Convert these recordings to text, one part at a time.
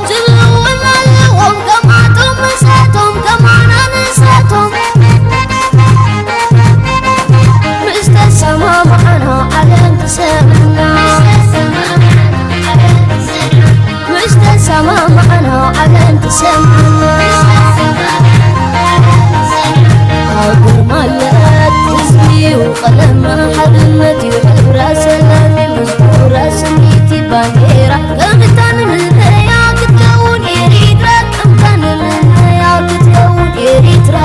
ዝብልውን ኣለዎም ከማቶም ምሳቶም ከማና ንሳቶም ምስ ተሰማማዕና ዓለም ትሰምዕና። ምስ ተሰማማዕና ዓለም ትሰምዕና። ሃገር ማለት ህዝቢ እዩ ቀለም፣ ሓድነት እዩ ሕብራ፣ ሰላም እዩ መዝሙራ፣ ስኒት እዩ ባንዴራ። ከምታ ንምነያ ክትከውን ኤሪትራ፣ ከምታ ንምነያ ክትከውን ኤሪትራ።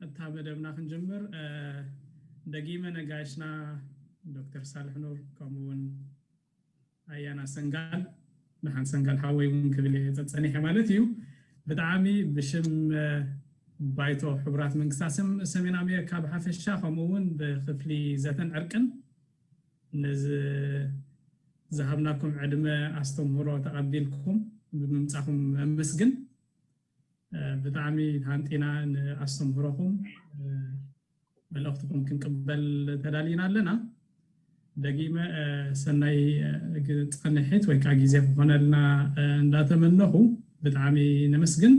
እታ መደብና ክንጅምር ደጊመ ነጋሽና ዶክተር ሳልሕ ኑር ከምኡ እውን ኣያና ሰንጋል፣ ደሓን ሰንጋል ሓወይ እውን ክብል እየ ጸኒሐ ማለት እዩ። ብጣዕሚ ብሽም ባይቶ ሕቡራት መንግስታት ሰሜን ኣሜሪካ ብሓፈሻ ከምኡ እውን ብክፍሊ ዘተን ዕርቅን ነዚ ዝሃብናኩም ዕድመ ኣስተምህሮ ተቐቢልኩም ብምምጻኹም ኣመስግን። ብጣዕሚ ሃንጢና ንኣስተምህሮኹም መልእኽትኹም ክንቅበል ተዳሊና ኣለና። ደጊመ ሰናይ ጸንሒት ወይ ከዓ ግዜ ክኾነልና እንዳተመነኹ ብጣዕሚ ነመስግን።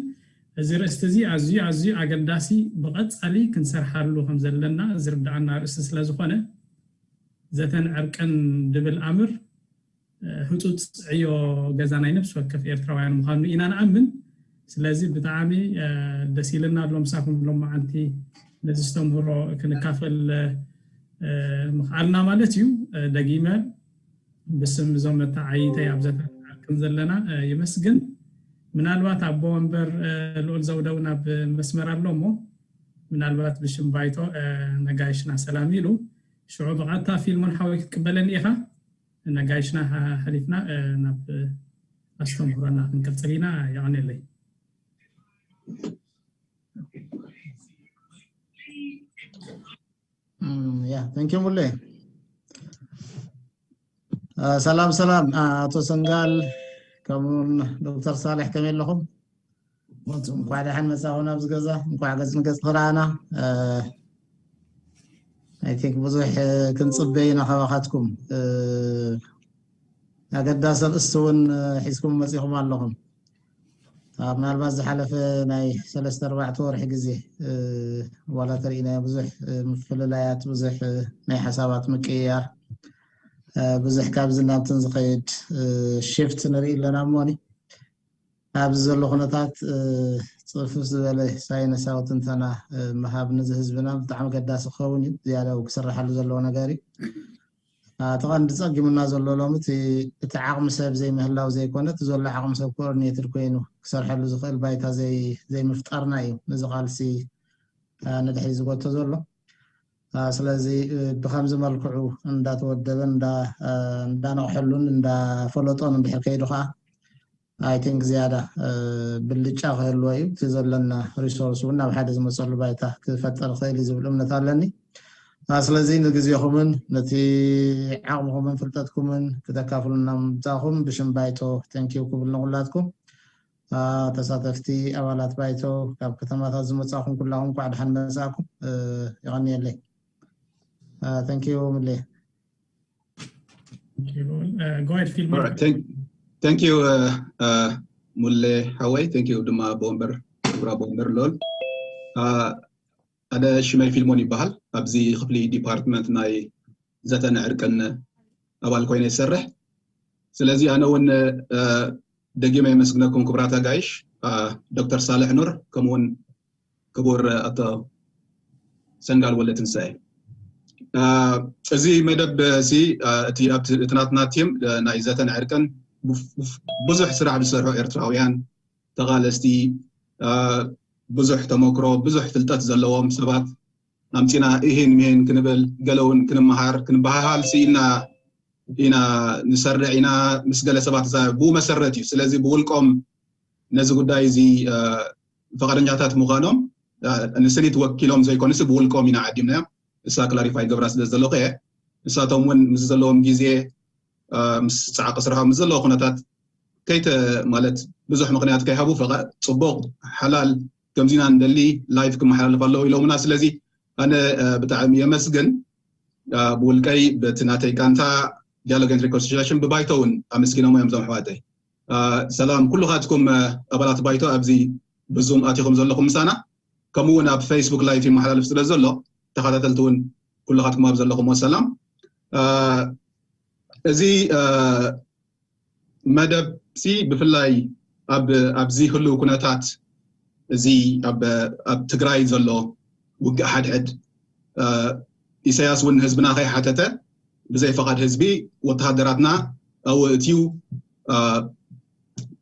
እዚ ርእስቲ እዚ ኣዝዩ ኣዝዩ ኣገዳሲ ብቐጻሊ ክንሰርሓሉ ከም ዘለና ዝርድኣና ርእስቲ ስለ ዝኾነ ዘተን ዕርቅን ድብል ኣምር ህፁፅ ዕዮ ገዛ ናይ ነፍሲ ወከፍ ኤርትራውያን ምዃኑ ኢና ንኣምን። ስለዚ ብጣዕሚ ደስ ኢልና ኣሎ ምሳኹም ሎማዓንቲ ነዚ ዝተምህሮ ክንካፈል ምኽኣልና ማለት እዩ። ደጊመ ብስም እዞም መተዓይተይ ኣብ ዘተን ዕርቅን ዘለና የመስግን። ምናልባት ኣቦ ወንበር ልኡል ዘውደው ናብ መስመር ኣሎ እሞ ምናልባት ብሽም ባይቶ ነጋይሽና ሰላም ኢሉ ሽዑ ብቐጥታ ፊልሞን ሓወይ ክትቅበለኒ ኢኻ። ነጋይሽና ሓሊፍና ናብ ኣስተምህሮና ክንቅጽል ኢና። የቐንየለይ። ያ ተንኪ ሙሌ። ሰላም ሰላም ኣቶ ሰንጋል ከምኡን ዶክተር ሳልሕ ከመይ ኣለኹም? እንኳዕ ደሓን መጻኹም ኣብዚ ገዛ፣ እንኳዕ ገጽ ንገጽ ተረኣና። ኣይ ቲንክ ብዙሕ ክንጽበ ኢና ካባኻትኩም። ኣገዳሲ ኣርእስቲ እውን ሒዝኩም መጺኹም ኣለኹም። ምናልባት ዝሓለፈ ናይ ሰለስተ ኣርባዕተ ወርሒ ግዜ ዋላ ተሪኢናዮ ብዙሕ ምፍልላያት፣ ብዙሕ ናይ ሓሳባት ምቅይያር፣ ብዙሕ ካብዚ ናብትን ዝኸይድ ሽፍት ንርኢ ኣለና። እሞኒ ኣብዚ ዘሎ ኩነታት ጽፍፍ ዝበለ ሳይነሳዊ ትንተና ምሃብ ንዚ ህዝብና ብጣዕሚ ገዳሲ ክኸውን እዩ። ዝያዳ ክስራሓሉ ዘለዎ ነገር እዩ። እቲ ቀንዲ ጸጊሙና ዘሎ ሎሚ እቲ ዓቕሚ ሰብ ዘይምህላው ዘይኮነ፣ እቲ ዘሎ ዓቕሚ ሰብ ኮኦርዲኔትድ ኮይኑ ክሰርሐሉ ዝኽእል ባይታ ዘይምፍጣርና እዩ ነዚ ቃልሲ ንድሕሪ ዝጎቶ ዘሎ። ስለዚ ብከምዚ መልክዑ እንዳተወደበን እንዳነቕሐሉን እንዳፈለጦን እንድሕር ከይዱ ከዓ፣ I think፣ ዝያዳ ብልጫ ክህልዎ እዩ። እቲ ዘለና ሪሶርስ እውን ናብ ሓደ ዝመፀሉ ባይታ ክፈጠር ክእል እዩ ዝብል እምነት ኣለኒ። ስለዚ ንግዜኹምን ነቲ ዓቕምኹምን ፍልጠትኩምን ክተካፍሉና ምምፃእኹም ብሽም ባይቶ ተንኪው ክብል ንኹላትኩም። ተሳተፍቲ ኣባላት ባይቶ፣ ካብ ከተማታት ዝመፃኹም ኩላኹም እንኳዕ ደሓን መፃእኩም። የቐንየለይ። ተንኪው ምሌ። Thank you ሙሌ ሓወይ። Thank you ድማ ኣቦ ወንበር፣ ክቡር ኣቦ ወንበር ሎል። ኣደ ሽመይ ፊልሞን ይበሃል። ኣብዚ ክፍሊ ዲፓርትመንት ናይ ዘተን ዕርቅን ኣባል ኮይነ ይሰርሕ። ስለዚ ኣነ እውን ደጊመ የመስግነኩም ክቡራት ኣጋይሽ፣ ዶክተር ሳልሕ ኑር፣ ከምኡውን ክቡር ኣቶ ሰንጋል ወልደትንሳኤ። እዚ መደብ እዚ እቲ ናትና ቲም ናይ ዘተን ዕርቅን ብዙሕ ስራሕ ዝሰርሑ ኤርትራውያን ተቓለስቲ፣ ብዙሕ ተመክሮ፣ ብዙሕ ፍልጠት ዘለዎም ሰባት ኣምፂና ኢሂን ምሂን ክንብል፣ ገለ እውን ክንመሃር ክንበሃሃል ስኢልና ኢና ንሰርዕ ኢና ምስ ገለ ሰባት። ብኡ መሰረት እዩ። ስለዚ ብውልቆም ነዚ ጉዳይ እዚ ፈቃደኛታት ምዃኖም ንስኒት ወኪሎም ዘይኮኑስ ብውልቆም ኢና ዓዲምናዮም። እሳ ክላሪፋይ ገብራ ስለ ዘለኹ እየ። ንሳቶም እውን ምስ ዘለዎም ግዜ ምስ ፃዕቂ ስርሖም ምስ ዘለዎ ኩነታት ከይተ ማለት ብዙሕ ምክንያት ከይሃቡ ፈቃ ፅቡቅ ሓላል ከምዚና ንደሊ ላይፍ ክመሓላለፍ ኣለዎ ኢሎምና። ስለዚ ኣነ ብጣዕሚ የመስግን ብውልቀይ በቲ ናተይ ጋንታ ዲያሎግ ኤንድ ሪኮንሲሊሽን ብባይቶ እውን ኣመስጊኖም እዮም እዞም ኣሕዋተይ። ሰላም ኩልኻትኩም ኣባላት ባይቶ ኣብዚ ብዙም ኣቲኹም ዘለኹም ምሳና፣ ከምኡ እውን ኣብ ፌስቡክ ላይፍ ይመሓላለፍ ስለ ዘሎ ተኸታተልቲ እውን ኩልኻትኩም ኣብ ዘለኹም ሰላም። እዚ መደብ ሲ ብፍላይ ኣብዚ ህልው ኩነታት እዚ ኣብ ትግራይ ዘሎ ውግእ ሓድሕድ ኢሳያስ እውን ህዝብና ከይሓተተ ብዘይ ፈቓድ ህዝቢ ወተሃደራትና ኣብኡ እትዩ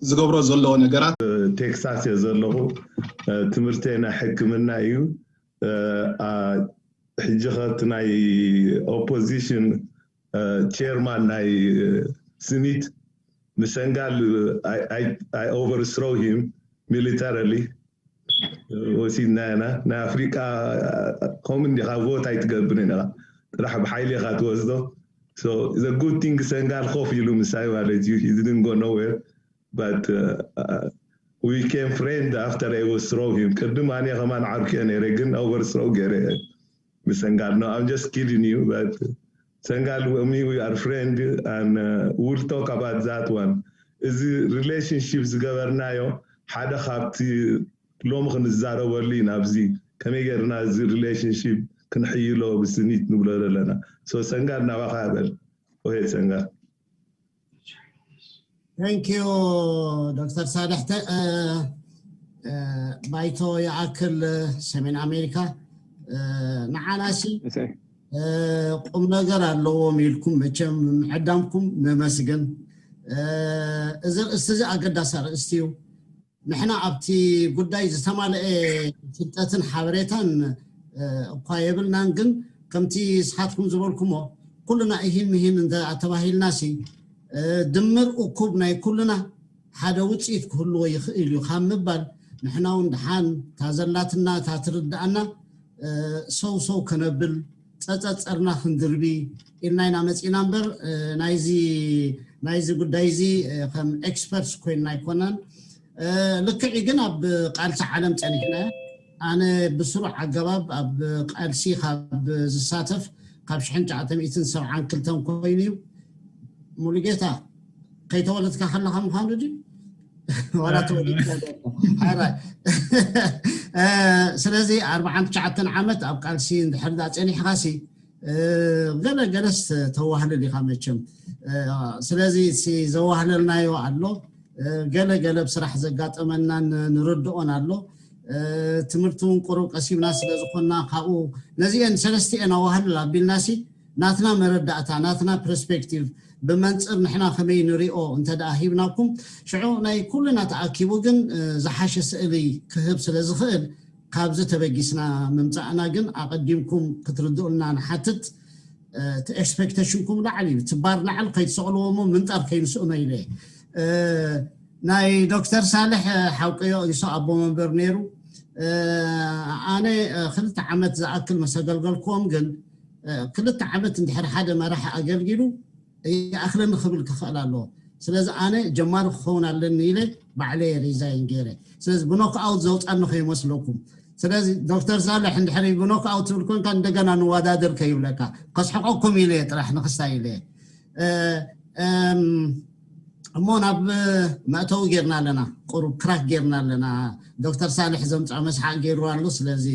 ዝገብሮ ዘሎ ነገራት። ቴክሳስ እየ ዘለኹ። ትምህርተይ ናይ ሕክምና እዩ። ሕጂ ኸ እቲ ናይ ኦፖዚሽን ቸርማን ናይ ስኒት ንሰንጋል I overthrow him militarily ወሲድና ኢና። ናይ ኣፍሪቃ ከምኡ እንዲኻ ቮት ኣይትገብርን ኢኻ፣ ጥራሕ ብሓይሊ ኢኻ ትወስዶ። So it's a good thing ሰንጋል ኮፍ ኢሉ ምሳይ ማለት እዩ። He didn't go nowhere, but we came friend after I overthrow him. ቅድም ኣነ ከማን ዓርኩ እየ ነይረ፣ ግን overthrow ገይረ ምስ ሰንጋል። No, I'm just kidding you, but ሰንጋል, me, we are friend and we'll talk about that one. እዚ relationship ዝገበርናዮ ሓደ ካብቲ ሎሚ ክንዛረበሉ ኢና። ኣብዚ ከመይ ገይርና እዚ relationship ክንሕይሎ ብስኒት ንብሎ ዘለና። So ሰንጋል ናባኻ በል። Go ahead ሰንጋል። Thank you ዶክተር ሳልሕ። ባይቶ ይኣክል ሰሜን ኣሜሪካ ንዓናሲ ቁም ነገር ኣለዎም ኢልኩም መቸም ምዕዳምኩም ነመስግን። እዚ ኣርእስቲ እዚ ኣገዳሲ ኣርእስቲ እዩ። ንሕና ኣብቲ ጉዳይ ዝተማልአ ፍልጠትን ሓበሬታን እኳ የብልናን፣ ግን ከምቲ ስኻትኩም ዝበልኩሞ ኩልና እሂን ምሂን እንተ ኣተባሂልናሲ ድምር እኩብ ናይ ኩልና ሓደ ውፅኢት ክህልዎ ይኽእል እዩ ካብ ምባል ንሕና እውን ድሓን እታ ዘላትና እታ ትርድኣና ሰው ሰው ከነብል ጸጸጸርና ክንድርቢ ኢልና ኢና መጺና እምበር ናይዚ ናይዚ ጉዳይ እዚ ከም ኤክስፐርትስ ኮይንና ኣይኮናን። ልክዕ ግን ኣብ ቃልሲ ዓለም ጸኒሕና ኣነ ብስሩዕ ኣገባብ ኣብ ቃልሲ ካብ ዝሳተፍ ካብ ሽሕን ትሽዓተ ሚእትን ሰብዓን ክልተን ኮይኑ እዩ። ሙሉጌታ ከይተወለድካ ከለኻ ምዃኑ ድዩ? ዋላ ተወሊድካ ዶ? ሓራይ። እ፣ ስለዚ ኣርብዓን ትሽዓተን ዓመት ኣብ ቃልሲ እንድሕር ዳ ጸኒሕኻሲ፣ እ፣ ገለ ገለስ ተዋህልል ኢኻ መቸም። እ፣ ስለዚ ሲ ዘዋህለልናዮ ኣሎ። እ፣ ገለ ገለ ብስራሕ ዘጋጠመና ን-፣ ንርድኦን ኣሎ። እ፣ ትምህርቲ እውን ቁሩብ ቀሲምና ስለ ዝኾንና ካብኡ ነዚአን ሰለስቲአን ኣዋህልል ኣቢልናሲ ናትና መረዳእታ፣ ናትና ፐርስፔክቲቭ ብመንጽር ንሕና ከመይ ንሪኦ እንተ ደኣ ሂብናኩም፣ ሽዑ ናይ ኩልና ተኣኪቡ ግን፣ እ፣ ዝሓሸ ስእሊ ክህብ ስለ ዝኽእል፣ ካብዚ ተበጊስና ምምጻእና ግን ኣቐዲምኩም ክትርድኡልና ንሓትት። እ፣ እቲ ኤክስፔክቴሽንኩም ላዕሊ እዩ። እቲ ባር ላዕሊ ከይትሰቕልዎ እሞ ምንጣር ከይንስእኖ ኢለ እየ። እ፣ ናይ ዶክተር ሳልሕ፣ እ፣ ሓውቀዮ ኢሶ ኣቦ መንበር ነይሩ። እ፣ ኣነ፣ እ፣ ክልተ ዓመት ዝኣክል ምስ ኣገልገልክዎም ግን፣ እ፣ ክልተ ዓመት እንድሕር ሓደ መራሒ ኣገልጊሉ ይኣኽለኒ ክብል ክኽእል ኣለዎ። ስለዚ ኣነ ጀማሪ ክኸውን ኣለኒ ኢለ ባዕለየ ሪዛይን ገይረ። ስለዚ ብኖክኣውት ዘውፃኒ ከይመስለኩም። ስለዚ ዶክተር ሳልሕ እንድሕር ብኖክኣውት ትብል ኮንካ እንደገና ንወዳደር ከይብለካ፣ ከስሕቀኩም ኢለ እየ ጥራሕ ንክስታይ ኢለ እየ። እ፣ እም፣ እሞ ናብ መእተዊ ጌርና ኣለና፣ ቁሩብ ክራክ ጌርና ኣለና። ዶክተር ሳልሕ ዘምፅኦ መስሓቅ ገይሩ ኣሎ። ስለዚ፣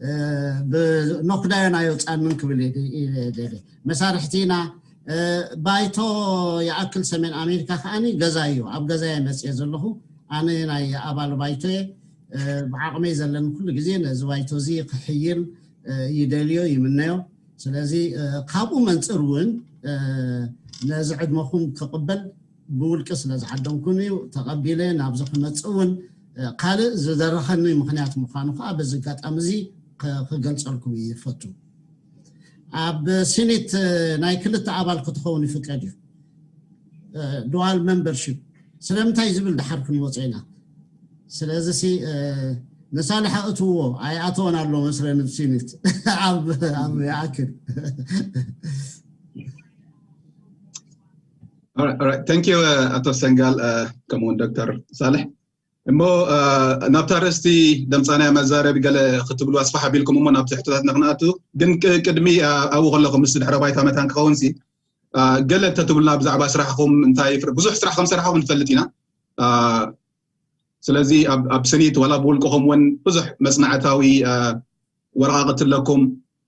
እ፣ ብኖክዳዮን ኣይወፃንን ክብል እየ ደ-፣ እየ ደልየ። መሳርሕቲ ኢና። እ፣ ባይቶ ይኣክል ሰሜን ኣሜሪካ ከዓኒ ገዛ እዩ። ኣብ ገዛ እየ መፅየ ዘለኹ። ኣነ ናይ ኣባል ባይቶ እየ። እ፣ ብዓቕመይ ዘለኒ ኩሉ ግዜ ነዚ ባይቶ እዚ ክሕይል፣ እ፣ ይደልዮ፣ ይምነዮ። ስለዚ፣ እ፣ ካብኡ መንፅር እውን፣ እ፣ ነዚ ዕድመኹም ክቕበል ብውልቂ ስለ ዝዓደምኩን እዩ ተቐቢለ። ናብዚ ክመፅእ እውን፣ እ፣ ካልእ ዝደረኸኒ ምኽንያት ምዃኑ ከዓ በዚ ኣጋጣሚ እዚ ክ-፣ ክገልፀልኩም ይፈቱ። ኣብ ሲኔት፣ እ፣ ናይ ክልተ ኣባል ክትኸውን ይፍቀድ እዩ። እ፣ ዱዋል ሜምበርሺፕ ስለምንታይ ዝብል ድሓር ክንመፆ ኢና። ስለዚ ሲ፣ እ፣ ንሳልሕ ኣእትውዎ፣ ኣይኣተወን ኣሎ መስለኒ ብሲኒት። ኣብ፣ ኣብ ይኣክል። Alright, alright. Thank you, uh, ኣቶ ሰንጋል፣ uh, ከምኡውን ዶክተር ሳልሕ። እሞ፣ uh, ናብታ ርእስቲ ደምፃናያ መዛረቢ ገለ ክትብሉ ኣስፋሕ ኣቢልኩም እሞ ናብቲ ሕቶታትና ክንኣቱ። ግን ቅ-፣ ቅድሚ፣ uh፣ ኣብኡ ከለኹም ምስ ድሕረ ባይታ መታን ክኸውን ሲ፣ uh፣ ገለ ተትብሉና ብዛዕባ ስራሕኹም እንታይ ፍረ-፣ ብዙሕ ስራሕ ከም ሰራሕኹም ንፈልጥ ኢና። Uh፣ ስለዚ ኣብ፣ ኣብ ስኒት ዋላ ብውልቅኹም እውን ብዙሕ መጽናዕታዊ፣ uh፣ ወረቓቕቲ ኣለኩም።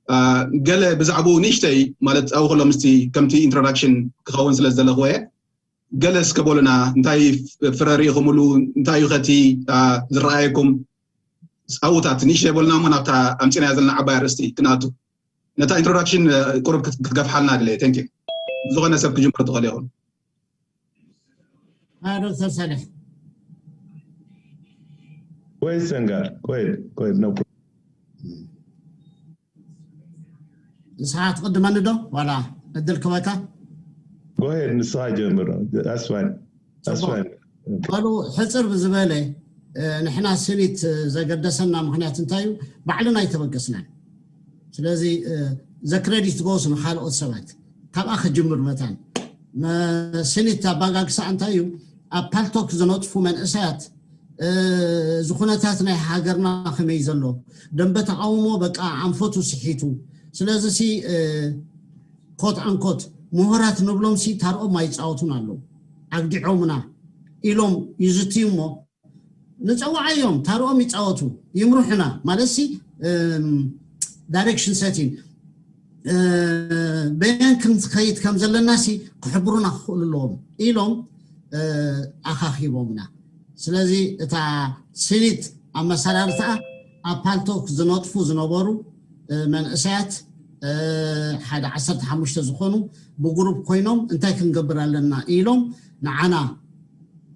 Uh፣ ገለ ብዛዕባኡ ንእሽተይ ማለት ኣብኡ ከሎ ምስቲ ከምቲ ኢንትሮዳክሽን ክኸውን ስለ ዝደለኹ እየ። ገለ እስከ በሉና እንታይ ፍረ ርኢኹምሉ፣ እንታይ እዩ ከቲ፣ uh፣ ዝረኣየኩም ኣብኡታት ንእሽተይ በሉና እሞ ናብታ ኣምጺናያ ዘለና ዓባይ ኣርእስቲ ክንኣቱ። ነታ ኢንትሮዳክሽን፣ uh፣ ቁሩብ ክት-፣ ክትገፍሓልና ድለ። Thank you። ዝኾነ ሰብ ክጅምሮ ትኽእል ይኹን። አ፣ ዶክተር ሳልሕ። Go ahead, Sengar. Go ahead. Go ahead. No problem. ንስኻ ትቕድመኒ ዶ ዋላ ዕድል ክበካ? Go ahead. ንስኻ ጀምር። That's fine. That's ጽቡቕ። Fine. በሉ ሕጽር ብዝበለ፣ እ፣ ንሕና ስኒት ዘገደሰና ምኽንያት እንታይ እዩ? ባዕልና ኣይተበገስናን። ስለዚ፣ እ፣ the credit goes ንኻልኦት ሰባት። ካብኣ ክጅምር መታን። መ-፣ ስኒት ኣባጋግሳ እንታይ እዩ? ኣብ ፓልቶክ ዝነጥፉ መንእሰያት፣ እ፣ እዚ ኩነታት ናይ ሃገርና ከመይ ዘሎ፣ ደንበ ተቃውሞ በቃ ኣንፈቱ ስሒቱ። ስለዚ ሲ፣ እ፣ ኮት ኣንኮት ምሁራት ንብሎም ሲ ታርኦም ኣይፃወቱን ኣለዉ። ኣግዲዖምና ኢሎም ይዝትዩ እሞ ንፀዋዓዮም፣ ታርኦም ይፃወቱ፣ ይምርሑና ማለት ሲ፣ እም፣ ዳይሬክሽን ሰቲንግ፣ እ፣ በየን ክንከይድ ከም ዘለና ሲ ክሕብሩና ክኽእሉ ኣለዎም ኢሎም፣ እ፣ ኣኻኺቦምና። ስለዚ እታ ስኒት ኣመሰራርታኣ ኣብ ፓልቶክ ዝነጥፉ ዝነበሩ፣ እ፣ መንእሰያት፣ እ፣ ሓደ ዓሰርተ ሓሙሽተ ዝኾኑ ብግሩፕ ኮይኖም እንታይ ክንገብር ኣለና ኢሎም ንዓና፣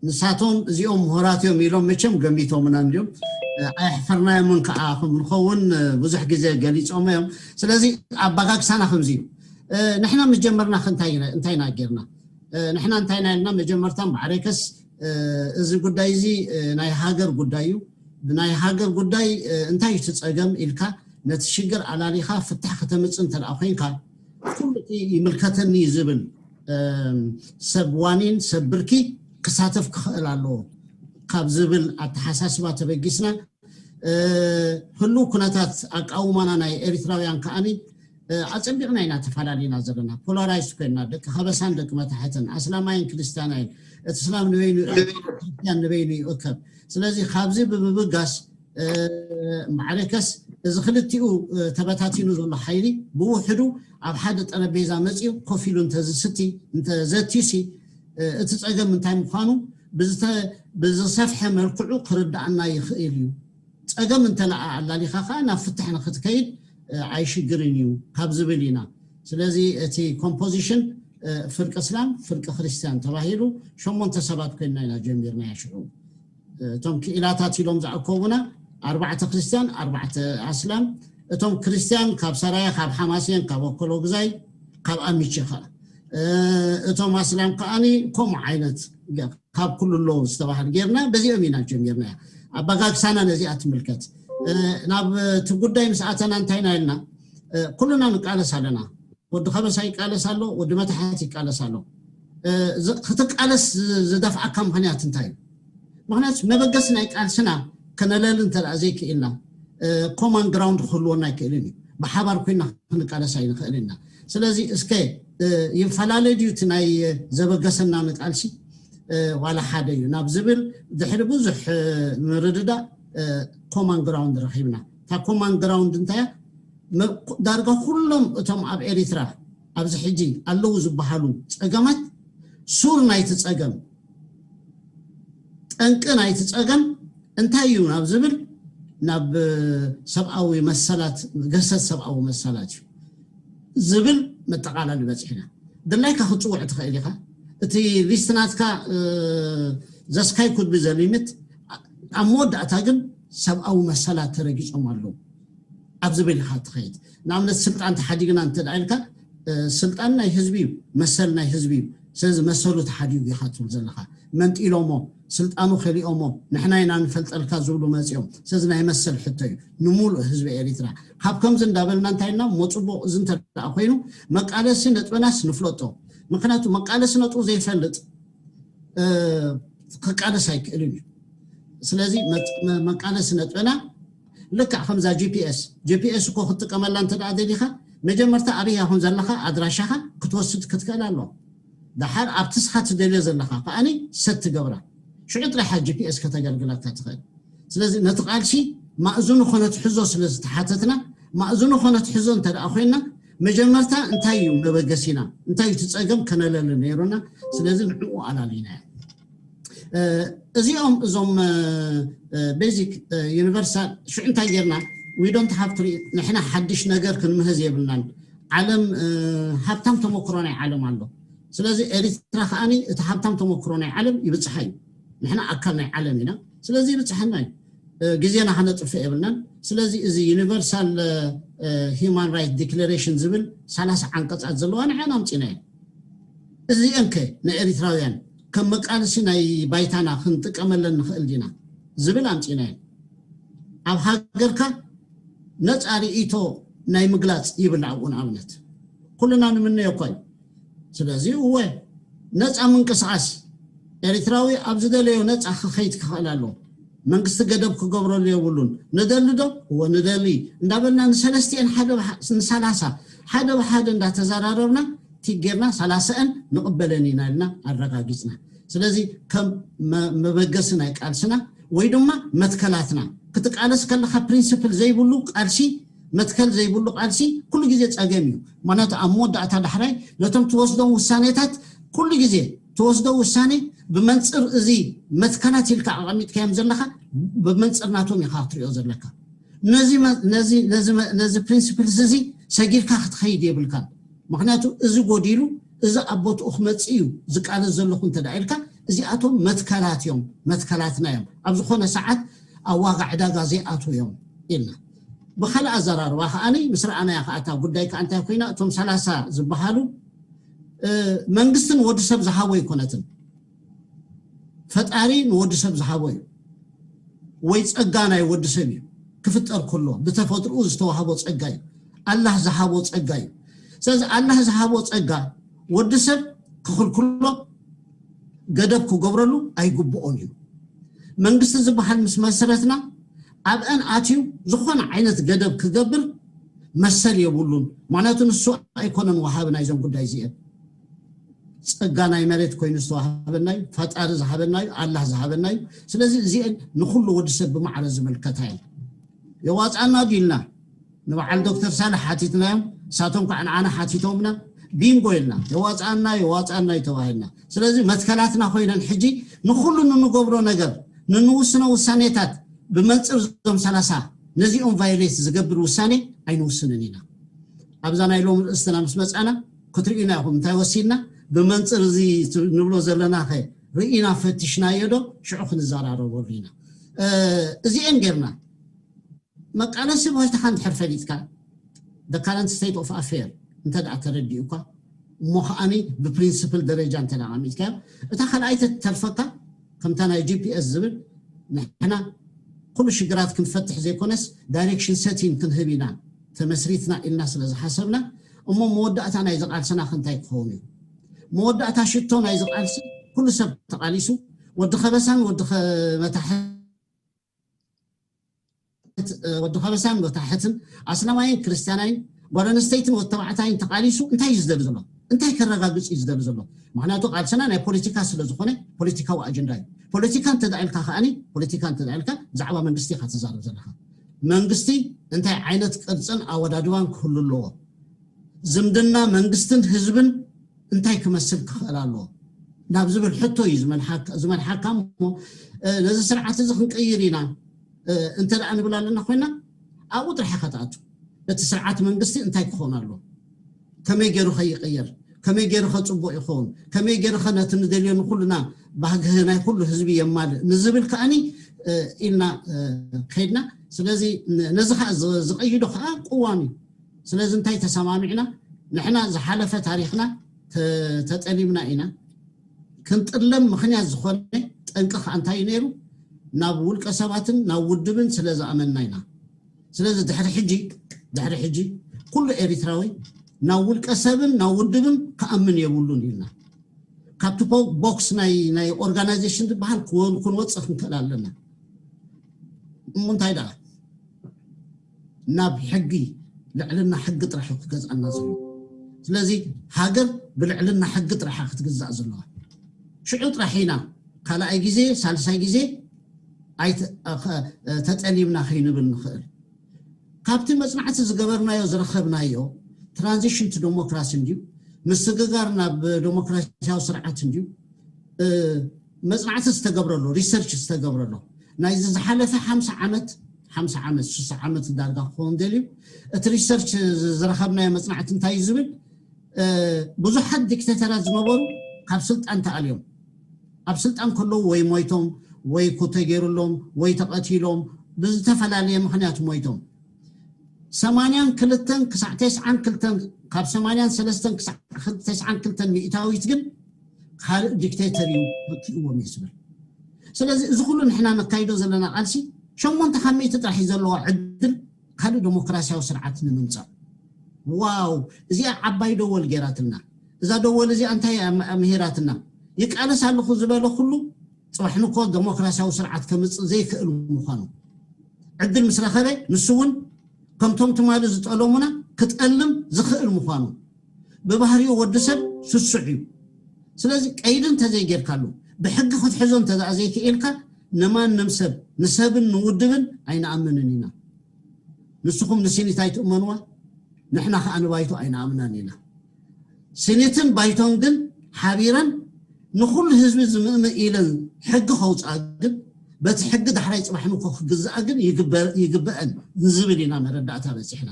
ንሳቶም እዚኦም ምሁራት እዮም ኢሎም መቸም ገሚቶምና እንዲዮም። እ፣ ኣየሕፈርናዮምን ከዓ ከም ንኸውን፣ እ፣ ብዙሕ ግዜ ገሊፆም እዮም። ስለዚ ኣባጋግሳና ከምዚ እዩ። እ፣ ንሕና ምስ ጀመርና ከ እንታይ ኢና፣ እንታይ ኢና ጌርና? እ፣ ንሕና እንታይ ኢና ኢልና? መጀመርታ እምበኣርከስ፣ እ፣ እዚ ጉዳይ እዚ፣ እ፣ ናይ ሃገር ጉዳይ እዩ። ብናይ ሃገር ጉዳይ፣ እ፣ እንታይ እዩ እቲ ፀገም ኢልካ ነቲ ሽግር ኣላሊኻ ፍታሕ ከተምፅእ እንተ ደኣ ኮይንካ፣ ኩሉ እቲ ይምልከተኒ እዩ ዝብል፣ እም፣ ሰብ ዋኒን ሰብ ብርኪ ክሳተፍ ክኽእል ኣለዎ ካብ ዝብል ኣተሓሳስባ ተበጊስና፣ እ፣ ህሉው ኩነታት ኣቃውማና ናይ ኤሪትራውያን ከኣኒ ኣፀቢቕና ኢና ተፈላለና ዘለና። ፖላራይዝ ኮይና፣ ደቂ ከበሳን ደቂ መታሕትን፣ ኣስላማይን ክርስቲያናይን፣ እቲ እስላም ንበይኑ ይእከብ፣ ክርስቲያን ንበይኑ ይእከብ። ስለዚ ካብዚ ብምብጋስ፣ ማዕረከስ እዚ ክልቲኡ ተበታቲኑ ዘሎ ሓይሊ ብውሕዱ ኣብ ሓደ ጠረጴዛ መፂኡ ኮፍ ኢሉ እንተዝስቲ፣ እንተዘትዩሲ፣ እቲ ፀገም እንታይ ምዃኑ ብዝሰፍሐ መልክዑ ክርዳኣና ይኽእል እዩ። ፀገም እንተለኣ ኣላሊኻ ከዓ ናብ ፍትሕ ንክትከይድ ኣይሽግርን እዩ ካብ ዝብል ኢና። ስለዚ እቲ ኮምፖዚሽን ፍርቂ እስላም ፍርቂ ክርስቲያን ተባሂሉ ሸሞንተ ሰባት ኮይንና ኢና ጀሚርና። ሽዑ እቶም ክኢላታት ኢሎም ዝኣከቡና ኣርባዕተ ክርስቲያን ኣርባዕተ ኣስላም። እቶም ክርስቲያን ካብ ሰራየ፣ ካብ ሓማሴን፣ ካብ ወከሎ ግዛይ፣ ካብ ኣሚቼ ከዓ፣ እቶም ኣስላም ከዓኒ ከምኡ ዓይነት ካብ ኩሉ ኣለዉ ዝተባህል ጌርና በዚኦም ኢና ጀሚርና። ኣበጋግሳና ነዚኣ ትምልከት። ናብ እቲ ጉዳይ ምስ ኣተና እንታይ ኢና ኢልና? ኩልና ንቃለስ ኣለና። ወዲ ከበሳ ይቃለስ ኣሎ፣ ወዲ መታሕት ይቃለስ ኣሎ። ክትቃለስ ዝደፍኣካ ምክንያት እንታይ እዩ? ምክንያቱ መበገሲ ናይ ቃልስና ከነለሊ እንተ ዘይክኢልና፣ ኮማን ግራውንድ ክህልወና ኣይክእልን እዩ። ብሓባር ኮይና ክንቃለስ ኣይንኽእልን ኢና። ስለዚ እስከ ይፈላለ ድዩ እቲ ናይ ዘበገሰና ንቃልሲ ዋላ ሓደ እዩ ናብ ዝብል ድሕሪ ብዙሕ ምርድዳእ ኮማን ግራውንድ ረኺብና። እታ ኮማን ግራውንድ እንታይ እያ? ዳርጋ ኩሎም እቶም ኣብ ኤሪትራ ኣብዚ ሕጂ ኣለዉ ዝበሃሉ ጸገማት፣ ሱር ናይቲ ጸገም፣ ጠንቂ ናይቲ ጸገም እንታይ እዩ ናብ ዝብል፣ ናብ ሰብኣዊ መሰላት፣ ገሰት ሰብኣዊ መሰላት እዩ ዝብል መጠቓላሊ በጺሕና። ድላይካ ክትጽውዕ ትኽእል ኢኻ። እቲ ሊስት ናትካ ዘስካይ ኩድ ቢ ዘሊምት፣ ኣብ መወዳእታ ግን ሰብኣዊ መሰላት ተረጊጾም ኣለዉ ኣብ ዝብል ኢኻ ትኸይድ። ንኣብነት ስልጣን ተሓዲግና እንተ ደኣ ኢልካ፣ ስልጣን ናይ ህዝቢ እዩ፣ መሰል ናይ ህዝቢ እዩ። ስለዚ መሰሉ ተሓዲጉ ኢኻ ትብል ዘለኻ። መንጢሎሞ፣ ስልጣኑ ከሊኦሞ፣ ንሕና ኢና ንፈልጠልካ ዝብሉ መጺኦም። ስለዚ ናይ መሰል ሕቶ እዩ ንምሉእ ህዝቢ ኤሪትራ። ካብ ከምዚ እንዳበልና እንታይ ኢልና እሞ ጽቡቕ፣ እዚ እንተ ደኣ ኮይኑ መቃለሲ ነጥብናስ ንፍለጦ። ምክንያቱ መቃለሲ ነጥቡ ዘይፈልጥ ክቃለስ ኣይክእልን እዩ። ስለዚ መቃለሲ ነጥብና ልክዕ ከምዛ ጂፒኤስ፣ ጂፒኤስ እኮ ክትጥቀመላ እንተ ደኣ ደሊኻ፣ መጀመርታ ኣበይ ኣኹን ዘለኻ ኣድራሻኻ ክትወስድ ክትክእል ኣለዋ። ደሓር ኣብቲ ስኻ ትደልዮ ዘለኻ ከኣኒ ሰት ትገብራ። ሽዑ ጥራይ ሓ ጂፒኤስ ከተገልግለካ ትኽእል። ስለዚ ነቲ ቃልሲ ማእዝኑ ኮነ ትሕዞ ስለ ዝተሓተትና፣ ማእዝኑ ኮነ ትሕዞ እንተ ደኣ ኮይና፣ መጀመርታ እንታይ እዩ መበገሲና? እንታይ እዩ እቲ ጸገም ከነለሊ ነይሩና? ስለዚ ንዕኡ ኣላሊና እዚኦም እዞም ቤዚክ ዩኒቨርሳል ሽዑ እንታይ ጌርና? We don't have to ንሕና ሓድሽ ነገር ክንምህዝ የብልናን። ዓለም ሃብታም ተመክሮ ናይ ዓለም ኣሎ። ስለዚ ኤሪትራ ከዓኒ እቲ ሃብታም ተመክሮ ናይ ዓለም ይብጽሓ እዩ። ንሕና ኣካል ናይ ዓለም ኢና። ስለዚ ይብጽሓና እዩ። ግዜና ከነጥፍእ የብልናን። ስለዚ እዚ ዩኒቨርሳል ሂማን ራይት ዲክለሬሽን ዝብል ሰላሳ ዓንቀጻት ዘለዋ ንዓና ኣምጺና እየን። እዚአን ከ ንኤሪትራውያን ከም መቃልሲ ናይ ባይታና ክንጥቀመለን ንኽእል ዲና ዝብል ኣምጺና እየን። ኣብ ሃገርካ ነጻ ርእይቶ ናይ ምግላጽ ይብል ኣብኡ ንኣብነት ኩልና ንምነዮ እኳ እዩ። ስለዚ እወ ነጻ ምንቅስቃስ ኤሪትራዊ ኣብ ዝደለዮ ነጻ ክኸይድ ክኽእል ኣለዎ። መንግስቲ ገደብ ክገብረሉ የብሉን። ንደሊ ዶ? እወ ንደሊ እንዳበልና ንሰለስቲኤን ሓደ ንሰላሳ ሓደ ብሓደ እንዳተዘራረብና ቲጌርና ሰላሳኤን ንቕበለን ኢና ኢልና ኣረጋጊጽና። ስለዚ ከም መበገሲ ናይ ቃልስና ወይ ድማ መትከላትና ክትቃለስ ከለካ ፕሪንስፕል ዘይብሉ ቃልሲ መትከል ዘይብሉ ቃልሲ ኩሉ ግዜ ጸገም እዩ። ምክንያቱ ኣብ መወዳእታ ዳሕራይ ነቶም ትወስዶም ውሳኔታት ኩሉ ግዜ ትወስዶ ውሳኔ ብመንፅር እዚ መትከላት ኢልካ ኣቐሚጥካዮም ዘለካ ብመንፅር ናቶም ኢኻ ክትሪኦ ዘለካ። ነዚ ፕሪንስፕልስ እዚ ሰጊርካ ክትኸይድ የብልካን። ምክንያቱ እዚ ጎዲሉ እዚ ኣብ ቦትኡ ክመፅእ እዩ ዝቃለስ ዘለኹ እንተ ኢልካ እዚኣቶም መትከላት እዮም፣ መትከላትና እዮም። ኣብ ዝኾነ ሰዓት ኣብ ዋጋ ዕዳጋ ዘይኣትዉ እዮም ኢልና ብካልእ ኣዘራርባ ከዓኒ ምስ ረኣናያ ከዓታ ጉዳይ ከዓ እንታይ ኮይና እቶም ሰላሳ ዝበሃሉ መንግስቲ ንወዲ ሰብ ዝሃቦ ኣይኮነትን። ፈጣሪ ንወዲ ሰብ ዝሃቦ እዩ። ወይ ጸጋ ናይ ወዲ ሰብ እዩ። ክፍጠር ከሎ ብተፈጥሮኡ ዝተዋህቦ ጸጋ እዩ። ኣላህ ዝሃቦ ጸጋ እዩ። ስለዚ ኣላህ ዝሃቦ ጸጋ ወዲ ሰብ ክኽልክሎ ገደብ ክገብረሉ ኣይግብኦን እዩ። መንግስቲ ዝበሃል ምስ መሰረትና ኣብአን ኣትዩ ዝኾነ ዓይነት ገደብ ክገብር መሰል የብሉን። ምክንያቱ ንሱ ኣይኮነን ወሃቢ ናይዞም ጉዳይ እዚኦም። ጸጋ ናይ መሬት ኮይኑ ዝተዋሃበና እዩ፣ ፈጣሪ ዝሃበና እዩ፣ ኣላህ ዝሃበና እዩ። ስለዚ እዚአን ንኩሉ ወዲ ሰብ ብማዕረ ዝምልከታ እየን። የዋፅኣና ድዩ ኢልና ንበዓል ዶክተር ሳልሕ ሓቲትናዮም፣ ንሳቶም ከዓ ንዓና ሓቲቶምና። ቢንጎ ኢልና፣ የዋፅኣና፣ የዋፅኣና እዩ ተባሂልና። ስለዚ መትከላትና ኮይነን ሕጂ ንኩሉ ንንገብሮ ነገር፣ ንንውስኖ ውሳኔታት ብመንፅር እዞም ሰላሳ ነዚኦም ቫዮሌት ዝገብር ውሳኔ ኣይንውስንን ኢና። ኣብዛ ናይ ሎሚ ርእስትና ምስ መፃና ክትርእዩና ኢኹም እንታይ ወሲድና። ብመንፅር እዚ ንብሎ ዘለና ከ ርኢና ፈቲሽናዮ ዶ? ሽዑ ክንዘራረበሉ ኢና። እዚአን ጌርና መቃለሲ ባይታኻ እንድሕር ፈሊጥካ፣ the current state of affair እንተ ደኣ ተረዲኡካ፣ እሞ ከዓኒ ብፕሪንስፕል ደረጃ እንተ ደኣ ኣቐሚጥካዮ፣ እታ ካልኣይቲ ትተርፈካ ከምታ ናይ ጂ ፒ ኤስ ዝብል፣ ንሕና ኩሉ ሽግራት ክንፈትሕ ዘይኮነስ ዳይሬክሽን ሰቲን ክንህብ ኢና ተመስሪትና ኢልና ስለ ዝሓሰብና። እሞ መወዳእታ ናይዚ ቃልስና ከ እንታይ ክኸውን እዩ? መወዳእታ ሽቶ ናይዚ ቃልሲ፣ ኩሉ ሰብ ተቓሊሱ፣ ወዲ ከበሳን ወዲ መታሕት ወዲ ከበሳን መታሕትን፣ ኣስላማይን ክርስትያናይን፣ ጓል ኣንስተይትን ወዲ ተባዕታይን ተቓሊሱ እንታይ እዩ ዝደሊ ዘሎ? እንታይ ከረጋግፅ እዩ ዝደሊ ዘሎ? ምክንያቱ ቃልስና ናይ ፖለቲካ ስለ ዝኾነ ፖለቲካዊ ኣጀንዳ እዩ። ፖለቲካ እንተ ኢልካ ከዓኒ፣ ፖለቲካ እንተ ኢልካ ብዛዕባ መንግስቲ ኢኻ ትዛረብ ዘለኻ። መንግስቲ እንታይ ዓይነት ቅርፅን ኣወዳድባን ክህሉ ኣለዎ? ዝምድና መንግስትን ህዝብን እንታይ ክመስል ክኽእል ኣለዎ ናብ ዝብል ሕቶ እዩ ዝመልሓካ እሞ፣ ነዚ ስርዓት እዚ ክንቀይር ኢና እንተ ደኣ ንብል ኣለና ኮይና፣ ኣብኡ ጥራሕ ኢኻ ትኣቱ። እቲ ስርዓት መንግስቲ እንታይ ክኸውን ኣለዎ? ከመይ ገይሩ ከይቕየር? ከመይ ገይሩ ከፅቡቕ ይኸውን? ከመይ ገይሩ ከ ነቲ ንደልዮ ንኩልና ባህጊ ናይ ኩሉ ህዝቢ የማልእ ንዝብል ከኣኒ ኢልና ከይድና። ስለዚ ነዚ ከዓ ዝቐይዶ ከዓ ቅዋም እዩ። ስለዚ እንታይ ተሰማሚዕና? ንሕና ዝሓለፈ ታሪኽና ተጠሊምና ኢና። ክንጥለም ምኽንያት ዝኾነ ጠንቂ ከዓ እንታይ እዩ ነይሩ? ናብ ውልቀ ሰባትን ናብ ውድብን ስለ ዝኣመንና ኢና። ስለዚ ድሕሪ ሕጂ ድሕሪ ሕጂ ኩሉ ኤሪትራዊ ናብ ውልቀ ሰብን ናብ ውድብን ክኣምን የብሉን ኢልና። ካብቲ ቦክስ ናይ ናይ ኦርጋናይዜሽን ዝበሃል ክንወፅእ ክንክእል ኣለና። እሞ እንታይ ደኣ ናብ ሕጊ ልዕልና ሕጊ ጥራሕ እዩ ክገዝኣና ዘሎ። ስለዚ ሃገር ብልዕልና ሕጊ ጥራሕ ክትግዛእ ዘለዋ። ሽዑ ጥራሕ ኢና ካልኣይ ግዜ ሳልሳይ ግዜ ተጠሊምና ከይንብል ንኽእል። ካብቲ መፅናዕቲ ዝገበርናዮ ዝረኸብናዮ ትራንዚሽን ቱ ዴሞክራሲ እንድዩ፣ ምስግጋር ናብ ዴሞክራሲያዊ ስርዓት እንድዩ መፅናዕቲ ዝተገብረሉ፣ ሪሰርች ዝተገብረሉ። ናይዚ ዝሓለፈ ሓምሳ ዓመት ሓምሳ ዓመት ስሳ ዓመት ዳርጋ ክኸውን ደልዩ። እቲ ሪሰርች ዝረኸብናዮ መፅናዕቲ እንታይ እዩ ዝብል? ብዙሓት ዲክቴተራት ዝነበሩ ካብ ስልጣን ተኣልዮም፣ ኣብ ስልጣን ከለዉ ወይ ሞይቶም ወይ ኩተገይሩሎም ወይ ተቐቲሎም፣ ብዝተፈላለየ ምክንያት ሞይቶም። ሰማንያን ክልተን ክሳዕ ተስዓን ክልተን፣ ካብ ሰማንያን ሰለስተን ክሳዕ ተስዓን ክልተን ሚእታዊት ግን ካልእ ዲክቴተር እዩ መኪእዎም እዩ ዝብል። ስለዚ እዚ ኩሉ ንሕና ነካይዶ ዘለና ቃልሲ ሸሞንተ ካብ ሚእቲ ጥራሕ እዩ ዘለዎ ዕድል ካልእ ዴሞክራሲያዊ ስርዓት ንምምፃእ። ዋው፣ እዚኣ ዓባይ ደወል ገይራትልና። እዛ ደወል እዚኣ እንታይ ምሂራትና? ይቃለስ ኣለኹ ዝበለ ኩሉ ፅባሕ ንኮ ዴሞክራሲያዊ ስርዓት ከምፅእ ዘይክእል ምዃኑ ዕድል ምስ ረኸበ፣ ንሱ እውን ከምቶም ትማሊ ዝጠለሙና ክጠልም ዝኽእል ምዃኑ። ብባህሪኡ ወዲ ሰብ ስሱዕ እዩ። ስለዚ ቀይዲ እንተዘይጌርካሉ፣ ብሕጊ ክትሕዞ እንተዘይክኢልካ፣ ንማንም ሰብ ንሰብን ንውድብን ኣይንኣምንን ኢና። ንስኹም ንሲኒት ኣይትእመንዋ፣ ንሕና ከዓ ንባይቶ ኣይንኣምናን ኢና። ሲኒትን ባይቶን ግን ሓቢረን ንኩሉ ህዝቢ ዝምእምእ ኢለን ሕጊ ከውፅኣ ግን፣ በቲ ሕጊ ዳሕራይ ፅባሕ ንኮ ክግዛኣ ግን ይግበ- ይግበአን ንዝብል ኢና መረዳእታ በፂሕና።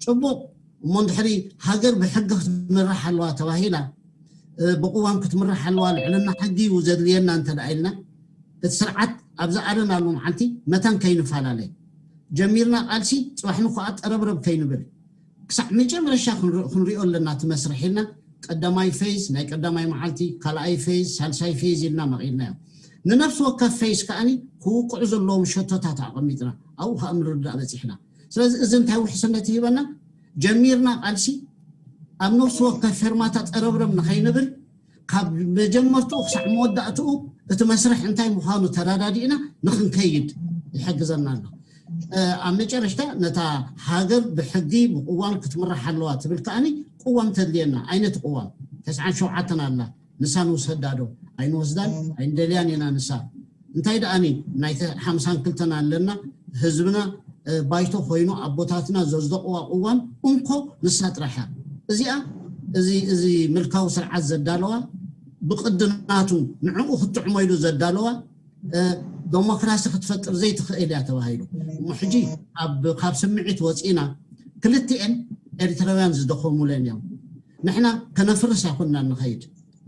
ፅቡቕ እሞ፣ እንድሕሪ ሃገር ብሕጊ ክትምራሕ ኣለዋ ተባሂላ፣ ብቅዋም ክትምራሕ ኣለዋ፣ ልዕልና ሕጊ እዩ ዘድልየና እንተ ደኣ ኢልና፣ እቲ ስርዓት ኣብዛ ዓለም ኣሎ መዓልቲ መታን ከይንፈላለ፣ ጀሚርና ቃልሲ ፅባሕ ንኮ ጠረብረብ ከይንብል፣ ክሳዕ መጨረሻ ክንሪኦ ኣለና እቲ መስርሕ ኢልና፣ ቀዳማይ ፌዝ ናይ ቀዳማይ መዓልቲ፣ ካልኣይ ፌዝ፣ ሳልሳይ ፌዝ ኢልና መቒልናዮ። ንነፍሲ ወከፍ ፌዝ ከዓኒ ክውቅዑ ዘለዎም ሸቶታት ኣቐሚጥና፣ ኣብኡ ከዓ ምርዳእ በፂሕና። ስለዚ እዚ እንታይ ውሕስነት ይህበና? ጀሚርና ቃልሲ ኣብ ነፍሲ ወከፍ ፌርማታ ጠረብረብ ንኸይንብል፣ ካብ መጀመርትኡ ክሳዕ መወዳእትኡ እቲ መስርሕ እንታይ ምዃኑ ተረዳዲእና ንኽንከይድ ይሕግዘና ኣሎ። ኣብ መጨረሽታ ነታ ሃገር ብሕጊ ብቅዋም ክትምራሕ ኣለዋ ትብል ከዓኒ ቅዋም ተድልየና። ዓይነት ቅዋም ተስዓን ሸውዓተን ኣላ፣ ንሳ ንውሰዳ ዶ ኣይንወስዳን ኣይንደልያን ኢና። ንሳ እንታይ ደኣኒ ናይቲ ሓምሳን ክልተን ኣለና፣ ህዝብና ባይቶ ኮይኑ ኣቦታትና ዘዝደቕዋ ቅዋም እንኮ ንሳ ጥራሕ እያ። እዚኣ እዚ እዚ ምልካዊ ስርዓት ዘዳለዋ፣ ብቅድናቱ ንዕኡ ክትጥዕሞ ኢሉ ዘዳለዋ ዴሞክራሲ ክትፈጥር ዘይትኽእል እያ ተባሂሉ። እሞ ሕጂ ካብ ስምዒት ወፂና፣ ክልቲኤን ኤርትራውያን ዝደኸሙለን እዮም። ንሕና ከነፍርስ ኣይኮንና ንኸይድ፣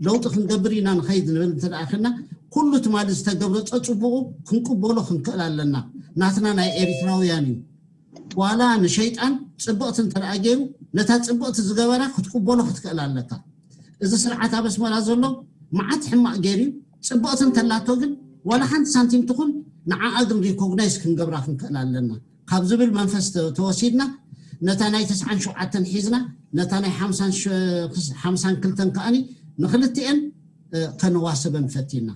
ለውጢ ክንገብር ኢና ንኸይድ ንብል እንተ ደኣ ኽልና፣ ኩሉ ትማሊ ዝተገብረ ጸጽቡቑ ክንቅበሎ ክንክእል ኣለና። ናትና ናይ ኤርትራውያን እዩ። ዋላ ንሸይጣን ጽብቕቲ እንተ ደኣ ገይሩ፣ ነታ ጽብቕቲ ዝገበራ ክትቅበሎ ክትክእል ኣለካ። እዚ ስርዓት ኣብ ኣስመራ ዘሎ መዓት ሕማቕ ገይሩ እዩ። ጽብቕቲ እንተላቶ ግን ዋላ ሓንቲ ሳንቲም ትኹን ንዓኣ ግን ሪኮግናይዝ ክንገብራ ክንክእል ኣለና ካብ ዝብል መንፈስ ተወሲድና ነታ ናይ ተስዓን ሸውዓተን ሒዝና ነታ ናይ ሓምሳን ክልተን ከኣኒ ንክልቲኤን ከነዋስበን ፈቲና።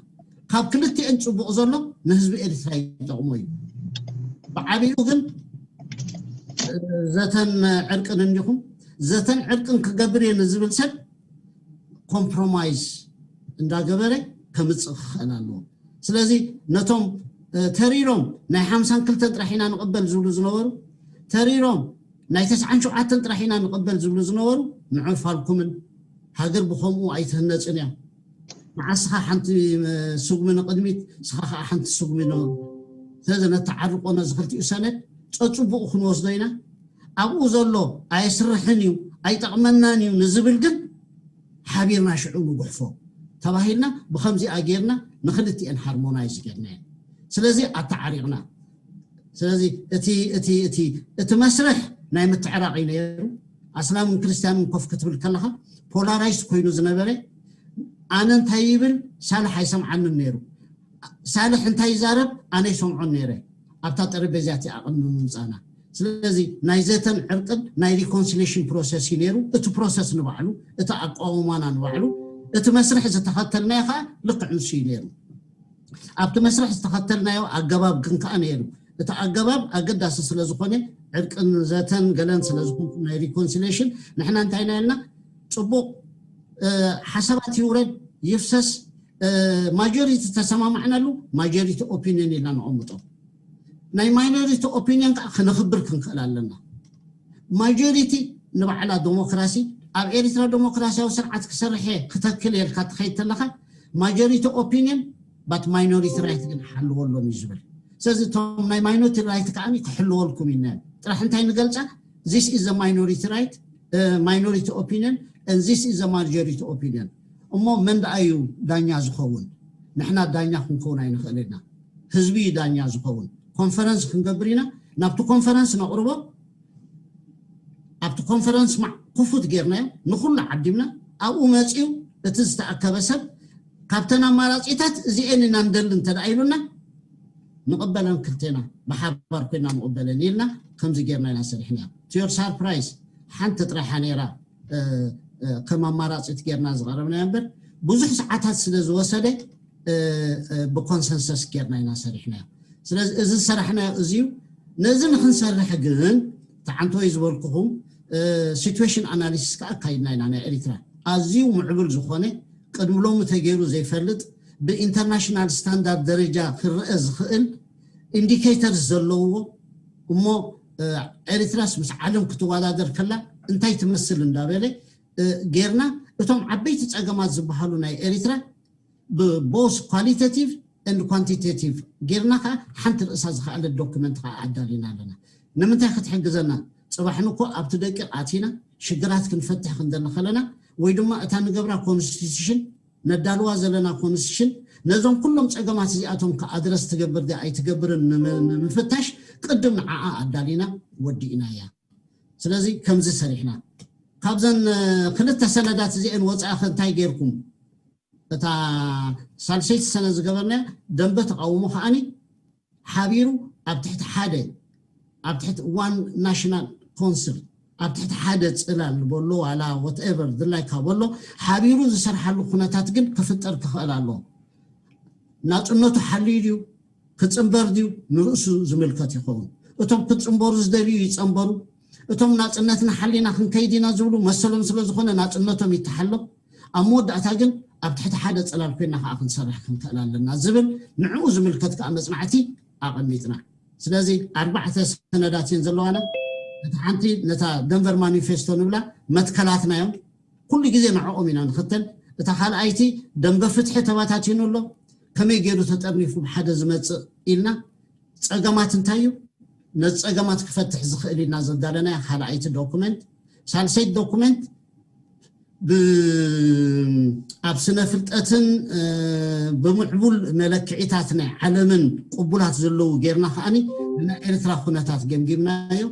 ካብ ክልቲኤን ጽቡቕ ዘሎ ንህዝቢ ኤርትራ ይጠቕሞ እዩ። ብዓቢኡ ግን ዘተን ዕርቅን እንዲኹም ዘተን ዕርቅን ክገብር እየ ንዝብል ሰብ ኮምፕሮማይዝ እንዳገበረ ከምፅእ ክኽእል ኣለዎ። ስለዚ ነቶም ተሪሮም ናይ ሓምሳን ክልተን ጥራሕ ኢና ንቕበል ዝብሉ ዝነበሩ፣ ተሪሮም ናይ ተስዓን ሸውዓተን ጥራሕ ኢና ንቕበል ዝብሉ ዝነበሩ፣ ንዕፋልኩምን ሃገር ብኸምኡ ኣይትህነፅን እያ። ንዓስኻ ሓንቲ ስጉሚ ንቕድሚት፣ ስኻ ከዓ ሓንቲ ስጉሚ ን ስለዚ ነተዓርቆ ነዚ ክልቲኡ ሰነድ ፀፅቡቑ ክንወስዶ ኢና። ኣብኡ ዘሎ ኣየስርሕን እዩ ኣይጠቕመናን እዩ ንዝብል ግን ሓቢርና ሽዑ ንጉሕፎ ተባሂልና ብከምዚኣ ጌርና ንክልቲኤን ሃርሞናይዝ ጌርና እየን። ስለዚ ኣተዓሪቕና። ስለዚ እቲ እቲ እቲ እቲ መስርሕ ናይ ምትዕራቕ እዩ ነይሩ። ኣስላምን ክርስትያንን ኮፍ ክትብል ከለኻ ፖላራይዝ ኮይኑ ዝነበረ ኣነ እንታይ ይብል ሳልሕ ኣይሰምዓንን ነይሩ። ሳልሕ እንታይ ይዛረብ ኣነ ይሰምዖን ነይረ ኣብታ ጠረጴዛ እቲ ኣቐሚ ምምፃና። ስለዚ ናይ ዘተን ዕርቅን ናይ ሪኮንሲሌሽን ፕሮሰስ እዩ ነይሩ። እቲ ፕሮሰስ ንባዕሉ እቲ ኣቃውማና ንባዕሉ እቲ መስርሕ ዝተኸተልናዮ ከዓ ልክዕ ንሱ እዩ ነይሩ። ኣብቲ መስርሕ ዝተኸተልናዮ ኣገባብ ግን ከዓ ነይሩ። እቲ ኣገባብ ኣገዳሲ ስለ ዝኾነ ዕርቅን ዘተን ገለን ስለ ዝኾንኩም ናይ ሪኮንሲሌሽን ንሕና እንታይ ኢና ኢልና ፅቡቕ ሓሳባት ይውረድ ይፍሰስ ማጆሪቲ ተሰማማዕናሉ ማጆሪቲ ኦፒኒየን ኢልና ነቐምጦ። ናይ ማይኖሪቲ ኦፒኒየን ከዓ ክነኽብር ክንክእል ኣለና። ማጆሪቲ ንባዕላ ዴሞክራሲ ኣብ ኤርትራ ዴሞክራሲያዊ ስርዓት ክሰርሐ ክተክል የልካ ትኸይድ ተለካ ማጆሪቲ ኦፒኒየን ባት ማይኖሪቲ ራይት ግን ሓልወሎም እዩ ዝብል። ስለዚ እቶም ናይ ማይኖሪቲ ራይት ከዓ ክሕልወልኩም ኢና ጥራሕ እንታይ ንገልፃ this is the minority right minority opinion and this is the majority opinion። እሞ መን ደኣ እዩ ዳኛ ዝኸውን? ንሕና ዳኛ ክንከውን ኣይንኽእል ኢና። ህዝቢ እዩ ዳኛ ዝኸውን። ኮንፈረንስ ክንገብር ኢና። ናብቲ ኮንፈረንስ ነቕርቦ። ኣብቲ ኮንፈረንስ ማዕ ክፉት ጌርናዮ ንኹሉ ዓዲምና ኣብኡ መፂኡ እቲ ዝተኣከበ ሰብ ካብተን ኣማራፂታት እዚኤን ኢና ንደሊ እንተ ደኣ ኢሉና ንቕበለን ክልቴና ብሓባር ኮይና ንቕበለን ኢልና ከምዚ ጌርና ኢና ሰሪሕና። ቲዮር ሳርፕራይዝ ሓንቲ ጥራሓ ነይራ ከም ኣማራፂት ጌርና ዝቐረብናዮ እምበር ብዙሕ ሰዓታት ስለ ዝወሰደ ብኮንሰንሰስ ጌርና ኢና ሰሪሕናዮ። ስለዚ እዚ ዝሰራሕናዮ እዚዩ። ነዚ ንክንሰርሕ ግን ተዓንተወይ ዝበልኩኹም ሲትዌሽን ኣናሊሲስ ከዓ ኣካይድና ኢና። ናይ ኤሪትራ ኣዝዩ ምዕቡል ዝኾነ ቅድሚ ሎሚ ተገይሩ ዘይፈልጥ ብኢንተርናሽናል ስታንዳርድ ደረጃ ክረአ ዝኽእል ኢንዲኬተርስ ዘለዎ እሞ ኤሪትራስ ምስ ዓለም ክትወዳደር ከላ እንታይ ትመስል እንዳበለ ጌርና እቶም ዓበይቲ ፀገማት ዝበሃሉ ናይ ኤሪትራ ብቦስ ኳሊቴቲቭ ኤንድ ኳንቲቴቲቭ ጌርና ከዓ ሓንቲ ርእሳ ዝኸኣለት ዶክመንት ከዓ ኣዳሊና ኣለና። ንምንታይ ክትሕግዘና? ፅባሕ ንኮ ኣብቲ ደቂቕ ኣቲና ሽግራት ክንፈትሕ ክንደሊ ከለና ወይ ድማ እታ ንገብራ ኮንስቲቱሽን ነዳልዋ ዘለና ኮንስቲቱሽን ነዞም ኩሎም ፀገማት እዚኣቶም ከኣድረስ ትገብር ዲ ኣይትገብርን ንምፍታሽ ቅድም ንዓኣ ኣዳሊና ወዲእና እያ። ስለዚ ከምዚ ሰሪሕና ካብዘን ክልተ ሰነዳት እዚአን ወፃኢ እንታይ ጌርኩም? እታ ሳልሰይቲ ሰነ ዝገበርናያ ደንበ ተቃውሞ ከዓኒ ሓቢሩ ኣብ ትሕቲ ሓደ ኣብ ትሕቲ ዋን ናሽናል ኮንስል ኣብ ትሕቲ ሓደ ፅላል ንበሎ ዋላ ወትኤቨር ድላይካ በሎ ሓቢሩ ዝሰርሓሉ ኩነታት ግን ክፍጠር ክኽእል ኣለዎ። ናፅነቱ ሓልዩ ድዩ ክፅንበር ድዩ ንርእሱ ዝምልከት ይኸውን። እቶም ክፅንበሩ ዝደልዩ ይፀንበሩ። እቶም ናፅነትና ሓሊና ክንከይድ ኢና ዝብሉ መሰሎም ስለ ዝኾነ ናፅነቶም ይተሓሎ። ኣብ መወዳእታ ግን ኣብ ትሕቲ ሓደ ፅላል ኮይና ከዓ ክንሰርሕ ክንክእል ኣለና ዝብል ንዕኡ ዝምልከት ከዓ መፅናዕቲ ኣቐሚጥና። ስለዚ ኣርባዕተ ሰነዳት እየን ዘለዋና። እቲ ሓንቲ ነታ ደንቨር ማኒፌስቶ ንብላ መትከላትና እዮም። ኩሉ ግዜ ንዕኦም ኢና ንኽተል። እታ ካልኣይቲ ደንበ ፍትሒ ተባታቲኑ ኣሎ፣ ከመይ ገይሩ ተጠርኒፉ ብሓደ ዝመፅእ ኢልና፣ ፀገማት እንታይ እዩ፣ ነዚ ፀገማት ክፈትሕ ዝኽእል ኢልና ዘዳለናያ ካልኣይቲ ዶኩመንት። ሳልሰይቲ ዶኩመንት ብ- ኣብ ስነ ፍልጠትን ብምዕቡል መለክዒታት ናይ ዓለምን ቅቡላት ዘለዉ ጌርና ከዓኒ ንናይ ኤርትራ ኩነታት ገምጊምናዮ።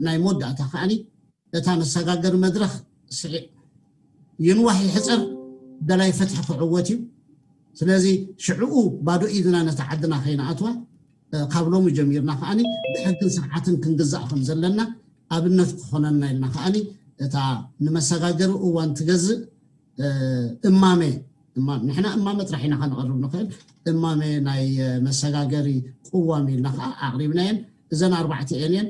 ናይ መወዳእታ ከዓኒ እታ መሰጋገሪ መድረኽ ስዒ ይንዋሕ ይሕፀር ደላይ ፍትሒ ክዕወት እዩ። ስለዚ ሽዕኡ ባዶ ኢድና ነታ ዓድና ከይንኣትዋ ካብ ሎሚ ጀሚርና ከዓኒ ብሕግን ስርዓትን ክንግዛእ ከም ዘለና ኣብነት ክኾነና ኢልና ከዓኒ እታ ንመሰጋገሪ እዋን ትገዝእ እማመ ንሕና እማመ ጥራሕ ኢና ከነቕርብ ንኽእል። እማመ ናይ መሰጋገሪ ቅዋም ኢልና ከዓ ኣቕሪብናየን። እዘን ኣርባዕተ እየን እየን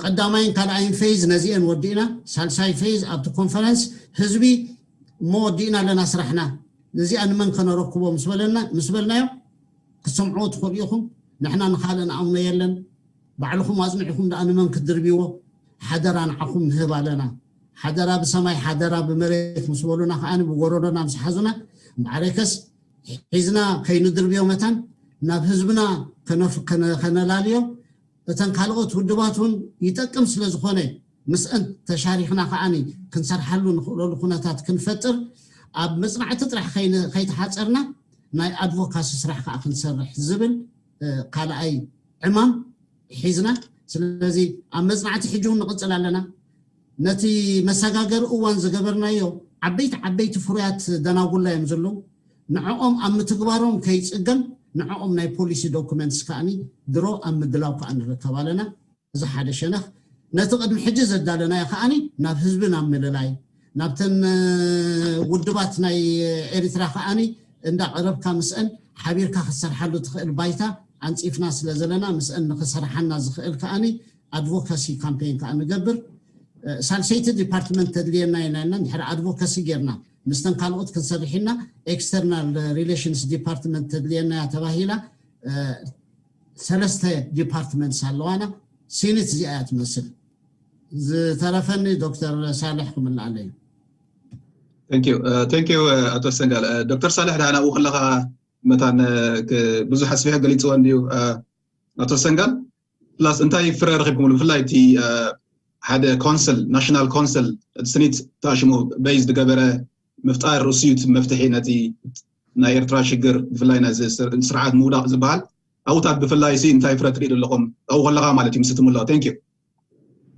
ቀዳማይን ካልኣይን ፌዝ ነዚአን ወዲእና። ሳልሳይ ፌዝ ኣብቲ ኮንፈረንስ ህዝቢ እሞ ወዲእና ኣለና ስራሕና፣ ነዚኣ ንመን ከነረክቦ ምስ በለና ምስ በልናዮ ክትሰምዕዎ ትኽእሉ ኢኹም። ንሕና ንኻልእ ንኣምኖ የለን። ባዕልኹም ኣጽኒዕኹም ደኣ ንመን ክትድርብዎ? ሓደራ ንዓኹም ንህብ ኣለና። ሓደራ ብሰማይ ሓደራ ብመሬት ምስ በሉና ከኣ ብጎረዶና ምስ ሓዙና እምበኣርከስ ሒዝና ከይንድርብዮ መታን ናብ ህዝብና ከነላልዮ እተን ካልኦት ውድባት እውን ይጠቅም ስለ ዝኾነ ምስአን ተሻሪኽና ከዓኒ ክንሰርሓሉ ንኽእለሉ ኩነታት ክንፈጥር ኣብ መፅናዕቲ ጥራሕ ከይተሓፀርና ናይ ኣድቮካሲ ስራሕ ከዓ ክንሰርሕ ዝብል ካልኣይ ዕማም ሒዝና። ስለዚ ኣብ መፅናዕቲ ሕጂ እውን ንቕፅል ኣለና። ነቲ መሰጋገሪ እዋን ዝገበርናዮ ዓበይቲ ዓበይቲ ፍሩያት ደናጉላ እዮም ዘለዉ። ንዕኦም ኣብ ምትግባሮም ከይፅገም ንዕኦም ናይ ፖሊሲ ዶኩመንትስ ከዓኒ ድሮ ኣብ ምድላው ከዓ ንርከብ ኣለና። እዚ ሓደ ሸነኽ። ነቲ ቅድሚ ሕጂ ዘዳለናዮ ከዓኒ ናብ ህዝቢ ናብ ምልላይ ናብተን ውድባት ናይ ኤሪትራ ከዓኒ እንዳቐረብካ ምስአን ሓቢርካ ክትሰርሓሉ ትኽእል ባይታ ኣንፂፍና ስለ ዘለና ምስአን ንኽሰርሓና ዝኽእል ከዓኒ ኣድቮካሲ ካምፔን ከዓ ንገብር። ሳልሰይቲ ዲፓርትመንት ተድልየና ኢና ኢልና እንድሕር ኣድቮካሲ ጌርና ምስተን ካልኦት ክንሰርሕ ኢልና ኤክስተርናል ሪሌሽንስ ዲፓርትመንት ተድልየና እያ ተባሂላ። ሰለስተ ዲፓርትመንትስ ኣለዋና። ሲኒት እዚኣ እያ ትመስል። ዝተረፈኒ ዶክተር ሳልሕ ክምልኣለይ። Thank you ኣቶ ሰንጋል። ዶክተር ሳልሕ ደኣ ናብኡ ከለኻ መታን ብዙሕ ኣስፊሐ ገሊፅዎ እንድዩ ኣቶ ሰንጋል። ፕላስ እንታይ ፍረ ረኺብኩምሉ? ብፍላይ እቲ ሓደ ኮንሰል ናሽናል ኮንሰል ስኒት ተኣሽሙ በይዝ ዝገበረ ምፍጣር ርእሱ እዩ መፍትሒ ነቲ ናይ ኤርትራ ሽግር ብፍላይ ነዚ ስርዓት ምውዳቕ ዝበሃል ኣብታት ብፍላይ ሲ እንታይ ፍረ ትሪኢ ኣለኹም ኣብኡ ከለኻ ማለት እዩ ምስ ትምልኦ። Thank you።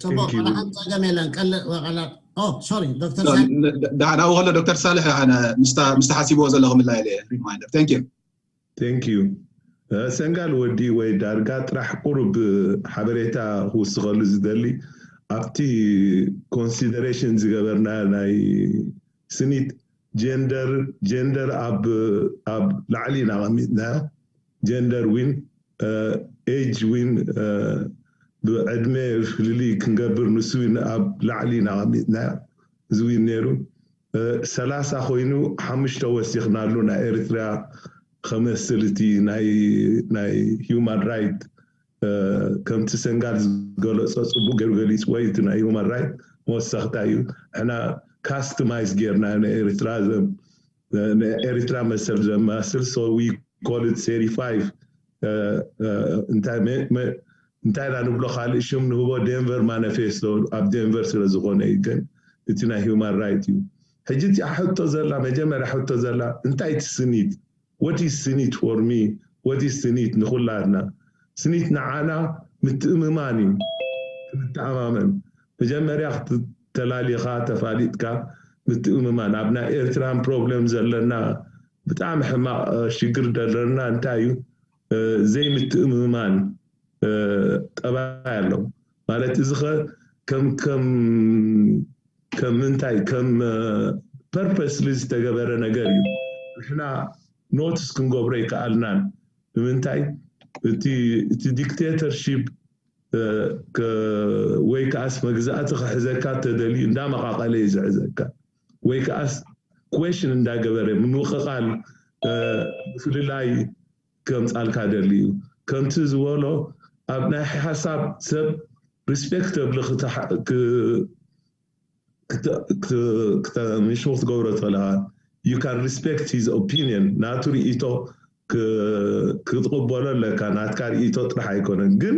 ፅቡቅ ዋላ ሓንቲ ፀገም የለን። ቀልእ ወቀላ ኦ ሶሪ ዶክተር ሳልሕ ዳዕዳዊ ከሎ ዶክተር ሳልሕ ኣነ ምስታ ምስታ ሓሲብዎ ዘለኹ ምላይ ኢለ reminder. Thank you. Thank you. ሰንጋል ወዲ ወይ ዳርጋ ጥራሕ ቁሩብ ሓበሬታ ክውስኸሉ ዝደሊ ኣብቲ ኮንሲደሬሽን ዝገበርና ናይ ስኒት ጀንደር ጀንደር ኣብ ኣብ ላዕሊ ኢና ኣቐሚጥናዮ። ጀንደር ዊን ኤጅ ዊን ብዕድመ ፍልልይ ክንገብር ንሱ ዊን ኣብ ላዕሊ ኢና ኣቐሚጥናዮ። እዚ ዊን ነይሩ ሰላሳ ኮይኑ ሓሙሽተ ወሲኽናሉ ናይ ኤርትራ ከመስል እቲ ናይ ናይ ሂውማን ራይት ከምቲ ሰንጋል ዝገለፆ ፅቡቅ ገይሩ ገሊፅዎ እዩ። እቲ ናይ ሂውማን ራይት መወሰኽታ እዩ። ሕና ካስትማይዝ ጌርና ንኤርትራ ንኤርትራ መሰል ዘማስል so we call it thirty five እንታይ እንታይ ኢና ንብሎ ካልእ ሽም ንህቦ ዴንቨር ማኒፌስቶ ኣብ ዴንቨር ስለ ዝኾነ እዩ። ግን እቲ ናይ ሂውማን ራይት እዩ። ሕጂ እቲኣ ሕቶ ዘላ መጀመርያ ሕቶ ዘላ እንታይ እቲ ስኒት what is ስኒት for me what is ስኒት ንኩላትና ስኒት ንዓና ምትእምማን እዩ። ክንተኣማመን መጀመርያ ተላሊኻ ተፋሊጥካ ምትእምማን ኣብ ናይ ኤርትራን ፕሮብለም ዘለና ብጣዕሚ ሕማቕ ሽግር ዘለና እንታይ እዩ ዘይምትእምማን ጠባይ ኣለዉ ማለት እዚ ኸ ከም ከም ከም ምንታይ ከም ፐርፐስሊ ዝተገበረ ነገር እዩ። ንሕና ኖትስ ክንገብሮ ይከኣልናን ንምንታይ እቲ dictatorship ወይ ከዓስ መግዛእቲ ክሕዘካ ተደልዩ እንዳመቓቐለ እዩ ዝሕዘካ። ወይ ከዓስ question እንዳገበረ ምምቕቓል፣ ምፍልላይ ከምፃልካ ደልዩ። ከምቲ ዝበሎ ኣብ ናይ ሓሳብ ሰብ respectably ንሽሙ ክትገብሮ ትኽእልኻ። You can respect his opinion፣ ናቱ ርእይቶ ክትቕበሎ ኣለካ። ናትካ ርእይቶ ጥራሕ ኣይኮነን፣ ግን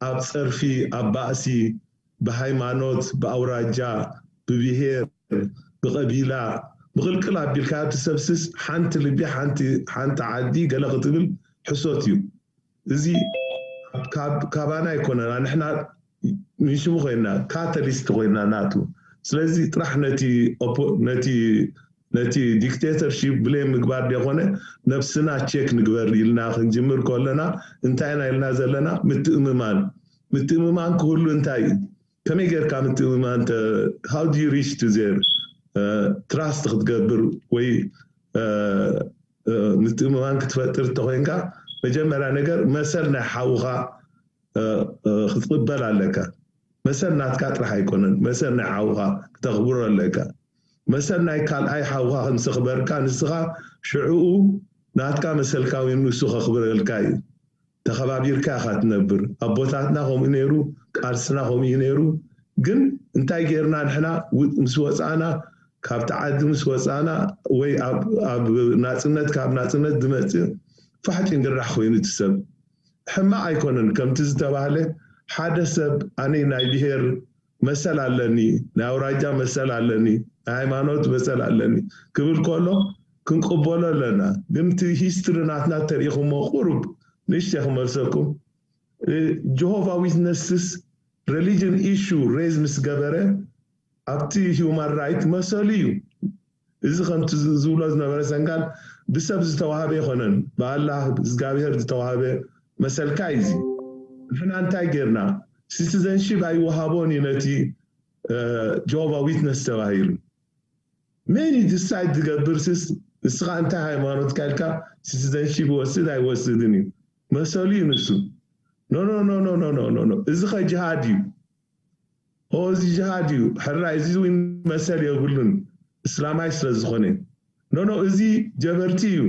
ኣብ ፀርፊ፣ ኣብ ባእሲ፣ ብሃይማኖት፣ ብኣውራጃ፣ ብብሄር፣ ብቐቢላ ምቕልቅል ኣቢልካ እቲ ሰብስስ ሓንቲ ልቢ ሓንቲ ዓዲ ገለ ክትብል ሕሶት እዩ። እዚ ካባና ኣይኮነና። ንሕና ንሽሙ ኮይና፣ ካተሊስት ኮይና ናቱ። ስለዚ ጥራሕ ነቲ ነቲ dictatorship ብሌም ምግባር ደኮነ፣ ነብስና ቸክ ንግበር ኢልና ክንጅምር ከለና እንታይ ኢና ኢልና ዘለና? ምትእምማን። ምትእምማን ክህሉ እንታይ እዩ? ከመይ ጌርካ ምትእምማን? How do you reach to their trust ክትገብር ወይ ምትእምማን ክትፈጥር እንተኮይንካ፣ መጀመርያ ነገር መሰል ናይ ሓውካ ክትቕበል ኣለካ። መሰል ናትካ ጥራሕ ኣይኮነን፣ መሰል ናይ ሓውካ ክተኽብሮ ኣለካ። መሰል ናይ ካልኣይ ሓውካ ከምዘኽበርካ ንስኻ ሽዕኡ ናትካ መሰልካ ወይ ንሱ ከኽብረልካ እዩ። ተኸባቢርካ ኢኻ ትነብር። ኣቦታትና ከምኡ ነይሩ፣ ቃልስና ከምኡ እዩ ነይሩ። ግን እንታይ ጌርና ንሕና ምስ ወፃእና፣ ካብቲ ዓዲ ምስ ወፃእና ወይ ኣብ ናፅነት፣ ካብ ናፅነት ዝመፅእ ፋሕጢን ድራሕ ኮይኑ እቲ ሰብ ሕማቕ ኣይኮነን። ከምቲ ዝተባህለ ሓደ ሰብ ኣነ ናይ ብሄር መሰል ኣለኒ፣ ናይ ኣውራጃ መሰል ኣለኒ፣ ናይ ሃይማኖት መሰል ኣለኒ ክብል ከሎ ክንቅበሎ ኣለና። ግን እቲ ሂስትሪ ናትና ተሪኢኹሞ ቁሩብ ንእሽተይ ክመልሰኩም። ጆሆቫ ዊትነስስ religion issue raise ምስ ገበረ ኣብቲ human right መሰሉ እዩ። እዚ ከምቲ ዝብሎ ዝነበረ ሰንጋል ብሰብ ዝተዋህበ ኣይኮነን፣ ብኣላህ ብእግዚኣብሔር ዝተዋህበ መሰልካ እዩ። እዚ ንሕና እንታይ ጌርና? ሲቲዘንሺፕ ኣይወሃቦን እዩ ነቲ ጆሆቫ ዊትነስ ተባሂሉ። መን እዩ ዲሳይድ ዝገብር? ስስ ንስኻ እንታይ ሃይማኖትካ ኢልካ ሲቲዘንሺፕ ይወስድ ኣይወስድን እዩ መሰሉ እዩ ንሱ። ኖ ኖ ኖ ኖ ኖ ኖ ኖ እዚ ኸ ጅሃድ እዩ። ኦ እዚ ጅሃድ እዩ። ሕራይ እዚ እውን መሰል የብሉን እስላማይ ስለ ዝኾነ። ኖ ኖ እዚ ጀበርቲ እዩ።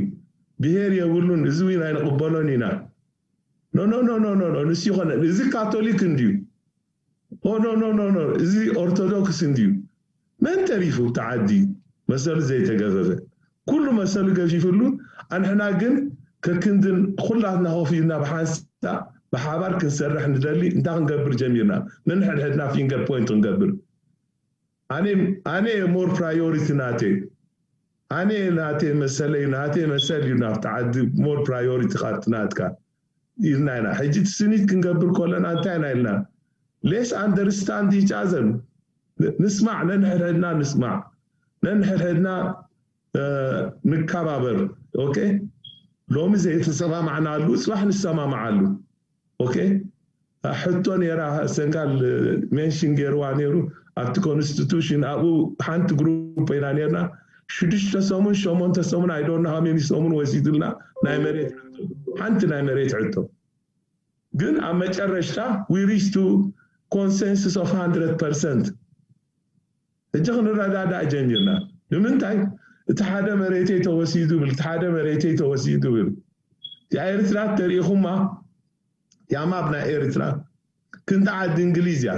ብሄር የብሉን። እዚ እውን ኣይንቕበሎን ኢና። ኖ ኖ ኖ ኖ ኖ ኖ ንሱ ይኾነ እዚ ካቶሊክ እንድዩ። ኦ ኖ ኖ ኖ ኖ እዚ ኦርቶዶክስ እንድዩ። መን ተሪፉ ተዓዲ መሰሉ ዘይተገፈፈ? ኩሉ መሰሉ ገፊፍሉ። ኣንሕና ግን ከክንድን ኩላትና ኮፍ ኢልና ብሓንሳ ብሓባር ክንሰርሕ ንደሊ። እንታይ ክንገብር ጀሚርና? ነንሕድሕድና ፊንገር ፖይንት ክንገብር። ኣነ ኣነ ሞር ፕራዮሪቲ ናተይ ኣነ ናተይ መሰለይ ናተይ መሰል እዩ ናብቲ ዓዲ ሞር ፕራዮሪቲ ካብቲ ናትካ ኢልና ኢና። ሕጂ እቲ ስኒት ክንገብር ከለና እንታይ ኢና ኢልና? Let's understand each other። ንስማዕ፣ ነንሕድሕድና ንስማዕ፣ ነንሕድሕድና ንከባበር። ኦኬ፣ ሎሚ ዘይተሰማማዕናሉ ጽባሕ ንሰማማዓሉ። ኦኬ፣ ሕቶ ነይራ፣ ሰንጋል ሜንሽን ገይርዋ ነይሩ ኣብቲ ኮንስቲቱሽን። ኣብኡ ሓንቲ ግሩፕ ኢና ነይርና። ሽዱሽተ ሰሙን፣ ሸሞንተ ሰሙን፣ I don't know how many ሰሙን ወሲዱልና ናይ መሬት ሕቶ፣ ሓንቲ ናይ መሬት ሕቶ። ግን ኣብ መጨረሽታ we reach to consensus of hundred percent። ሕጂ ክንረዳዳእ ጀሚርና። ንምንታይ? እቲ ሓደ መሬተይ ተወሲዱ ብል፣ እቲ ሓደ መሬተይ ተወሲዱ ብል። እቲኣ ኤርትራ ተሪኢኹማ? ያማብ ናይ ኤርትራ ክንዲ ዓዲ እንግሊዝ እያ።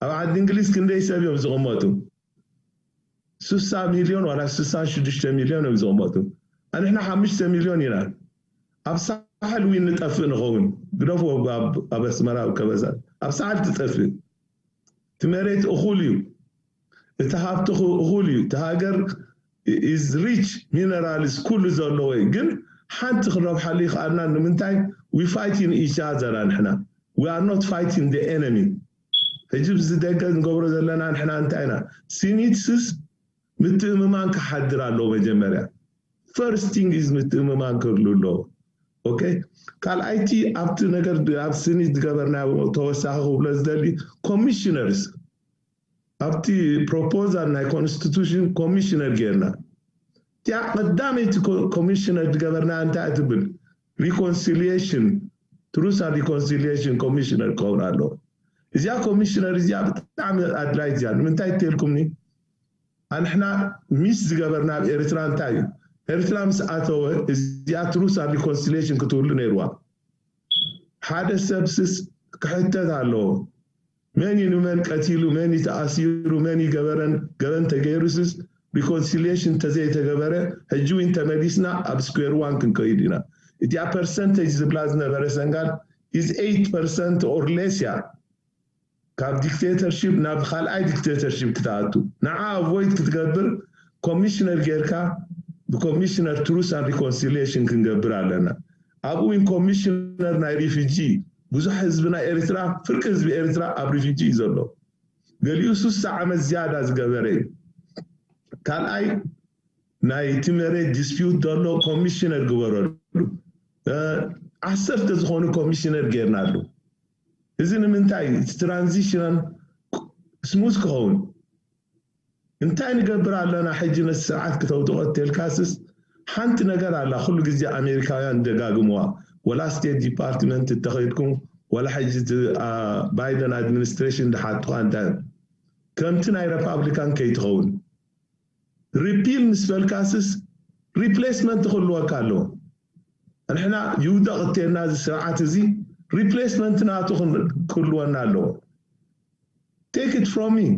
ኣብ ዓዲ እንግሊዝ ክንደይ ሰብ እዮም ዝቕመጡ? ስሳ ሚልዮን ዋላ ስሳ ሽዱሽተ ሚልዮን እዮም ዝቕመጡ። ኣንሕና ሓሙሽተ ሚልዮን ኢና። ኣብ ሳሕል ዊን ንጠፍእ ንኸውን። ግደፍዎ ኣብ ኣስመራ፣ ኣብ ከበሳ፣ ኣብ ሳሕል ትጠፍእ። እቲ መሬት እኹል እዩ። እቲ ሃብቲ እኹል እዩ። እቲ ሃገር is rich minerals ኩሉ ዘለዎ እዩ። ግን ሓንቲ ክንረብሓሉ ይኽኣልና። ንምንታይ? We fighting each other ንሕና። We are not fighting the enemy። ሕጂ ብዚ ደገ ንገብሮ ዘለና ንሕና እንታይ ኢና? ሲኒትስስ ምትእምማን ክሓድር ኣለዎ መጀመርያ። First thing is ምትእምማን ክህሉ ኣለዎ። ኦኬ፣ ካልኣይቲ ኣብቲ ነገር ኣብ ስኒት ዝገበርናዮ ተወሳኺ ክብሎ ዝደሊ ኮሚሽነርስ ኣብቲ ፕሮፖዛል ናይ ኮንስቲቱሽን ኮሚሽነር ጌርና። እቲኣ ቀዳመይቲ ኮሚሽነር ዝገበርና እንታይ ትብል? reconciliation Truth and Reconciliation Commissioner ክኸውን ኣለዎ። እዚኣ ኮሚሽነር እዚኣ ብጣዕሚ ኣድላይት እያ። ንምንታይ ትልኩምኒ? ኣንሕና ሚስ ዝገበርና ኣብ ኤርትራ እንታይ እዩ? ኤርትራ ምስ ኣተወ እዚኣ Truth and Reconciliation ክትህሉ ነይርዋ። ሓደ ሰብስስ ክሕተት ኣለዎ። መን እዩ ንመን ቀቲሉ፣ መን እዩ ተኣሲሩ፣ መን እዩ ገበረን ገበን ተገይሩስስ reconciliation ተዘይተገበረ ሕጂ እውን ተመሊስና ኣብ square one ክንከይድ ኢና። እቲኣ percentage ዝብላ ዝነበረ ሰንጋል is eight percent or less እያ። ካብ dictatorship ናብ ካልኣይ dictatorship ክትኣቱ ንዓ avoid ክትገብር ኮሚሽነር ጌርካ ብኮሚሽነር Truth and Reconciliation ክንገብር ኣለና። ኣብኡ እውን ኮሚሽነር ናይ refugee ብዙሕ ህዝቢ ናይ ኤርትራ ፍርቂ ህዝቢ ኤርትራ ኣብ refugee እዩ ዘሎ። ገሊኡ ሱሳ ዓመት ዝያዳ ዝገበረ እዩ። ካልኣይ ናይቲ መሬት dispute ዘሎ ኮሚሽነር ግበረሉ። ዓሰርተ ዝኾኑ ኮሚሽነር ጌርናሉ። እዚ ንምንታይ እቲ transition smooth ክኸውን እንታይ ንገብር ኣለና ሕጂ ነቲ ስርዓት ክተውድቖ ተልካስስ ሓንቲ ነገር ኣላ ኩሉ ግዜ ኣሜሪካውያን ደጋግምዋ ወላ state department እተኸድኩም ወላ ሕጂ Biden administration ዝሓቱኻ እንታይ ከምቲ ናይ republican ከይትኸውን repeal ምስ በልካስስ replacement ክህልወካ ኣለዎ። ንሕና ይውደቕ እተና እዚ ስርዓት እዚ replacement ናቱ ክህልወና ኣለዎ። Take it from me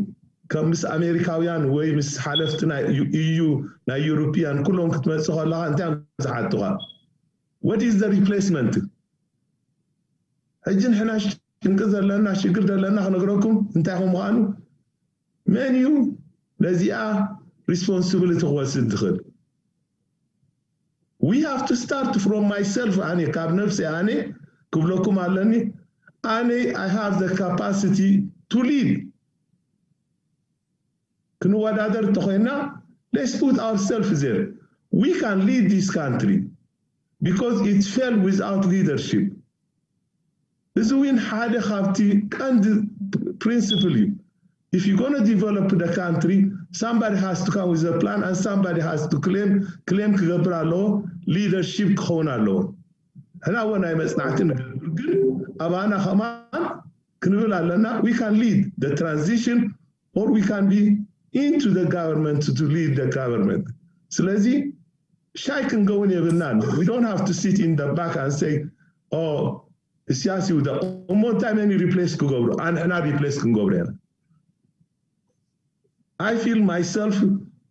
ከም ምስ ኣሜሪካውያን ወይ ምስ ሓለፍቲ ናይ EU ናይ European ኩሎም ክትመጽእ ከለኻ እንታይ ዝሓቱኻ what is the replacement? ሕጂ ንሕና ሽንቂ ዘለና ሽግር ዘለና ክነግረኩም እንታይ ከም ምዃኑ መን እዩ ነዚኣ responsibility ክወስድ ዝኽእል? We have to start from myself ኣነ ካብ ነፍሲ ኣነ ክብለኩም ኣለኒ ኣነ I have the capacity to lead ክንወዳደር እንተኮይና let's put ourselves there. We can lead this country because it fell without leadership. እዚ እውን ሓደ ካብቲ ቀንዲ principle እዩ። If you gonna develop the country, somebody has to come with a plan and somebody has to claim claim ክገብር ኣለዎ leadership ክኸውን ኣለዎ። ሕና ወ ናይ መጽናዕቲ ንገብር ግን ኣባና ከማን ክንብል ኣለና we can lead the transition or we can be into the government to lead the government. ስለዚ ሻይ ክንገውን የብልናን። We don't have to sit in the back and say, oh, እስያስ ይውደቕ እሞ እንታይ መን replace ክገብሩ? ኣንሕና replace ክንገብሩ ኢና። I feel myself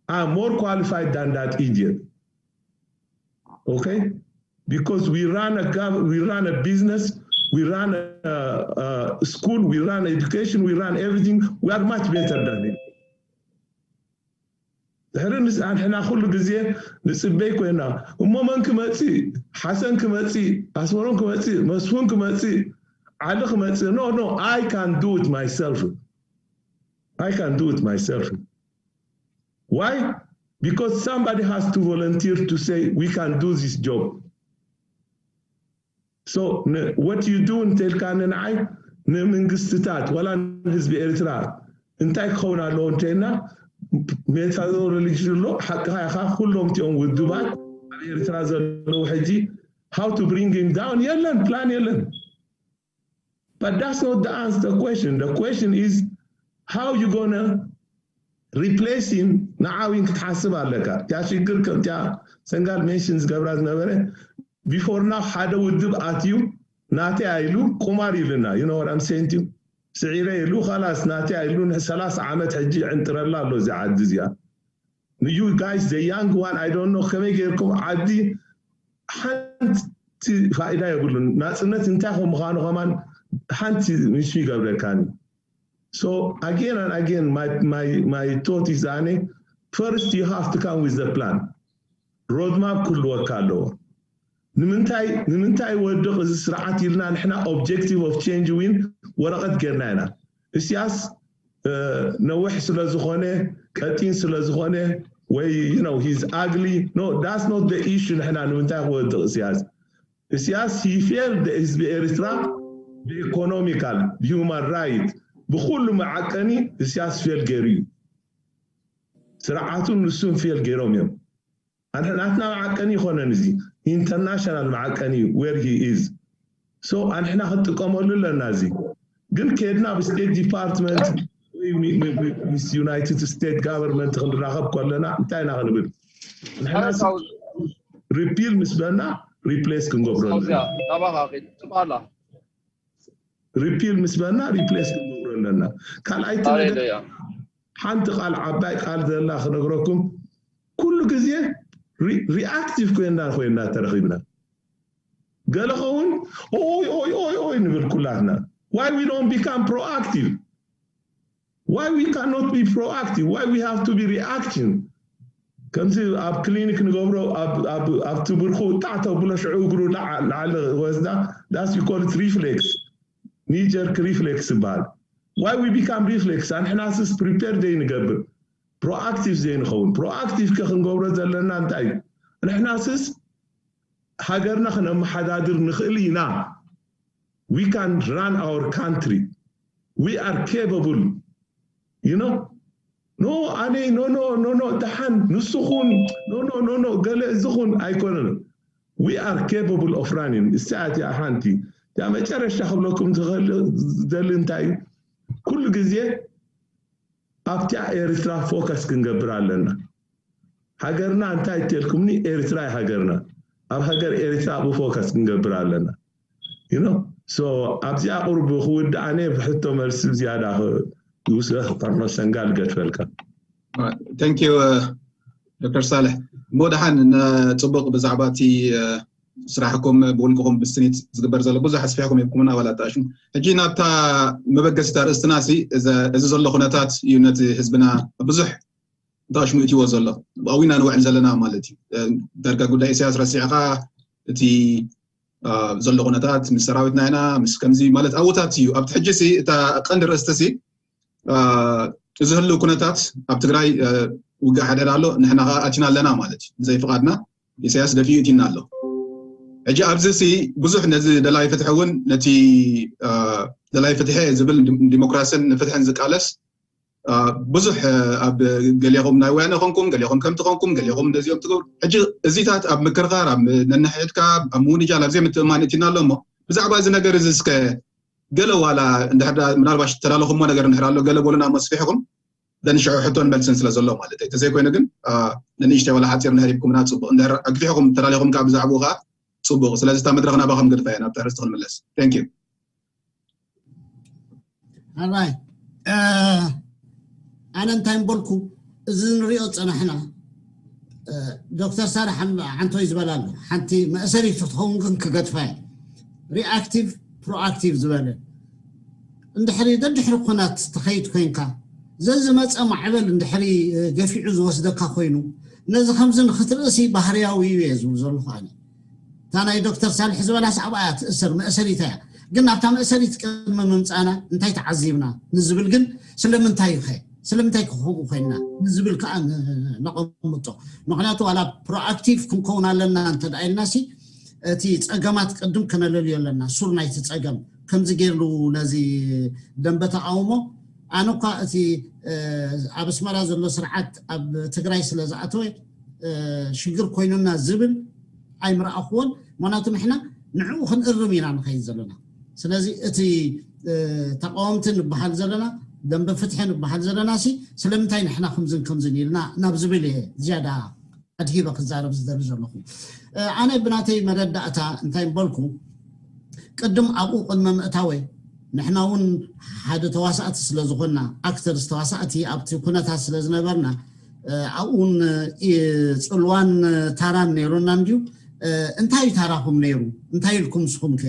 I'm more qualified than that idiot. Okay? Because we run a gov- we run a business, we run a, a school, we run education, we run everything. We are much better than him. ድሕሪ ንስ ኣንሕና ኩሉ ግዜ ንጽበይ ኮይና እሞ መን ክመጽእ ሓሰን ክመጽእ ኣስመሮም ክመጽእ መስፉን ክመጽእ ዓሊ ክመጽእ no no I can do it myself. I can do it myself. Why? Because somebody has to volunteer to say we can do this job. So what you do እንተልካ ንዓይ ንምንግስትታት ወላ ንህዝቢ ኤርትራ እንታይ ክኸውን ኣለዎ እንተልና ሜታዶ ሪሊጅ ኣሎ ሓቅኻ ኢኻ ኩሎም እቲኦም ውድባት ኣብ ኤርትራ ዘለዉ ሕጂ how to bring him down የለን plan የለን. But that's not the answer the question. The question is how you gonna replace him ንዓዊን ክትሓስብ ኣለካ። እቲያ ሽግር ከምቲያ ሰንጋል mention ዝገብራ ዝነበረ before now ሓደ ውድብ ኣትዩ ናተይ ኣይሉ ቁማር ኢሉና you know what I'm saying to you ስዒረ ኢሉ ኸላስ ናተይ ኣይሉ ን ሰላሳ ዓመት ሕጂ ዕንጥረላ ኣሎ እዚ ዓዲ እዚኣ you guys the young one I don't know ከመይ ጌርኩም ዓዲ ሓንቲ ፋይዳ የብሉን ናፅነት እንታይ ከም ምዃኑ ከማን ሓንቲ ምሽ ይገብረካኒ So again and again, my, my, my thought is, Ane, first you have to come with a plan. Roadmap ክህልወካ ኣለዎ። ንምንታይ ንምንታይ ወድቕ እዚ ስርዓት ኢልና ንሕና objective of change እውን ወረቐት ጌርና ኢና። እስያስ ነዊሕ ስለ ዝኾነ ቀጢን ስለ ዝኾነ ወይ you know he's ugly no that's not the issue ንሕና ንምንታይ ክወድቕ እስያስ እስያስ he failed ህዝቢ ኤርትራ ብኢኮኖሚካል ብሂውማን ራይት ብኩሉ መዓቀኒ እስያስ ፌል ገይሩ እዩ ስርዓቱን ንሱን ፌል ገይሮም እዮም ናትና መዓቀኒ ይኮነን፣ እዚ ኢንተርናሽናል መዓቀኒ እዩ። Where he is። So ኣንሕና ክንጥቀመሉ ኣለና። እዚ ግን ከድና ኣብ ስቴት ዲፓርትመንት ምስ ዩናይትድ ስቴትስ ጋቨርንመንት ክንራኸብ ከለና እንታይ ኢና ክንብል? ንሕና ሪፒል ምስ በልና ሪፕሌስ ክንገብረሉ ሪፒል ምስ በልና ሪፕሌስ ክንገብሮ ኣለና። ካልኣይቲ ነገር ሓንቲ ቃል ዓባይ ቃል ዘላ ክነግረኩም፣ ኩሉ ግዜ ሪኣክቲቭ ኮይና ኮይና ተረኺብና። ገለ ኸውን ኦይ ኦይ ኦይ ኦይ ንብል ኩላትና። Why we don't become proactive? Why we cannot be proactive? Why we have to be reaction? ከምዚ ኣብ ክሊኒክ ንገብሮ፣ ኣብቲ ብርኩ ጣዕ ተብሎ ሽዑ እግሩ ላዕሊ ወስዳ፣ that's we call it reflex, knee jerk reflex ይበሃል። Why we become reflex? ኣንሕናስስ ፕሪፔር ዘይንገብር፣ ፕሮኣክቲቭ ዘይንኸውን። ፕሮኣክቲቭ ከ ክንገብሮ ዘለና እንታይ እዩ? ንሕናስስ ሃገርና ክነመሓዳድር ንኽእል ኢና። We can run our country. We are capable. You know? No, ኣነ no no no no ደሓን ንስኹን no no no no ገለ ዝኹን ኣይኮነን። We are capable of running. እሳት እያ ሓንቲ እያ መጨረሻ ክብለኩም ዝደሊ እንታይ እዩ፣ ኩሉ ግዜ ኣብቲያ ኤርትራ ፎከስ ክንገብር ኣለና። ሃገርና እንታይ እተልኩምኒ? ኤርትራ ሃገርና። ኣብ ሃገር ኤርትራ ብፎከስ ክንገብር ኣለና። You know? So ኣብዚኣ ቁርብ ክውድእ ኣነ ብሕቶ መልሲ ዝያዳ ይውስኽ። ከርኖ ሰንጋል ገድፈልካ። Thank you ዶክተር ሳልሕ። እሞ ደሓን ንፅቡቅ ብዛዕባ እቲ ስራሕኩም ብውልቅኹም ብስኒት ዝግበር ዘሎ ብዙሕ ኣስፊሕኩም ይብኩምና ዋላ ኣጣሽሙ። ሕጂ ናብታ መበገሲታ ርእስትና ሲ እዚ ዘሎ ኩነታት እዩ ነቲ ህዝብና ብዙሕ ኣጣሽሙ እትዎ ዘሎ ኣብኡ ኢና ንውዕል ዘለና ማለት እዩ። ዳርጋ ጉዳይ ኢሳያስ ረሲዕካ እቲ ዘሎ ኩነታት ምስ ሰራዊትና ኢና ምስ ከምዚ ማለት ኣብታት እዩ ኣብቲ ሕጂ ሲ እታ ቀንዲ ርእስቲ ሲ እዚ ህልው ኩነታት ኣብ ትግራይ ውግእ ሓደር ኣሎ፣ ንሕና ከዓ ኣቲና ኣለና ማለት እዩ። ብዘይ ፍቓድና ኢሳያስ ደፊኡ እቲና ኣሎ። ሕጂ ኣብዚ ሲ ብዙሕ ነዚ ደላይ ፍትሒ እውን ነቲ ደላይ ፍትሒ ዝብል ዲሞክራስን ንፍትሕን ዝቃለስ ብዙሕ ኣብ ገሊኹም ናይ ወያነ ኾንኩም ገሊኹም ከምቲ ኾንኩም ገሊኹም እንደዚኦም ትገብሩ። ሕጂ እዚታት ኣብ ምክርኻር ኣብ ነንሕድካ ኣብ ምውንጃል ኣብ ዘይምትእማን እቲና ኣሎ እሞ ብዛዕባ እዚ ነገር እዚ እስከ ገለ ዋላ እንድሕር ምናልባሽ ተላለኹሞ ነገር እንድሕር ኣሎ ገለ በሉና እሞ ኣስፊሕኩም ደን ሽዑ ሕቶን መልስን ስለ ዘሎ ማለት እዩ። ተዘይኮይኑ ግን ንንእሽተይ ዋላ ሓፂር እንድሕር ሂብኩምና ፅቡቕ፣ እንድሕር ኣግፊሕኩም ተላሊኹም ከዓ ብዛዕባኡ ከዓ ፅቡቕ። ስለዚ እታ መድረኽ ናባኹም ገድፋ እየ ናብቲ ኣርእስቲ ክንምለስ። Thank you። ኣራይ ኣነ እንታይ ምበልኩ እዚ ንሪኦ ዝፀናሕና ዶክተር ሳልሕ ዓንቶይ ዝበላ ኣሎ። ሓንቲ መእሰሪት ክትኸውን ግን ክገድፋ እየ። ሪኣክቲቭ ፕሮኣክቲቭ ዝበለ እንድሕሪ ደድሕሪ ኩናት ትኸይድ ኮይንካ ዘዝመፀ ማዕበል እንድሕሪ ገፊዑ ዝወስደካ ኮይኑ ነዚ ከምዚ ንክትርእሲ ባህርያዊ እዩ እየ ዝብል ዘለኹ ኣነ። እታ ናይ ዶክተር ሳልሕ ዝበላስ ኣብኣ እያ ትእሰር መእሰሪታ እያ። ግን ናብታ መእሰሪት ቅድሚ ምምፃና እንታይ ተዓዚብና ንዝብል ግን ስለምንታይ ኸ ስለምንታይ ከምኡ ኮይንና ንዝብል ከዓ ነቐምጦ። ምክንያቱ ዋላ ፕሮኣክቲቭ ክንከውን ኣለና እንተ ኢልና ሲ እቲ ፀገማት ቅድም ከነለልዮ ኣለና። ሱር ናይቲ ፀገም ከምዚ ገይርሉ ነዚ ደንበ ተቃውሞ ኣነ እኳ እቲ ኣብ ኣስመራ ዘሎ ስርዓት ኣብ ትግራይ ስለ ዝኣተወ ሽግር ኮይኑና ዝብል ኣይምረኣኽዎን። ምክንያቱ ንሕና ንዕኡ ክንእርም ኢና ንኸይድ ዘለና። ስለዚ እቲ ተቃወምቲ ንበሃል ዘለና ደንበ ፍትሒ ንበሃል ዘለና ሲ ስለምንታይ ንሕና ከምዝን ከምዝን ኢልና ናብ ዝብል እየ ዝያዳ ኣድሂበ ክዛረብ ዝደሊ ዘለኹ። ኣነ ብናተይ መረዳእታ እንታይ ምበልኩ ቅድም ኣብኡ ቅድመ ምእታወይ ንሕና እውን ሓደ ተዋሳእቲ ስለ ዝኾንና ኣክተርስ ተዋሳእቲ ኣብቲ ኩነታት ስለ ዝነበርና ኣብኡን ፅልዋን ታራን ነይሩና እንድዩ። እንታይ እዩ ታራኹም ነይሩ? እንታይ ኢልኩም ንስኹም ከ?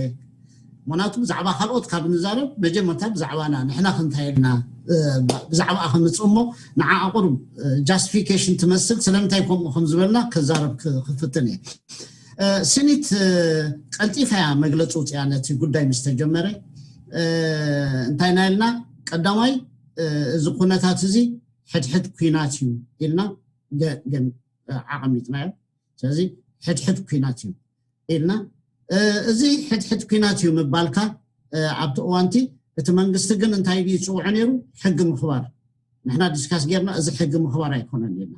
ምክንያቱ ብዛዕባ ካልኦት ካብ ንዛረብ መጀመርታ ብዛዕባና ንሕና ክንታይ ኢልና ብዛዕባኣ ከምፅእ እሞ ንዓ ኣቁርብ ጃስቲፊኬሽን ትመስል ስለምንታይ ከምኡ ከም ዝበልና ክዛረብ ክፍትን እየ። ስኒት ቀልጢፋ እያ መግለፂ ውፅያ ነቲ ጉዳይ ምስ ተጀመረ እንታይ ኢና ኢልና ቀዳማይ እዚ ኩነታት እዚ ሕድሕድ ኩናት እዩ ኢልና ኣቐሚጥናዮ። ስለዚ ሕድሕድ ኩናት እዩ ኢልና እዚ ሕድሕድ ኩናት እዩ ምባልካ ኣብቲ እዋንቲ እቲ መንግስቲ ግን እንታይ ድዩ ዝፅውዖ ነይሩ? ሕጊ ምኽባር። ንሕና ዲስካስ ጌርና እዚ ሕጊ ምኽባር ኣይኮነን ኢልና።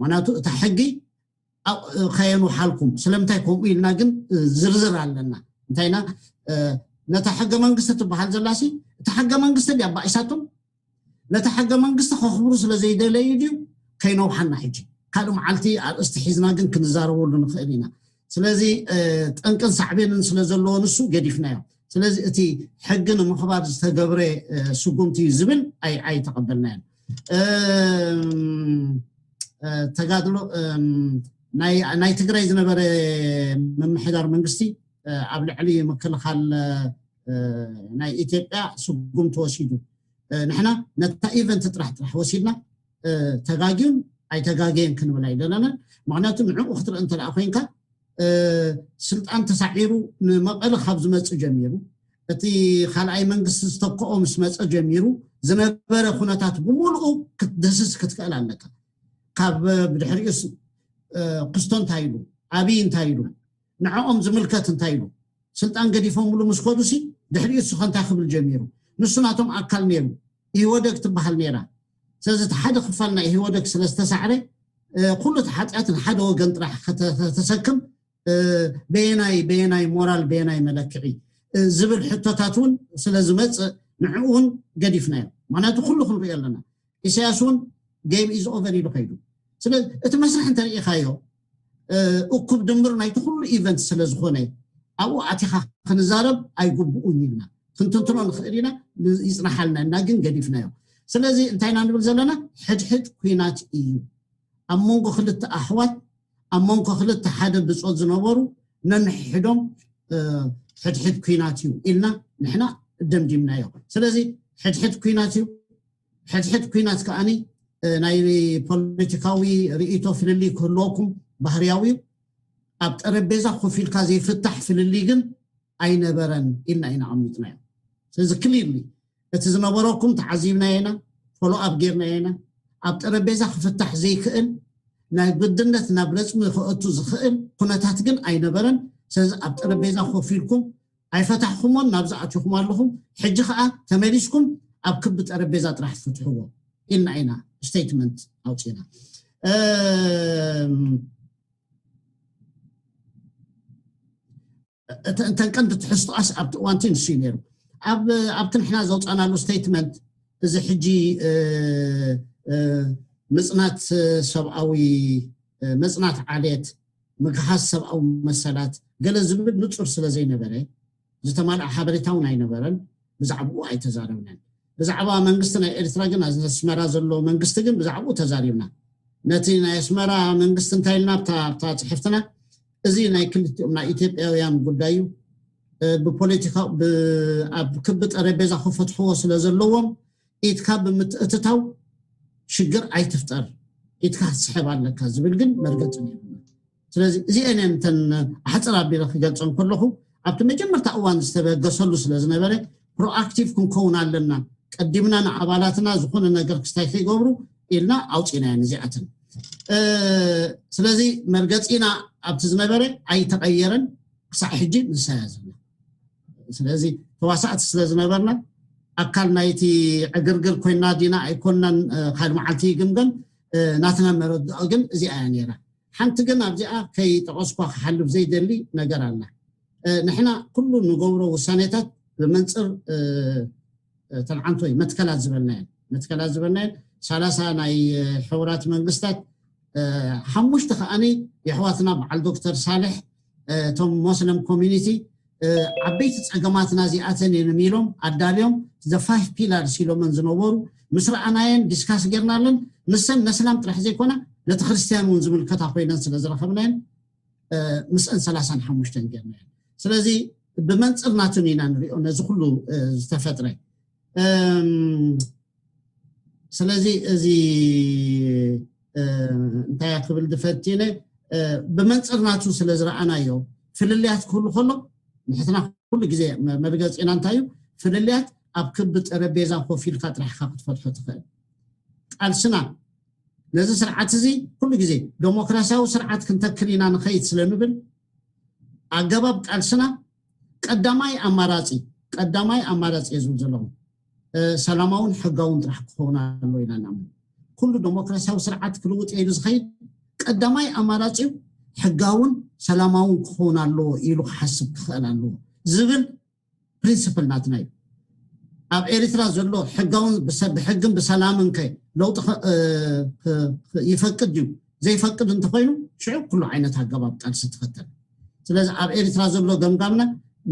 ምክንያቱ እታ ሕጊ ከየንውሓልኩም። ስለምንታይ ከምኡ ኢልና ግን ዝርዝር ኣለና። እንታይና ነታ ሕገ መንግስቲ ትበሃል ዘላሲ፣ እታ ሕገ መንግስቲ ድያ ባኢሳቶም? ነታ ሕገ መንግስቲ ከኽብሩ ስለ ዘይደለዩ ድዩ? ከይነውሓና ሕጂ ካልእ መዓልቲ ኣርእስቲ ሒዝና ግን ክንዛረበሉ ንኽእል ኢና። ስለዚ ጠንቅን ሳዕቤንን ስለ ዘለዎ ንሱ ገዲፍናዮ። ስለዚ እቲ ሕጊ ንምኽባር ዝተገብረ ስጉምቲ እዩ ዝብል ኣይተቐበልናዮን። ተጋድሎ ናይ ትግራይ ዝነበረ ምምሕዳር መንግስቲ ኣብ ልዕሊ ምክልኻል ናይ ኢትዮጵያ ስጉምቲ ወሲዱ። ንሕና ነታ ኢቨንት ጥራሕ ጥራሕ ወሲድና ተጋግዩን ኣይተጋገየን ክንብል ኣይደለናን። ምክንያቱ ንዕኡ ክትርኢ እንተደኣ ኮይንካ ስልጣን ተሳዒሩ ንመቐለ ካብ ዝመፅእ ጀሚሩ፣ እቲ ካልኣይ መንግስቲ ዝተክኦ ምስ መፀ ጀሚሩ ዝነበረ ኩነታት ብምሉኡ ክትድህስስ ክትክእል ኣለካ። ካብ ብድሕሪኡስ ክስቶ እንታይ ኢሉ፣ ኣብይ እንታይ ኢሉ፣ ንዕኦም ዝምልከት እንታይ ኢሉ፣ ስልጣን ገዲፎምሉ ምስ ከዱሲ ድሕሪኡስ ከ እንታይ ክብል ጀሚሩ። ንሱ ናቶም ኣካል ነይሩ። ኢህወደግ ትበሃል ነይራ። ስለዚ እቲ ሓደ ክፋል ናይ ኢህወደግ ስለ ዝተሳዕረ ኩሉ እቲ ሓጢኣት ንሓደ ወገን ጥራሕ ከተሰክም በየናይ በየናይ ሞራል በየናይ መለክዒ ዝብል ሕቶታት እውን ስለ ዝመፅእ ንዕኡ እውን ገዲፍናዮ። ምክንያቱ ኩሉ ክንሪኦ ኣለና። ኢሳያስ እውን game is over ኢሉ ከይዱ። ስለዚ እቲ መስርሕ እንተሪኢኻዮ እኩብ ድምር ናይቲ ኩሉ ኢቨንት ስለ ዝኾነ ኣብኡ ኣቲኻ ክንዛረብ ኣይግብኡን ኢልና ክንትንትኖ ንኽእል ኢና። ይፅናሓልና እና ግን ገዲፍናዮ። ስለዚ እንታይና ንብል ዘለና ሕድሕድ ኩናት እዩ። ኣብ መንጎ ክልተ ኣሕዋት ኣብ መንጎ ክልተ ሓደ ብፆት ዝነበሩ ነንሕዶም ሕድሕድ ኩናት እዩ ኢልና ንሕና ደምዲምናዮ። ስለዚ ሕድሕድ ኩናት እዩ። ሕድሕድ ኩናት ከዓኒ ናይ ፖለቲካዊ ርእይቶ ፍልልይ ክህልወኩም ባህርያዊ እዩ። ኣብ ጠረጴዛ ኮፍ ኢልካ ዘይፍታሕ ፍልልይ ግን ኣይነበረን ኢልና ኢና ኣቐሚጥናዮ። ስለዚ ክሊርሊ እቲ ዝነበረኩም ተዓዚብናዮ ኢና፣ ፎሎ ኣፕ ጌርናዮ ኢና። ኣብ ጠረጴዛ ክፍታሕ ዘይክእል ናይ ግድነት ናብ ረፅሚ ክእቱ ዝኽእል ኩነታት ግን ኣይነበረን። ስለዚ ኣብ ጠረጴዛ ኮፍ ኢልኩም ኣይፈታሕኩሞን ናብዚ ኣቲኹም ኣለኹም። ሕጂ ከዓ ተመሊስኩም ኣብ ክቢ ጠረጴዛ ጥራሕ ትፍትሕዎ ኢልና ኢና ስቴትመንት ኣውፂና። እተን ቀንዲ ትሕዝቶኣስ ኣብቲ እዋንቲ ንሱ እዩ ነይሩ። ኣብቲ ንሕና ዘውፃናሉ ስቴትመንት እዚ ሕጂ ምፅናት ሰብኣዊ ምፅናት ዓሌት ምግሃስ ሰብኣዊ መሰላት ገለ ዝብል ንፁር ስለ ዘይነበረ ዝተማልኣ ሓበሬታ እውን ኣይነበረን። ብዛዕባኡ ኣይተዛረብናን። ብዛዕባ መንግስቲ ናይ ኤርትራ ግን ኣስመራ ዘሎ መንግስቲ ግን ብዛዕባኡ ተዛሪብና። ነቲ ናይ ኣስመራ መንግስቲ እንታይ ኢልና ኣብታ ጽሕፍትና እዚ ናይ ክልቲኦም ናይ ኢትዮጵያውያን ጉዳይ እዩ። ብፖለቲካ ኣብ ክቢ ጠረጴዛ ክፈትሕዎ ስለ ዘለዎም ኢድካ ብምትእትታው ሽግር ኣይትፍጠር፣ ኢድካ ክትስሕብ ኣለካ ዝብል ግን መርገፂ ነይሩ። ስለዚ እዚአን እተን ኣሕፅር ኣቢለ ክገልፀን ከለኹ ኣብቲ መጀመርታ እዋን ዝተበገሰሉ ስለ ዝነበረ ፕሮኣክቲቭ ክንከውን ኣለና፣ ቀዲምና ንኣባላትና ዝኾነ ነገር ክስታይ ከይገብሩ ኢልና ኣውፂናየን እዚኣተን። ስለዚ መርገፂና ኣብቲ ዝነበረ ኣይተቐየረን፣ ክሳዕ ሕጂ ንሳያ ዘለና። ስለዚ ተዋሳእቲ ስለ ዝነበርና ኣካል ናይቲ ዕግርግር ኮይና ዲና ኣይኮናን ካልእ መዓልቲ ይግምገም። ናትና መረዳኦ ግን እዚኣ እያ ነይራ። ሓንቲ ግን ኣብዚኣ ከይጠቐስኳ ክሓልፍ ዘይደሊ ነገር ኣላ። ንሕና ኩሉ ንገብሮ ውሳኔታት ብመንፅር ተልዓንቶ እዩ መትከላት ዝበልናየን መትከላት ዝበልናየን ሰላሳ ናይ ሕቡራት መንግስታት ሓሙሽተ ከዓኒ የሕዋትና በዓል ዶክተር ሳልሕ እቶም ሞስለም ኮሚኒቲ ዓበይቲ ፀገማትና እዚኣተን እዮም ኢሎም ኣዳልዮም the five pillars ኢሎመን ዝነበሩ ምስ ረኣናየን ዲስካስ ጌርናለን። ንሰን ነስላም ጥራሕ ዘይኮና ነቲ ክርስትያን እውን ዝምልከታ ኮይነን ስለ ዝረኸብናየን ምስአን ሰላሳን ሓሙሽተን ጌርናየን። ስለዚ ብመንፅር ናቱን ኢና ንሪኦ ነዚ ኩሉ ዝተፈጥረ። ስለዚ እዚ እንታይ ክብል ዝፈትነ ብመንፅር ናቱ ስለ ዝረኣናዮ ፍልልያት ክህሉ ከሎ ንሕትና ኩሉ ግዜ መርገፂና እንታይ እዩ ፍልልያት ኣብ ክቢ ጠረጴዛ ኮፍ ኢልካ ጥራሕካ ክትፈትሖ ትኽእል። ቃልስና ነዚ ስርዓት እዚ ኩሉ ግዜ ዴሞክራሲያዊ ስርዓት ክንተክል ኢና ንኸይድ ስለ ንብል ኣገባብ ቃልስና ቀዳማይ ኣማራፂ ቀዳማይ ኣማራፂ እየ ዝብል ዘለኹ ሰላማውን ሕጋውን ጥራሕ ክኸውን ኣሎ ኢና ንኣምን። ኩሉ ዴሞክራሲያዊ ስርዓት ክልውጥ ኢሉ ዝኸይድ ቀዳማይ ኣማራፂ እዩ። ሕጋውን ሰላማውን ክኸውን ኣለዎ ኢሉ ክሓስብ ክኽእል ኣለዎ ዝብል ፕሪንስፕል ናትና እዩ። ኣብ ኤርትራ ዘሎ ሕጋውን ብሰ- ብሕግን ብሰላምን ከ ለውጢ ኸ- እ- እ- ይፈቅድ ድዩ? ዘይፈቅድ እንተኾይኑ ሽዑ ኩሉ ዓይነት ኣገባብ ቃልሲ ትኸተል። ስለዚ ኣብ ኤርትራ ዘሎ ገምጋምና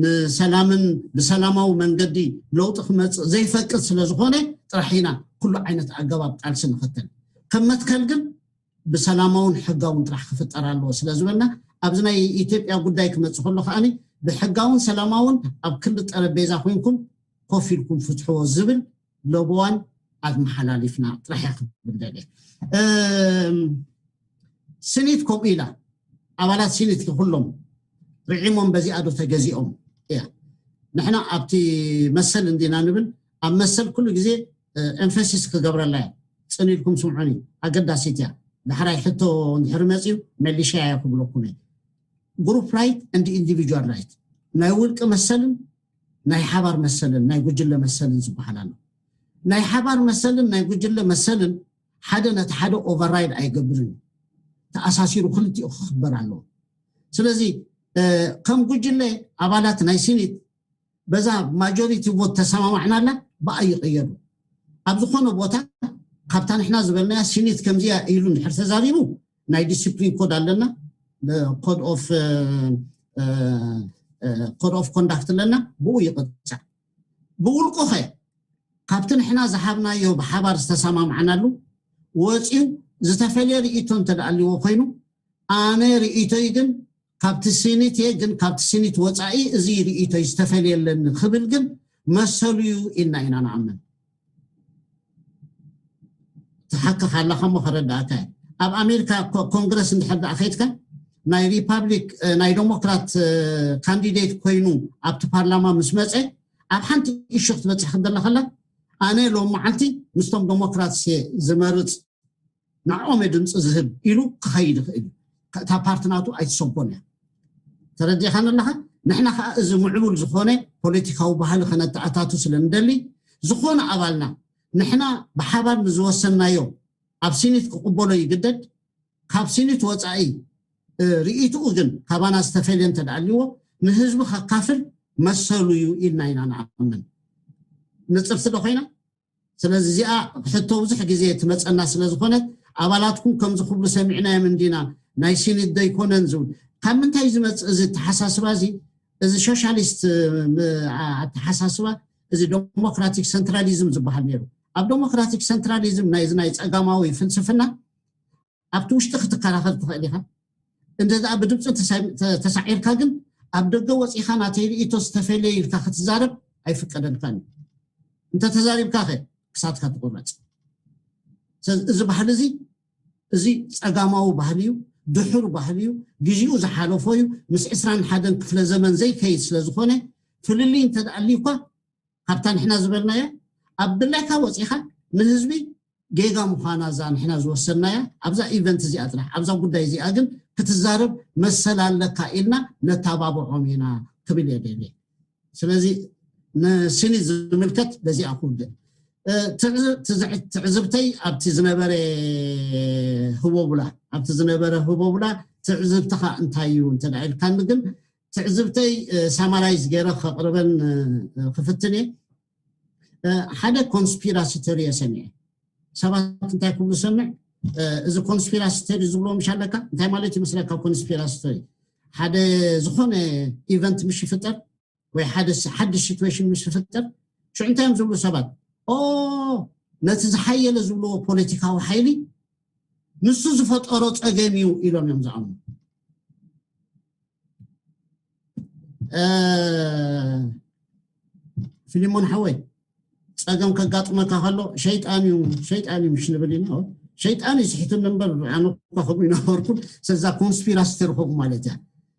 ንሰላምን ብሰላማዊ መንገዲ ለውጢ ክመፅእ ዘይፈቅድ ስለ ዝኾነ ጥራሕ ኢና ኩሉ ዓይነት ኣገባብ ቃልሲ ንኸተል። ከም መትከል ግን ብሰላማውን ሕጋውን ጥራሕ ክፍጠር ኣለዎ ስለ ዝበልና ኣብዚ ናይ ኢትዮጵያ ጉዳይ ክመፅእ ከሎ ከዓኒ ብሕጋውን ሰላማውን ኣብ ክንዲ ጠረጴዛ ኮይንኩም ኮፍ ኢልኩም ፍትሕዎ ዝብል ለበዋን ኣመሓላሊፍና ጥራሕ እያ ክብል ደልየ። እም፣ ስኒት ከምኡ ኢላ ኣባላት ስኒት ኩሎም ርዒሞም በዚኣ ዶ ተገዚኦም እያ። ንሕና ኣብቲ መሰል እንዲና ንብል ኣብ መሰል ኩሉ ግዜ ኤምፈሲስ ክገብረላ እያ። ፅን ኢልኩም ስምዑኒ፣ ኣገዳሲት እያ። ዳሕራይ ሕቶ እንድሕር መፅዩ መሊሻ እያ ክብለኩም እየ። ግሩፕ ራይት እንድ ኢንዲቪጁዋል ራይት፣ ናይ ውልቂ መሰልን ናይ ሓባር መሰልን ናይ ጉጅለ መሰልን ዝበሃል ኣሎ። ናይ ሓባር መሰልን ናይ ጉጅለ መሰልን ሓደ ነቲ ሓደ ኦቨርራይድ ኣይገብርን እዩ። ተኣሳሲሩ ክልቲኡ ክኽበር ኣለዎ። ስለዚ እ፣ ከም ጉጅለ ኣባላት ናይ ሲኒት በዛ ማጆሪቲ ቮት ተሰማማዕናላ ብኣ ይቕየሩ። ኣብ ዝኾነ ቦታ ካብታ ንሕና ዝበልናያ ሲኒት ከምዚያ ኢሉ እንድሕር ተዛሪቡ ናይ ዲስፕሊን ኮድ ኣለና፣ ኮድ ኦፍ ኮድ ኦፍ ኮንዳክት ኣለና፣ ብኡ ይቕፃዕ። ብውልቁኸ ካብቲ ንሕና ዝሃብናዮ ብሓባር ዝተሰማማዕናሉ ወፂኡ ዝተፈለየ ርእይቶ እንተደኣልዎ ኮይኑ ኣነ ርእይቶይ ግን ካብቲ ሲኒት እየ፣ ግን ካብቲ ሲኒት ወፃኢ እዚ ርእይቶይ ዝተፈለየ ኣለኒ ክብል ግን መሰሉ እዩ ኢልና ኢና ንኣምን። ትሓክኽ ኣለኻ እሞ ከረዳእካ እየ። ኣብ ኣሜሪካ ኮ- ኮንግረስ እንድሕር ደኣ ከይድካ ናይ ሪፓብሊክ እ፣ ናይ ዴሞክራት እ፣ ካንዲዴት ኮይኑ ኣብቲ ፓርላማ ምስ መፀ ኣብ ሓንቲ ኢሹ ክትበፅሕ ክደላ ከላ ኣነ ሎም መዓልቲ ምስቶም ዴሞክራትስ እየ ዝመርፅ ንዕኦም እየ ድምፂ ዝህብ ኢሉ ክኸይድ ይኽእል እዩ። እታ ፓርቲ ናቱ ኣይትሰቦን እያ። ተረዲኻን ኣለኻ? ንሕና ከዓ እዚ ምዕቡል ዝኾነ ፖለቲካዊ ባህሊ ከነተኣታቱ ስለ ንደሊ ዝኾነ ኣባልና ንሕና ብሓባር ንዝወሰናዮ ኣብ ሲኒት ክቕበሎ ይግደድ። ካብ ሲኒት ወፃኢ እ፣ ርእይትኡ ግን ካባና ዝተፈልየ እንተደኣልዎ ንህዝቢ ከካፍል መሰሉ እዩ ኢልና ኢና ንኣምን። ንፅርቲ ዶ ኮይና? ስለዚ እዚኣ ሕቶ ብዙሕ ግዜ ትመፀና ስለ ዝኾነት ኣባላትኩም ከምዚ ክብሉ ሰሚዕናዮም እንዲና ናይ ሲኒት ዶ ይኮነን ዝብል ካብ ምንታይ ዝመፅእ እዚ ተሓሳስባ እዚ እዚ ሶሻሊስት እ፣ ኣተሓሳስባ እዚ ዴሞክራቲክ ሰንትራሊዝም ዝበሃል ነይሩ ኣብ ዴሞክራቲክ ሰንትራሊዝም ናይዚ ናይ ፀጋማዊ ፍልስፍና ኣብቲ ውሽጢ ክትከራኸር ትኽእል ኢኻ እንተ ደኣ ብድምፂ ተሳ- ተ- ተሳዒርካ ግን ኣብ ደገ ወፂኻ ናተይ ርእቶ ዝተፈለየ ኢልካ ክትዛረብ ኣይፍቀደልካን እዩ እንተ ተዛሪብካ ኸ ክሳትካ ትቁረፅ ስለዚ እዚ ባህሊ እዚ እዚ ፀጋማዊ ባህሊ እዩ ድሑር ባህሊ እዩ ግዜኡ ዝሓለፎ እዩ ምስ ዕስራን ሓደን ክፍለ ዘመን ዘይከይድ ስለ ዝኾነ ፍልልይ እንተ ደኣ ኣልዩኳ ካብታ ንሕና ዝበልናያ ኣብ ድላይካ ወፂኻ ንህዝቢ ጌጋ ምዃና እዛ ንሕና ዝወሰድናያ ኣብዛ ኢቨንት እዚኣ ጥራሕ ኣብዛ ጉዳይ እዚኣ ግን ክትዛረብ መሰል ኣለካ ኢልና ነታባብዖም ኢና ክብል እየ ደልየ ስለዚ ንሲኒት ዝምልከት በዚኣ ክውድእ እ፣ ትዕዝ- ትዝዕ- ትዕዝብተይ ኣብቲ ዝነበረ ህቦብላ ኣብቲ ዝነበረ ህቦብላ ትዕዝብትኻ እንታይ እዩ እንተ ኢልካኒ ግን ትዕዝብተይ ሳማራይዝ ገይረ ከቕርበን ክፍትን እየ ሓደ ኮንስፒራሲ ተሪ እየ ሰሚዐ ሰባት እንታይ ክብሉ ሰምዕ እዚ ኮንስፒራሲ ተሪ ዝብሎ ምሽ ኣለካ እንታይ ማለት ይመስለካ ኮንስፒራሲ ተሪ ሓደ ዝኾነ ኢቨንት ምሽ ይፍጠር ወይ ሓደ ሓድሽ ሲትዌሽን ምሽ ይፍጠር ሽዑ እንታይ እዮም ዝብሉ ሰባት ኦ ነቲ ዝሓየለ ዝብልዎ ፖለቲካዊ ሓይሊ ንሱ ዝፈጠሮ ፀገም እዩ ኢሎም እዮም ዝኣምኑ ፊሊሞን ሓወይ ፀገም ከጋጥመካ ከሎ ሸይጣን እዩ ሸይጣን እዩ ምሽ ንብል ኢና ሸይጣን እዩ ስሒቱ ነበር ኣነ እኳ ከምኡ ይነበርኩ ስለዛ ኮንስፒራሲ ተርኸቡ ማለት እያ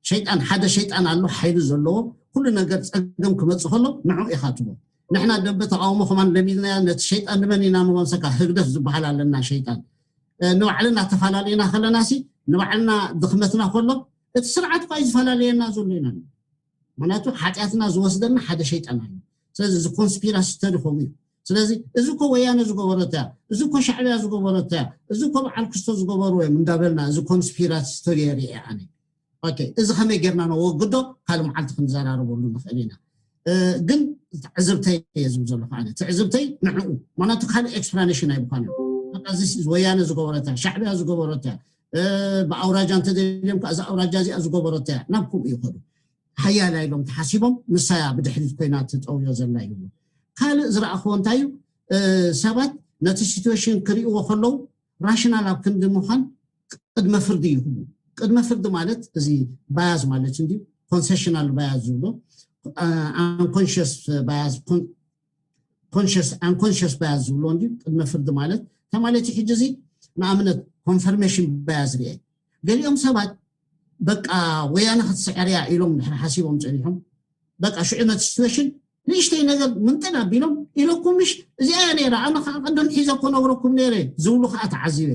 ሸይጣን ሓደ ሸይጣን ኣሎ ሓይሊ ዘለዎ ኩሉ ነገር ፀገም ክመፅእ ከሎ ንዑ ኢኻ ትቦ ንሕና ደንበ ተቃውሞ ከማን ለሚድናያ ነቲ ሸይጣን ንመን ኢና ንወንሰካ ህግደፍ ዝበሃል ኣለና ሸይጣን ንባዕልና ተፈላለዩና ከለና ሲ ንባዕልና ድኽመትና ከሎ እቲ ስርዓት ኳ እዩ ዝፈላለየና ዘሎ ኢና ምክንያቱ ሓጢኣትና ዝወስደና ሓደ ሸይጣን ኣሎ ስለዚ እዚ ኮንስፒራሲ ተሪ ከምኡ እዩ ስለዚ እዚ እኮ ወያነ ዝገበረታ፣ እዚ እኮ ሻዕብያ ዝገበረታ፣ እዚ እኮ በዓል ክስቶ ዝገበሩ እዮም እንዳበልና እዚ ኮንስፒራሲ ስቶሪ የርኢ ኣነ። ኦኬ፣ እዚ ከመይ ጌርና ነወግዶ ካልእ መዓልቲ ክንዘራረበሉ ንኽእል ኢና። ግን ትዕዝብተይ እየ ዝብል ዘለኹ ኣነ። ትዕዝብተይ ንዕኡ፣ ምክንያቱ ካልእ ኤክስፕላኔሽን ኣይብኳን እዮም። በቃ እዚ ወያነ ዝገበረታ፣ ሻዕብያ ዝገበረታ፣ ብኣውራጃ እንተደልዮም ከዓ እዚ ኣውራጃ እዚኣ ዝገበረታ እያ ናብ ከምኡ ይኸዱ። ሓያል ኢሎም ተሓሲቦም ንሳያ ብድሕሪት ኮይና ትጠውዮ ዘላ ይብሉ። ካልእ ዝረኣኽዎ እንታይ እዩ? ሰባት ነቲ ሲትዌሽን ክርእይዎ ከለዉ ራሽናል ኣብ ክንዲ ምዃን ቅድመ ፍርዲ ይህቡ። ቅድመ ፍርዲ ማለት እዚ ባያዝ ማለት እንዲ ኮንሴሽናል ባያዝ ዝብሎ፣ ኣንኮንሽስ ባያዝ፣ ኮንሽስ ኣንኮንሽስ ባያዝ ዝብሎ እንዲ ቅድመ ፍርዲ ማለት ተማለቲ ሕጂ እዚ ንኣብነት ኮንፈርሜሽን ባያዝ ርኤ። ገሊኦም ሰባት በቃ ወያነ ክትስዕር እያ ኢሎም ድሕሪ ሓሲቦም ፀኒሖም በቃ ሽዑ ነቲ ሲትዌሽን ንእሽተይ ነገር ምንጥን ኣቢሎም ኢለኩም ምሽ እዚኣ እያ ነይራ ኣነ ከዓ ቅድም ሒዘ እኮ ነግረኩም ነይረ ዝብሉ ከዓ ተዓዚበ።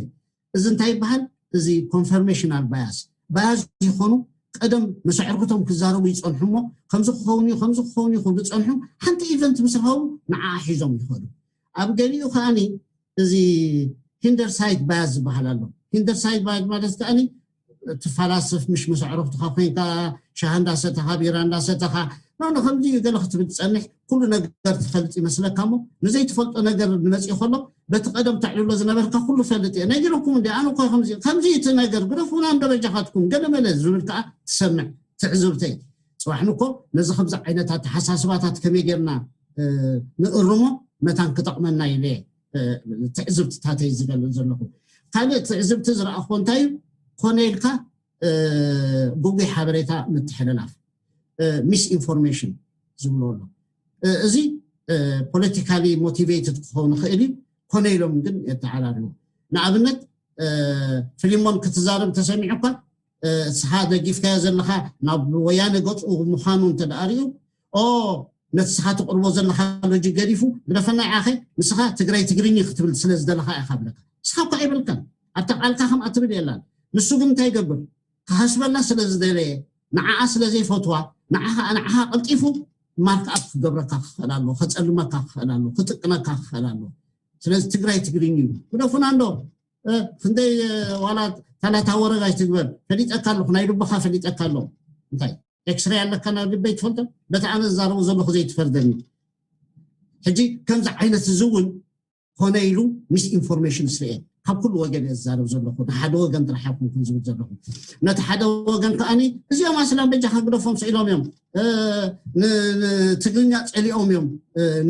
እዚ እንታይ ይበሃል? እዚ ኮንፈርሜሽናል ባያስ ባያስ ዝኾኑ ቀደም መሰዕርክቶም ክዛረቡ ይፀንሑ እሞ ከምዚ ክኸውን እዩ ከምዚ ክኸውን እዩ ክብሉ ፀንሑ ሓንቲ ኢቨንት ምስ ረኸቡ ንዓ ሒዞም ይኸዱ። ኣብ ገሊኡ ከዓኒ እዚ ሂንደር ሳይት ባያስ ዝበሃል ኣሎ። ሂንደር ሳይት ባያስ ማለት ከዓኒ ትፈላስፍ ምሽ መሰዕርክትኻ ኮይንካ ሻሃ እንዳሰተኻ ቢራ እንዳሰተኻ ኖ ከምዚ እዩ ገለ ክትብል ትፀንሕ ኩሉ ነገር ትፈልጥ ይመስለካ እሞ ንዘይትፈልጦ ነገር ንመፅእ ከሎ በቲ ቀደም ተዕልሎ ዝነበርካ ኩሉ ፈልጥ እየ ነጊረኩም እንዲ ኣነ እኮ ከምዚ ከምዚ እቲ ነገር ግረፉና እንዶ በጃኻትኩም ገለ መለ ዝብል ከዓ ትሰምዕ። ትዕዝብተይ ፅባሕ ንኮ ነዚ ከምዚ ዓይነት ኣተሓሳስባታት ከመይ ጌርና ንእርሞ መታን ክጠቕመና ኢለ ትዕዝብትታተይ ዝገልፅ ዘለኹ። ካልእ ትዕዝብቲ ዝረኣኽዎ እንታይ እዩ? ኮነ ኢልካ ጉጉይ ሓበሬታ ምትሕልላፍ ሚስ ኢንፎርሜሽን ዝብሎ ኣሎ። እዚ ፖለቲካሊ ሞቲቬትድ ክኸውን ይኽእል እዩ። ኮነ ኢሎም ግን የተዓላልዎ። ንኣብነት ፍሊሞን ክትዛረብ ተሰሚዑ እኳ እስኻ ደጊፍካዮ ዘለኻ ናብ ወያነ ገፁ ምዃኑ እንተ ደኣ ሪኡ ኦ ነቲ ስኻ ትቕርቦ ዘለኻ ሎጂክ ገዲፉ ግደፈና ይዓኸ ንስኻ ትግራይ ትግርኝ ክትብል ስለ ዝደለኻ ኢኻ ብለካ። ንስኻ እኳ ኣይበልካን ኣብታ ቃልካ ከምኣ ትብል የላን። ንሱ ግን እንታይ ይገብር? ክሃስበላ ስለ ዝደለየ ንዓኣ ስለ ዘይፈትዋ ንዓኻ ንዓኻ ቀልጢፉ ማርክ ኣፕ ክገብረካ ክኽእል ኣሎ፣ ከጸልመካ ክኽእል ኣሎ፣ ክጥቅነካ ክኽእል ኣሎ። ስለዚ ትግራይ ትግርኝ እዩ። ግደፉና እንዶ ክንደይ ዋላ ታላታ ወረጋ ይትግበር ፈሊጠካ ኣለኹ ናይ ልብኻ ፈሊጠካ ኣሎ። እንታይ ኤክስሬ ኣለካ ናብ ልበይ ትፈልጦ በቲ ኣነ ዝዛረቡ ዘለኹ ዘይትፈርደኒ። ሕጂ ከምዚ ዓይነት እዚ እውን ኮነ ኢሉ ሚስ ኢንፎርሜሽን ስርኤ ካብ ኩሉ ወገን እየ ዝዛረብ ዘለኹ ንሓደ ወገን ጥራሕ ኣይኮንኩን ዝብል ዘለኹ። ነቲ ሓደ ወገን ከዓኒ እዚኦም ኣስላም በጃኻ ግደፎም ስኢሎም እዮም፣ ትግርኛ ፀሊኦም እዮም፣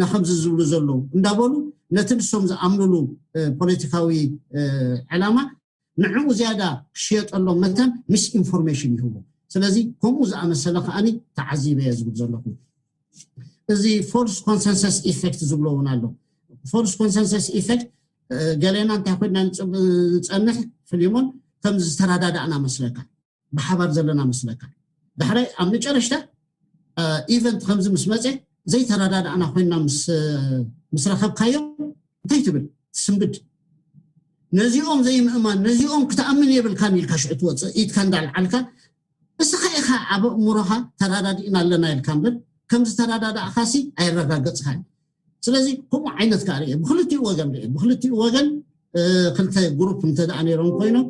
ነከምዚ ዝብሉ ዘለዉ እንዳበሉ ነቲ ንሶም ዝኣምኑሉ ፖለቲካዊ ዕላማ ንዕኡ ዝያዳ ክሽየጠሎም መታን ሚስ ኢንፎርሜሽን ይህቡ። ስለዚ ከምኡ ዝኣመሰለ ከዓኒ ተዓዚበ እየ ዝብል ዘለኹ። እዚ ፎልስ ኮንሰንሰስ ኢፌክት ዝብሎ እውን ኣሎ። ፎልስ ኮንሰንሰስ ኢፌክት ገሌና እንታይ ኮይና ንፀንሕ ፍሊሞን ከም ዝተረዳዳእና መስለካ ብሓባር ዘለና መስለካ። ዳሕራይ ኣብ መጨረሽታ ኢቨንት ከምዚ ምስ መፀ ዘይተረዳዳእና ኮይና ምስ ረኸብካዮ እንታይ ትብል? ትስንብድ። ነዚኦም ዘይምእማን ነዚኦም ክትኣምን የብልካን ኢልካ ሽዑ ትወፅእ ኢድካ እንዳልዓልካ እስኻ ኢኻ ኣብ ኣእምሮኻ ተረዳዲእና ኣለና ኢልካ እምበር ከም ዝተረዳዳእኻሲ ኣየረጋገፅኻን። ስለዚ ከምኡ ዓይነት ከዓ ርኤ ብክልቲኡ ወገን ርኤ ብክልቲኡ ወገን ክልተ ግሩፕ እንተ ደኣ ነይሮም ኮይኖም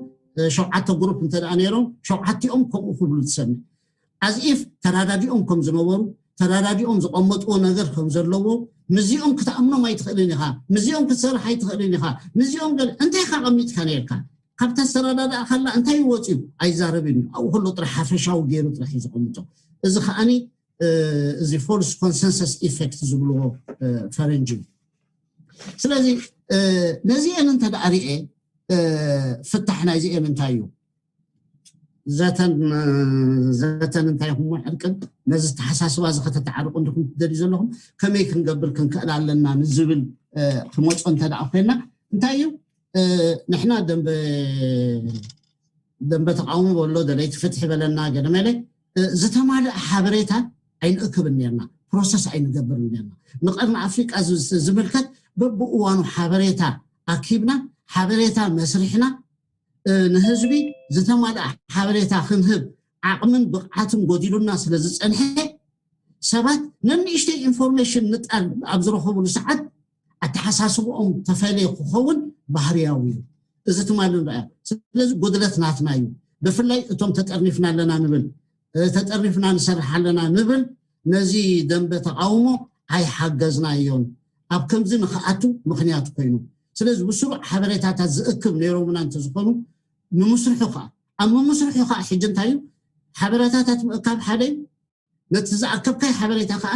ሸውዓተ ግሩፕ እንተ ደኣ ነይሮም ሸውዓቲኦም ከምኡ ክብሉ ትሰምዕ። ኣዝኢፍ ተራዳዲኦም ከም ዝነበሩ ተራዳዲኦም ዝቐመጥዎ ነገር ከም ዘለዎ ምስዚኦም ክትኣምኖም ኣይትኽእልን ኢኻ። ምስዚኦም ክትሰርሕ ኣይትኽእልን ኢኻ። ምስዚኦም ገለ እንታይ ኢኻ ቀሚጥካ ነርካ? ካብታ ዝተረዳዳእካላ እንታይ ይወፅዩ? ኣይዛረብን እዩ። ኣብኡ ከሎ ጥራሕ ሓፈሻዊ ገይሩ ጥራሕ እዩ ዘቐምጦ። እዚ ከዓኒ እዚ ፎልስ ኮንሰንሰስ ኢፌክት ዝብልዎ ፈረንጂ እዩ። ስለዚ ነዚአን እንተ ደኣ ርኤ ፍታሕ ናይዚአን እንታይ እዩ? ዘተን ዘተን እንታይ ይኹም ዕርቅን ነዚ ተሓሳስባ እዚ ከተተዓርቁ እንዲኹም ትደልዩ ዘለኹም ከመይ ክንገብር ክንክእል ኣለና ንዝብል ክመፆ እንተ ደኣ ኮይና እንታይ እዩ ንሕና ደንበ ደንበ ተቃውሞ በሎ ደለይቲ ፍትሒ በለና ገለ መለ ዝተማልአ ሓበሬታ ኣይንእክብን ነርና ፕሮሰስ ኣይንገብርን ነርና ንቀርኒ ኣፍሪቃ ዝምልከት በብእዋኑ ሓበሬታ ኣኪብና ሓበሬታ መስሪሕና ንህዝቢ ዝተማልኣ ሓበሬታ ክንህብ ዓቕምን ብቕዓትን ጎዲሉና ስለ ዝፀንሐ ሰባት ነንእሽተይ ኢንፎርሜሽን ንጣል ኣብ ዝረኸብሉ ሰዓት ኣተሓሳስብኦም ተፈለየ ክኸውን ባህርያዊ እዩ። እዚ ትማሊ ንርኣዮ። ስለዚ ጉድለት ናትና እዩ። ብፍላይ እቶም ተጠርኒፍና ኣለና ንብል፣ ተጠርኒፍና ንሰርሕ ኣለና ንብል፣ ነዚ ደንበ ተቃውሞ ኣይሓገዝናዮን። ኣብ ከምዚ ንክኣቱ ምክንያት ኮይኑ፣ ስለዚ ብስሩዕ ሓበሬታታት ዝእክብ ነይሮምና እንተዝኾኑ፣ ምምስርሑ ከዓ ኣብ ምምስርሑ ከዓ ሕጂ እንታይ እዩ? ሓበሬታታት ምእካብ ሓደ እዩ። ነቲ ዝኣከብካይ ሓበሬታ ከዓ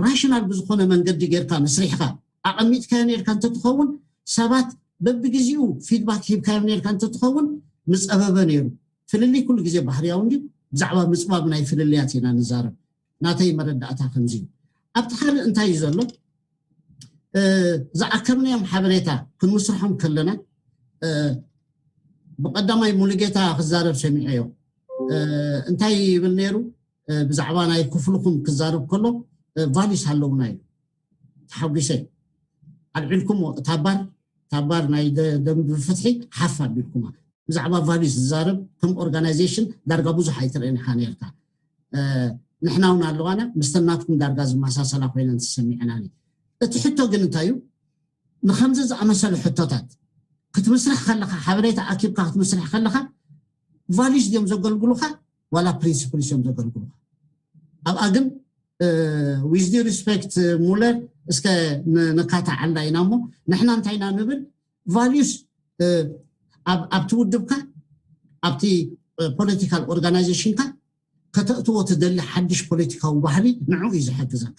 ራሽናል ብዝኾነ መንገዲ ጌርካ መስሪሕካ ኣቐሚጥካዮ ኔርካ እንተትኸውን፣ ሰባት በብግዜኡ ፊድባክ ሂብካዮም ኔርካ እንተትኸውን፣ ምጸበበ ነይሩ። ፍልልይ ኩሉ ግዜ ባህርያዊ እንድዩ። ብዛዕባ ምጽባብ ናይ ፍልልያት ኢና ንዛረብ። ናተይ መረዳእታ ከምዚ እዩ። ኣብቲ ካልእ እንታይ እዩ ዘሎ? ዝኣከብናዮም ሓበሬታ ክንምስርሖም ከለና፣ ብቐዳማይ ሙሉጌታ ክዛረብ ሰሚዐዮ። እንታይ ይብል ነይሩ? ብዛዕባ ናይ ክፍልኹም ክዛረብ ከሎ፣ ቫሊስ ኣለውና እዩ። ተሓጒሰ። ኣልዒልኩሞ። እታ ባር፣ እታ ባር ናይ ደንብ ፍትሒ ሓፍ ኣቢልኩማ። ብዛዕባ ቫሊስ ዝዛረብ ከም ኦርጋናይዜሽን ዳርጋ ብዙሕ ኣይትርእን ኢኻ ነርካ። ንሕና እውን ኣለዋና፣ ምስተን ናትኩም ዳርጋ ዝመሳሰላ ኮይነን ተሰሚዐናኒ። እቲ ሕቶ ግን እንታይ እዩ? ንከምዚ ዝኣመሰሉ ሕቶታት ክትምስርሕ ከለኻ፣ ሓበሬታ ኣኪብካ ክትምስርሕ ከለኻ፣ ቫሊስ ድዮም ዘገልግሉኻ ዋላ ፕሪንሲፕልስ እዮም ዘገልግሉኻ? ኣብኣ ግን፣ with due respect ሙለር፣ እስከ ንካታዓላ ኢና እሞ፣ ንሕና እንታይ ኢና ንብል? ቫሊስ ኣብቲ ውድብካ፣ ኣብቲ ፖለቲካል ኦርጋናይዜሽንካ ከተእትዎ ትደሊ ሓድሽ ፖለቲካዊ ባህሊ ንዕኡ እዩ ዝሕግዘካ።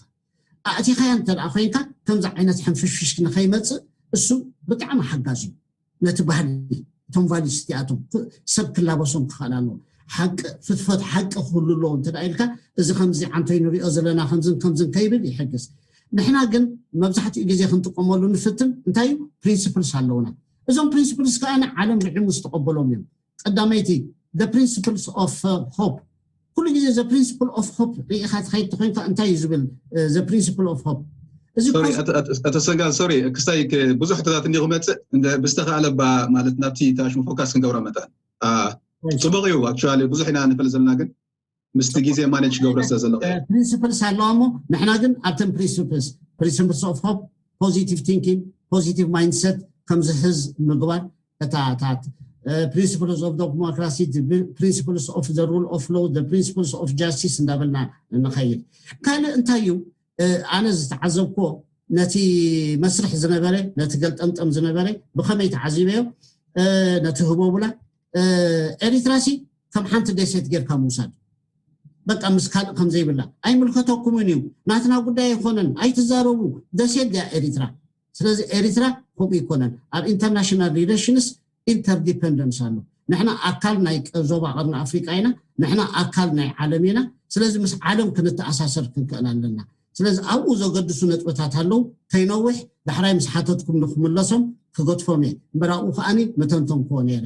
ኣእቲኻያ እንተ ደኣ ኮይንካ፣ ከምዚ ዓይነት ሕንፍሽፍሽ ንኸይመጽእ እሱ ብጣዕሚ ሓጋዚ እዩ። ነቲ ባህሊ፣ እቶም ቫሊስ እቲኣቶም ሰብ ክላበሶም ክኽእል ኣለዎ። ሓቂ፣ ፍትፈት ሓቂ ክህሉ ኣለዎ እንተ ደኣ ኢልካ፣ እዚ ከምዚ ዓንቶይ ንሪኦ ዘለና ከምዝን ከምዝን ከይብል ይሕግዝ። ንሕና ግን መብዛሕትኡ ግዜ ክንጥቀመሉ ንፍትን እንታይ እዩ? ፕሪንስፕልስ ኣለውና። እዞም ፕሪንስፕልስ ከዓ ዓለም ርዒሙ ዝተቐበሎም እዮም። ቀዳመይቲ፣ the principles of hope። ኩሉ ግዜ the principle of hope ርኢኻ ትኸይድ ተኮይንካ እንታይ እዩ ዝብል? The principle of hope። እዚ ኣተሰንጋ ሶሪ ክስታይ ብዙሕ ሕቶታት እንዲ ክመፅእ ብዝተካእለ ባ ማለት ናብቲ ታሽሙ ፎካስ ክንገብሮ መጠን ፅቡቅ እዩ። ኣክቹዋሊ ብዙሕ ኢና ንፈልጥ ዘለና ግን ምስቲ ግዜ ማኔጅ ክገብሮ ስለ ዘለኹ ፕሪንስፕልስ ኣለዋ እሞ ንሕና ግን ኣብተን ፕሪንስፕልስ፣ principles of hope፣ positive thinking፣ positive mindset ከምዝሕዝ ምግባር፣ እታ እታት principles of democracy፣ principles of the rule of law፣ principles of justice እንዳበልና ንኸይድ። ካልእ እንታይ እዩ? ኣነ ዝተዓዘብኮ ነቲ መስርሕ ዝነበረ፣ ነቲ ገልጠምጠም ዝነበረ ብኸመይ ተዓዚበዮ? ነቲ ህቦብላ ኤሪትራሲ ከም ሓንቲ ደሴት ጌርካ ምውሳድ፣ በቃ ምስ ካልእ ከም ዘይብላ። ኣይምልከተኩምን እዩ፣ ናትና ጉዳይ ኣይኮነን፣ ኣይትዛረቡ። ደሴት ድያ ኤሪትራ። ስለዚ ኤሪትራ ከምኡ ይኮነን። ኣብ ኢንተርናሽናል ሪሌሽንስ ኢንተርዲፐንደንስ ኣሎ። ንሕና ኣካል ናይ ዞባ ቀርኒ ኣፍሪቃ ኢና። ንሕና ኣካል ናይ ዓለም ኢና። ስለዚ ምስ ዓለም ክንተኣሳሰር ክንክእል ኣለና። ስለዚ ኣብኡ ዘገድሱ ነጥብታት ኣለዉ። ከይነውሕ ዳሕራይ ምስ ሓተትኩም ንክምለሶም ክገድፎም እየ። እምበር ኣብኡ ከዓኒ ምተንተንክዎ ነይረ።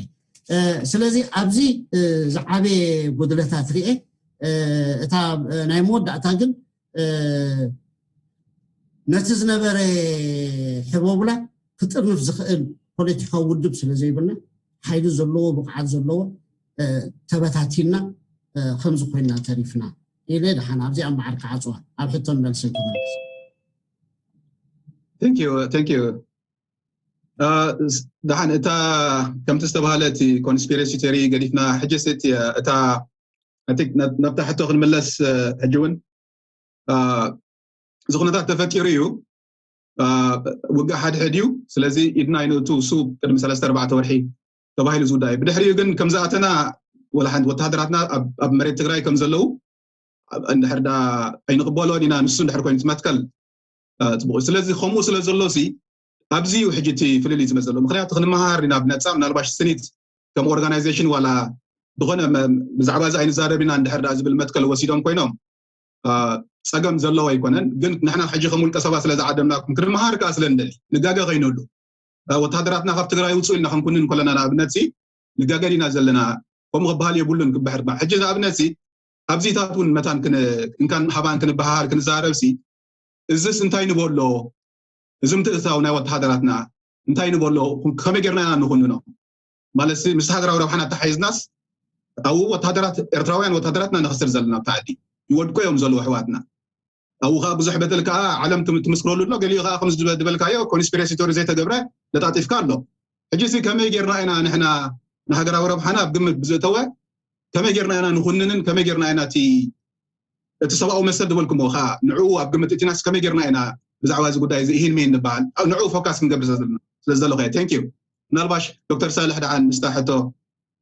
ስለዚ ኣብዚ ዝዓበየ ጉድለታት ርኤ። እታ ናይ መወዳእታ ግን ነቲ ዝነበረ ሕቦብላ ክጥርንፍ ዝኽእል ፖለቲካዊ ውድብ ስለ ዘይብልና፣ ሓይሊ ዘለዎ፣ ብቕዓት ዘለዎ ተበታቲንና ከምዚ ኮይንና ተሪፍና ኢለ ደሓን ኣብዚኣ እምበኣር ክዓፅዋ፣ ኣብ ሕቶን መልስን ክመልስ። ደሓን እታ ከምቲ ዝተባሃለ እቲ ኮንስፒረሲ ቴሪ ገዲፍና ሕጂ ሴት እታ ናብታ ሕቶ ክንምለስ ሕጂ እውን እዚ ኩነታት ተፈጢሩ እዩ። ውግእ ሓድሕድ እዩ። ስለዚ ኢድና ይንእቱ እሱ ቅድሚ ሰለስተ ኣርባዕተ ወርሒ ተባሂሉ ዝውዳ እዩ። ብድሕሪኡ ግን ከም ዝኣተና ወላ ሓንቲ ወተሃደራትና ኣብ መሬት ትግራይ ከም ዘለዉ እንድሕር ዳ ኣይንቕበሎን ኢና። ንሱ እንድሕር ኮይኑ ትመትከል ፅቡቅ። ስለዚ ከምኡ ስለ ዘሎ ሲ ኣብዚ እዩ ሕጂ እቲ ፍልልይ ዝመፅ ዘሎ። ምክንያቱ ክንመሃር ኢና ብነፃ። ምናልባሽ ስኒት ከም ኦርጋናይዜሽን ዋላ ዝኾነ ብዛዕባ እዚ ኣይንዛረብ ኢና እንድሕር ዳ ዝብል መትከል ወሲዶም ኮይኖም ፀገም ዘለዎ ኣይኮነን። ግን ንሕና ሕጂ ከም ውልቀ ሰባት ስለ ዝዓደምናኩም ክንመሃር ከዓ ስለ ንደሊ ንጋገ ከይንህሉ ወተሃደራትና ካብ ትግራይ ውፅኡ ኢልና ክንኩንን ከለና ንኣብነት ሲ ንጋገ ዲና ዘለና ከምኡ ክበሃል የብሉን። ክበሕር ሕጂ ንኣብነት ሲ ኣብዚታት እውን መታን እንካን ሃባን ክንበሃሃል ክንዛረብ ሲ እዝስ እንታይ ንበሎ? እዚ ምትእትታው ናይ ወተሃደራትና እንታይ ንበሎ? ከመይ ጌርና ኢና ንኹንኖ? ማለት ምስ ሃገራዊ ረብሓና ተሓይዝናስ ኣብኡ ወተሃደራት ኤርትራውያን ወተሃደራትና ነኽስር ዘለና ኣብቲ ዓዲ ይወድቁ እዮም ዘለዉ ኣሕዋትና። ኣብኡ ከዓ ብዙሕ በደል ከዓ ዓለም ትም- ትምስክረሉ ኣሎ። ገሊኡ ከዓ ከም ዝበ- ዝበልካዮ ኮንስፒሬሲ ቶሪ ዘይተገብረ ለጣጢፍካ ኣሎ። ሕጂ እዚ ከመይ ጌርና ኢና ንሕና ንሃገራዊ ረብሓና ኣብ ግምት ብዘእተወ ከመይ ጌርና ኢና ንኹንንን ከመይ ጌርና ኢና እቲ እቲ ሰብኣዊ መሰል ዝበልኩሞ ከዓ ንዕኡ ኣብ ግምት እቲናስ ከመይ ጌርና ኢና ብዛዕባ እዚ ጉዳይ እዚ ይህን መይን ንበሃል ኣብ ንዕኡ ፎካስ ክንገብር ስለ ዘለና- ስለ ዘለኹ thank you። ምናልባሽ ዶክተር ሳልሕ ደሓን ምስታ ሕቶ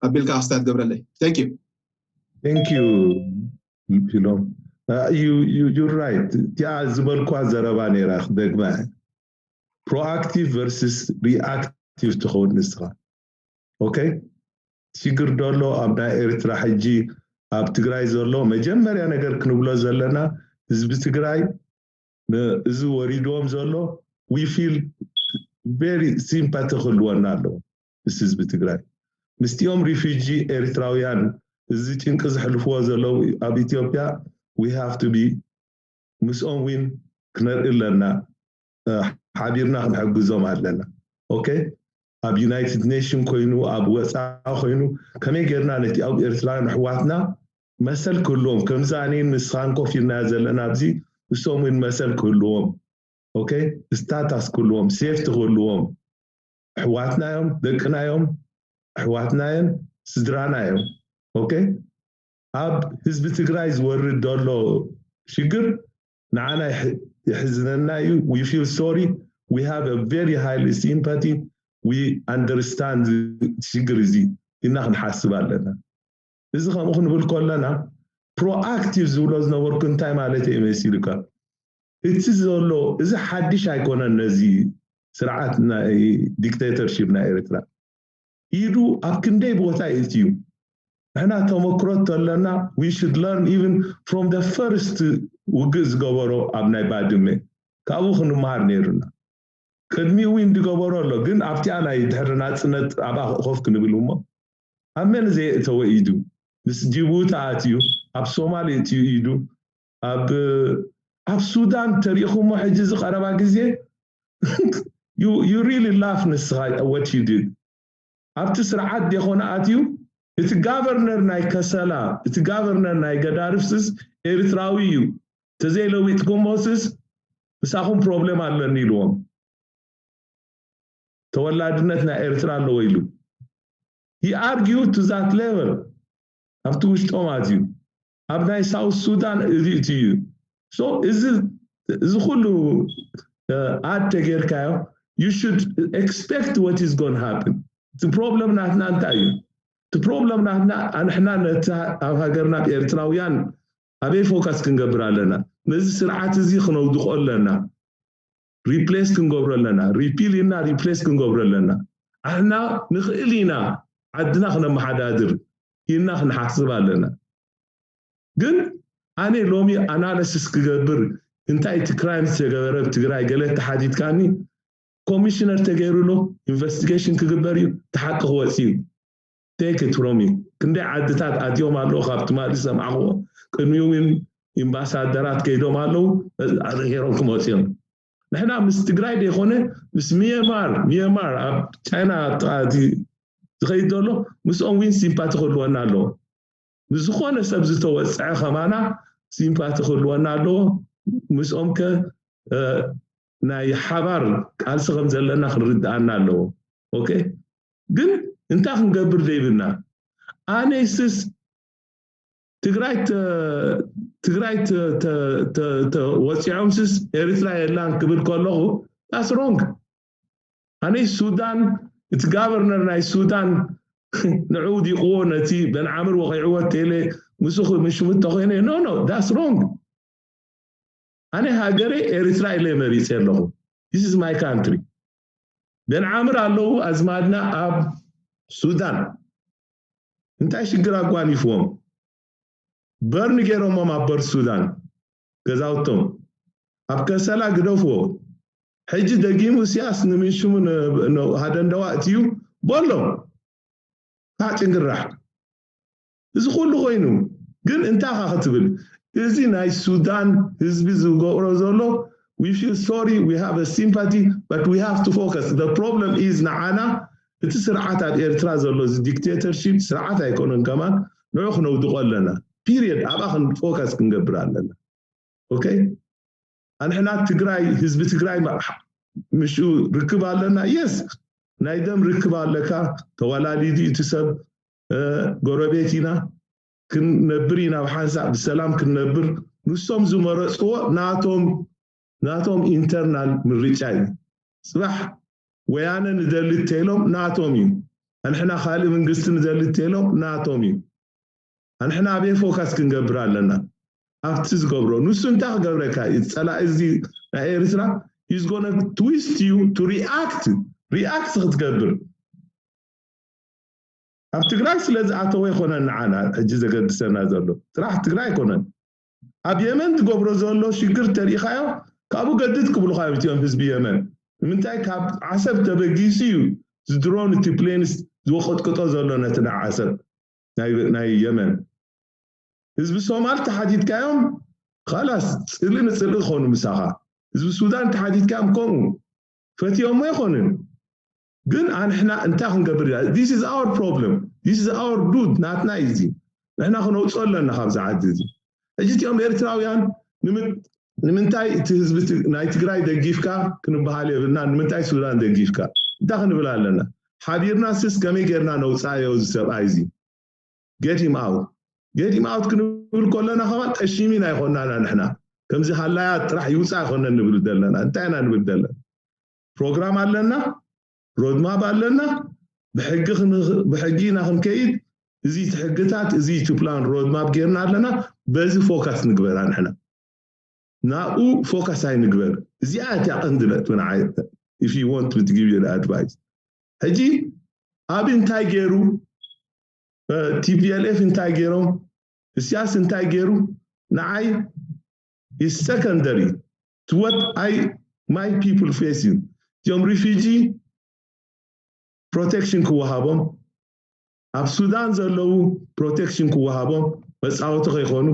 ኣቢልካ ክስታ ትገብረለይ thank you። Thank you ፊሎም። You you you're right። እቲኣ ዝበልኳ ዘረባ ነይራ ክደግማ እየ። Proactive versus reactive ትኸውን ንስኻ። ኦኬ፣ ሽግር ደሎ ኣብ ናይ ኤርትራ ሕጂ ኣብ ትግራይ ዘሎ መጀመርያ ነገር ክንብሎ ዘለና ህዝቢ ትግራይ ን- እዚ ወሪድዎም ዘሎ we feel very sympathy ክህልወና ኣለዎ ምስ ህዝቢ ትግራይ። ምስቲኦም ሪፊጂ ኤርትራውያን እዚ ጭንቂ ዝሕልፍዎ ዘለዉ ኣብ ኢትዮጵያ we have to be ምስኦም ዊን ክነርኢ ኣለና። ሓቢርና ክንሕግዞም ኣለና። ኦኬ፣ ኣብ ዩናይትድ ኔሽን ኮይኑ ኣብ ወፃኢ ኮይኑ ከመይ ጌርና ነቲ ኣብ ኤርትራውያን ኣሕዋትና መሰል ክህልዎም፣ ከምዚ ኣነን ንስኻን ኮፍ ኢልና ዘለና ኣብዚ ንሶም እውን መሰል ክህልዎም፣ ኦኬ፣ ስታታስ ክህልዎም፣ ሴፍቲ ክህልዎም፣ ኣሕዋትና እዮም፣ ደቅና እዮም፣ ኣሕዋትና እየን፣ ስድራና እዮም። ኦኬ፣ ኣብ ህዝቢ ትግራይ ዝወርድ ዘሎ ሽግር ንዓና የሕዝነና እዩ። We feel sorry, we have a very highly sympathy, we understand ሽግር እዚ ኢልና ክንሓስብ ኣለና። እዚ ከምኡ ክንብል ከለና ፕሮኣክቲቭ ዝብሎ ዝነበርኩ እንታይ ማለት እዩ መሲልካ? እቲ ዘሎ እዚ ሓድሽ ኣይኮነን። ነዚ ስርዓት ናይ ዲክቴተርሺፕ ናይ ኤርትራ ኢዱ ኣብ ክንደይ ቦታ ይእትዩ። ንሕና ተመክሮ ተለና we should learn even from the first ውግእ ዝገበሮ ኣብ ናይ ባድመ ካብኡ ክንመሃር ነይሩና። ቅድሚ እውን ዝገበሮ ኣሎ፣ ግን ኣብቲኣ ናይ ድሕሪ ናፅነት ኣብኣ ኮፍ ክንብል እሞ ኣብ መን ዘየእተወ ኢዱ? ምስ ጅቡቲ ኣትዩ፣ ኣብ ሶማል እትዩ ኢዱ፣ ኣብ ኣብ ሱዳን ተሪእኹሞ ሕጂ ዝቀረባ ግዜ you you really laugh ንስኻ what you did ኣብቲ ስርዓት ዴኾነ ኣትዩ እቲ ጋቨርነር ናይ ከሰላ እቲ ጋቨርነር ናይ ገዳርፍስስ ኤርትራዊ እዩ ተዘይለዊጥኩሞስስ ምሳኹም ፕሮብሌም ኣለኒ ኢልዎም ተወላድነት ናይ ኤርትራ ኣለዎ ኢሉ he argue to that level ኣብቲ ውሽጦም ኣትዩ ኣብ ናይ ሳውት ሱዳን እዚ እቲ እዩ so እዚ እዚ ኩሉ ኣድ ተጌርካዮ you should expect what is going happen እቲ ፕሮብለም ናትና እንታይ እዩ እቲ ፕሮብለም ናትና ኣንሕና ነቲ ኣብ ሃገርና ኤርትራውያን ኣበይ ፎካስ ክንገብር ኣለና ነዚ ስርዓት እዚ ክነውድቆ ኣለና ሪፕሌስ ክንገብሮ ኣለና ሪፒል ኢልና ሪፕሌስ ክንገብሮ ኣለና ኣሕና ንኽእል ኢና ዓድና ክነመሓዳድር ኢልና ክንሓስብ ኣለና ግን ኣነ ሎሚ ኣናለስስ ክገብር እንታይ እቲ ክራይም ዝተገበረ ትግራይ ገለ ተሓቲትካኒ ኮሚሽነር ተገይሩሉ ኢንቨስቲጌሽን ክግበር እዩ ተሓቂ ክወፅ እዩ take it from me ክንደይ ዓድታት ኣትዮም ኣለዉ ካብ ትማሊ ዝሰማዕክዎ ቅድሚኡ እውን ኢምባሳደራት ከይዶም ኣለዉ ሄሮም ክመፅዮም ንሕና ምስ ትግራይ ዘይኮነ ምስ ሚየማር ሚየማር ኣብ ቻይና ዝኸይድ ዘሎ ምስኦም ዊን ሲምፓቲ ክህልወና ኣለዎ ብዝኾነ ሰብ ዝተወፀዐ ከማና ሲምፓቲ ክህልወና ኣለዎ ምስኦም ከ ናይ ሓባር ቃልሲ ከም ዘለና ክንርድኣና ኣለዎ ኦኬ ግን እንታይ ክንገብር ዘይብልና ኣነይስስ ትግራይ ትግራይ ወፂዖምስስ ኤርትራ የላን ክብል ከለኹ that's wrong ኣነይ ሱዳን እቲ ጋቨርነር ናይ ሱዳን ንዑ ውዲቕዎ ነቲ በንዓምር ወቂዕዎ ቴሌ ምስኡ ምሽሙ ተኮይነ no no that's wrong ኣነ ሃገረይ ኤርትራ ኢለ መሪፀ ኣለኹ this is my country በንዓምር ኣለዉ ኣዝማድና ኣብ ሱዳን እንታይ ሽግር ኣጓኒፍዎም በርን ገይሮሞም ኣብ በር ሱዳን ገዛውቶም ኣብ ከሰላ ግደፍዎ ሕጂ ደጊሙ እስያስ ንምንሽሙ ሃደንደዋ እትዩ በሎም ካዕ ጭንግራሕ እዚ ኩሉ ኮይኑ ግን እንታይ ኻ ክትብል እዚ ናይ ሱዳን ህዝቢ ዝገብሮ ዘሎ we feel sorry we have a sympathy but we have to focus the problem is ንዓና እቲ ስርዓት ኣብ ኤርትራ ዘሎ እዚ ዲክቴተርሺፕ ስርዓት ኣይኮነን ከማን ንዑ ክነውድቆ ኣለና ፒሪየድ ኣብኣ ፎካስ ክንገብር ኣለና okay ኣንሕና ትግራይ ህዝቢ ትግራይ ምስኡ ርክብ ኣለና። የስ ናይ ደም ርክብ ኣለካ። ተዋላዲዲ እቲ ሰብ ጎረቤት ኢና ክንነብር ኢና ብሓንሳእ ብሰላም ክንነብር። ንሶም ዝመረፅዎ ናቶም ናቶም ኢንተርናል ምርጫ እዩ። ፅባሕ ወያነ ንደሊ ተይሎም ናቶም እዩ። ኣንሕና ካልእ መንግስቲ ንደሊ ተይሎም ናቶም እዩ። ኣንሕና ኣበይ ፎካስ ክንገብር ኣለና? ኣብቲ ዝገብሮ ንሱ እንታይ ክገብረካ እዩ? ፀላኢ እዚ ናይ ኤርትራ is gonna twist you to react react ክትገብር ኣብ ትግራይ ስለ ዝኣተወ ይኮነን ንዓና ሕጂ ዘገድሰና ዘሎ ጥራሕ ትግራይ ኣይኮነን። ኣብ የመን ዝገብሮ ዘሎ ሽግር ተሪኢኻዮ ካብኡ ገድድ ክብሉካ እዮም እቲኦም ህዝቢ የመን። ንምንታይ ካብ ዓሰብ ተበጊሱ እዩ ዝድሮን እቲ ፕሌንስ ዝወቀጥቅጦ ዘሎ ነቲ ናይ ዓሰብ ናይ የመን ህዝቢ ሶማል ተሓቲትካዮም ካላስ ፅልኢ ንፅልኢ ክኾኑ ምሳኻ። ህዝቢ ሱዳን ተሓቲትካዮም ከምኡ ፈትዮሞ ኣይኮኑን። ግን ኣንሕና እንታይ ክንገብር ኢና? This is our problem, this is our dude። ናትና እዩ እዚ። ንሕና ክነውፅኦ ኣለና ካብዚ ዓዲ እዚ። ሕጂ እቲኦም ኤርትራውያን ንምንታይ እቲ ህዝቢ ናይ ትግራይ ደጊፍካ ክንበሃል የብልና። ንምንታይ ሱዳን ደጊፍካ እንታይ ክንብል ኣለና? ሓቢርና ስስ ከመይ ጌርና ነውፃዮ እዚ ሰብኣይ እዚ? Get him out, get him out ክንብል ከለና ከማን ጠሺሚና ኣይኮናና ንሕና። ከምዚ ሃላያ ጥራሕ ይውፃ ኣይኮነን ንብል ዘለና። እንታይ ኢና ንብል ዘለና? ፕሮግራም ኣለና፣ ሮድማፕ ኣለና። ብሕጊ ኢና ክንከይድ። እዚ እቲ ሕግታት እዚ እቲ ፕላን ሮድማፕ ጌርና ኣለና። በዚ ፎካስ ንግበራ ንሕና። ናብኡ ፎካስ ኣይንግበር። እዚኣ እቲያ ቀንዲ ነጥቢ ንዓይ። If you want me to give you the advice ሕጂ ኣብ እንታይ ገይሩ ቲፒኤልኤፍ እንታይ ገይሮም እስያስ እንታይ ገይሩ ንዓይ is secondary to what I my people face you እዚኦም ሪፊጂ ፕሮቴክሽን ክወሃቦም ኣብ ሱዳን ዘለዉ ፕሮቴክሽን ክወሃቦም መፃወቲ ከይኮኑ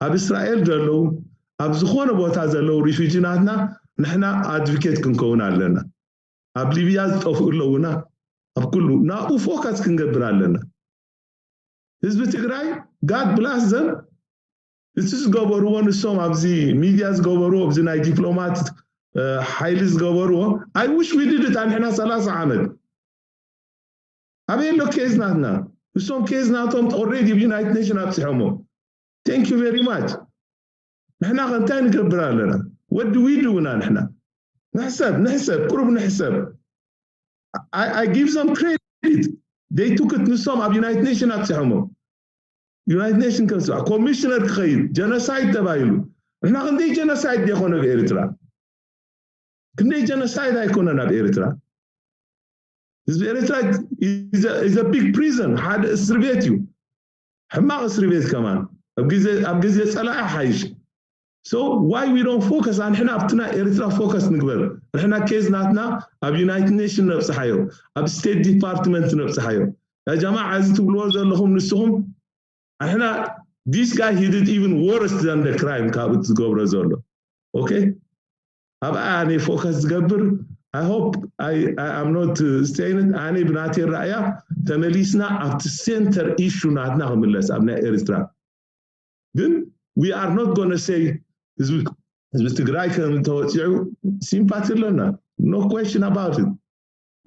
ኣብ እስራኤል ዘለዉ ኣብ ዝኾነ ቦታ ዘለዉ ሪፊጂ ናትና ንሕና ኣድቮኬት ክንከውን ኣለና ኣብ ሊብያ ዝጠፍኡ ኣለዉና ኣብ ኩሉ ናብኡ ፎካስ ክንገብር ኣለና ህዝቢ ትግራይ God bless them እቲ ዝገበርዎ ንሶም ኣብዚ ሚድያ ዝገበርዎ ኣብዚ ናይ ዲፕሎማት ሓይሊ ዝገበርዎ I wish we did it ኣንሕና ሰላሳ ዓመት ኣበይ ኣሎ ኬዝ ናትና እሶም ኬዝ ናቶም already ዩናይትድ ኔሽን ኣብፅሖሞ thank you very much ንሕና ከ እንታይ ንገብር ኣለና what do we do ና ንሕና ንሕሰብ ንሕሰብ ቁሩብ ንሕሰብ I give them credit they took it ንሶም ኣብ ዩናይትድ ኔሽን ኣብፅሖሞ ዩናይትድ ኔሽን ከም ስባ ኮሚሽነር ክኸይድ ጀኖሳይድ ተባሂሉ ንሕና ክንደይ ጀኖሳይድ ዘይኮነ ብኤርትራ ክንደይ ጀኖሳይድ ኣይኮነን ኣብ ኤርትራ ህዝቢ ኤርትራ is a big prison ሓደ እስር ቤት እዩ ሕማቕ እስር ቤት ከማን ኣብ ግዜ ፀላኢ ሓይሽ so why we don't focus ኣንሕና ኣብቲ ናይ ኤርትራ ፎከስ ንግበር ንሕና ኬዝ ናትና ኣብ ዩናይትድ ኔሽን ነብፅሓዮ ኣብ ስቴት ዲፓርትመንት ነብፅሓዮ ያ ጀማዓ እዚ ትብልዎ ዘለኹም ንስኹም ኣሕና this guy he did even worse than the crime ካብ ዝገብሮ ዘሎ okay ኣብ ኣነ ፎከስ ዝገብር I hope I am not staying ኣነ ብናተይ ራእያ ተመሊስና ኣብቲ ሴንተር ኢሹ ናትና ክምለስ ኣብ ናይ ኤርትራ ግን we are not gonna say ህዝቢ ትግራይ ከም ተወፂዑ ሲምፓቲ ኣለና no question about it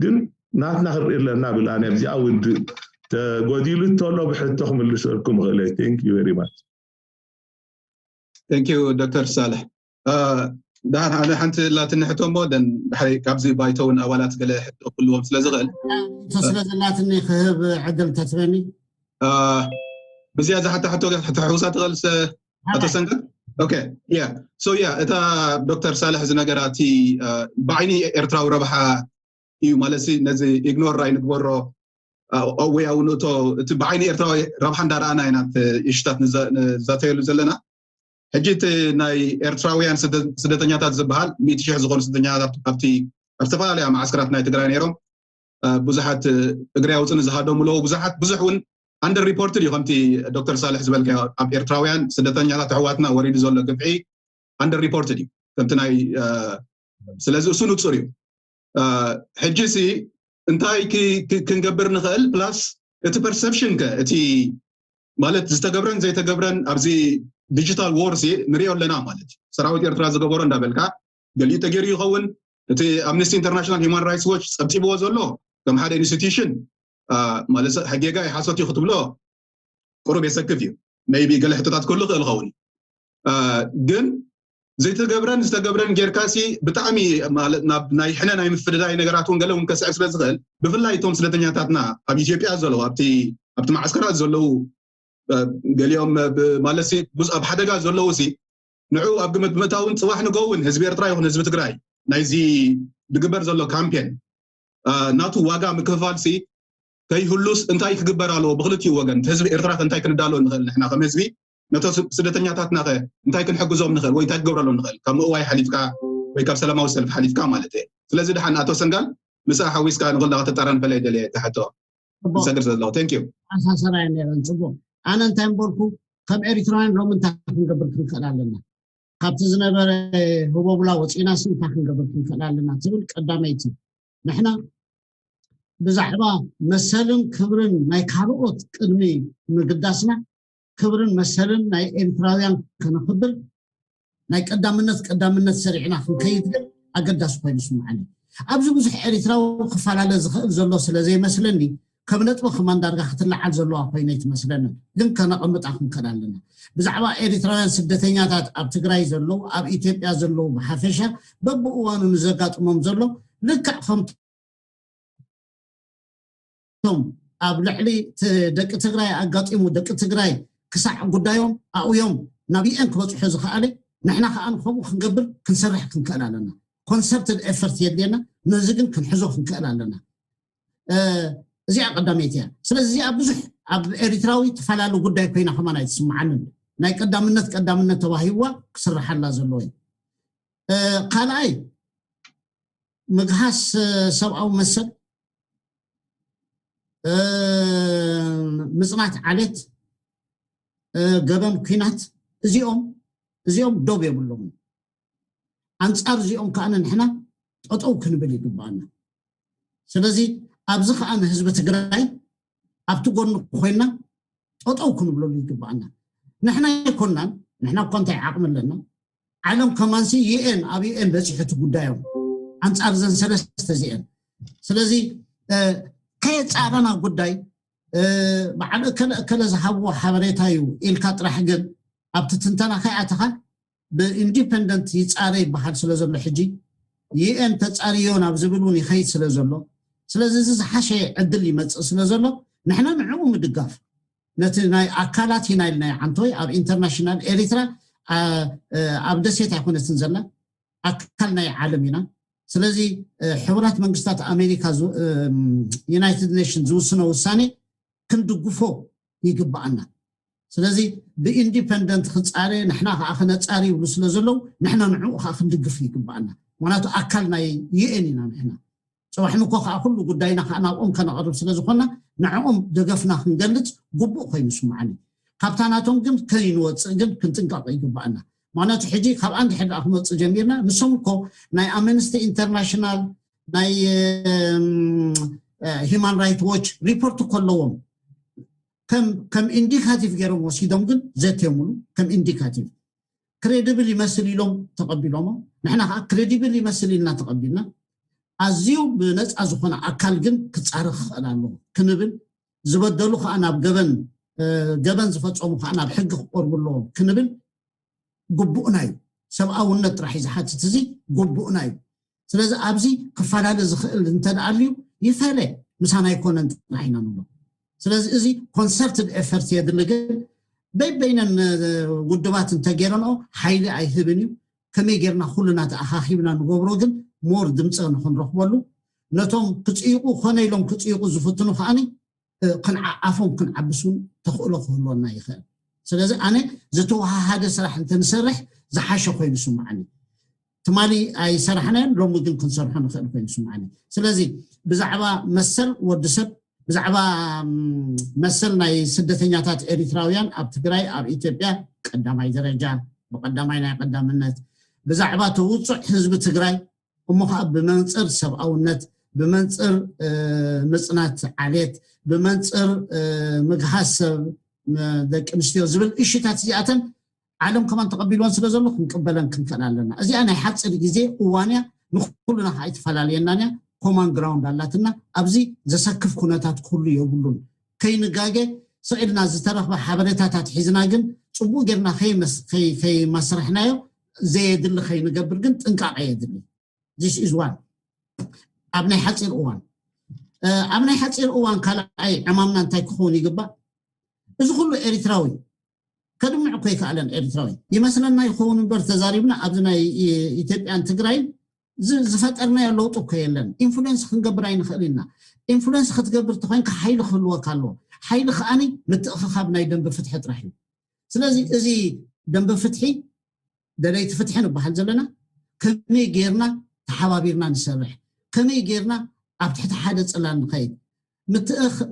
ግን ናትና ክንርኢ ኣለና ብል ኣነ ኣብዚኣ ውድእ ተጎዲሉ ተሎ ብሕቶ ክምልሰልኩም ይኽእል thank you very much thank you ዶክተር ሳልሕ ዳሓን ሓደ ሓንቲ ላትኒ ሕቶ እሞ ደን ድሕሪ ካብዚ ባይቶ እውን ኣባላት ገለ ሕቶ ክህልዎም ስለ ዝኽእል ስለ ዘላትኒ ክህብ ዕድል ተትበኒ ብዝያዳ ሓታ ሕቶ ተሕውሳ ትኽእል ኣቶ ሰንገት okay yeah so yeah እታ ዶክተር ሳልሕ ዝነገራ እቲ ብዓይኒ ኤርትራዊ ረብሓ እዩ ማለት ነዚ ኢግኖር ኣይንግበሮ ወይ ኣውንእቶ እቲ ብዓይኒ ኤርትራዊ ረብሓ እንዳረኣና ኢና ኢሹታት ንዛተየሉ ዘለና ሕጂ እቲ ናይ ኤርትራውያን ስደተኛታት ዝበሃል ሚእቲ ሽሕ ዝኾኑ ስደተኛታት ኣብቲ ኣብ ዝተፈላለያ ማዓስከራት ናይ ትግራይ ነይሮም ብዙሓት እግሪ ኣውፅን ዝሃደሙ ኣለዉ ብዙሓት ብዙሕ እውን under reported እዩ ከምቲ ዶክተር ሳልሕ ዝበልካዮ ኣብ ኤርትራውያን ስደተኛታት ኣሕዋትና ወሪዱ ዘሎ ግፍዒ under reported እዩ ከምቲ ናይ ስለዚ እሱ ንፁር እዩ ሕጂ ሲ እንታይ ክንገብር ንኽእል plus እቲ perception ከ እቲ ማለት ዝተገብረን ዘይተገብረን ኣብዚ digital war ንሪኦ ኣለና ማለት እዩ። ሰራዊት ኤርትራ ዝገበሮ እንዳበልካ ገሊኡ ተገይሩ ይኸውን። እቲ ኣምነስቲ ኢንተርናሽናል፣ ሂማን ራይትስ ዎች ጸብጺብዎ ዘሎ ከም ሓደ ኢንስቲትዩሽን ማለት ጌጋ ይሓሶት እዩ ክትብሎ ቁሩብ የሰክፍ እዩ። ቢ ገለ ሕቶታት ክህሉ ክእል ኸውን እዩ። ግን ዘይተገብረን ዝተገብረን ጌርካሲ ብጣዕሚ ማለት ናብ ናይ ሕነ ናይ ምፍድዳይ ነገራት እውን ገለ እውን ከስዕብ ስለ ዝኽእል፣ ብፍላይ እቶም ስደተኛታትና ኣብ ኢትዮጵያ ዘለዉ ኣብቲ ኣብቲ ማዓስከራት ዘለዉ ገሊኦም ማለት ኣብ ሓደጋ ዘለዉ ሲ ንዑ ኣብ ግምት ብምእታውን ጽባሕ ንጎውን ህዝቢ ኤርትራ ይኹን ህዝቢ ትግራይ ናይዚ ዝግበር ዘሎ ካምፔን ናቱ ዋጋ ምክፍፋል ሲ ከይህሉስ እንታይ ክግበር ኣለዎ? ብክልቲኡ ወገን ህዝቢ ኤርትራ እንታይ ክንዳሎ ንኽእል ንሕና ከም ህዝቢ ነቶ ስደተኛታትና ከ እንታይ ክንሕግዞም ንኽእል ወይ እንታይ ክገብረሎም ንኽእል? ካብ ምእዋይ ሓሊፍካ ወይ ካብ ሰላማዊ ሰልፊ ሓሊፍካ ማለት እየ። ስለዚ ድሓን ኣቶ ሰንጋል ምስኣ ሓዊስካ ንኽልና ከተጣራ ንፈለየ ደልየ ተሕቶ ሰግር ዘለኹ። Thank you። ኣሳሰራ እየ ነይረን። ጽቡቕ። ኣነ እንታይ ምበልኩ፣ ከም ኤሪትራውያን ሎሚ እንታይ ክንገብር ክንክእል ኣለና? ካብቲ ዝነበረ ህቦብላ ወፂእና ሲ እንታይ ክንገብር ክንክእል ኣለና ትብል ቀዳመይቲ። ንሕና ብዛዕባ መሰልን ክብርን ናይ ካልኦት ቅድሚ ምግዳስና ክብርን መሰልን ናይ ኤሪትራውያን ከነኽብር ናይ ቀዳምነት ቀዳምነት ሰሪዕና ክንከይድ ግን ኣገዳሲ ኮይኑ ይስምዓኒ። ኣብዚ ብዙሕ ኤሪትራዊ ክፈላለ ዝኽእል ዘሎ ስለ ዘይመስለኒ ከም ነጥቢ ከማን ዳርጋ ክትለዓል ዘለዋ ኮይነ ኣይትመስለንን። ግን ከነቐምጣ ክንክእል ኣለና። ብዛዕባ ኤሪትራውያን ስደተኛታት ኣብ ትግራይ ዘለዉ ኣብ ኢትዮጵያ ዘለዉ ብሓፈሻ በብእዋኑ ንዘጋጥሞም ዘሎ ልክዕ ከምቶም ኣብ ልዕሊ ደቂ ትግራይ ኣጋጢሙ ደቂ ትግራይ ክሳዕ ጉዳዮም ኣውዮም ናብ ዩኤን ክበፅሑ ዝኸኣለ ንሕና ከዓ ከምኡ ክንገብር ክንሰርሕ ክንክእል ኣለና። ኮንሰርትድ ኤፈርት የድልየና። ነዚ ግን ክንሕዞ ክንክእል ኣለና። እዚኣ ቀዳመይቲ እያ። ስለዚ እዚኣ ብዙሕ ኣብ ኤሪትራዊ ተፈላለ ጉዳይ ኮይና ከማን ኣይትስምዓንን። ናይ ቀዳምነት ቀዳምነት ተዋሂብዋ ክስርሓላ ዘለዎ እዩ። ካልኣይ ምግሃስ ሰብኣዊ መሰል፣ ምፅናት ዓሌት፣ ገበን ኩናት እዚኦም እዚኦም ዶብ የብሎምን። ኣንፃር እዚኦም ከዓ ንሕና ጠጠው ክንብል ይግባኣና። ስለዚ ኣብዚ ከዓ ንህዝቢ ትግራይ ኣብቲ ጎኑ ኮይና ጠጠው ክንብለሉ ይግባኣና። ንሕና ኣይኮናን፣ ንሕና እኳ እንታይ ዓቕሚ ኣለና? ዓለም ከማንሲ ዩኤን ኣብ ዩኤን በፂሑ እቲ ጉዳዮም ኣንፃር ዘን ሰለስተ እዚአን። ስለዚ ከየፃረና ጉዳይ በዓል እከለ እከለ ዝሃብዎ ሓበሬታ እዩ ኢልካ ጥራሕ ግን ኣብቲ ትንተና ከይኣተኻ ብኢንዲፐንደንት ይፃረ ይበሃል ስለ ዘሎ ሕጂ ዩኤን ተፃርዮ ናብ ዝብል እውን ይኸይድ ስለ ዘሎ ስለዚ እዚ ዝሓሸ ዕድል ይመፅእ ስለ ዘሎ ንሕና ንዕኡ ምድጋፍ ነቲ ናይ ኣካላት ኢና ኢልና ይዓንተወይ ኣብ ኢንተርናሽናል ኤሪትራ ኣብ ደሴት ኣይኮነትን ዘላ ኣካል ናይ ዓለም ኢና ስለዚ ሕቡራት መንግስታት ኣሜሪካ ዩናይትድ ኔሽን ዝውስኖ ውሳኔ ክንድግፎ ይግባኣና ስለዚ ብኢንዲፐንደንት ክፃረ ንሕና ከዓ ክነፃሪ ይብሉ ስለ ዘለዉ ንሕና ንዕኡ ከዓ ክንድግፍ ይግባኣና ምክንያቱ ኣካል ናይ ዩኤን ኢና ንሕና ፅባሕ ንኮ ከዓ ኩሉ ጉዳይና ከዓ ናብኦም ከነቐርብ ስለ ዝኾና ንዕኦም ደገፍና ክንገልፅ ግቡእ ኮይኑ ይስምዓኒ ካብታ ናቶም ግን ከይንወፅእ ግን ክንጥንቀቕ ይግባኣና ምክንያቱ ሕጂ ካብ ኣንድ ሕድ ክንወፅእ ጀሚርና ንሶም እኮ ናይ ኣምነስቲ ኢንተርናሽናል ናይ ሂማን ራይት ዎች ሪፖርት እኮ ኣለዎም ከም ኢንዲካቲቭ ገይሮም ወሲዶም ግን ዘትየምሉ ከም ኢንዲካቲቭ ክሬዲብል ይመስል ኢሎም ተቐቢሎሞ ንሕና ከዓ ክሬዲብል ይመስል ኢልና ተቐቢልና ኣዝዩ ብነፃ ዝኾነ ኣካል ግን ክፃረ ክኽእል ኣለዎ ክንብል ዝበደሉ ከዓ ናብ ገበን ገበን ዝፈፀሙ ከዓ ናብ ሕጊ ክቆርቡ ኣለዎም ክንብል ግቡእና እዩ ሰብኣውነት ጥራሕ እዩ ዝሓትት እዚ ግቡእና እዩ ስለዚ ኣብዚ ክፈላለ ዝኽእል እንተደኣልዩ ይፈለ ምሳና ኣይኮነን ጥራሕ ኢና ንብሎ ስለዚ እዚ ኮንሰርትድ ኤፈርት የድሊ ግን በይበይነን ውድባት እንተገይረንኦ ሓይሊ ኣይህብን እዩ ከመይ ጌርና ኩልና ተኣኻኺብና ንገብሮ ግን ሞር ድምፂ ንክንረኽበሉ ነቶም ክፅይቁ ኮነ ኢሎም ክፅይቁ ዝፍትኑ ከዓኒ ክንዓኣፎም ክንዓብስ እውን ተኽእሎ ክህልወና ይኽእል ስለዚ ኣነ ዝተወሃሃደ ስራሕ እንተንሰርሕ ዝሓሸ ኮይኑ ስምዓኒ ትማሊ ኣይሰራሕናዮን ሎሚ ግን ክንሰርሖ ንኽእል ኮይኑ ስምዓኒ ስለዚ ብዛዕባ መሰል ወዲ ሰብ ብዛዕባ መሰል ናይ ስደተኛታት ኤሪትራውያን ኣብ ትግራይ ኣብ ኢትዮጵያ ቀዳማይ ደረጃ ብቀዳማይ ናይ ቀዳምነት ብዛዕባ ተውፅዕ ህዝቢ ትግራይ እሞ ከዓ ብመንፅር ሰብኣውነት ብመንፅር ምፅናት ዓሌት ብመንፅር ምግሃስ ሰብ ደቂ ኣንስትዮ ዝብል እሽታት እዚኣተን ዓለም ከማን ተቐቢልወን ስለ ዘሎ ክንቅበለን ክንክእል ኣለና። እዚኣ ናይ ሓፂር ግዜ እዋን እያ፣ ንኩልና ከዓ ኣይትፈላለየናን እያ። ኮማን ግራውንድ ኣላትና። ኣብዚ ዘሰክፍ ኩነታት ክህሉ የብሉን። ከይንጋገ ስቕ ኢልና ዝተረኽበ ሓበሬታታት ሒዝና ግን ፅቡቅ ጌርና ከይመስ- ከይ- ከይመስርሕናዮ ዘየድሊ ከይንገብር ግን ጥንቃቐ የድሊ። This is one። ኣብ ናይ ሓፂር እዋን ኣብ ናይ ሓፂር እዋን ካልኣይ ዕማምና እንታይ ክኸውን ይግባእ? እዚ ኩሉ ኤሪትራዊ ከድምዕ እኮ ይከኣለን። ኤሪትራዊ ይመስለና ይኸውን እምበር ተዛሪብና ኣብዚ ናይ ኢትዮጵያን ትግራይን ዝፈጠርናዮ ለውጢ እኮ የለን። ኢንፍሉንስ ክንገብር ኣይንኽእል ኢና። ኢንፍሉንስ ክትገብር ተኮይንካ ሓይሊ ክህልወካ ኣለዎ። ሓይሊ ከዓኒ ምትእኽኻብ ናይ ደንበ ፍትሒ ጥራሕ እዩ። ስለዚ እዚ ደንበ ፍትሒ ደለይቲ ፍትሒ ንበሃል ዘለና ከመይ ጌርና ተሓባቢርና ንሰርሕ፣ ከመይ ጌርና ኣብ ትሕቲ ሓደ ፅላል ንኸይድ።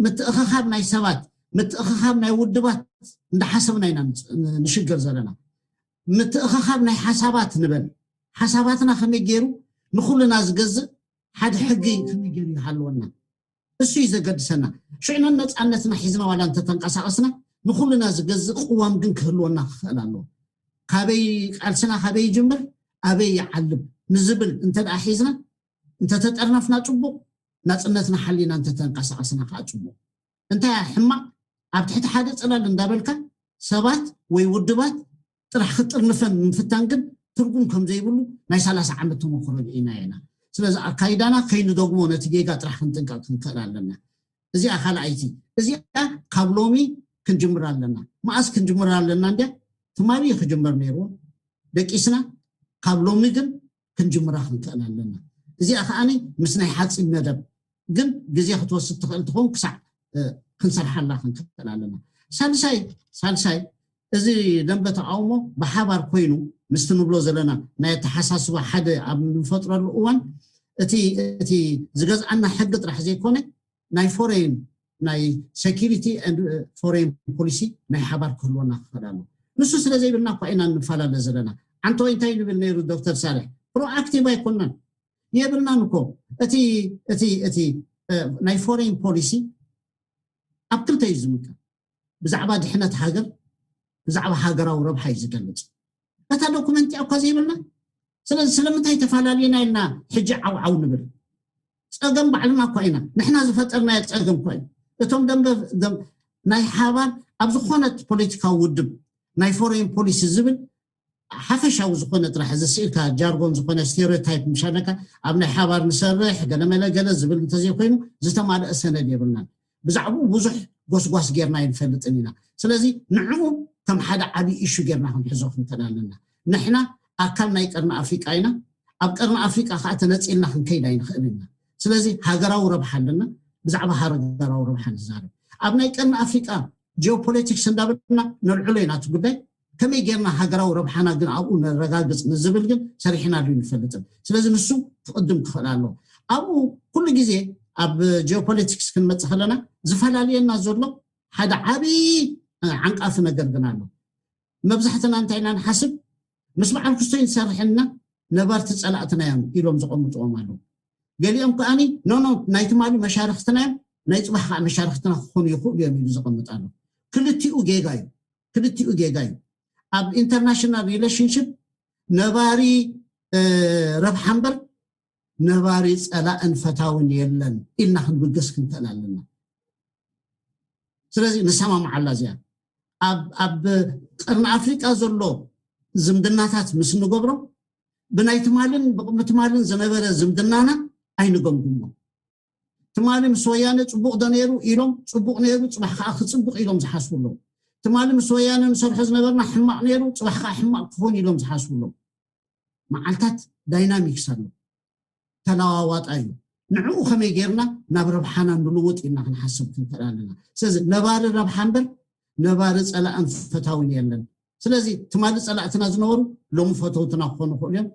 ምትእኽኻብ ናይ ሰባት፣ ምትእኽኻብ ናይ ውድባት እንዳሓሰብና ኢና ንሽገር ዘለና። ምትእኽኻብ ናይ ሓሳባት ንበል። ሓሳባትና ከመይ ገይሩ ንኹልና ዝገዝእ ሓደ ሕጊ ከመይ ገይሩ ይሃልወና? እሱ እዩ ዘገድሰና። ሽዕነን ነፃነትና ሒዝና ዋላ እንተተንቀሳቐስና ንኹልና ዝገዝእ ቅዋም ግን ክህልወና ክኽእል ኣለዎ። ካበይ ቃልስና ካበይ ይጅምር ኣበይ ይዓልብ ንዝብል እንተ ደኣ ሒዝና እንተተጠርነፍና ፅቡቕ፣ ናፅነትና ሓሊና እንተተንቀሳቐስና ከዓ ፅቡቕ። እንታይ ሕማቕ ኣብ ትሕቲ ሓደ ፅላል እንዳበልካ ሰባት ወይ ውድባት ጥራሕ ክጥርንፈን ምፍታን ግን ትርጉም ከም ዘይብሉ ናይ ሰላሳ ዓመት ተመክሮ ርኢና ኢና። ስለዚ ኣካይዳና ከይንደግሞ ነቲ ጌጋ ጥራሕ ክንጥንቀቕ ክንክእል ኣለና። እዚኣ ካልኣይቲ። እዚኣ ካብ ሎሚ ክንጅምር ኣለና። መኣስ ክንጅምር ኣለና እንድያ? ትማሊ እዩ ክጅመር ነይርዎ። ደቂስና ካብ ሎሚ ግን ክንጅምራ ክንክእል ኣለና። እዚኣ ከዓኒ ምስ ናይ ሓፂን መደብ ግን ግዜ ክትወስድ ትኽእል ትኸውን ክሳዕ ክንሰርሓላ ክንክእል ኣለና። ሳልሳይ ሳልሳይ እዚ ደንበ ተቃውሞ ብሓባር ኮይኑ ምስቲ ንብሎ ዘለና ናይ ኣተሓሳስባ ሓደ ኣብ ንፈጥረሉ እዋን እቲ እቲ ዝገዝኣና ሕጊ ጥራሕ ዘይኮነ ናይ ፎሬን ናይ ሴኪሪቲ ፎሬን ፖሊሲ ናይ ሓባር ክህልወና ክኽእል ኣሎ። ንሱ ስለ ዘይብልና እኳ ኢና እንፈላለ ዘለና። ዓንተወይ እንታይ ንብል ነይሩ ዶክተር ሳልሕ? ፕሮኣክቲቭ ኣይኮናን። የብልናን እኮ። እቲ እቲ እቲ ናይ ፎሬን ፖሊሲ ኣብ ክልተ እዩ ዝምቀል። ብዛዕባ ድሕነት ሃገር፣ ብዛዕባ ሃገራዊ ረብሓ እዩ ዝገልፅ። እታ ዶኩመንት እኮ ዘይብልና። ስለዚ ስለምንታይ ተፈላለዩና ኢልና ሕጂ ዓውዓው ንብል? ፀገም ባዕልና እኳ ኢና፣ ንሕና ዝፈጠርናዮ ፀገም እኳ እዩ። እቶም ደንበ ናይ ሓባር ኣብ ዝኾነት ፖለቲካዊ ውድብ ናይ ፎሬን ፖሊሲ ዝብል ሓፈሻዊ ዝኾነ ጥራሕ እዚ ስኢልካ ጃርጎን ዝኾነ ስቴሪዮታይፕ ምሻለካ ኣብ ናይ ሓባር ንሰርሕ ገለመለ ገለ ዝብል እንተዘይኮይኑ ዝተማልአ ሰነድ የብልናን። ብዛዕባኡ ብዙሕ ጎስጓስ ጌርና ኣይንፈልጥን ኢና። ስለዚ ንዕኡ ከም ሓደ ዓብዪ ኢሹ ጌርና ክንሕዞ ክንክእል ኣለና። ንሕና ኣካል ናይ ቀርኒ ኣፍሪቃ ኢና። ኣብ ቀርኒ ኣፍሪቃ ከዓ ተነፂልና ክንከይድ ኣይንኽእል ኢና። ስለዚ ሃገራዊ ረብሓ ኣለና። ብዛዕባ ሃገራዊ ረብሓ ንዛረብ። ኣብ ናይ ቀርኒ ኣፍሪቃ ጂኦፖለቲክስ እንዳበልና ነልዕሎ ኢና እቲ ጉዳይ። ከመይ ጌርና ሃገራዊ ረብሓና ግን ኣብኡ ነረጋግፅ ንዝብል ግን ሰሪሕናሉ ይንፈልጥን። ስለዚ ንሱ ክቕድም ክኽእል ኣለዎ። ኣብኡ ኩሉ ግዜ ኣብ ጂኦፖለቲክስ ክንመፅእ ከለና ዝፈላልየና ዘሎ ሓደ ዓብዪ ዓንቃፊ ነገር ግን ኣሎ። መብዛሕትና እንታይ ኢና ንሓስብ? ምስ በዓል ክስቶይ ንሰርሕ እና ነባርቲ ፀላእትና እዮም ኢሎም ዘቐምጥዎም ኣለዉ። ገሊኦም ከዓኒ ኖኖ ናይ ትማሊ መሻርክትና እዮም፣ ናይ ፅባሕ ከዓ መሻርክትና ክኾኑ ይኽእሉ እዮም ኢሉ ዘቐምጥ ኣሎ። ክልቲኡ ጌጋ እዩ። ክልቲኡ ጌጋ እዩ። ኣብ ኢንተርናሽናል ሪሌሽንሽፕ ነባሪ ረብሓ እምበር ነባሪ ፀላእን ፈታውን የለን ኢልና ክንብገስ ክንክእል ኣለና። ስለዚ ንሰማምዓላ እዚኣ ኣብ ቀርኒ ኣፍሪቃ ዘሎ ዝምድናታት ምስ ንገብሮ ብናይ ትማልን ብቅድሚ ትማልን ዝነበረ ዝምድናና ኣይንገምግሞ። ትማሊ ምስ ወያነ ፅቡቕ ዶ ነይሩ ኢሎም ፅቡቕ ነይሩ፣ ፅባሕ ከዓ ክፅብቕ ኢሎም ዝሓስቡ ኣለዉ። ትማሊ ምስ ወያነ ንሰርሖ ዝነበርና ሕማቕ ነይሩ፣ ፅባሕ ከዓ ሕማቕ ክኾን ኢሎም ዝሓስቡ ኣለዉ። መዓልታት ዳይናሚክስ ኣሎ፣ ተለዋዋጣ እዩ። ንዕኡ ከመይ ጌርና ናብ ረብሓና ንልውጥ ኢልና ክንሓስብ ክንክእል ኣለና። ስለዚ ነባሪ ረብሓ እምበር ነባሪ ፀላእን ፈታዊን የለን። ስለዚ ትማሊ ፀላእትና ዝነበሩ ሎሚ ፈተውትና ክኾኑ ይኽእሉ እዮም።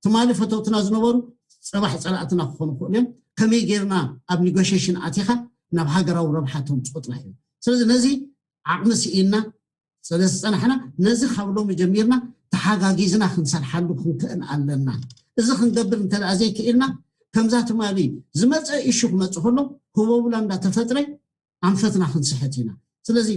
ትማሊ ፈተውትና ዝነበሩ ፅባሕ ፀላእትና ክኾኑ ይኽእሉ እዮም። ከመይ ጌርና ኣብ ኒጎሽሽን ኣቲኻ ናብ ሃገራዊ ረብሓ ተምፅኦ ጥራሕ እዩ። ስለዚ ነዚ ዓቕሚ ስኢንና ስለ ዝፀናሕና ነዚ ካብ ሎሚ ጀሚርና ተሓጋጊዝና ክንሰርሓሉ ክንክእል ኣለና። እዚ ክንገብር እንተ ደኣ ዘይክኢልና ከምዛ ትማሊ ዝመፀ ኢሹ ክመፅእ ከሎ ህቦብላ እንዳተፈጥረ ኣንፈትና ክንስሕት ኢና። ስለዚ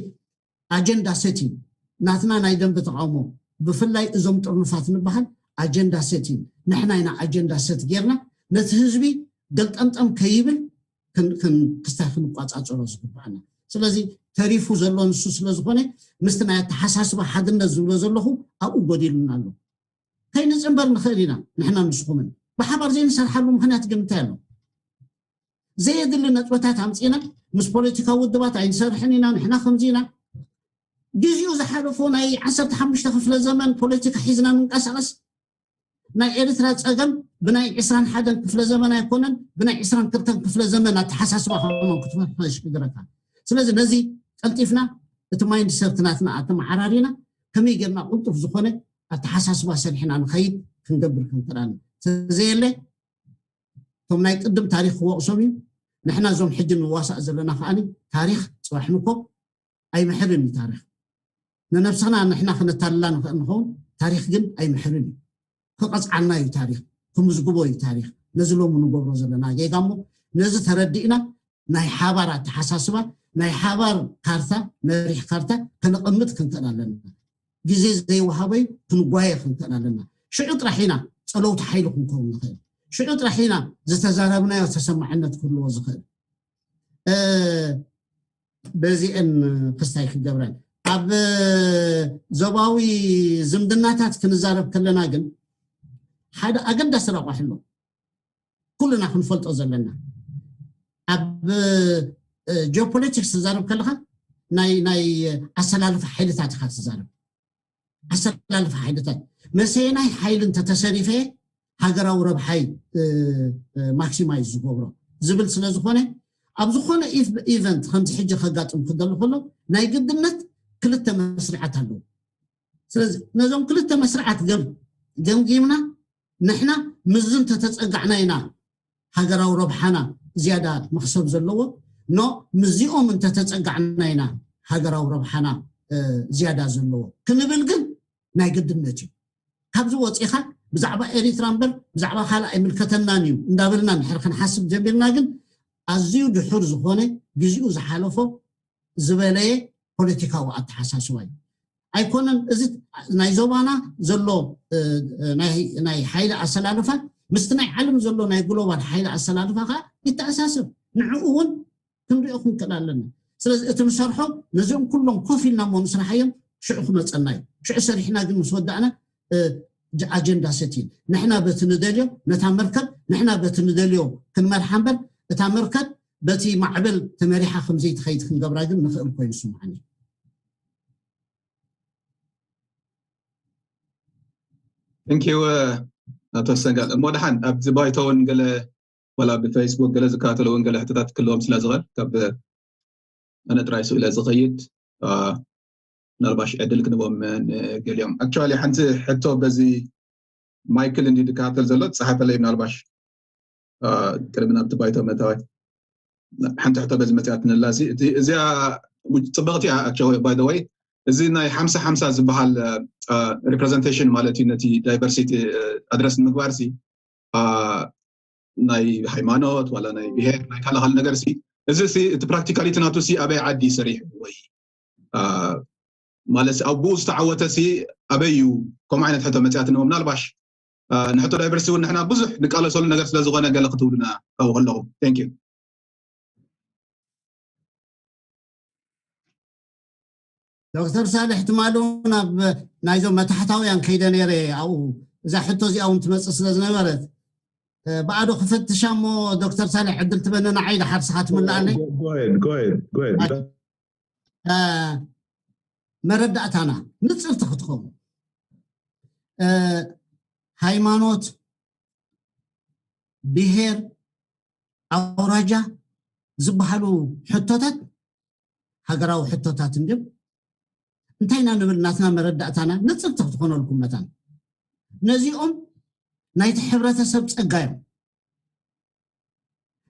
ኣጀንዳ ሴቲንግ ናትና ናይ ደንበ ተቃውሞ ብፍላይ እዞም ጥርኑፋት ንበሃል ኣጀንዳ ሰት እዩ። ንሕና ኢና ኣጀንዳ ሰት ጌርና ነቲ ህዝቢ ገልጠምጠም ከይብል ክን- ክን- ክስታይ ክንቋፃፀሮ ዝግባኣና። ስለዚ ተሪፉ ዘሎ ንሱ ስለዝኾነ ምስቲ ናይ ኣተሓሳስባ ሓድነት ዝብሎ ዘለኹ ኣብኡ ጎዲሉና ኣሎ። ከይንፅንበር ንኽእል ኢና ንሕና ንስኹምን ብሓባር ዘይንሰርሓሉ ምኽንያት ግን እንታይ ኣሎ? ዘየድሊ ነጥበታት ኣምፂና ምስ ፖለቲካዊ ውድባት ኣይንሰርሕን ኢና ንሕና ከምዚ ኢና። ግዜኡ ዝሓለፎ ናይ ዓሰርተ ሓሙሽተ ክፍለ ዘመን ፖለቲካ ሒዝና ንንቀሳቐስ። ናይ ኤርትራ ፀገም ብናይ ዕስራን ሓደን ክፍለ ዘመን ኣይኮነን፣ ብናይ ዕስራን ክልተን ክፍለ ዘመን ኣተሓሳስባ ከምኦም ክትፈትሖ ይሽግረካ። ስለዚ ነዚ ቀልጢፍና እቲ ማይንድ ሰት ናትና ኣተመዓራሪና ከመይ ጌርና ቅልጡፍ ዝኾነ ኣተሓሳስባ ሰሪሕና ንኸይድ ክንገብር ክንክእል። ተዘየለ እቶም ናይ ቅድም ታሪክ ክወቕሶም እዩ። ንሕና እዞም ሕጂ ንዋሳእ ዘለና ከዓኒ ታሪክ ፅባሕ ንኮ ኣይምሕርን እዩ ታሪክ። ንነብስና ንሕና ክነታልላ ንኽእል ንኸውን፣ ታሪክ ግን ኣይምሕርን እዩ። ክቐፅዓልና እዩ ታሪክ፣ ክምዝግቦ እዩ ታሪክ። ነዚ ሎሚ ንገብሮ ዘለና ጌጋ እሞ ነዚ ተረዲእና ናይ ሓባር ኣተሓሳስባ፣ ናይ ሓባር ካርታ፣ መሪሕ ካርታ ከነቐምጥ ክንክእል ኣለና። ግዜ ዘይወሃቦ እዩ፣ ክንጓየ ክንክእል ኣለና። ሽዑ ጥራሕ ኢና ፀለውቲ ሓይሊ ክንከውን ንኽእል። ሽዑ ጥራሕ ኢና ዝተዛረብናዮ ተሰማዕነት ክህልዎ ዝኽእል። በዚአን ክስታይ ክገብረን ኣብ ዞባዊ ዝምድናታት ክንዛረብ ከለና ግን ሓደ ኣገዳሲ ረቋሕ ኣሎ። ኩልና ክንፈልጦ ዘለና ኣብ ጂኦፖለቲክስ ትዛረብ ከለካ ናይ ናይ ኣሰላልፋ ሓይልታት ኢካ ትዛረብ። ኣሰላልፋ ሓይልታት መሰየናይ ሓይሊ እንተተሰሪፈ ሃገራዊ ረብሓይ ማክሲማይዝ ዝገብሮ ዝብል ስለ ዝኾነ ኣብ ዝኾነ ኢቨንት ከምዚ ሕጂ ከጋጥም ክደሉ ከሎ ናይ ግድነት ክልተ መስርዓት ኣለዉ። ስለዚ ነዞም ክልተ መስርዓት ገምጊምና ንሕና ምዚ እንተተፀጋዕና ኢና ሃገራዊ ረብሓና ዝያዳ መክሰብ ዘለዎ ኖ ምዚኦም እንተተፀጋዕና ኢና ሃገራዊ ረብሓና ዝያዳ ዘለዎ ክንብል ግን ናይ ግድነት እዩ። ካብዚ ወፂኻ ብዛዕባ ኤሪትራ እምበር ብዛዕባ ካልእ ኣይምልከተናን እዩ እንዳበልና ንድሕር ክንሓስብ ጀሚርና ግን ኣዝዩ ድሑር ዝኾነ ግዜኡ ዝሓለፎ ዝበለየ ፖለቲካዊ ኣተሓሳስባ እዩ። ኣይኮነን እዚ ናይ ዞባና ዘሎ ናይ ሓይሊ ኣሰላልፋ ምስቲ ናይ ዓለም ዘሎ ናይ ግሎባል ሓይሊ ኣሰላልፋ ከዓ ይተኣሳሰብ። ንዕኡ እውን ክንሪኦ ክንክእል ኣለና። ስለዚ እቲ ንሰርሖ ነዚኦም ኩሎም ኮፍ ኢልና እሞ ንስራሓዮም ሽዑ ክመፀና እዩ። ሽዑ ሰሪሕና ግን ምስ ወዳእና ኣጀንዳ ሰት እዩ። ንሕና በቲ ንደልዮ ነታ መርከብ ንሕና በቲ ንደልዮ ክንመርሓ እምበር እታ መርከብ በቲ ማዕበል ተመሪሓ ከምዘይትኸይድ ክንገብራ ግን ንኽእል ኮይኑ ስምዓኒ። ንኪው ኣቶ ሰንጋል እሞ ደሓን ኣብዚ ባይቶ እውን ገለ ዋላ ብፌስቡክ ገለ ዝከታተሉ እውን ገለ ሕቶታት ክህልዎም ስለ ዝኽእል ካብ ኣነ ጥራይ ስእለ ዝኸይድ ምናልባሽ ዕድል ክንቦም ገሊኦም ኣክቹዋሊ ሓንቲ ሕቶ በዚ ማይክል እንዲ ዝከታተል ዘሎ ዝፀሓፈለይ ምናልባሽ ቅድሚ ናብቲ ባይቶ መታወይ ሓንቲ ሕቶ በዚ መፅያትንላ እዚኣ ፅብቕቲ ባይወይ እዚ ናይ ሓምሳ ሓምሳ ዝበሃል ሪፕሬዘንቴሽን ማለት እዩ ነቲ ዳይቨርሲቲ ኣድረስ ንምግባር ሲ ናይ ሃይማኖት ዋላ ናይ ብሄር ናይ ካልእ ካልእ ነገር ሲ እዚ ሲ እቲ ፕራክቲካሊቲ ናቱ ሲ ኣበይ ዓዲ ሰሪሑ ወይ ማለት ኣብኡ ዝተዓወተ ሲ ኣበይ እዩ ከምኡ ዓይነት ሕቶ መፅያትንዎ ምናልባሽ ንሕቶ ዳይቨርሲቲ እውን ንሕና ብዙሕ ንቃለሰሉ ነገር ስለ ዝኾነ ገለ ክትብሉና ካብኡ ከለኹም ቴንክ ዩ ዶክተር ሳልሕ ትማሊ እውን ኣብ ናይዞም መታሕታውያን ከይደ ነይረ ኣብኡ እዛ ሕቶ እዚኣ እውን ትመፅእ ስለ ዝነበረት ብኣዶ ክፈትሻ እሞ ዶክተር ሳልሕ ዕድል ትበኒ ንዓይ ድሓር ስኻ ትምልኣለይ መረዳእታና ንፅርቲ ክትኸውን ሃይማኖት ብሄር ኣውራጃ ዝበሃሉ ሕቶታት ሃገራዊ ሕቶታት እንድም እንታይ ኢና ንብል ናትና መረዳእታና ንፅብቲ ክትኾነልኩም መታን ነዚኦም ናይቲ ሕብረተሰብ ፀጋ እዮም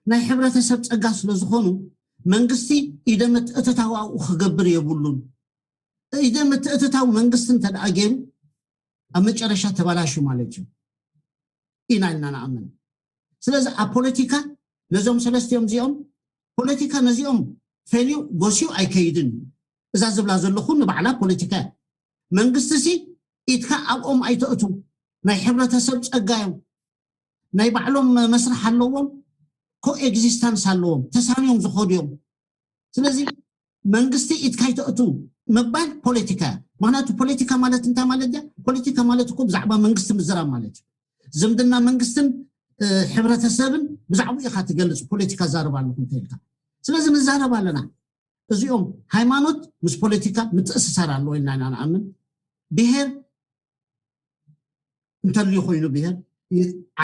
ናይ ሕብረተሰብ ፀጋ ስለ ዝኾኑ መንግስቲ ኢደ ምትእትታው ኣብኡ ክገብር የብሉን ኢደ ምትእትታው መንግስቲ እንተ ደኣ ገይሩ ኣብ መጨረሻ ተባላሹ ማለት እዩ ኢና ኢልና ንኣምን ስለዚ ኣብ ፖለቲካ ነዞም ሰለስቲኦም እዚኦም ፖለቲካ ነዚኦም ፈልዩ ጎስዩ ኣይከይድን እዩ እዛ ዝብላ ዘለኹ ንባዕላ ፖለቲካ እያ መንግስቲ ሲ ኢድካ ኣብኦም ኣይተእቱ። ናይ ሕብረተሰብ ጸጋ እዮም። ናይ ባዕሎም መስርሕ ኣለዎም። ኮኤግዚስተንስ ኣለዎም። ተሳንዮም ዝኸዱ እዮም። ስለዚ መንግስቲ ኢድካ ኣይተእቱ ምባል ፖለቲካ እያ። ምክንያቱ ፖለቲካ ማለት እንታይ ማለት እያ? ፖለቲካ ማለት እኮ ብዛዕባ መንግስቲ ምዝራብ ማለት እዩ። ዝምድና መንግስትን ሕብረተሰብን ብዛዕባ ኢካ ትገልፅ። ፖለቲካ ዛረብ ኣለኹ እንተልካ፣ ስለዚ ንዛረብ ኣለና። እዚኦም ሃይማኖት ምስ ፖለቲካ ምትእስሳር ኣለዎ ኢልና ኢና ንኣምን። ብሄር እንተልዩ ኮይኑ ብሄር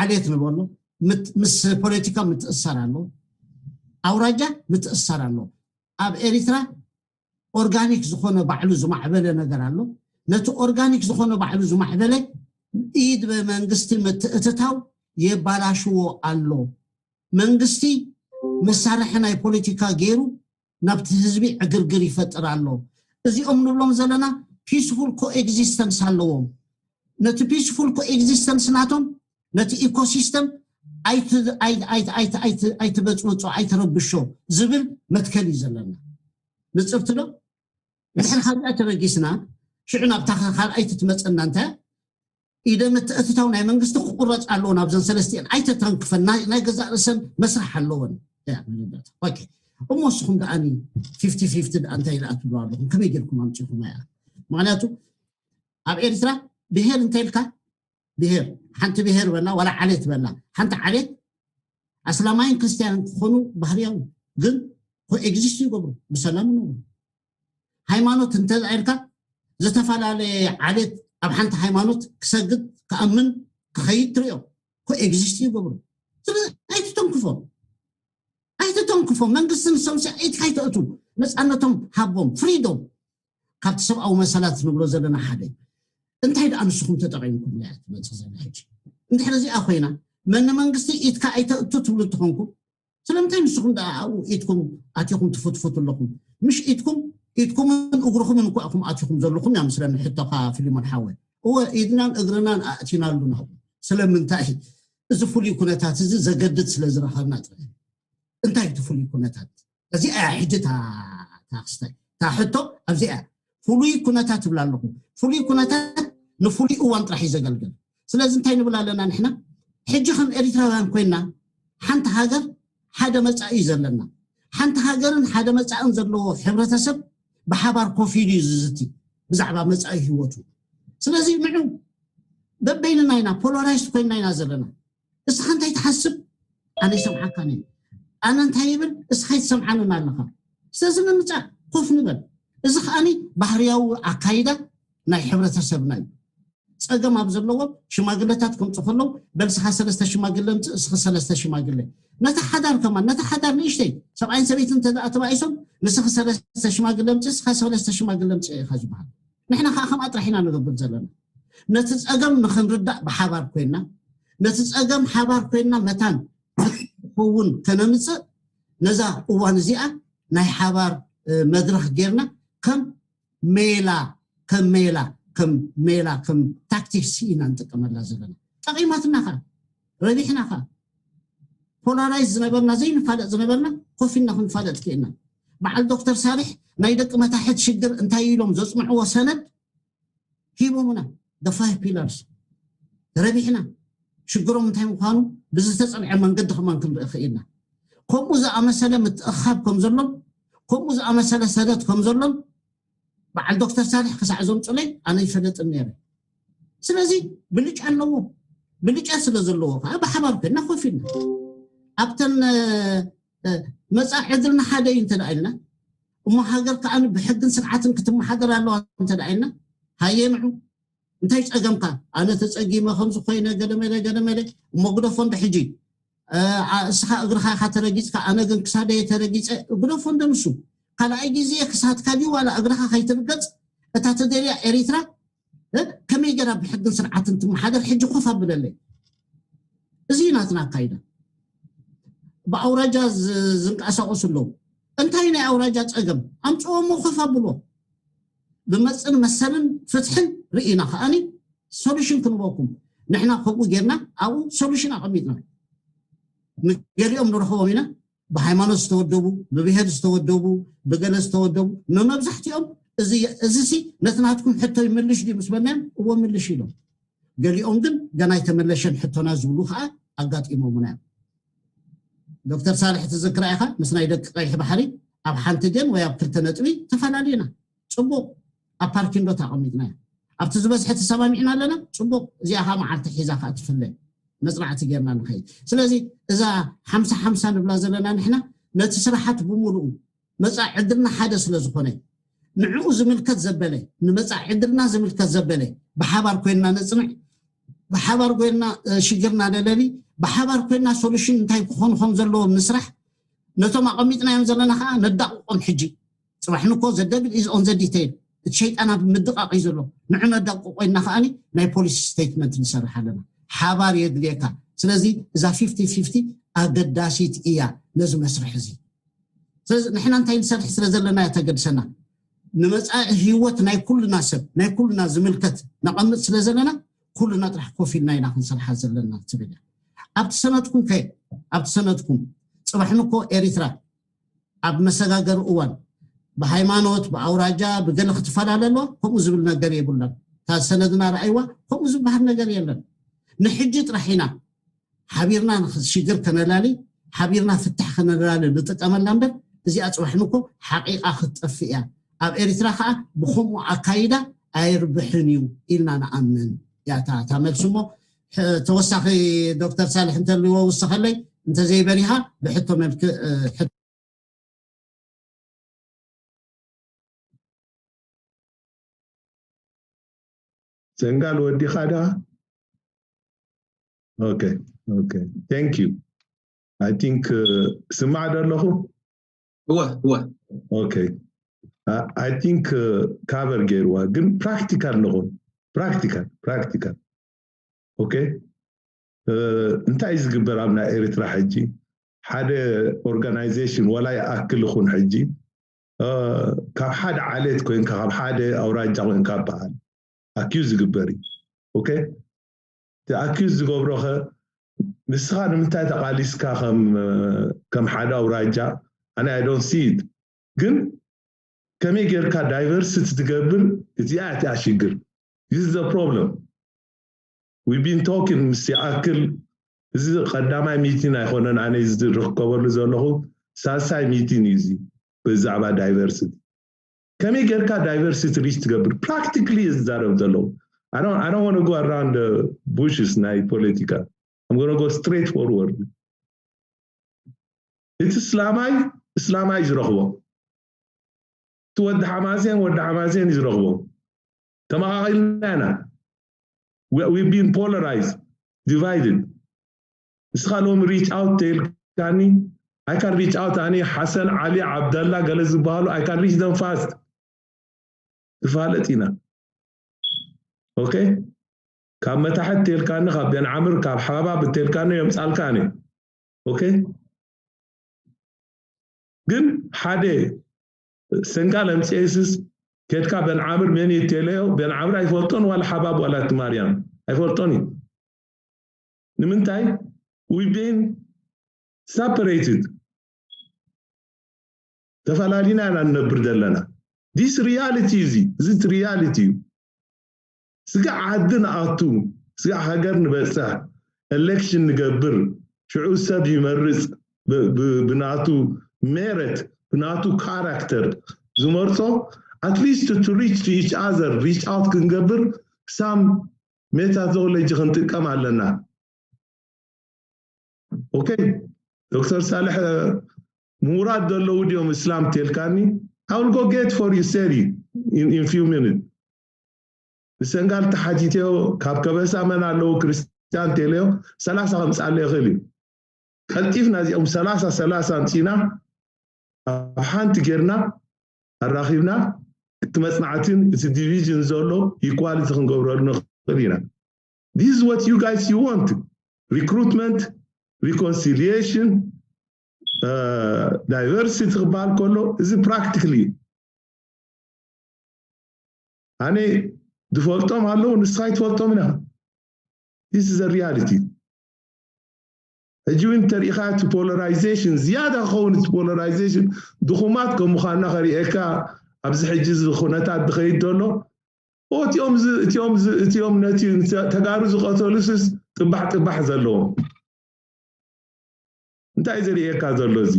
ዓሌት ንበሎ ምስ ፖለቲካ ምትእሳር ኣሎ፣ ኣውራጃ ምትእሳር ኣሎ። ኣብ ኤሪትራ ኦርጋኒክ ዝኾነ ባዕሉ ዝማዕበለ ነገር ኣሎ። ነቲ ኦርጋኒክ ዝኾነ ባዕሉ ዝማዕበለ ኢድ ብመንግስቲ ምትእትታው የባላሽዎ ኣሎ። መንግስቲ መሳርሒ ናይ ፖለቲካ ገይሩ ናብቲ ህዝቢ ዕግርግር ይፈጥር ኣሎ። እዚኦም ንብሎም ዘለና ፒስፉል ኮኤግዚስተንስ ኣለዎም። ነቲ ፒስፉል ኮኤግዚስተንስ ናቶም ነቲ ኢኮሲስተም ኣይትበፅብፆ ኣይትረብሾ ዝብል መትከል እዩ ዘለና። ንፅብቲ ዶ? ድሕሪ ካብዚኣ ተበጊስና ሽዑ ናብታ ካልኣይቲ ትመፀና እንታይ ኢደ ምትእትታው ናይ መንግስቲ ክቁረፅ ኣለዎ ናብዘን ሰለስቲኤን ኣይተተንክፈን ናይ ገዛእ ርእሰን መስራሕ ኣለወን። እሞ እስኹም ደኣኒ ፊፍቲ ፊፍቲ ደኣ እንታይ ደኣ ትብሉ ኣለኹም? ከመይ ጌርኩም ኣምፂኹም እያ? ምክንያቱ ኣብ ኤርትራ ብሄር እንተ ኢልካ ብሄር ሓንቲ ብሄር በላ ዋላ ዓሌት በላ ሓንቲ ዓሌት ኣስላማይን ክርስትያንን ክኾኑ ባህርያዊ ግን ኮኤግዚስት ይገብሩ ብሰላም ይነብሩ። ሃይማኖት እንተ ኢልካ ዝተፈላለየ ዓሌት ኣብ ሓንቲ ሃይማኖት ክሰግድ ክኣምን ክኸይድ ትሪኦ ኮኤግዚስት ይገብሩ። ስለዚ ኣይትተንክፎም ኣይትተንክፎም። መንግስቲ ንሶም ኢድካ ኣይተእቱ። ነፃነቶም ሃቦም ፍሪዶም ካብቲ ሰብኣዊ መሰላት ንብሎ ዘለና ሓደ እንታይ ደኣ ንስኹም ተጠቒምኩም እያ ትመፅእ ዘላ ሕጂ። እንድሕር እዚኣ ኮይና መን መንግስቲ ኢድካ ኣይተእቱ ትብሉ እንትኾንኩም ስለምንታይ ንስኹም ደኣ ኣብኡ ኢድኩም ኣቲኹም ትፍትፍቱ ኣለኹም? ምሽ ኢድኩም ኢድኩምን እግርኹምን እኳ ኢኹም ኣቲኹም ዘለኹም እያ ምስለኒ ሕቶኻ ፊሊሞን ሓወይ። እወ ኢድናን እግርናን ኣእቲናሉ ናብኡ። ስለምንታይ እዚ ፍሉይ ኩነታት እዚ ዘገድድ ስለ ዝረኸብና ጥራይ እንታይ እቲ ፍሉይ ኩነታት? እዚኣ እያ ሕጂ እታ ክስታይ እታ ሕቶ ኣብዚኣ እያ። ፍሉይ ኩነታት ትብላ ኣለኹ። ፍሉይ ኩነታት ንፍሉይ እዋን ጥራሕ እዩ ዘገልግል። ስለዚ እንታይ ንብል ኣለና ንሕና ሕጂ ከም ኤሪትራውያን ኮይና ሓንቲ ሃገር ሓደ መፃኢ እዩ ዘለና። ሓንቲ ሃገርን ሓደ መፃእን ዘለዎ ሕብረተሰብ ብሓባር ኮፍ ኢሉ እዩ ዝዝቲ ብዛዕባ መፃኢ ህይወቱ። ስለዚ ንዑ በበይንና ኢና ፖላራይዝድ ኮይንና ኢና ዘለና። እስኻ እንታይ ትሓስብ ኣነ ይሰምዓካ ነ ኣነ እንታይ ይብል እስኻ ይትሰምዓንን ኣለኻ። ስለዚ ንምፃእ ኮፍ ንበል። እዚ ከዓኒ ባህርያዊ ኣካይዳ ናይ ሕብረተሰብና እዩ። ፀገም ኣብ ዘለዎም ሽማግለታት ከምፁ ከለዉ በልስኻ ሰለስተ ሽማግለ ምፅእ እስኺ ሰለስተ ሽማግለ ነቲ ሓዳር ከማን ነቲ ሓዳር ንእሽተይ ሰብኣይን ሰበይትን እንተ ተባኢሶም ንስኺ ሰለስተ ሽማግለ ምፅእ እስኻ ሰለስተ ሽማግለ ምፅእ ኢኻ ዝበሃል። ንሕና ከዓ ከምኣ ጥራሕ ኢና ንገብር ዘለና። ነቲ ፀገም ንክንርዳእ ብሓባር ኮይና ነቲ ፀገም ሓባር ኮይና መታን ዝኸውን ከነምፅእ ነዛ እዋን እዚኣ ናይ ሓባር መድረክ ጌርና ከም ሜላ ከም ሜላ ከም ሜላ ከም ታክቲክስ ኢና ንጥቀመላ ዘለና። ጠቒማትና ከዓ ረቢሕና ከዓ ፖላራይዝ ዝነበርና ዘይንፋለጥ ዝነበርና ኮፍ ኢልና ክንፋለጥ ክእልና። በዓል ዶክተር ሳልሕ ናይ ደቂ መታሕት ሽግር እንታይ ኢሎም ዘፅንዕዎ ሰነድ ሂቦምና። The five pillars ረቢሕና። ሽግሮም እንታይ ምዃኑ ብዝተፀንዐ መንገዲ ከማን ክንርኢ ክእልና። ከምኡ ዝኣመሰለ ምትእኻብ ከም ዘሎን ከምኡ ዝኣመሰለ ሰደት ከም ዘሎን በዓል ዶክተር ሳልሕ ክሳዕ ዘምፁለይ ኣነ ይፈለጥን ነይረ። ስለዚ ብልጫ ኣለዎ። ብልጫ ስለ ዘለዎ ከዓ ብሓባር ኮይና ኮፍ ኢልና ኣብተን መፃ ዕድልና ሓደ እዩ እንተ ኢልና እሞ ሃገር ከዓ ብሕግን ስርዓትን ክትመሓደር ኣለዋ እንተ ኢልና ሃየ ንዑ እንታይ ፀገምካ ኣነ ተፀጊመ ከምዚ ኮይነ ገለመለ ገለመለ እሞ ግደፎ እንደ ሕጂ እስኻ እግርኻ ኢኻ ተረጊፅካ ኣነ ግን ክሳደየ ተረጊፀ ግደፎ እንደ ንሱ ካልኣይ ግዜ ክሳድካ ድዩ ዋላ እግርኻ ከይትርገፅ እታ ተደልያ ኤሪትራ ከመይ ገራ ብሕግን ስርዓትን ትመሓደር ሕጂ ኮፍ ኣብለለይ። እዚ ናትና ኣካይዳ ብኣውራጃ ዝንቀሳቀሱ ኣለዉ። እንታይ ናይ ኣውራጃ ፀገም ኣምፅዎ እሞ ኮፍ ኣብልዎ። ብመፅን መሰልን ፍትሕን ርኢና ከዓኒ ሶሉሽን ክንበኩም ንሕና ከምኡ ጌርና ኣብኡ ሶሉሽን ኣቐሚጥና ንገሊኦም ንረኽቦም ኢና። ብሃይማኖት ዝተወደቡ ብብሄር ዝተወደቡ ብገለ ዝተወደቡ ንመብዛሕትኦም እዚ እዚ ሲ ነቲ ናትኩም ሕቶ ይምልሽ ድዩ ምስ በልናዮም፣ እዎ ምልሽ ኢሎም። ገሊኦም ግን ገና ኣይተመለሸን ሕቶና ዝብሉ ከዓ ኣጋጢሞምና እዮም። ዶክተር ሳልሕ ትዝክራ ኢኻ፣ ምስ ናይ ደቂ ቀይሕ ባሕሪ ኣብ ሓንቲ ገን ወይ ኣብ ክልተ ነጥቢ ተፈላለዩና። ፅቡቅ፣ ኣብ ፓርኪንዶ ተቐሚጥና እዮም። ኣብቲ ዝበዝሐ ተሰማሚዕና ኣለና። ፅቡቅ፣ እዚኣ ከዓ መዓልቲ ሒዛ ከዓ ትፍለ፣ መፅናዕቲ ጌርና ንኸይድ። ስለዚ እዛ ሓምሳ ሓምሳ ንብላ ዘለና ንሕና ነቲ ስራሓት ብምሉኡ መፃኢ ዕድልና ሓደ ስለ ዝኾነ፣ ንዕኡ ዝምልከት ዘበለ፣ ንመፃኢ ዕድልና ዝምልከት ዘበለ ብሓባር ኮይንና ነፅንዕ፣ ብሓባር ኮይንና ሽግርና ነለሊ፣ ብሓባር ኮይንና ሶሉሽን እንታይ ክኾኑ ከም ዘለዎም ንስራሕ። ነቶም ኣቐሚጥናዮም ዘለና ከዓ ነዳቕቆም። ሕጂ ፅባሕ ንኮ ዘደብል ኢዝ ኦን ዘ ዲቴይል፣ እቲ ሸይጣን ኣብ ምድቓቕ እዩ ዘሎ። ንዑ ነዳቕቆ ኮይንና ከዓኒ ናይ ፖሊሲ ስቴትመንት ንሰርሕ ኣለና። ሓባር የድልየካ። ስለዚ እዛ ፊፍቲ ፊፍቲ ኣገዳሲት እያ ነዚ መስርሕ እዚ። ስለዚ ንሕና እንታይ ንሰርሕ ስለ ዘለና እያ ተገድሰና። ንመፃኢ ህይወት ናይ ኩልና ሰብ፣ ናይ ኩልና ዝምልከት ነቐምጥ ስለ ዘለና ኩልና ጥራሕ ኮፍ ኢልና ኢና ክንሰርሓ ዘለና ትብል እያ። ኣብቲ ሰነድኩም ከ ኣብቲ ሰነድኩም ፅባሕ ንኮ ኤሪትራ ኣብ መሰጋገሪ እዋን ብሃይማኖት ብኣውራጃ ብገለ ክትፈላለ ኣለዋ ከምኡ ዝብል ነገር የብላን። እታ ሰነድና ረኣይዋ ከምኡ ዝበሃል ነገር የለን። ንሕጂ ጥራሕ ኢና ሓቢርና ንሽግር ከነላሊ ሓቢርና ፍትሕ ከነላሊ ንጥቀመላ እምበር እዚኣ ፅባሕ ንኮ ሓቂቃ ክትጠፍእ እያ። ኣብ ኤሪትራ ከዓ ብከምኡ ኣካይዳ ኣይርብሕን እዩ ኢልና ንኣምን። ያታ እታ መልሲ እሞ ተወሳኺ ዶክተር ሳልሕ እንተልዎ ውስኸለይ እንተዘይበሪሃ ብሕቶ መልክ ሰንጋል ወዲኻ ዳ okay okay thank you I think ስማዕ ዶ ኣለኹ እወ እወ okay I think ካቨር ገይርዋ ግን ፕራክቲካል ንኹን ፕራክቲካል ፕራክቲካል okay እንታይ ዝግበር ኣብ ናይ ኤርትራ ሕጂ ሓደ ኦርጋናይዜሽን ዋላ ይኣክል ይኹን ሕጂ ካብ ሓደ ዓሌት ኮይንካ ካብ ሓደ ኣውራጃ ኮይንካ በሃል ኣኪዩ ዝግበር እዩ okay እቲ ኣኪዩ ዝገብሮኸ ንስኻ ንምንታይ ተቃሊስካ ከም ሓደ ኣውራጃ ኣነ I don't see it ግን ከመይ ጌርካ ዳይቨርሲቲ ትገብር እዚኣ እቲኣ ሽግር this is the problem we've been talking ምስ ይኣክል እዚ ቀዳማይ ሚቲን ኣይኮነን ኣነ ዝርከበሉ ዘለኹ ሳልሳይ ሚቲን እዩ እዚ ብዛዕባ ዳይቨርሲቲ ከመይ ጌርካ ዳይቨርሲቲ ሪች ትገብር ፕራክቲካሊ ዝዛረብ ዘለዉ I don't want to go around the bushes ናይ ፖለቲካ I'm going to go straight forward እቲ እስላማይ እስላማይ ዝረኽቦ እቲ ወዲ ሓማሴን ወዲ ሓማሴን እዩ ዝረኽቦ ተመቃቂልና ኢና we've been polarized divided ንስኻ ሎም reach out ተይልካኒ I can reach out ኣነ ሓሰን ዓሊ ዓብደላ ገለ ዝበሃሉ I can reach them fast ንፋለጥ ኢና okay ካብ መታሕት ተልካኒ ካብ ቤንዓምር ካብ ሓባብ ተልካኒ የምፃልካ ኣነ okay ግን ሓደ ሰንጋል ኣምፅኤስስ ከድካ ቤንዓምር መን እዩ ተለዮ ቤንዓምር ኣይፈልጦን ዋላ ሓባብ ዋላ እቲ ማርያም ኣይፈልጦን እዩ ንምንታይ we've been separated ተፈላሊና ኢና ንነብር ዘለና this reality እዚ እዚ reality እዩ ስጋዕ ዓዲ ንኣቱ ስጋዕ ሃገር ንበፅሕ election ንገብር ሽዑ ሰብ ይመርፅ ብናቱ merit ብናቱ character ዝመርፆ at least to reach to each other reach out ክንገብር some methodology ክንጥቀም ኣለና okay ዶክተር ሳልሕ ምሁራት ዘለዉ ድዮም እስላም ተልካኒ I will go get for you Seri in, in few minutes ብሰንጋል ተሓቲተዮ ካብ ከበሳ መን ኣለዉ ክርስትያን ተለዮ ሰላሳ ከምፅኣለ ይኽእል እዩ ቀልጢፍና እዚኦም ሰላሳ ሰላሳ ኣምፂና ኣብ ሓንቲ ጌርና ኣራኺብና እቲ መፅናዕትን እቲ division ዘሎ equality ክንገብረሉ ንኽእል ኢና this is what you guys you want recruitment reconciliation diversity ክበሃል ከሎ እዚ practically ኣነ ዝፈልጦም ኣለዉ ንስኻ ይትፈልጦም ኢና this is a reality ሕጂ እውን ተሪኢኻ እቲ polarization ዝያዳ ክኸውን እቲ polarization ድኹማት ከም ምዃንና ከርእየካ ኣብዚ ሕጂ እዚ ኩነታት ዝኸይድ ዘሎ እቲኦም እቲኦም እቲኦም ነቲ ተጋሩ ዝቐተሉስስ ጥባሕ ጥባሕ ዘለዎም እንታይ ዘርእየካ ዘሎ እዚ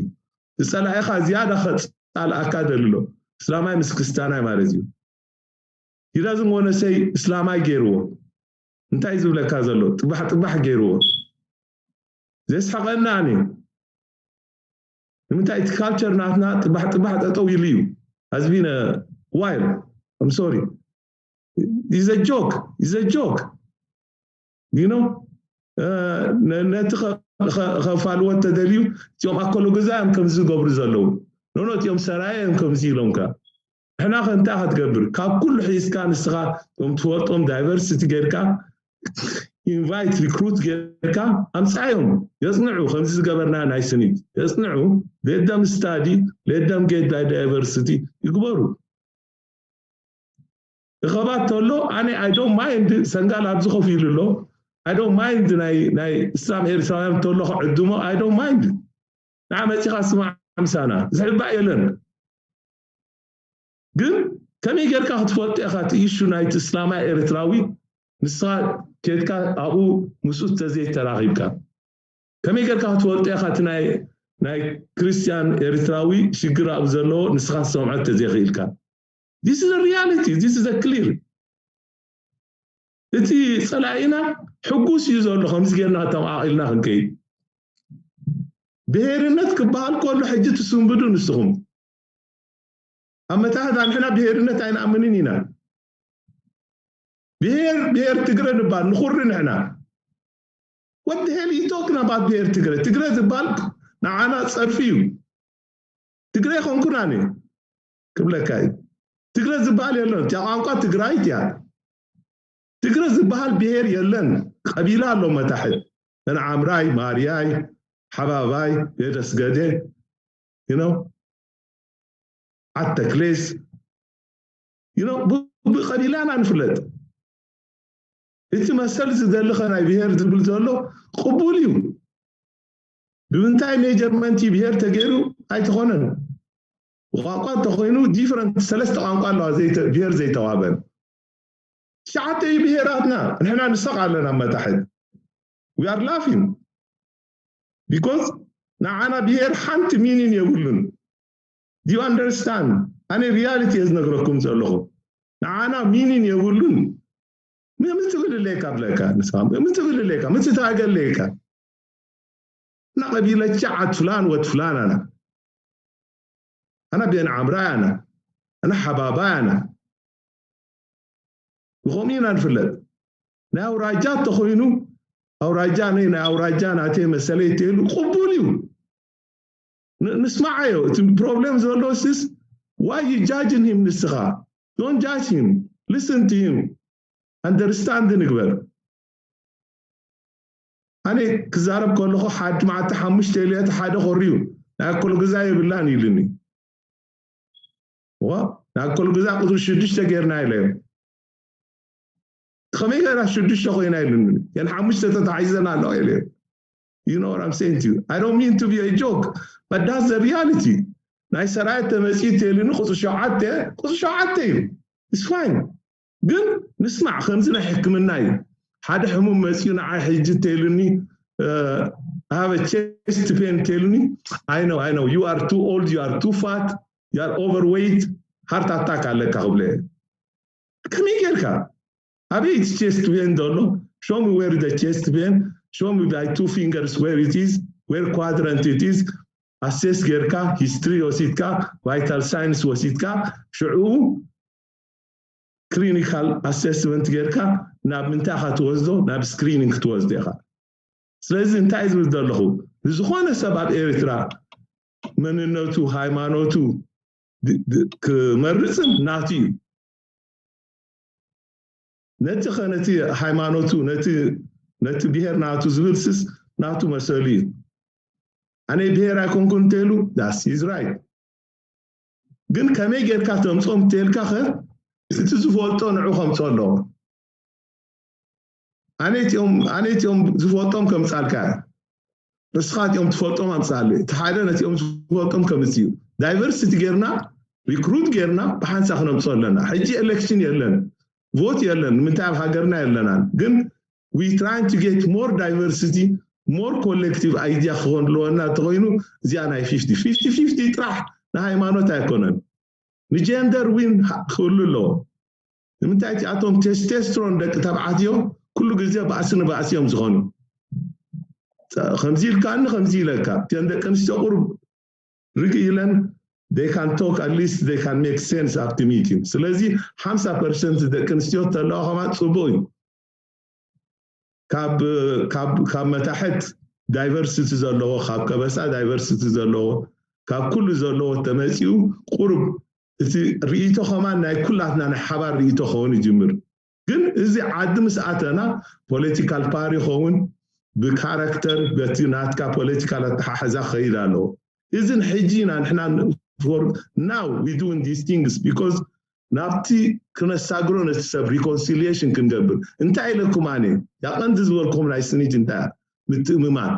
ዝፀላኢኻ ዝያዳ ከፃልኣካ ደልሎ እስላማይ ምስ ክስታናይ ማለት እዩ። He doesn't want to say እስላማይ ገይርዎ እንታይ ዝብለካ ዘሎ ጥባሕ ጥባሕ ገይርዎ። ዘስሐቀና ኣነ ንምንታይ እቲ ካልቸር ናትና ጥባሕ ጥባሕ ጠጠው ኢሉ እዩ። Has been a while. I'm sorry. Is a joke. Is a joke. You know? ነቲ ከፋልዎ ተደልዩ እቲኦም ኣከሎ ገዛ እዮም ከምዚ ዝገብሩ ዘለዉ። ኖኖ እቲኦም ሰራየ እዮም ከምዚ ኢሎምካ። ሕና ከንታ ክትገብር ካብ ኩሉ ሒዝካ ንስኻ እቶም ትፈልጦም ዳይቨርሲቲ ጌርካ ኢንቫይት ሪክሩት ጌርካ ኣምፃዮም የፅንዑ። ከምዚ ዝገበርና ናይ ስኒት የፅንዑ። Let them study, let them get diversity ይግበሩ። እኸባት ተሎ ኣነ I don't mind ሰንጋል ኣብዚ ኮፍ ኢሉ ኣሎ። I don't mind ናይ ናይ እስላም ኤርትራውያን ተሎ ክዕድሞ I don't mind። ንዓ መፂኻ ስማዕ ምሳና ዝሕባእ የለን። ግን ከመይ ጌርካ ክትፈልጦ ኢኻ እቲ ኢሹ ናይቲ እስላማይ ኤርትራዊ ንስኻ ኬድካ ኣብኡ ምስኡ ተዘይተራኺብካ ከመይ ጌርካ ክትፈልጦ ኢኻ እቲ ናይ ናይ ክርስቲያን ኤርትራዊ ሽግር ኣብኡ ዘለዎ ንስኻ ዝሰምዖ ተዘይኽኢልካ? This is a reality. This is a clear. እቲ ጸላኢና ሕጉስ እዩ ዘሎ ከምዚ ጌርና ተማቓቒልና ክንከይድ። ብሄርነት ክበሃል ከሎ ሕጂ ትስንብዱ ንስኹም ኣብ መታህታ ንሕና ብሄርነት ኣይንኣምንን ኢና። ብሄር ብሄር ትግረ ንባል ንኹሪ ንሕና። What the hell you talking about ብሄር ትግረ? ትግረ ዝበሃል ንዓና ጸርፊ እዩ። ትግረ ይኾንኩን ኣነ ክብለካ እዩ። ትግረ ዝበሃል የለን። እቲያ ቋንቋ ትግራይት እያ። ትግረ ዝበሃል ብሄር የለን። ቀቢላ ኣሎ መታሕት። ነንዓምራይ፣ ማርያይ፣ ሓባባይ፣ ቤደስገደ፣ you know? ዓተክሌስ you know? ብቀቢላና ንፍለጥ። እቲ መሰል ዝደልኸ ናይ ብሄር ዝብል ዘሎ ቅቡል እዩ። ብምንታይ ሜጀርመንት ብሄር ተገይሩ ኣይተኾነን። ብቋንቋ እንተኮይኑ ዲፍረንት ሰለስተ ቋንቋ ኣለዋ ዘይተ- ብሄር ዘይተዋበን። ትሽዓተ እዩ ብሄራትና ንሕና ንስቕ ኣለና መታሕት። We are laughing because ንዓና ብሄር ሓንቲ ሚኒን የብሉን። Do you understand? ኣነ ሪያሊቲ እየ ዝነግረኩም ዘለኹ። ንዓና ሚኒን የብሉን። ምን ትብል ኣለካ ብለካ ንስኻ ምን ትብል ኣለካ ምን ትታገል ኣለካ እና ቀቢለቻ ዓት ፍላን ወት ፍላን ኣና ኣና ቤን ዓምራይ ኣና ኣና ሓባባይ ኣና ብኸምኡ ኢና ንፍለጥ። ናይ ኣውራጃ እንተኾይኑ ኣውራጃ ነይ ናይ ኣውራጃ ናተይ መሰለይ ተይሉ ቅቡል እዩ። ንስማዓዮ እቲ ፕሮብሌም ዘሎ ስስ why you judging him ንስኻ don't judge him, listen to him, understand ንግበር። ኣነ ክዛረብ ከለኹ ሓድ መዓልቲ ሓሙሽተ ኢለ እቲ ሓደ ኮርዩ ናይ ኣኮሎ ገዛ የብላን ኢሉኒ። ናይ ኣኮሎ ገዛ ቁፅሪ ሽዱሽተ ጌርና ኢለዮም። ከመይ ገይራ ሽዱሽተ ኮይና ኢሉኒ። የን ሓሙሽተ ተታሒዘን ኣለዋ ኢለዮም። You know what I'm saying to you? I don't mean to be a joke, but that's the reality. ናይ ሰራየት ተመፂኡ ተይሉኒ ቁፅሪ ሸውዓተ ቁፅሪ ሸውዓተ እዩ። It's fine. ግን ንስማዕ ከምዚ ናይ ሕክምና እዩ። ሓደ ሕሙም መፂኡ ንዓይ ሕጂ ተይሉኒ have a chest pain ተይሉኒ I know I know you are too old, you are too fat, you are overweight, heart attack ኣለካ ክብለ ከመይ ጌርካ ኣበይ እቲ chest pain ዘሎ? Show me where the chest pain, show me by two fingers where it is, where quadrant it is. ኣሴስ ጌርካ ሂስትሪ ወሲድካ ቫይታል ሳይንስ ወሲድካ ሽዑ ክሊኒካል ኣሴስመንት ጌርካ ናብ ምንታይ ኢኻ ትወስዶ? ናብ ስክሪኒንግ ክትወስዶ ኢኻ። ስለዚ እንታይ ዝብል ዘለኹ ንዝኾነ ሰብ ኣብ ኤርትራ መንነቱ ሃይማኖቱ ክመርፅን ናቱ እዩ። ነቲ ኸ ነቲ ሃይማኖቱ ነቲ ነቲ ብሄር ናቱ ዝብል ስስ ናቱ መሰሉ እዩ። ኣነ ብሄር ኣይኮንኩን እንተይሉ that's his right። ግን ከመይ ጌርካ ተምፅኦም እንተልካ ኸ እቲ ዝፈልጦ ንዑ ከምፅኦ ኣለዎ። ኣነ እቲኦም ኣነ እቲኦም ዝፈልጦም ከምፃልካ እየ። ንስኻ እቲኦም ትፈልጦም ኣምፃለይ እቲ ሓደ ነቲኦም ዝፈልጦም ከምፅ እዩ። ዳይቨርሲቲ ጌርና ሪክሩት ጌርና ብሓንሳ ክነምፅኦ ኣለና። ሕጂ ኤሌክሽን የለን፣ ቮት የለን፣ ንምንታይ ኣብ ሃገርና የለናን። ግን we trying to get more diversity, more collective idea ክኾን ኣለወና። እንተኮይኑ እዚኣ ናይ ፊፍቲ ፊፍቲ ፊፍቲ ጥራሕ ንሃይማኖት ኣይኮነን፣ ንጀንደር ዊን ክህሉ ኣለዎ። ንምንታይ እቲ ኣቶም ቴስቴስትሮን ደቂ ተባዕትዮ ኩሉ ግዜ ባእሲ ንባእሲ እዮም ዝኾኑ። ከምዚ ኢልካኒ ከምዚ ኢለካ፣ እተን ደቂ ኣንስትዮ ቁሩብ ርግእ ኢለን they can talk, at least they can make sense ኣብቲ ሚቲንግ። ስለዚ ሓምሳ ፐርሰንት ደቂ ኣንስትዮ ተለዋ ከማ ፅቡቅ እዩ። ካብ ካብ ካብ መታሕት ዳይቨርሲቲ ዘለዎ፣ ካብ ከበሳ ዳይቨርሲቲ ዘለዎ፣ ካብ ኩሉ ዘለዎ ተመፂኡ ቁሩብ እቲ ርእይቶ ከማን ናይ ኩላትና ናይ ሓባር ርእይቶ ክኸውን ይጅምር። ግን እዚ ዓዲ ምስ ኣተና ፖለቲካል ፓሪ ይኸውን ብካራክተር በቲ ናትካ ፖለቲካል ኣተሓሕዛ ክኸይድ ኣለዎ። እዝን ሕጂ ኢና ንሕና now we doing these things because ናብቲ ክነሳግሮ ነቲ ሰብ ሪኮንሲሊሽን ክንገብር እንታይ ኢለኩም ኣነ ያቀንዲ ዝበልኩም ናይ ስኒት እንታይ ምትእምማን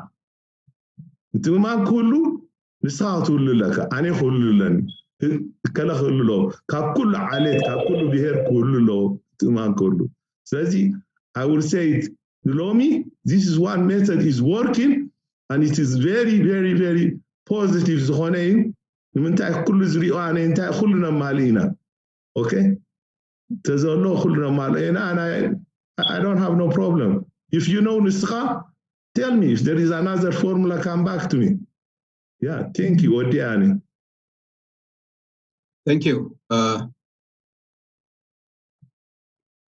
ምትእምማን ክህሉ ንስኻ ክትህሉ ኣለካ፣ ኣነ ክህሉ ኣለኒ፣ እከለ ክህሉ ኣለዎ፣ ካብ ኩሉ ዓሌት ካብ ኩሉ ብሄር ክህሉ ኣለዎ ምትእምማን ክህሉ። ስለዚ I will say ንሎሚ this is one method is working and it is very very very positive ዝኾነ እዩ። ንምንታይ ኩሉ ዝሪኦ ኣነ እንታይ ኩሉ ነማልእ ኢና። ኦኬ ተዘሎ ኩሉ ነማልእ ኢና። I don't have no problem if you know ንስኻ tell me if there is another formula, come back to me. Yeah, thank you. ወዲ ኣነ thank you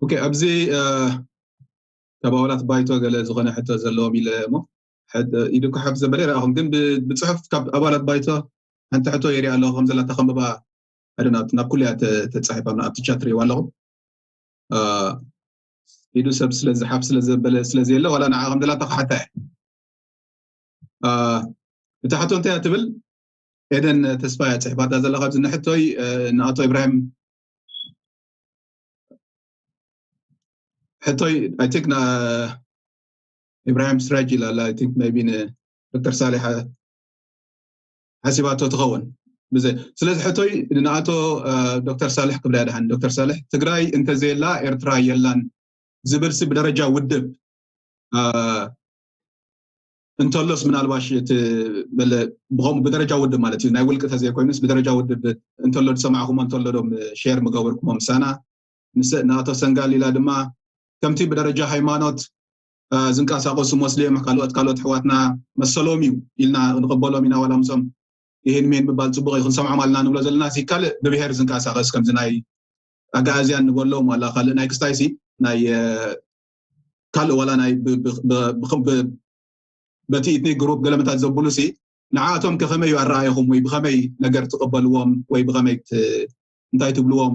okay ኣብዚ ካብ ኣባላት ባይቶ ገለ ዝኾነ ሕቶ ዘለዎም ኢለ እሞ ኢዱ ክሓፍ ዘበለ ይረኣኹም ግን ብፅሑፍ ካብ ኣባላት ባይቶ ሓንቲ ሕቶ የሪኣ ኣለኹ ከም ዘላ ተኸንብባ ሓደ ናብ ኩልያ ተፃሒፋ ኣብቲ ቻት ሪእዋ ኣለኹ ኢዱ ሰብ ስለዝሓፍ ስለዘበለ ስለዘየለ ዋላ ንዓ ከም ዘላ ተካሓታ እታ ሕቶ እንታይ ትብል ኤደን ተስፋ እያ ፅሒፋታ ዘላ ካብዚ ንሕቶይ ንኣቶ ኢብራሂም ሕቶይ I think ኢብራሂም ስራጅ ኢላ ኣላ I think maybe ንዶክተር ሳሊሕ ሓሲባቶ ትኸውን ብዘ ስለዚ ሕቶይ ንኣቶ ዶክተር ሳልሕ ክብላ ድሓን ዶክተር ሳልሕ ትግራይ እንተዘየላ ኤርትራ የላን ዝብል ሲ ብደረጃ ውድብ እንተሎስ ምናልባሽ እቲ ብኸምኡ ብደረጃ ውድብ ማለት እዩ ናይ ውልቂ ተዘይኮይኑስ ብደረጃ ውድብ እንተሎ ዝሰማዕኩሞ እንተሎ ዶም ሼር ምገበርኩሞ ምሳና ንኣቶ ሰንጋል ኢላ ድማ ከምቲ ብደረጃ ሃይማኖት ዝንቀሳቀሱ ሞስሊም ካልኦት ካልኦት ኣሕዋትና መሰሎም እዩ ኢልና ንቅበሎም ኢና ዋላ ምሶም ይህን ሜን ምባል ፅቡቅ እዩ ክንሰምዖም ኣለና ንብሎ ዘለና ሲ ካልእ ብብሄር ዝንቀሳቀስ ከምዚ ናይ ኣጋኣዝያን ንበሎም ዋላ ካልእ ናይ ክስታይ ሲ ናይ ካልእ ዋላ ናይ በቲ ኢትኒክ ግሩፕ ገለመታት ዘብሉ ሲ ንዓኣቶም ከከመይ እዩ ኣረኣየኹም ወይ ብኸመይ ነገር ትቅበልዎም ወይ ብኸመይ እንታይ ትብልዎም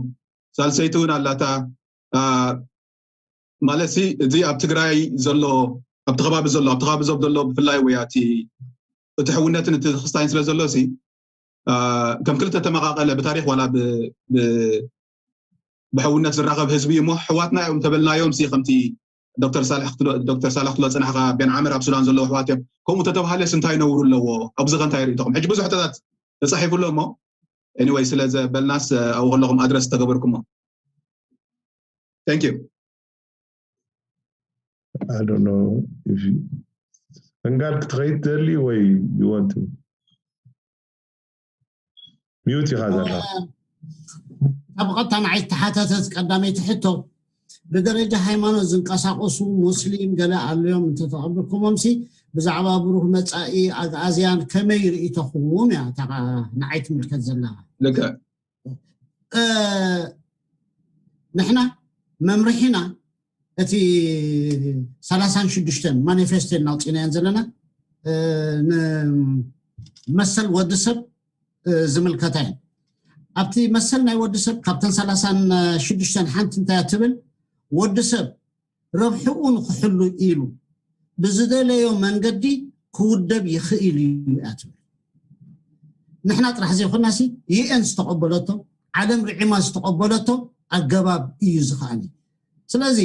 ሳልሰይቲ እውን ኣላታ ማለት ሲ እዚ ኣብ ትግራይ ዘሎ ኣብቲ ከባቢ ዘሎ ኣብቲ ከባቢ ዞብ ዘሎ ብፍላይ ወይ ኣቲ እቲ ሕውነትን እቲ ክስታይን ስለ ዘሎ ሲ ከም ክልተ ተመቃቀለ ብታሪክ ዋላ ብሕውነት ዝራኸብ ህዝቢ እሞ ሕዋትና እዮም ተበልናዮም ሲ ከምቲ ዶክተር ሳልሕ ክትብሎ ፅናሕካ ቤን ዓመር ኣብ ሱዳን ዘለዉ ኣሕዋት እዮም ከምኡ ተተባሃለስ እንታይ ነውሩ ኣለዎ ኣብዚ ከ እንታይ ርኢቶኹም ሕጂ ብዙሕ ሕቶታት ተፃሒፉ ኣሎ እሞ anyway ስለ ዘበልናስ ኣብኡ ከለኹም ኣድረስ ተገበርኩሞ thank you I don't know if you ፈንጋል ክትኸይድ ትደሊ ወይ you want to mute ኢኻ ዘለኻ ካብ ቀጥታ ንዓይ ዝተሓተተት ቀዳመይቲ ሕቶ ብደረጃ ሃይማኖት ዝንቀሳቀሱ ሙስሊም ገለ ኣለዮም እንተተቐብልኩሞም ሲ ብዛዕባ ብሩህ መፃኢ ኣግኣዝያን ከመይ ርእይቶኹም እያ ንዓይ ትምልከት ዘለኻ ልክዕ ንሕና መምርሒና እቲ ሰላሳን ሽዱሽተን ማኒፌስቶ እናውፅእናየን ዘለና ንመሰል ወዲ ሰብ ዝምልከታ እየን ኣብቲ መሰል ናይ ወዲ ሰብ ካብተን ሰላሳን ሽዱሽተን ሓንቲ እንታይ ትብል ወዲ ሰብ ረብሕኡ ንክሕሉ ኢሉ ብዝደለዮ መንገዲ ክውደብ ይኽእል እዩ እያ ትብል ንሕና ጥራሕ ዘይኮናሲ ዩኤን ዝተቐበለቶ ዓለም ርዒማ ዝተቐበለቶ ኣገባብ እዩ ዝኸኣኒ ስለዚ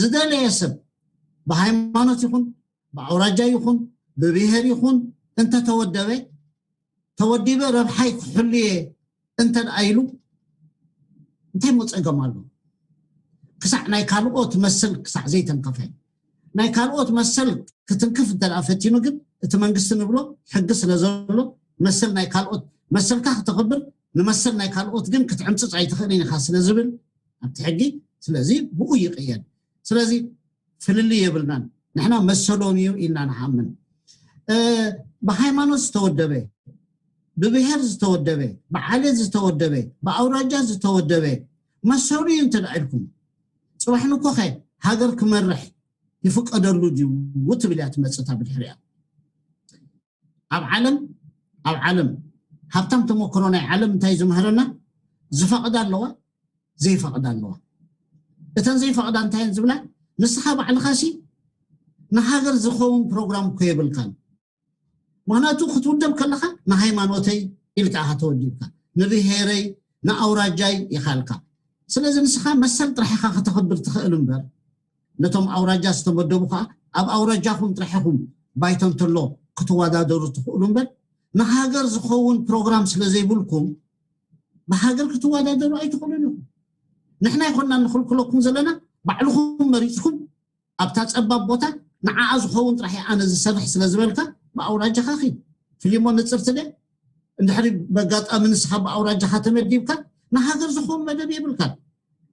ዝደለየ ሰብ ብሃይማኖት ይኹን ብኣውራጃ ይኹን ብብሄር ይኹን እንተተወደበ ተወዲበ ረብሓይ ክሕሉየ እንተ ደኣ ኢሉ እንታይ ሞ ጸገም ኣሎ? ክሳዕ ናይ ካልኦት መሰል ክሳዕ ዘይተንከፈ፣ ናይ ካልኦት መሰል ክትንክፍ እንተ ደኣ ፈቲኑ ግን እቲ መንግስቲ ንብሎ ሕጊ ስለ ዘሎ መሰል ናይ ካልኦት መሰልካ ክተኽብር ንመሰል ናይ ካልኦት ግን ክትዕምፅፅ ኣይትኽእልን ኢኻ ስለ ዝብል ኣብቲ ሕጊ ስለዚ ብኡ ይቕየድ። ስለዚ ፍልልይ የብልናን። ንሕና መሰሎም እዩ ኢልና ንሓምን። ብሃይማኖት ዝተወደበ፣ ብብሄር ዝተወደበ፣ ብዓሌት ዝተወደበ፣ ብኣውራጃ ዝተወደበ መሰሉ እዩ እንተ ኢልኩም ፅባሕ ንኮኸ ሃገር ክመርሕ ይፍቀደሉ ድዩ ትብል እያ ትመፅእ እታ ብድሕሪኣ። ኣብ ዓለም ኣብ ዓለም ሃብታም ተመክሮ ናይ ዓለም እንታይ ዝምህረና? ዝፈቕዳ ኣለዋ፣ ዘይፈቕዳ ኣለዋ። እተን ዘይፈቕዳ እንታይ እየን ዝብላ? ንስኻ ባዕልኻ ሲ ንሃገር ዝኸውን ፕሮግራም እኮ የብልካን። ምክንያቱ ክትውደብ ከለኻ ንሃይማኖተይ ኢልካ ኢኻ ተወዲብካ፣ ንብሄረይ ንኣውራጃይ ኢኻ ኢልካ። ስለዚ ንስኻ መሰል ጥራሕ ኢኻ ከተኽብር ትኽእል እምበር ነቶም ኣውራጃ ዝተመደቡ ከዓ ኣብ ኣውራጃኹም ጥራሕ ኢኹም ባይቶ እንተሎ ክትወዳደሩ ትኽእሉ እምበር ንሃገር ዝኸውን ፕሮግራም ስለ ዘይብልኩም ብሃገር ክትወዳደሩ ኣይትኽእሉን ኢኹም። ንሕና ይኮንና ንኽልክለኩም ዘለና፣ ባዕልኹም መሪፅኩም ኣብታ ፀባብ ቦታ ንዓኣ ዝኸውን ጥራሕ ኣነ ዝሰርሕ ስለ ዝበልካ ብኣውራጃኻ ኺድ። ፊሊሞን ንፅርቲ ደ እንድሕሪ በጋጣሚ ንስኻ ብኣውራጃኻ ተመዲብካ ንሃገር ዝኸውን መደብ የብልካን።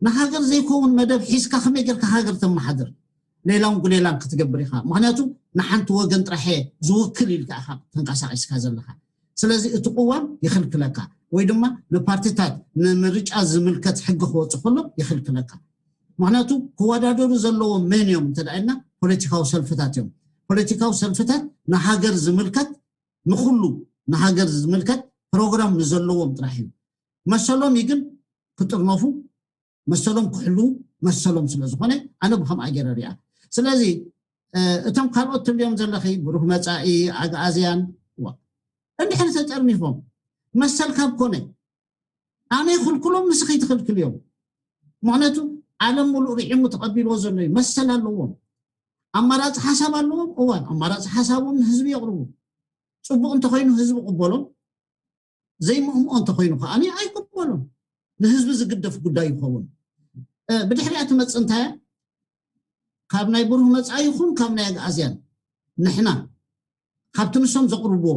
ንሃገር ዘይከውን መደብ ሒዝካ ከመይ ጌርካ ሃገር ተመሓድር? ሌላውን ጉሌላን ክትገብር ኢኻ። ምክንያቱ ንሓንቲ ወገን ጥራሕ ዝውክል ኢልካ ኢኻ ተንቀሳቂስካ ዘለኻ። ስለዚ እቲ ቅዋም ይኽልክለካ ወይ ድማ ንፓርቲታት ንምርጫ ዝምልከት ሕጊ ክወፅእ ከሎ ይኽልክለካ። ምክንያቱ ክወዳደሩ ዘለዎም መን እዮም እንተ ኢልና ፖለቲካዊ ሰልፍታት እዮም። ፖለቲካዊ ሰልፍታት ንሃገር ዝምልከት ንኩሉ ንሃገር ዝምልከት ፕሮግራም ንዘለዎም ጥራሕ እዩ። መሰሎም እዩ ግን ክጥርነፉ መሰሎም ክሕልዉ መሰሎም ስለ ዝኾነ ኣነ ብከምኣ ገይረ ሪኣ። ስለዚ እቶም ካልኦት ትብልዮም ዘለኺ ብሩህ መፃኢ ኣግኣዝያን ዋ እንድሕር ተጠርኒፎም መሰል ካብ ኮነ ኣነ ይኽልክሎም ንስኺ ትኽልክልዮም። ምክንያቱ ዓለም ሙሉእ ርዒሙ ተቐቢልዎ ዘሎ እዩ። መሰል ኣለዎም። ኣማራፂ ሓሳብ ኣለዎም። እዋን ኣማራፂ ሓሳቦም ንህዝቢ የቕርቡ። ፅቡቕ እንተኮይኑ ህዝቢ ቅበሎም፣ ዘይምእምኦ እንተኮይኑ ከዓ ኣይቅበሎም። ንህዝቢ ዝግደፍ ጉዳይ ይኸውን። ብድሕሪኣ ትመፅእ እንታይ እያ? ካብ ናይ ብሩህ መፃኢ ይኹን ካብ ናይ ኣግኣዝያን ንሕና ካብቲ ንሶም ዘቕርብዎ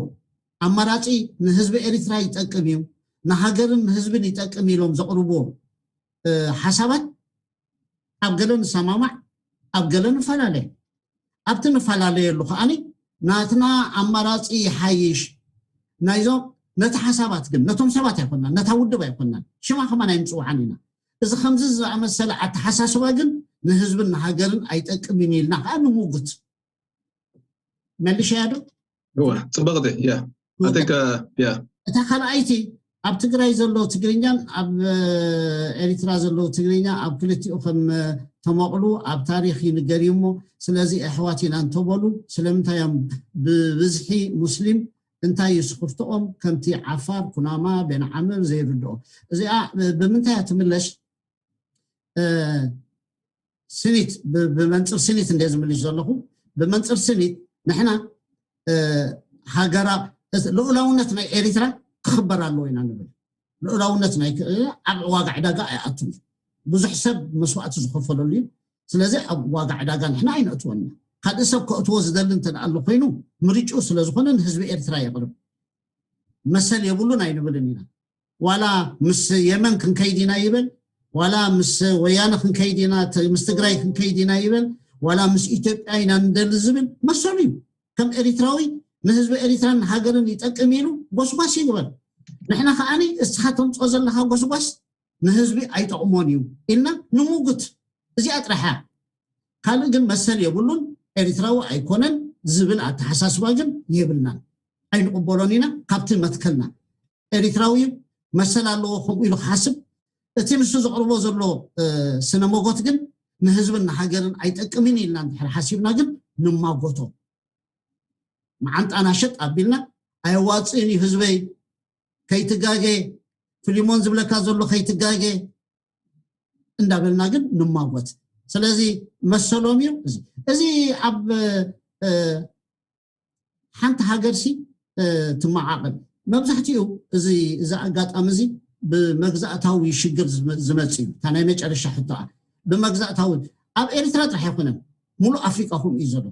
ኣማራፂ ንህዝቢ ኤሪትራ ይጠቅም እዩ፣ ንሃገርን ንህዝብን ይጠቅም ኢሎም ዘቕርብዎ ሓሳባት ኣብ ገለ ንሰማማዕ፣ ኣብ ገለ ንፈላለ። ኣብቲ ንፈላለየሉ ከዓኒ ናትና ኣማራፂ ይሓይሽ። ናይዞም ነቲ ሓሳባት ግን ነቶም ሰባት ኣይኮናን፣ ነታ ውድብ ኣይኮናን፣ ሽማ ከማን ኣይንፅውዓን ኢና። እዚ ከምዚ ዝኣመሰለ ኣተሓሳስባ ግን ንህዝብን ንሃገርን ኣይጠቅምን ኢልና ከዓ ንሙግት። መልሸያ ዶ? እወ፣ ጽብቕቲ፣ ያ። I think, uh, yeah. እታ ካልኣይቲ ኣብ ትግራይ ዘሎ ትግርኛን ኣብ ኤሪትራ ዘሎ ትግርኛ ኣብ ክልቲኡ ከም ተመቕሉ ኣብ ታሪኽ ይንገር እዩ እሞ ስለዚ ኣሕዋት ኢና እንተበሉ ስለምንታይ እዮም ብብዝሒ ሙስሊም እንታይ እዩ ስኽፍትኦም ከምቲ ዓፋር ኩናማ ቤንዓምር ዘይርድኦ እዚኣ ብምንታይ እያ ትምለሽ ስኒት ብመንፅር ስኒት እንደ ዝምልሽ ዘለኹ ብመንፅር ስኒት ንሕና ሃገራ ልኡላውነት ናይ ኤሪትራ ክኽበር ኣለዎ ኢና ንብል ልኡላውነት ናይ ዓብ ዋጋ ዕዳጋ ኣይኣቱን ብዙሕ ሰብ መስዋእቲ ዝኸፈለሉ እዩ ስለዚ ኣብ ዋጋ ዕዳጋ ንሕና ኣይነእትወና ካልእ ሰብ ከእትዎ ዝደሊ እንተ ኣሎ ኮይኑ ምርጭኡ ስለ ዝኾነ ንህዝቢ ኤርትራ የቕርብ መሰል የብሉን ኣይንብልን ኢና ዋላ ምስ የመን ክንከይድ ኢና ይበል ዋላ ምስ ወያነ ክንከይድ ኢና ምስ ትግራይ ክንከይድ ኢና ይበል ዋላ ምስ ኢትዮጵያ ኢና ንደሊ ዝብል መሰሉ እዩ ከም ኤሪትራዊ ንህዝቢ ኤሪትራን ሃገርን ይጠቅም ኢሉ ጎስጓስ ይግበር ንሕና ከዓኒ እስኻ ተምፅኦ ዘለካ ጎስጓስ ንህዝቢ ኣይጠቕሞን እዩ ኢልና ንሙግት እዚኣ ጥራሓ ካልእ ግን መሰል የብሉን ኤሪትራዊ ኣይኮነን ዝብል ኣተሓሳስባ ግን የብልናን ኣይንቕበሎን ኢና ካብቲ መትከልና ኤሪትራዊ መሰል ኣለዎ ከምኡ ኢሉ ክሓስብ እቲ ንሱ ዘቕርቦ ዘሎ ስነ መጎት ግን ንህዝብን ንሃገርን ኣይጠቅምን ኢልና እንድሕር ሓሲብና ግን ንማጎቶ መዓንጣና ሸጥ ኣቢልና ኣየዋፅእን እዩ ህዝበይ ከይትጋገ ፍሊሞን ዝብለካ ዘሎ ከይትጋገ እንዳበልና ግን ንማጎት ስለዚ መሰሎም እዩ እዚ ኣብ ሓንቲ ሃገር ሲ ትመዓቐል መብዛሕትኡ እዚ እዚ ኣጋጣሚ እዚ ብመግዛእታዊ ሽግር ዝመፅ እዩ። እታ ናይ መጨረሻ ሕቶኣ ብመግዛእታዊ ኣብ ኤርትራ ጥራሕ ኣይኮነን፣ ሙሉእ ኣፍሪቃ ከምኡ እዩ ዘሎ።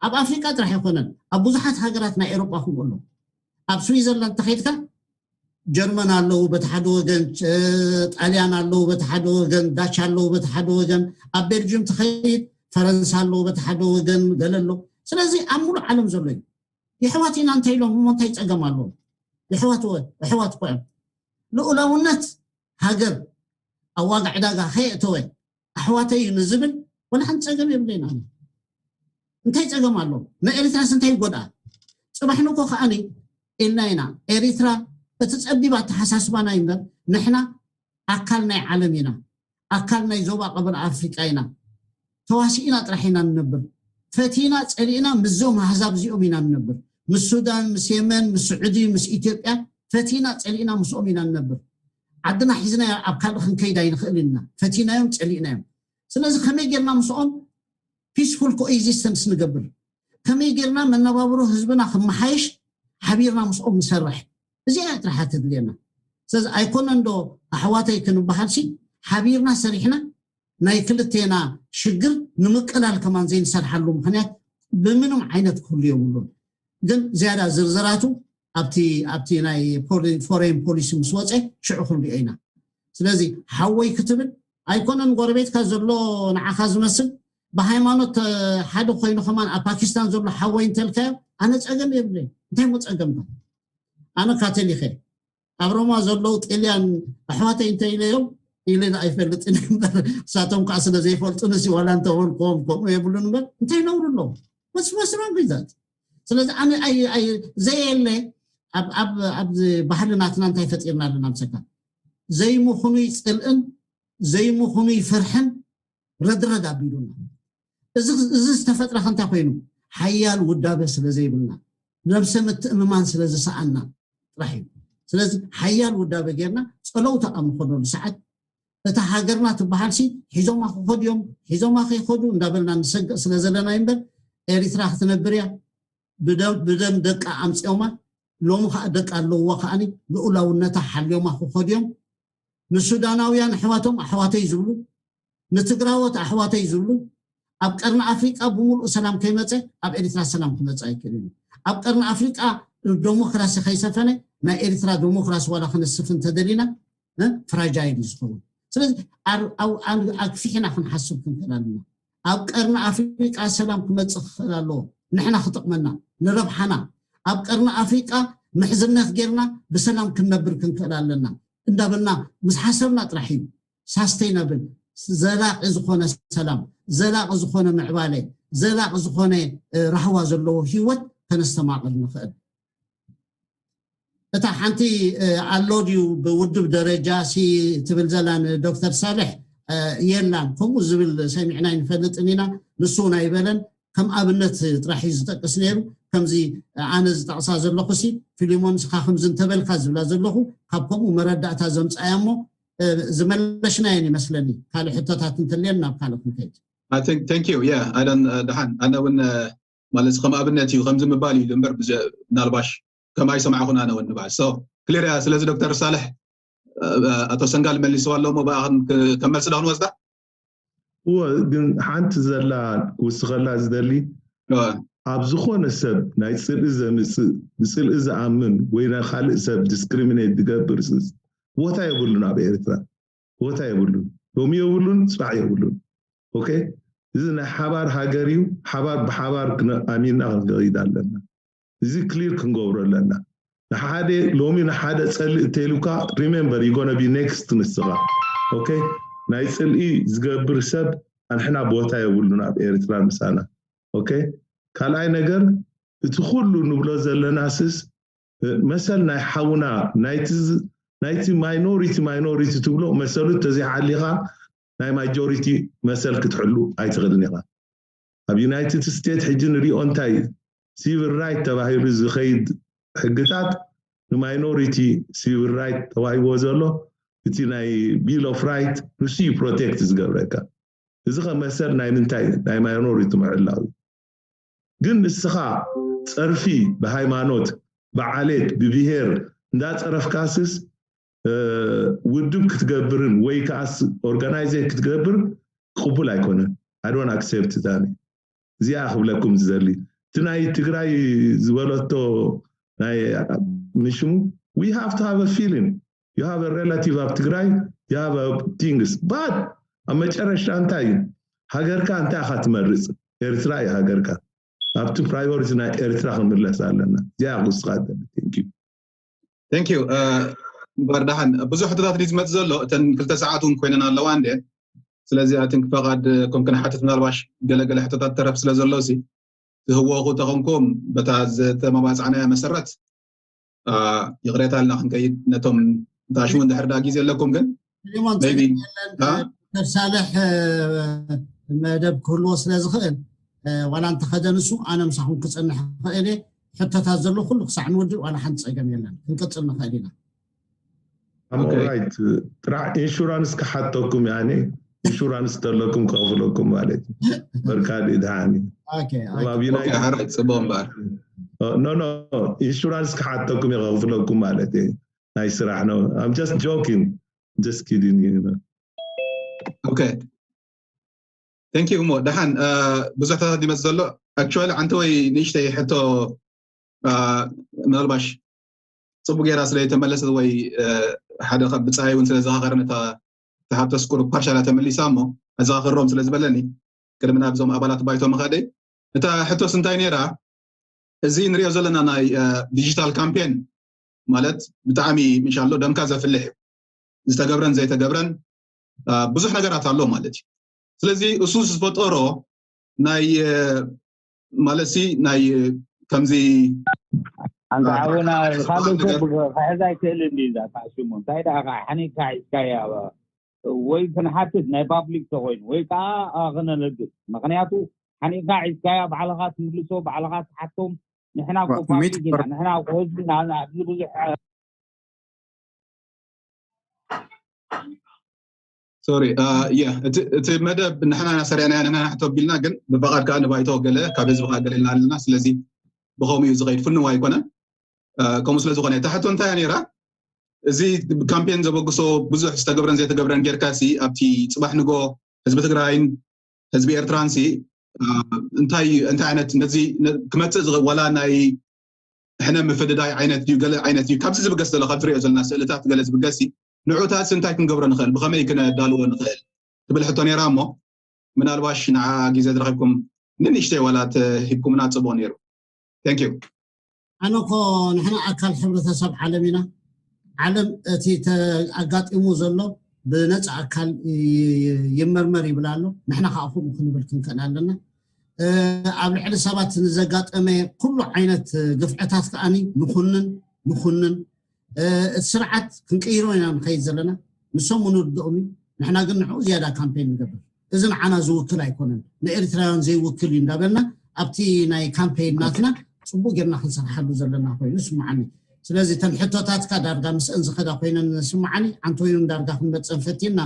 ኣብ ኣፍሪቃ ጥራሕ ኣይኮነን፣ ኣብ ብዙሓት ሃገራት ናይ ኤሮጳ ከምኡ ኣሎ። ኣብ ስዊዘርላንድ ተኸይድካ ጀርመን ኣለዉ በቲ ሓደ ወገን፣ ጣልያን ኣለዉ በቲ ሓደ ወገን፣ ዳች ኣለዉ በቲ ሓደ ወገን፣ ኣብ ቤልጅም ትኸይድ ፈረንሳ ኣለዉ በቲ ሓደ ወገን፣ ገለ ኣሎ። ስለዚ ኣብ ሙሉእ ዓለም ዘሎ እዩ። የሕዋት ኢና እንታይ ኢሎም እሞ እንታይ ፀገም ኣለዎ? የሕዋት ወ- የሕዋት እኮ እዮም። ልኡላውነት ሃገር ኣብ ዋጋ ዕዳጋ ከየእተወ ኣሕዋተይ እዩ ንዝብል ወላ ሓንቲ ፀገም የብለይና። እንታይ ፀገም ኣሎ? ንኤርትራስ እንታይ ይጎድኣ? ፅባሕ ንኮ ከዓኒ ኢልና ኢና። ኤርትራ እቲ ፀቢብ ኣተሓሳስባና እምበር ንሕና ኣካል ናይ ዓለም ኢና፣ ኣካል ናይ ዞባ ቀበል ኣፍሪቃ ኢና። ተዋሲእና ጥራሕ ኢና ንነብር። ፈቲና ፀሊእና ምስዞም ኣህዛብ እዚኦም ኢና ንነብር። ምስ ሱዳን፣ ምስ የመን፣ ምስ ስዑዲ፣ ምስ ኢትዮጵያ ፈቲና ፀሊእና ምስኦም ኢና ንነብር። ዓድና ሒዝና ኣብ ካልእ ክንከይድ ኣይንኽእል ኢና። ፈቲናዮም ፀሊእናዮም። ስለዚ ከመይ ጌርና ምስኦም ፒስፉል ኮኤግዚስተንስ ንገብር? ከመይ ጌርና መነባብሮ ህዝብና ክመሓየሽ ሓቢርና ምስኦም ንሰርሕ? እዚኣ እያ ጥራሕ ተድልየና። ስለዚ ኣይኮነን ዶ ኣሕዋተይ ክንበሃል ሲ ሓቢርና ሰሪሕና ናይ ክልቴና ሽግር ንምቅላል ከማን ዘይንሰርሓሉ ምክንያት ብምንም ዓይነት ክህሉ የብሉን። ግን ዝያዳ ዝርዝራቱ ኣብቲ ኣብቲ ናይ ፎሬን ፖሊሲ ምስ ወፀ ሽዑ ክንሪኦ ኢና። ስለዚ ሓወይ ክትብል ኣይኮነን ጎረቤትካ ዘሎ ንዓኻ ዝመስል ብሃይማኖት ሓደ ኮይኑ ከማን ኣብ ፓኪስታን ዘሎ ሓወይ እንተልካዮ ኣነ ፀገም የብለይ። እንታይ ሞ ፀገምካ? ኣነ ካቶሊክ እየ። ኣብ ሮማ ዘለዉ ጥልያን ኣሕዋተይ እንተ ኢለዮም ኢለ ኣይፈልጥን እምበር እሳቶም ከዓ ስለ ዘይፈልጡንሲ ዋላ እንተበልክዎም ከምኡ የብሉን እምበር እንታይ ነውሩ ኣለዎ? መስመስሮም ግዛት። ስለዚ ኣነ ኣይ- ኣይ- ዘየለ ኣብ ኣብ ኣብ ባህሊ ናትና እንታይ ፈጢርና ኣለና ምሰካ ዘይምኹኑይ ፅልእን ዘይምኹኑይ ፍርሕን ረድረድ ኣቢሉና። እዚ ዝተፈጥረ ከ እንታይ ኮይኑ? ሓያል ውዳበ ስለ ዘይብልና፣ ነብሰ ምትእምማን ስለ ዝሰኣና ጥራሕ እዩ። ስለዚ ሓያል ውዳበ ጌርና ፀለውታ ኣብ ንኾነሉ ሰዓት እታ ሃገርና ትበሃል ሲ ሒዞማ ክኸዱ እዮም፣ ሒዞማ ከይኸዱ እንዳበልና ንሰግእ ስለ ዘለና እምበር ኤሪትራ ክትነብር እያ። ብደም ደቃ ኣምፅኦማ፣ ሎሚ ከዓ ደቃ ኣለውዋ ከዓኒ ልኡላውነታ ሓልዮማ ክኸዱ እዮም። ንሱዳናውያን ኣሕዋቶም ኣሕዋተይ ዝብሉ፣ ንትግራዎት ኣሕዋተይ ዝብሉ ኣብ ቀርኒ ኣፍሪቃ ብምሉእ ሰላም ከይመፀ ኣብ ኤሪትራ ሰላም ክመፅእ ኣይክእልን እዩ። ኣብ ቀርኒ ኣፍሪቃ ዶሞክራሲ ከይሰፈነ ናይ ኤሪትራ ዶሞክራሲ ዋላ ክነስፍ እንተደሊና ፍራጃይል እዩ ዝኸውን። ስለዚ ኣግፊሕና ክንሓስብ ክንክእል ኣለና። ኣብ ቀርኒ ኣፍሪቃ ሰላም ክመፅእ ክኽእል ኣለዎ። ንሕና ክጠቕመና ንረብሓና ኣብ ቀርኒ ኣፍሪቃ ምሕዝነት ጌርና ብሰላም ክንነብር ክንክእል ኣለና እንዳበልና ምስ ሓሰብና ጥራሕ እዩ ሳስተይነብል ዘላቂ ዝኾነ ሰላም፣ ዘላቂ ዝኾነ ምዕባለ፣ ዘላቂ ዝኾነ ራህዋ ዘለዎ ህይወት ከነስተማቕል ንኽእል። እታ ሓንቲ ኣሎ ድዩ ብውድብ ደረጃ ሲ ትብል ዘላ ንዶክተር ሳልሕ የላን ከምኡ ዝብል ሰሚዕና ይንፈልጥን ኢና። ንሱ እውን ኣይበለን ከም ኣብነት ጥራሕ እዩ ዝጠቅስ ነይሩ። ከምዚ ኣነ ዝጠቕሳ ዘለኹ ሲ ፊሊሞን ስኻ ከምዚ እንተበልካ ዝብላ ዘለኹ ካብ ከምኡ መረዳእታ ዘምፃያ እሞ ዝመለሽናየን ይመስለኒ። ካልእ ሕቶታት እንተልየን ናብ ካልእ ክንከይድ። Thank you yeah ኣደን ደሓን ኣነ እውን ማለት ከም ኣብነት እዩ ከምዚ ምባል እዩ እምበር ምናልባሽ ከም ኣይሰማዕኹን ኣነ እውን ንባዕል so ክሊር እያ። ስለዚ ዶክተር ሳልሕ ኣቶ ሰንጋል መሊስዋ ኣሎ እሞ ብኣኽን ከም መልሲ ዶ ክንወስዳ? እወ ግን ሓንቲ ዘላ ክውስኸላ ዝደሊ ኣብ ዝኾነ ሰብ ናይ ፅልኢ ዘምፅእ ብፅልኢ ዝኣምን ወይ ናይ ካልእ ሰብ ዲስክሪሚኔት ዝገብር ስስ ቦታ የብሉን ኣብ ኤርትራ ቦታ የብሉን ሎሚ የብሉን ፅባሕ የብሉን ኦኬ እዚ ናይ ሓባር ሃገር እዩ ሓባር ብሓባር ኣሚንና ክንከይድ ኣለና እዚ ክሊር ክንገብሮ ኣለና ንሓደ ሎሚ ንሓደ ፀልእ ተይሉካ remember you gonna be next ንስኻ ኦኬ ናይ ፅልኢ ዝገብር ሰብ ኣንሕና ቦታ የብሉን ኣብ ኤርትራ ምሳና ኦኬ ካልኣይ ነገር እቲ ኩሉ ንብሎ ዘለና ስስ መሰል ናይ ሓውና ናይቲ minority minority ትብሎ መሰሉ ተዘይሓሊኻ ናይ ማጆሪቲ መሰል ክትሕሉ ኣይትኽእልን ኢኻ ኣብ ዩናይትድ ስቴትስ ሕጂ ንሪኦ እንታይ civil right ተባሂሉ ዝኸይድ ሕግታት ን minority civil right ተዋሂብዎ ዘሎ እቲ ናይ bill of right ንሱ እዩ protect ዝገብረካ እዚ ከ መሰል ናይ ምንታይ ናይ minority ምዕላው እዩ ግን ንስኻ ፀርፊ ብሃይማኖት ብዓሌት ብብሄር እንዳፀረፍካስስ ውድብ ክትገብርን ወይ ከዓስ ኦርጋናይዘር ክትገብር ቅቡል ኣይኮነን። I don't accept that። እዚኣ ክብለኩም ዝደሊ እቲ ናይ ትግራይ ዝበለቶ ናይ ምሽሙ we have to have a feeling. You have a relative ኣብ ትግራይ, you have a things, but ኣብ መጨረሻ እንታይ እዩ? ሃገርካ እንታይ ኢኻ ትመርፅ? ኤርትራ እዩ ሃገርካ። ኣብቲ ፕራዮሪቲ ናይ ኤርትራ ክንምለስ ኣለና። እዚኣ ክውስኻ። Thank you። Thank you። ባርዳሓን ብዙሕ ሕቶታት ድዩ ዝመፅ ዘሎ? እተን ክልተ ሰዓት እውን ኮይነን ኣለዋ እንደ ስለዚ ኣትን ፈቓድ ኮም ክንሓትት ምናልባሽ ገለገለ ሕቶታት ተረፍ ስለ ዘሎ ሲ ትህወኹ ተኾንኩም በታ ዝተመባፃዕናያ መሰረት ይቕሬታ ኣልና ክንከይድ ነቶም ታሽሙ እንድሕር ዳ ግዜ ኣለኩም ግን ፊሊሞን maybe ጸገም የለን። ዶክተር ሳልሕ መደብ ክህልዎ ስለ ዝኽእል ዋላ እንተኸደ ንሱ ኣነ ምሳኹም ክጸንሕ ክኽእል እየ። ሕቶታት ዘሎ ኩሉ ክሳዕ ንወድእ ዋላ ሓንቲ ጸገም የለን። ክንቅጽል ንኽእል ኢና። I'm alright። ጥራሕ ኢንሹራንስ ክሓተኩም ያኔ ኢንሹራንስ ተለኩም ከኽፍለኩም ማለት እዩ። በርካዲ ድሓኒ ኦኬ ኣብ ኦኬ፣ ዩናይትድ ሓራይ ጽቡቕ እምበኣር ኖ ኖ ኢንሹራንስ ክሓተኩም እየ ከኽፍለኩም ማለት እዩ። ናይ ስራሕ ነው። I'm just joking, just kidding you know። Okay። Thank you እሞ ደሓን ብዙሕታት ይመፅ ዘሎ። Actually ሓንቲ ወይ ንእሽተይ ሕቶ ምናልባሽ ፅቡቅ ጌራ ስለ የተመለሰት ወይ ሓደ ካብ ብፃይ እውን ስለ ዘኻኸረ ነታ ተሓብተስ ቁሩብ ፓርሻላ ተመሊሳ እሞ ኣዘኻኽሮም ስለ ዝበለኒ ቅድሚ ናብዞም ኣባላት ባይቶ ምኻደይ እታ ሕቶስ እንታይ ነይራ? እዚ ንሪኦ ዘለና ናይ ዲጂታል ካምፔን ማለት ብጣዕሚ ምሻሎ ደምካ ዘፍልሕ እዩ። ዝተገብረን ዘይተገብረን ብዙሕ ነገራት ኣሎ ማለት እዩ። ስለዚ እሱ ዝፈጠሮ ናይ ማለት ሲ ናይ ከምዚ ኣንታ ሓውና ካልእ ሰብ ክሕዛ ኣይክእል እንዲ እዛ ታሽሙ እንታይ ደኣ ከዓ ሓኒካ ሒዝካያ ወይ ክንሓትት ናይ ፓብሊክ ተኮይኑ ወይ ከዓ ክነነግር ምክንያቱ ሓኒካ ሒዝካያ ባዕልካ ትምልሶ ባዕልካ ትሓቶም ንሕና ኮ ፓብሊክ ኢና ንሕና ኮ ህዝቢ ኣብዚ ብዙሕ ሶሪ እቲ መደብ ንሕና ኢና ሰሪዕናዮ ንሕና ኢና ሕቶ ኣቢልና ግን ብፍቓድ ከዓ ንባይቶ ገለ ካብ ህዝቢ ከዓ ገለ ኢልና ኣለና ስለዚ ብከምኡ እዩ ዝኸይድ ፍንው ኣይኮነን ከምኡ ስለ ዝኾነ እታ ሕቶ እንታይ እያ ነይራ እዚ ካምፔን ዘበግሶ ብዙሕ ዝተገብረን ዘይተገብረን ጌርካ ሲ ኣብቲ ፅባሕ ንጎ ህዝቢ ትግራይን ህዝቢ ኤርትራን ሲ እንታይ እንታይ ዓይነት ነዚ ክመፅእ ዝኽእል ዋላ ናይ ሕነ ምፍድዳይ ዓይነት ድዩ ገለ ዓይነት ድዩ ካብዚ ዝብገስ ዘሎ ካብ ዝሪኦ ዘለና ስእልታት ገለ ዝብገስ ንዑታት እንታይ ክንገብሮ ንኽእል ብኸመይ ክነዳልዎ ንኽእል ትብል ሕቶ ነይራ እሞ ምናልባሽ ንዓ ግዜ ዝረኸብኩም ንንእሽተይ ዋላ ተሂብኩምና ፅቡቅ ነይሩ thank you ኣነ እኮ ንሕና ኣካል ሕብረተሰብ ዓለም ኢና ዓለም እቲ ኣጋጢሙ ዘሎ ብነፃ ኣካል ይመርመር ይብል ኣሎ ንሕና ከዓ ከምኡ ክንብል ክንክእል ኣለና ኣብ ልዕሊ ሰባት ንዘጋጠመ ኩሉ ዓይነት ግፍዕታት ከዓኒ ንኹንን ንኹንን እቲ ስርዓት ክንቅይሮ ኢና ንኸይድ ዘለና ንሶም ንርድኦም እዩ ንሕና ግን ንዕኡ ዝያዳ ካምፔን ንገብር እዚ ንዓና ዝውክል ኣይኮነን ንኤርትራውያን ዘይውክል እዩ እንዳበልና ኣብቲ ናይ ካምፔን ናትና ፅቡቅ ጌርና ክንሰርሓሉ ዘለና ኮይኑ ስምዓኒ ስለዚ እተን ሕቶታትካ ዳርጋ ምስአን ዝኸዳ ኮይነን ስምዓኒ ኣንቶዮን ዳርጋ ክንመፀን ፈቲና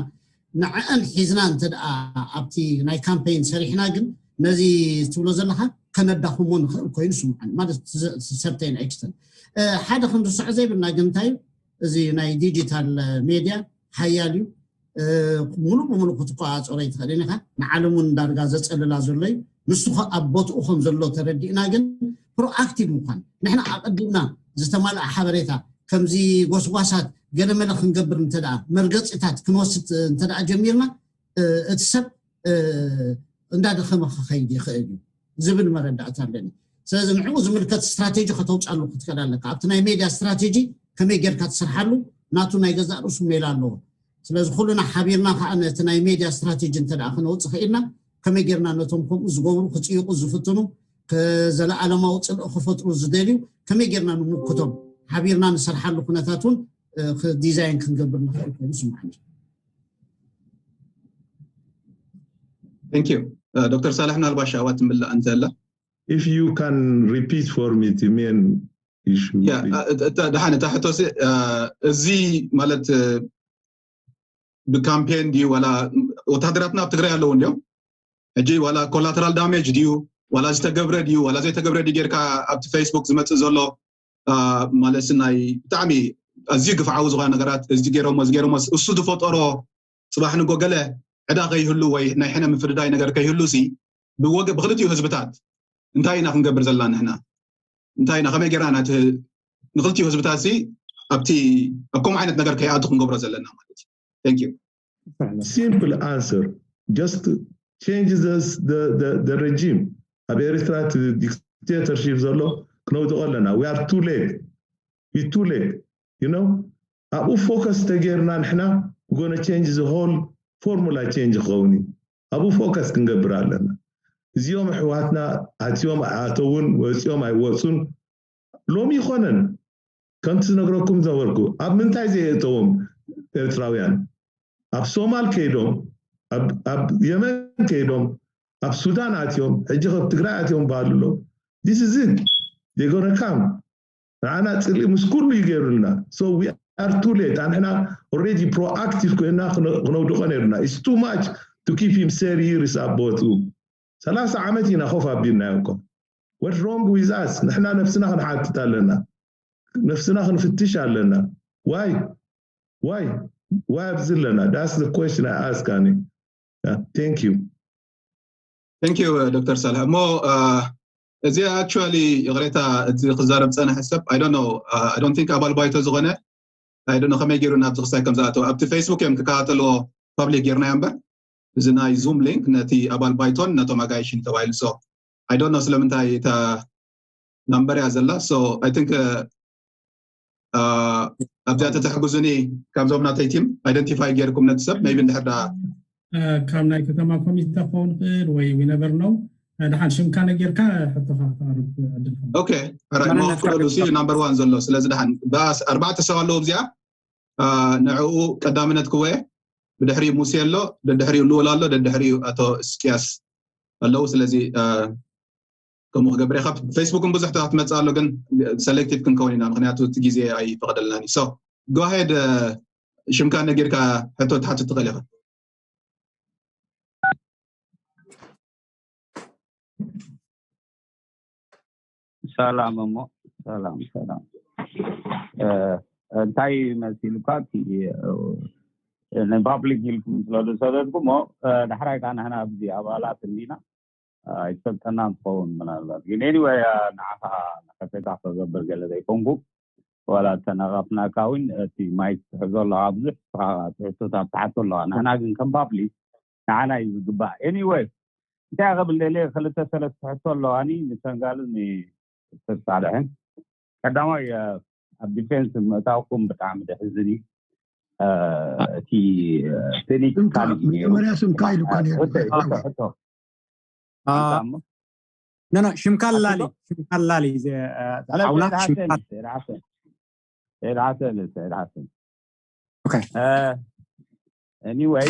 ንዕአን ሒዝና እንተ ኣብቲ ናይ ካምፔን ሰሪሕና ግን ነዚ ትብሎ ዘለካ ከነዳኽሞ ንኽእል ኮይኑ ስምዓኒ ማለት ሰርተይን ኤክስተን ሓደ ክንርስዖ ዘይብልና ግን እንታይ እዩ እዚ ናይ ዲጂታል ሜድያ ሓያል እዩ ሙሉእ ብሙሉእ ክትቆፃፀሮ ይትኽእልን ኢኻ ንዓለም እውን ዳርጋ ዘፀልላ ዘሎ እዩ ንሱ ኣብ ቦትኡ ከም ዘሎ ተረዲእና ግን ፕሮኣክቲቭ ምኳን ንሕና ኣቀዲምና ዝተማልኣ ሓበሬታ ከምዚ ጎስጓሳት ገለመለ ክንገብር እንተ መርገፂታት ክንወስድ እንተ ጀሚርና እቲ ሰብ እንዳደኸመ ክኸይድ ይኽእል እዩ ዝብል መረዳእታ ኣለኒ ስለዚ ንዕኡ ዝምልከት ስትራቴጂ ከተውፅኣሉ ክትክእል ኣለካ ኣብቲ ናይ ሜድያ ስትራቴጂ ከመይ ጌርካ ትሰርሓሉ ናቱ ናይ ገዛእ ርእሱ ሜላ ኣለዎ ስለዚ ኩሉና ሓቢርና ከዓ ነቲ ናይ ሜድያ ስትራቴጂ እንተ ክነውፅእ ክኢልና ከመይ ጌርና ነቶም ከምኡ ዝገብሩ ክፅይቁ ዝፍትኑ ዘለኣለማዊ ፅልኢ ክፈጥሩ ዝደልዩ ከመይ ጌርና ንምክቶም ሓቢርና ንሰርሓሉ ኩነታት እውን ዲዛይን ክንገብር ንኽእል ኮይኑ ስምዓኒ Thank you. ዶክተር ሳልሕ ምናልባሽ ኣዋ ትምላእ እንተላ If you can repeat for me the main issue. Yeah, ደሓን እታ ሕቶ እዚ ማለት ብካምፔን ድዩ ዋላ ወታደራትና ኣብ ትግራይ ኣለዉ እንዲዮም ሕጂ ዋላ collateral damage ድዩ ዋላ ዝተገብረ ድዩ ዋላ ዘይተገብረ ድዩ ጌርካ ኣብቲ ፌስቡክ ዝመፅእ ዘሎ ማለት ናይ ብጣዕሚ ኣዝዩ ግፍዓዊ ዝኾነ ነገራት እዚ ገይሮሞ እዚ ገይሮሞ እሱ ዝፈጠሮ ጽባሕ ንጎ ገለ ዕዳ ከይህሉ ወይ ናይ ሕነ ምፍድዳይ ነገር ከይህሉ ሲ ብወገ ብክልቲኡ ህዝብታት እንታይ ኢና ክንገብር ዘለና ንሕና እንታይ ኢና ከመይ ጌርና ናቲ ንክልቲኡ ህዝብታት ሲ ኣብቲ ኣብ ከምኡ ዓይነት ነገር ከይኣቱ ክንገብሮ ዘለና ማለት እዩ። Thank you። Simple answer. Just change the, the, the, the regime. ኣብ ኤርትራ dictatorship ዘሎ ክነውድቆ ኣለና። We are too late. We too late. You know? ኣብኡ focus ተገይርና ንሕና gonna change the whole formula change ክኸውን እዩ። ኣብኡ focus ክንገብር ኣለና። እዚኦም ኣሕዋትና ኣትዮም ኣተውን ወፂኦም ኣይወፁን ሎሚ ይኮነን ከምቲ ዝነግረኩም ዝነበርኩ ኣብ ምንታይ ዘየእተዎም ኤርትራውያን ኣብ ሶማል ከይዶም ኣብ የመን ከይዶም ኣብ ሱዳን ኣትዮም ሕጂ ከብ ትግራይ ኣትዮም በሃሉ ኣሎ this is it they gonna come ንዓና ፅልኢ ምስ ኩሉ ይገይሩልና so we are too late ኣንሕና already proactive ኮይና ክነውድቆ ነይሩና it's too much to keep him thirty years ኣብ ቦትኡ ሰላሳ ዓመት ኢና ኮፍ ኣቢልናዮ እኮ what wrong with us ንሕና ነፍስና ክንሓትት ኣለና ነፍስና ክንፍትሽ ኣለና why why why ኣብዚ ኣለና that's the question I ask ኣነ thank you thank you ዶክተር ሳልሕ እሞ እዚ actually ይቕሬታ እዚ ክዛረብ ፀንሐ ሰብ I don't know I don't think ኣባል ባይቶ ዝኾነ I don't know ከመይ ገይሩ ናብዚ ክሳይ ከም ዝኣተው ኣብቲ ፌስቡክ እዮም ክከታተልዎ public ጌርናዮ እምበር እዚ ናይ ዙም ሊንክ ነቲ ኣባል ባይቶን ነቶም ኣጋይሽን ተባሂሉ so I don't know ስለምንታይ እታ number እያ ዘላ so I think ኣብዚኣ ተተሕግዙኒ ካብዞም ናተይ team identify ጌርኩም ነቲ ሰብ maybe እንድሕር ዳ ካብ ናይ ከተማ ኮሚቴ ክኸውን ይኽእል ወይ we never know ድሓን ሽምካ ነጊርካ ሕቶኻ ክተቕርብ ዕድል okay right ሞ ፍቀዱ ሲ number one ዘሎ ስለዚ ድሓን ኣርባዕተ ሰብ ኣለዉ ኣብዚኣ ንዕኡ ቀዳምነት ክወየ ብድሕሪኡ ሙሴ ኣሎ ደድሕሪኡ ልውል ኣሎ ደድሕሪኡ ኣቶ እስቅያስ ኣለዉ ስለዚ ከምኡ ክገብር ኢኻ ፌስቡክን ብዙሕ ትመፅእ ኣሎ ግን selective ክንከውን ኢና ምክንያቱ እቲ ግዜ ኣይፈቀደልናን እዩ so go ahead ሽምካ ነጊርካ ሕቶ ትሓትት ትኽእል ኢኻ ሰላም እሞ ሰላም ሰላም እንታይ መሲልካ እቲ ንፓብሊክ ኢልኩም ስለ ዝሰደድኩሞ ዳሕራይ ከዓ ንሕና ኣብዚ ኣባላት እንዲና ኣይፈልጠና እንትኸውን ምናልባት ግን anyway ንዓኻ ንከፈታ ክገብር ገለ ዘይኮንኩ ዋላ ተነቐፍናካ እውን እቲ ማይክ ትሕዞ ኣለኻ ብዙሕ ትሕቶታት ትሓቶ ኣለኻ ንሕና ግን ከም ፓብሊክ ንዓና እዩ ዝግባእ anyway እንታይ ክብል ደልየ ክልተ ሰለስተ ሕቶ ኣለዋኒ ንሰንጋልን ንስር ሳልሕን ቀዳማይ ኣብ ዲፌንስ ምእታውኩም ብጣዕሚ ደሕዝን እዩ እቲ ቴኒክ ካልእ እዩ ነይሩ መጀመርያ ስምካ ኢሉካ ነይሩ ሕቶ ሕቶ ሕቶ ኖ ኖ ሽምካ ላሊ ሽምካ ላሊ ሓውና ሽምካ ሰይድ ሓሰን ሰይድ ሓሰን Okay. Anyway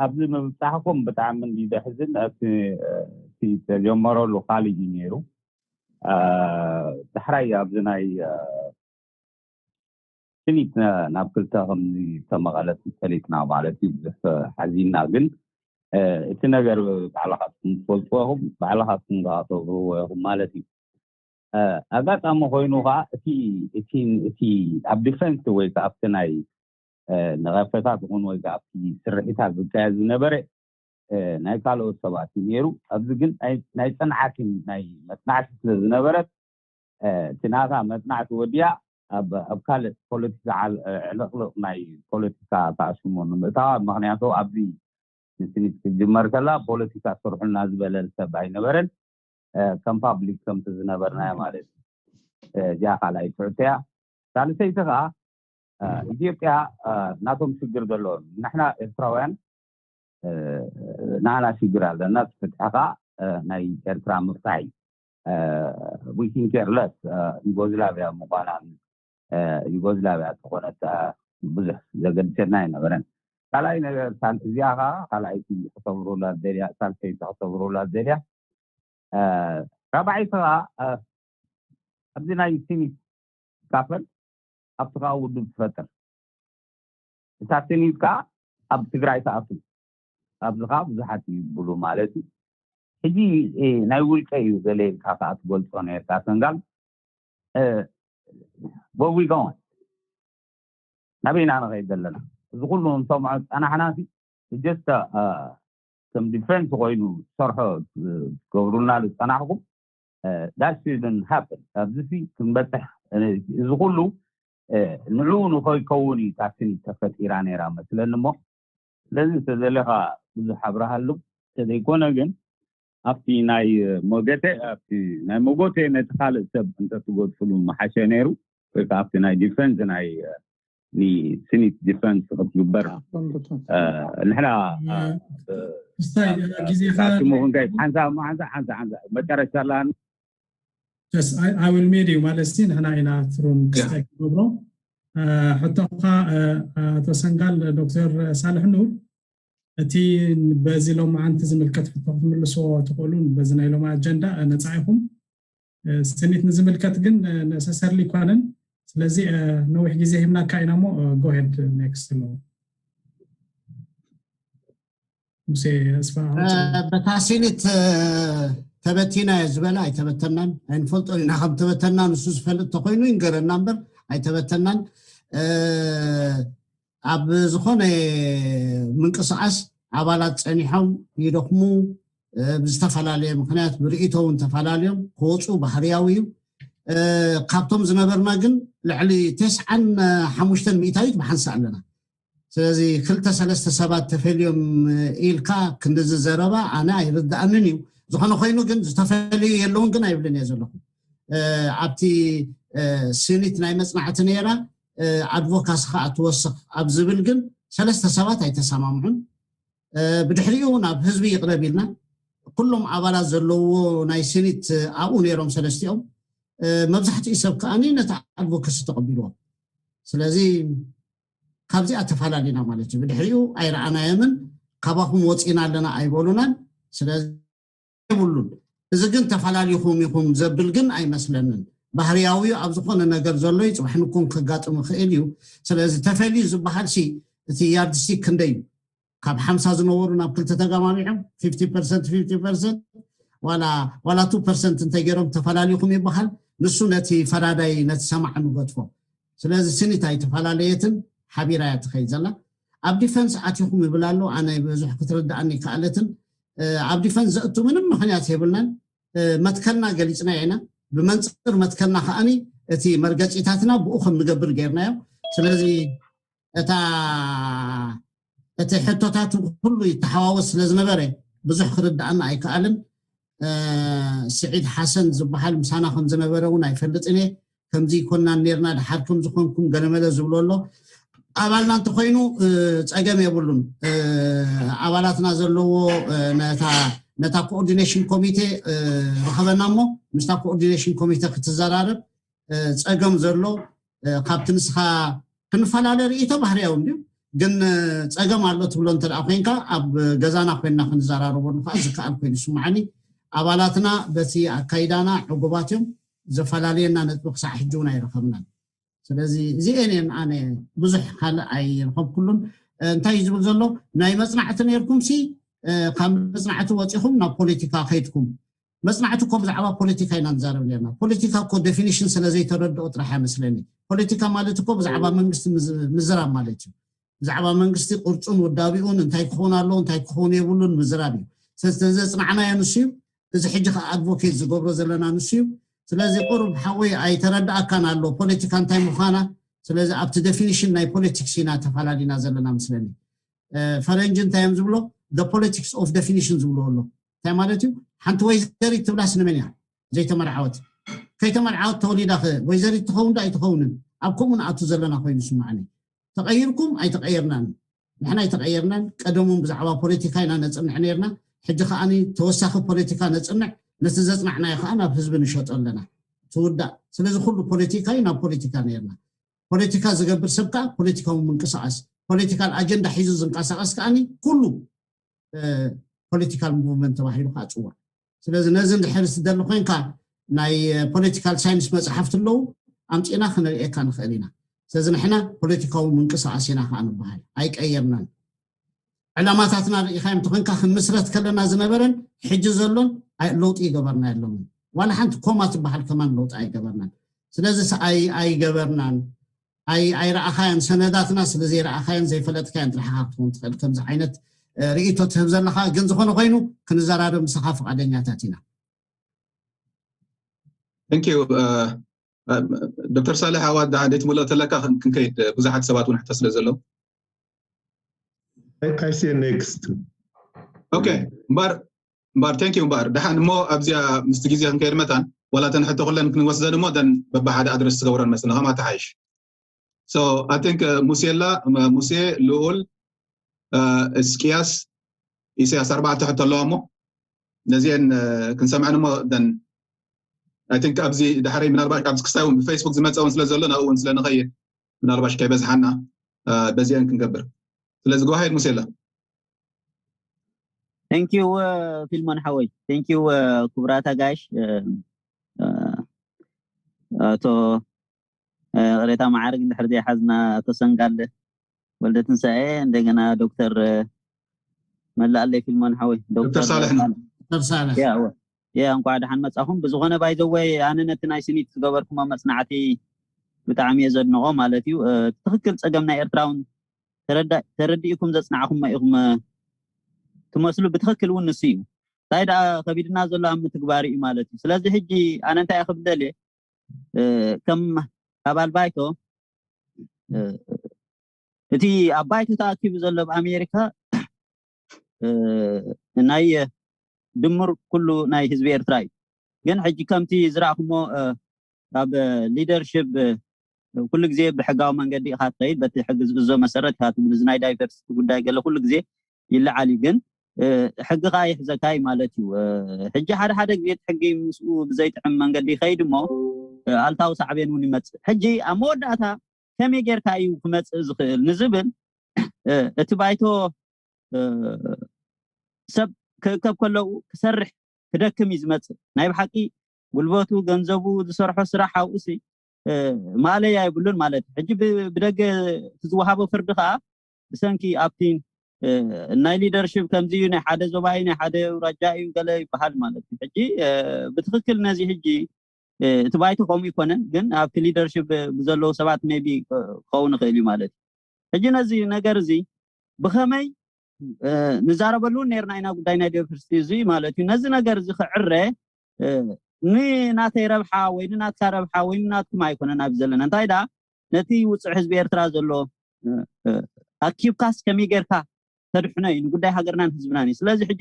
ኣብዚ ምብፃሕኩም ብጣዕሚ እንዲ ደሕዝን እቲ ተጀመረሉ ካልእ እዩ ነይሩ። ዳሕራይ ኣብዚ ናይ ስኒት ናብ ክልተ ከምዚ ተመቐለት ፈሊጥና ማለት እዩ ብዙሕ ሓዚና ግን እቲ ነገር ባዕልኻትኩም ትፈልጥዎ ኢኹም ባዕልኻትኩም ከዓ ተብርህዎ ኢኹም ማለት እዩ። ኣጋጣሚ ኮይኑ ከዓ እቲ እቲ እቲ ኣብ ዲፈንስ ወይ ከዓ ኣብቲ ናይ ነቐፈታት ይኹን ወይ ከዓ ኣብቲ ስርሒታት ዝካየድ ዝነበረ ናይ ካልኦት ሰባት እዩ ነይሩ። ኣብዚ ግን ናይ ፅንዓት ናይ መፅናዕቲ ስለ ዝነበረት እቲ ናታ መፅናዕቲ ወዲኣ ኣብ ካልእ ፖለቲካ ዕልቕልቕ ናይ ፖለቲካ ተኣሽሞ ንምእታዋ ምክንያቱ ኣብዚ ንስኒት ክትጅመር ከላ ፖለቲካ ስርሑልና ዝበለል ሰብ ኣይነበረን። ከም ፓብሊክ ከምቲ ዝነበርናዮ ማለት እዩ። እዚኣ ካልኣይ ትሕቶ እያ። ሳልሰይቲ ከዓ ኢትዮጵያ ናቶም ሽግር ዘለዎም ንሕና ኤርትራውያን ናና ሽግር ኣለና። እቲ ፍትሒ ከዓ ናይ ኤርትራ ምፍታሕ እዩ። We can care less ዩጎዝላቪያ ምኳናን ዩጎዝላቪያ ዝኾነት ብዙሕ ዘገድሰና ኣይነበረን። ካልኣይ ነገር እዚኣ ከዓ ካልኣይቲ ክሰብሩላ ደልያ ሳልሰይቲ ክሰብሩላ ደልያ ራብዓይቲ ከዓ ኣብዚ ናይ ሲኒት ካፈል ኣብቲ ከዓ ውድብ ትፈጥር እታ ሲኒት ከዓ ኣብ ትግራይ ትኣቱ ኣብዚ ከዓ ብዙሓት ይብሉ ማለት እዩ ሕጂ ናይ ውልቀ እዩ ዘለየልካ ከዓ ትገልፆ ነርካ ሰንጋል ወዊጎን ናበይና ንኸይድ ዘለና? እዚ ኩሉ ንሰምዖ ዝፀናሕና ሲ just ከም ዲፈንስ ኮይኑ ዝሰርሖ ትገብሩልና ዝፀናሕኩም that shouldn't happen። ኣብዚ ሲ ክንበፅሕ እዚ ኩሉ ንዑ ንኸይከውን እዩ ታክሲን ተፈጢራ ነይራ መስለኒ እሞ ስለዚ እንተዘለኻ ብዙሕ ኣብርሃሉ። እንተዘይኮነ ግን ኣብቲ ናይ መገተ ኣብቲ ናይ መጎተ ነቲ ካልእ ሰብ እንተትገድፍሉ መሓሸ ነይሩ። ወይ ከዓ ኣብቲ ናይ ዲፈንስ ናይ ንስኒት ዲፈንስ ክትግበር ንሕና ክስታይ ግዜኻ ሓንሳ ሓንሳ ሓንሳ ሓንሳ መጨረሻ ላን I will made you ማለት ሲ ንሕና ኢና ትሩም ክስታይ ክንገብሮ። ሕቶኻ ኣቶ ሰንጋል ዶክተር ሳልሕ ኑር፣ እቲ በዚ ሎማዓንቲ ዝምልከት ሕቶ ክትምልስዎ ትኽእሉ። በዚ ናይ ሎማ ኣጀንዳ ነፃ ኢኹም። ስኒት ንዝምልከት ግን ነሰሰርሊ ይኮነን። ስለዚ ነዊሕ ግዜ ሂብናካ ኢና ሞ ጎሄድ ኔክስት ኣሎ። ሙሴ ኣስፋ በታ ሲኒት ተበቲና እየ ዝበለ ኣይተበተናን ኣይንፈልጦን ኢና። ከም ተበተና ንሱ ዝፈልጥ ተኮይኑ ይንገረና እምበር ኣይተበተናን። ኣብ ዝኾነ ምንቅስቃስ ኣባላት ፀኒሖም ይደኽሙ። ብዝተፈላለየ ምክንያት ብርእይቶ እውን ተፈላለዮም ክወፁ ባህርያዊ እዩ። ካብቶም ዝነበርና ግን ልዕሊ ተስዓን ሓሙሽተን ሚእታዊት ብሓንሳ ኣለና። ስለዚ ክልተ ሰለስተ ሰባት ተፈልዮም ኢልካ ክንድዚ ዘረባ ኣነ ኣይርድኣንን እዩ። ዝኾነ ኮይኑ ግን ዝተፈለዩ የለውን ግን ኣይብልን እየ ዘለኹ። ኣብቲ ስኒት ናይ መፅናዕቲ ነይራ ኣድቮካሲ ከዓ ትወስኽ ኣብ ዝብል ግን ሰለስተ ሰባት ኣይተሰማምዑን። ብድሕሪኡ ናብ ህዝቢ ይቕረብ ኢልና ኩሎም ኣባላት ዘለዎ ናይ ስኒት ኣብኡ ነይሮም ሰለስቲኦም። መብዛሕትኡ ሰብ ከዓ ነቲ ኣድቮካሲ ተቐቢልዎ። ስለዚ ካብዚኣ ተፈላለዩና ማለት እዩ። ብድሕሪኡ ኣይረኣናዮምን። ካባኹም ወፂና ኣለና ኣይበሉናን። ስለዚ የብሉን። እዚ ግን ተፈላሊኹም ኢኹም ዘብል ግን ኣይመስለንን። ባህርያዊ ኣብ ዝኾነ ነገር ዘሎ እዩ። ፅባሕ ንኩም ከጋጥም ይኽእል እዩ። ስለዚ ተፈልዩ ዝበሃል ሲ እቲ ያርድስቲክ ክንደይ እዩ? ካብ ሓምሳ ዝነበሩ ናብ ክልተ ተጋማሚዖም ፊፍቲ ፐርሰንት ፊፍቲ ፐርሰንት ዋላ ዋላ ቱ ፐርሰንት እንተገይሮም ተፈላሊኹም ይበሃል። ንሱ ነቲ ፈራዳይ ነቲ ሰማዕ ንገድፎ። ስለዚ ስኒት ኣይተፈላለየትን፣ ሓቢራ እያ ትኸይድ ዘላ። ኣብ ዲፈንስ ኣቲኹም ይብል ኣሎ። ኣነ ብዙሕ ክትርድኣኒ ከኣለትን ኣብ ዲፈንስ ዘእቱ ምንም ምክንያት የብልናን። መትከልና ገሊፅና ኢና። ብመንፅር መትከልና ከዓኒ እቲ መርገፂታትና ብኡ ከም ንገብር ገይርናዮ። ስለዚ እታ እቲ ሕቶታት ኩሉ ይተሓዋወስ ስለ ዝነበረ ብዙሕ ክርድኣና ኣይከኣልን። ስዒድ ሓሰን ዝበሃል ምሳና ከም ዝነበረ እውን ኣይፈልጥን እየ። ከምዚ ይኮናን ነርና ድሓር ከም ዝኾንኩም ገለመለ ዝብሎ ኣሎ። ኣባልና እንተኮይኑ ፀገም የብሉን። ኣባላትና ዘለዎ ነታ ኮኦርዲኔሽን ኮሚቴ ርኸበና እሞ ምስታ ኮኦርዲኔሽን ኮሚቴ ክትዘራረብ ፀገም ዘሎ ካብቲ ንስኻ ክንፈላለ ርእይቶ ባህርያዊ እንድዩ። ግን ፀገም ኣሎ ትብሎ እንተ ኮይንካ ኣብ ገዛና ኮይንና ክንዘራረበሉ ከዓ ዝከኣል ኮይኑ ይስማዓኒ። ኣባላትና በቲ ኣካይዳና ዕጉባት እዮም። ዘፈላለየና ነጥቢ ክሳዕ ሕጂ እውን ኣይረኸብናን። ስለዚ እዚአን እየን ኣነ ብዙሕ ካልእ ኣይረኸብኩሉን። እንታይ እዩ ዝብል ዘሎ ናይ መፅናዕቲ ነርኩም ሲ ካብ መፅናዕቲ ወፂኹም ናብ ፖለቲካ ከይድኩም መፅናዕቲ እኮ ብዛዕባ ፖለቲካ ኢና ንዛረብ ነርና። ፖለቲካ እኮ ዴፊኒሽን ስለ ዘይተረድኦ ጥራሕ ኣይመስለኒ። ፖለቲካ ማለት እኮ ብዛዕባ መንግስቲ ምዝራብ ማለት እዩ። ብዛዕባ መንግስቲ ቅርፁን ውዳቢኡን እንታይ ክኸውን ኣለዎ እንታይ ክኸውን የብሉን ምዝራብ እዩ። ስለዚ ዘፅናዕናዮ ንሱ እዩ። እዚ ሕጂ ከዓ ኣድቮኬት ዝገብሮ ዘለና ንሱ እዩ። ስለዚ ቁሩብ ሓወይ ኣይተረዳእካን ኣሎ ፖለቲካ እንታይ ምዃና። ስለዚ ኣብቲ ዴፊኒሽን ናይ ፖለቲክስ ኢና ተፈላለና ዘለና ምስለኒ። ፈረንጂ እንታይ እዮም ዝብሎ ፖለቲክስ ኦፍ ዴፊኒሽን ዝብሎ ኣሎ። እንታይ ማለት እዩ? ሓንቲ ወይዘሪት ትብላስ ንመን እያ ዘይተመርዓወት? ከይተመርዓወት ተወሊዳ ከ ወይዘሪት ትኸውን ዶ ኣይትኸውንን? ኣብ ከምኡ ንኣቱ ዘለና ኮይኑ ስማዕኒ። ተቐይርኩም ኣይተቐየርናን ንሕና ኣይተቐየርናን። ቀደሙን ብዛዕባ ፖለቲካ ኢና ነፅንዕ ነርና። ሕጂ ከዓኒ ተወሳኺ ፖለቲካ ነፅንዕ። ነቲ ዘፅናዕናዮ ከዓ ናብ ህዝቢ ንሸጦ ኣለና። ትውዳእ። ስለዚ ኩሉ ፖለቲካ እዩ ናብ ፖለቲካ ነርና። ፖለቲካ ዝገብር ሰብ ከዓ ፖለቲካዊ ምንቅስቃስ ፖለቲካል ኣጀንዳ ሒዙ ዝንቀሳቀስ ከዓኒ ኩሉ ፖለቲካል ሙቭመንት ተባሂሉ ከዓ ፅዋዕ። ስለዚ ነዚ እንድሕር ዝደሊ ኮይንካ ናይ ፖለቲካል ሳይንስ መፅሓፍቲ ኣለዉ ኣምፂና ክንርእየካ ንኽእል ኢና። ስለዚ ንሕና ፖለቲካዊ ምንቅስቃስ ኢና ከዓ ንበሃል ኣይቀየርናን። ዕላማታትና ርኢኻዮም ተኮንካ ክንምስረት ከለና ዝነበረን ሕጂ ዘሎን ለውጢ ይገበርና የሎምን። ዋላ ሓንቲ ኮማ ትበሃል ከማን ለውጢ ኣይገበርናን። ስለዚ ኣይገበርናን። ኣይረኣኻያን፣ ሰነዳትና ስለ ዘይረኣኻያን ዘይፈለጥካያን ጥራሕኻ ክትኸውን ትኽእል። ከምዚ ዓይነት ርእይቶ ትህብ ዘለኻ ግን ዝኾነ ኮይኑ ክንዘራረብ ምሳኻ ፍቓደኛታት ኢና። Thank you. ዶክተር ሳልሕ ኣዋት ደኣ ደይትምልኦ ተለካ ክንከይድ፣ ብዙሓት ሰባት እውን ሕቶ ስለ ዘለዉ። I see next. Okay. እምበር እምበር thank you እምበር ደሓን እሞ ኣብዚኣ ምስቲ ግዜ ክንከይድ መታን ዋላ ተን ሕቶ ኩለን ክንወስደን እሞ ደን በብሓደ ኣድረስ ትገብረን መስለኒ ከምኣ ተሓይሽ። So I think ሙሴላ፣ ሙሴ፣ ልኡል፣ እስቅያስ፣ ኢሳያስ ኣርባዕተ ሕቶ ኣለዋ እሞ ነዚአን ክንሰምዐን እሞ ደን I think ኣብዚ ዳሕረይ ምናልባሽ ካብዚ ክስታይ እውን ብፌስቡክ ዝመፀ እውን ስለ ዘሎ ናብኡ እውን ስለ ንኸይድ ምናልባሽ ከይበዝሓና በዚአን ክንገብር። ስለዚ go ahead ሙሴላ። Thank you ፊልሞን ሓወይ። Thank you ክቡራት ኣጋይሽ፣ ኣቶ ቅሬታ መዓርግ እንድሕር ዘይሓዝና፣ ኣቶ ሰንጋለ ወልደ ትንሳኤ፣ እንደገና ዶክተር መላኣለይ ፊልሞን ሓወይ፣ ዶክተር ሳልሕ ነው። ዶክተር ሳልሕ ያ እንኳዕ ደሓን መጻኹም። ብዝኾነ ባይዘወይ ኣነ ነቲ ናይ ስኒት ዝገበርኩሞ መጽናዕቲ ብጣዕሚ እየ ዘድንቖ ማለት እዩ። ትኽክል ጸገም ናይ ኤርትራውን ተረዲእኩም ዘጽናዕኹሞ ኢኹም ትመስሉ። ብትኽክል እውን ንሱ እዩ። እንታይ ደኣ ከቢድና ዘሎ ኣብ ምትግባር እዩ ማለት እዩ። ስለዚ ሕጂ ኣነ እንታይ ክብል ደልየ ከም ኣባል ባይቶ እቲ ኣብ ባይቶ ተኣኪቡ ዘሎ ኣብ ኣሜሪካ ናይ ድምር ኩሉ ናይ ህዝቢ ኤርትራ እዩ። ግን ሕጂ ከምቲ ዝረእኹሞ ኣብ ሊደርሽፕ ኩሉ ግዜ ብሕጋዊ መንገዲ ኢኻ ትኸይድ፣ በቲ ሕጊ ዝእዞ መሰረት ኢኻ ትብል። እዚ ናይ ዳይቨርሲቲ ጉዳይ ገለ ኩሉ ግዜ ይለዓል እዩ፣ ግን ሕጊ ከዓ ይሕዘካ እዩ ማለት እዩ። ሕጂ ሓደ ሓደ ግዜ እቲ ሕጊ ምስኡ ብዘይጥዕም መንገዲ ይኸይድ እሞ ኣልታዊ ሳዕቤን እውን ይመፅእ። ሕጂ ኣብ መወዳእታ ከመይ ጌርካ እዩ ክመፅእ ዝኽእል ንዝብል እቲ ባይቶ ሰብ ክእከብ ከለዉ ክሰርሕ ክደክም እዩ ዝመፅእ። ናይ ብሓቂ ጉልበቱ፣ ገንዘቡ፣ ዝሰርሖ ስራሕ ኣብኡሲ ማእለያ የብሉን ማለት እዩ። ሕጂ ብደገ እቲ ዝወሃቦ ፍርዲ ከዓ ብሰንኪ ኣብቲ ናይ ሊደርሽፕ ከምዚ እዩ፣ ናይ ሓደ ዞባ እዩ፣ ናይ ሓደ ኣውራጃ እዩ ገለ ይበሃል ማለት እዩ። ሕጂ ብትኽክል ነዚ ሕጂ እቲ ባይቶ ከምኡ ይኮነን፣ ግን ኣብቲ ሊደርሽፕ ብዘለዉ ሰባት ሜቢ ክኸውን ይኽእል እዩ ማለት እዩ። ሕጂ ነዚ ነገር እዚ ብኸመይ ንዛረበሉ እውን ነርና ኢና፣ ጉዳይ ናይ ዳይቨርሲቲ እዚ ማለት እዩ። ነዚ ነገር እዚ ክዕረ ንናተይ ረብሓ ወይ ንናትካ ረብሓ ወይ ንናትኩም ኣይኮነን ኣብዚ ዘለና። እንታይ ደኣ ነቲ ውፅዕ ህዝቢ ኤርትራ ዘሎ ኣኪብካስ ከመይ ጌርካ ተድሕኖ እዩ፣ ንጉዳይ ሃገርናን ህዝብናን እዩ። ስለዚ ሕጂ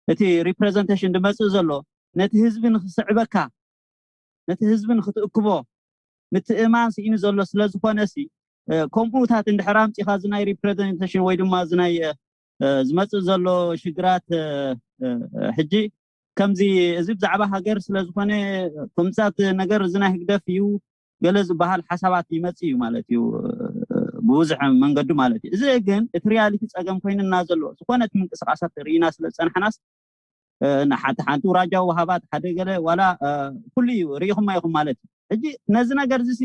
እቲ ሪፕሬዘንቴሽን ዝመፅእ ዘሎ ነቲ ህዝቢ ንክስዕበካ፣ ነቲ ህዝቢ ንክትእክቦ ምትእማን ስኢኑ ዘሎ ስለዝኾነ ሲ ከምኡታት እንድሕር ኣምፂኻ እዚ ናይ ሪፕሬዘንቴሽን ወይ ድማ እዚ ናይ ዝመፅእ ዘሎ ሽግራት ሕጂ ከምዚ እዚ ብዛዕባ ሃገር ስለዝኾነ ከምፃት ነገር እዚ ናይ ህግደፍ እዩ ገለ ዝበሃል ሓሳባት ይመፅእ እዩ ማለት እዩ፣ ብብዙሕ መንገዱ ማለት እዩ። እዚ ግን እቲ ሪያሊቲ ፀገም ኮይንና ዘሎ ዝኾነት ምንቅስቃሳት ርኢና ስለ ዝፀናሕናስ ሓንቲ ሓንቲ ውራጃዊ ውሃባት ሓደ ገለ ዋላ ኩሉ እዩ ርኢኹማ ኢኹም ማለት እዩ። ሕጂ ነዚ ነገር እዚ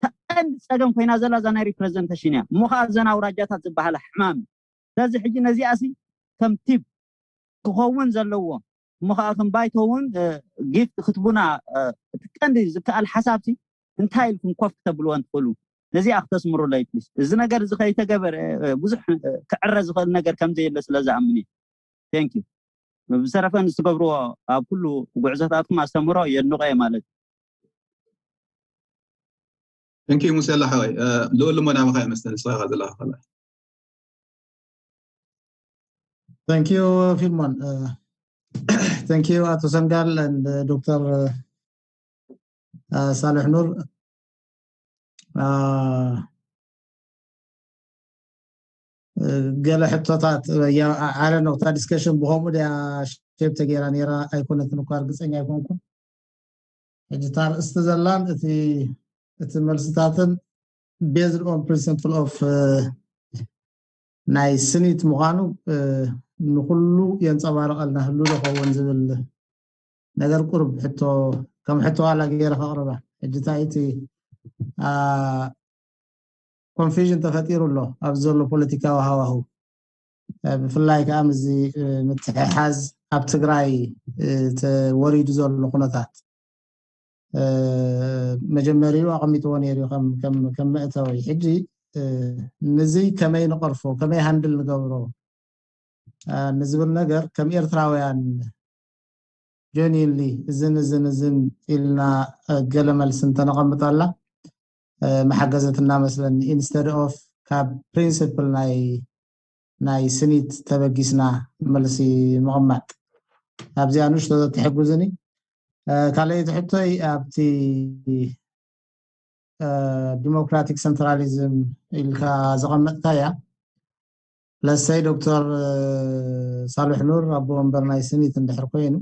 ተቐንዲ ፀገም ኮይና ዘላ እዛ ናይ ሪፕሬዘንቴሽን እያ። እሞ ከዓ ዘና ውራጃታት ዝበሃላ ሕማም እዩ። ስለዚ ሕጂ ነዚኣ ሲ ከም ቲፕ ክኸውን ዘለዎ እሞ ከዓ ከም ባይቶ እውን ጊፍት ክትቡና እቲ ቀንዲ ዝከኣል ሓሳብ ሲ እንታይ ኢልኩም ኮፍ ክተብልወን ትኽእሉ? ነዚኣ ክተስምሩለይ ፕሊስ። እዚ ነገር እዚ ከይተገበረ ብዙሕ ክዕረ ዝኽእል ነገር ከምዘየለ ስለ ዝኣምን እዩ። Thank you። ብዝተረፈ ንዝትገብርዎ ኣብ ኩሉ ጉዕዞታትኩም ኣስተምህሮ የድንቆ እየ ማለት እዩ። Thank you ሙሴላ ሓወይ። ልኡል እሞ ናባኻ ይመስል ንስኻ ዘለኻ ካልኣይ። Thank you ፊልሞን። Thank you ኣቶ ሰንጋል and ዶክተር ሳልሕ ኑር። ገለ ሕቶታት ኣለ ነው እታ ዲስከሽን ብኸምኡ ድያ ሼፕ ተገይራ ነይራ ኣይኮነትን እኳ እርግፀኛ ኣይኮንኩን። ሕጂ እታ ርእስቲ ዘላን እቲ እቲ መልስታትን based on principle of ናይ ስኒት ምዃኑ ንኩሉ የንፀባርቀልና ህሉ ዶ ኸውን ዝብል ነገር ቁርብ ሕቶ ከም ሕቶ ዋላ ገይረ ከቕርባ። ሕጂ እንታይ እቲ ኮንፊዥን ተፈጢሩ ኣሎ ኣብዚ ዘሎ ፖለቲካዊ ሃዋሁ፣ ብፍላይ ከዓ ምስዚ ምትሕሓዝ ኣብ ትግራይ ተወሪዱ ዘሎ ኩነታት መጀመሪኡ ኣቐሚጥዎ ነይሩ ከም ከም ከም መእተዊ። ሕጂ ንዚ ከመይ ንቐርፎ፣ ከመይ ሃንድል ንገብሮ ንዝብል ነገር ከም ኤርትራውያን ጀኒንሊ እዝን እዝን እዝን ኢልና ገለ መልሲ እንተነቐምጠላ መሓገዘትና መስለኒ። ኢንስተድ ኦፍ ካብ ፕሪንስፕል ናይ ናይ ስኒት ተበጊስና መልሲ ምቕማጥ ኣብዚኣ ንእሽቶ ተትሕግዙኒ። ካልኣይቲ ሕቶይ ኣብቲ ዲሞክራቲክ ሰንትራሊዝም ኢልካ ዘቐመጥካያ፣ ለሰይ ዶክተር ሳልሕ ኑር ኣቦ ወንበር ናይ ስኒት እንድሕር ኮይኑ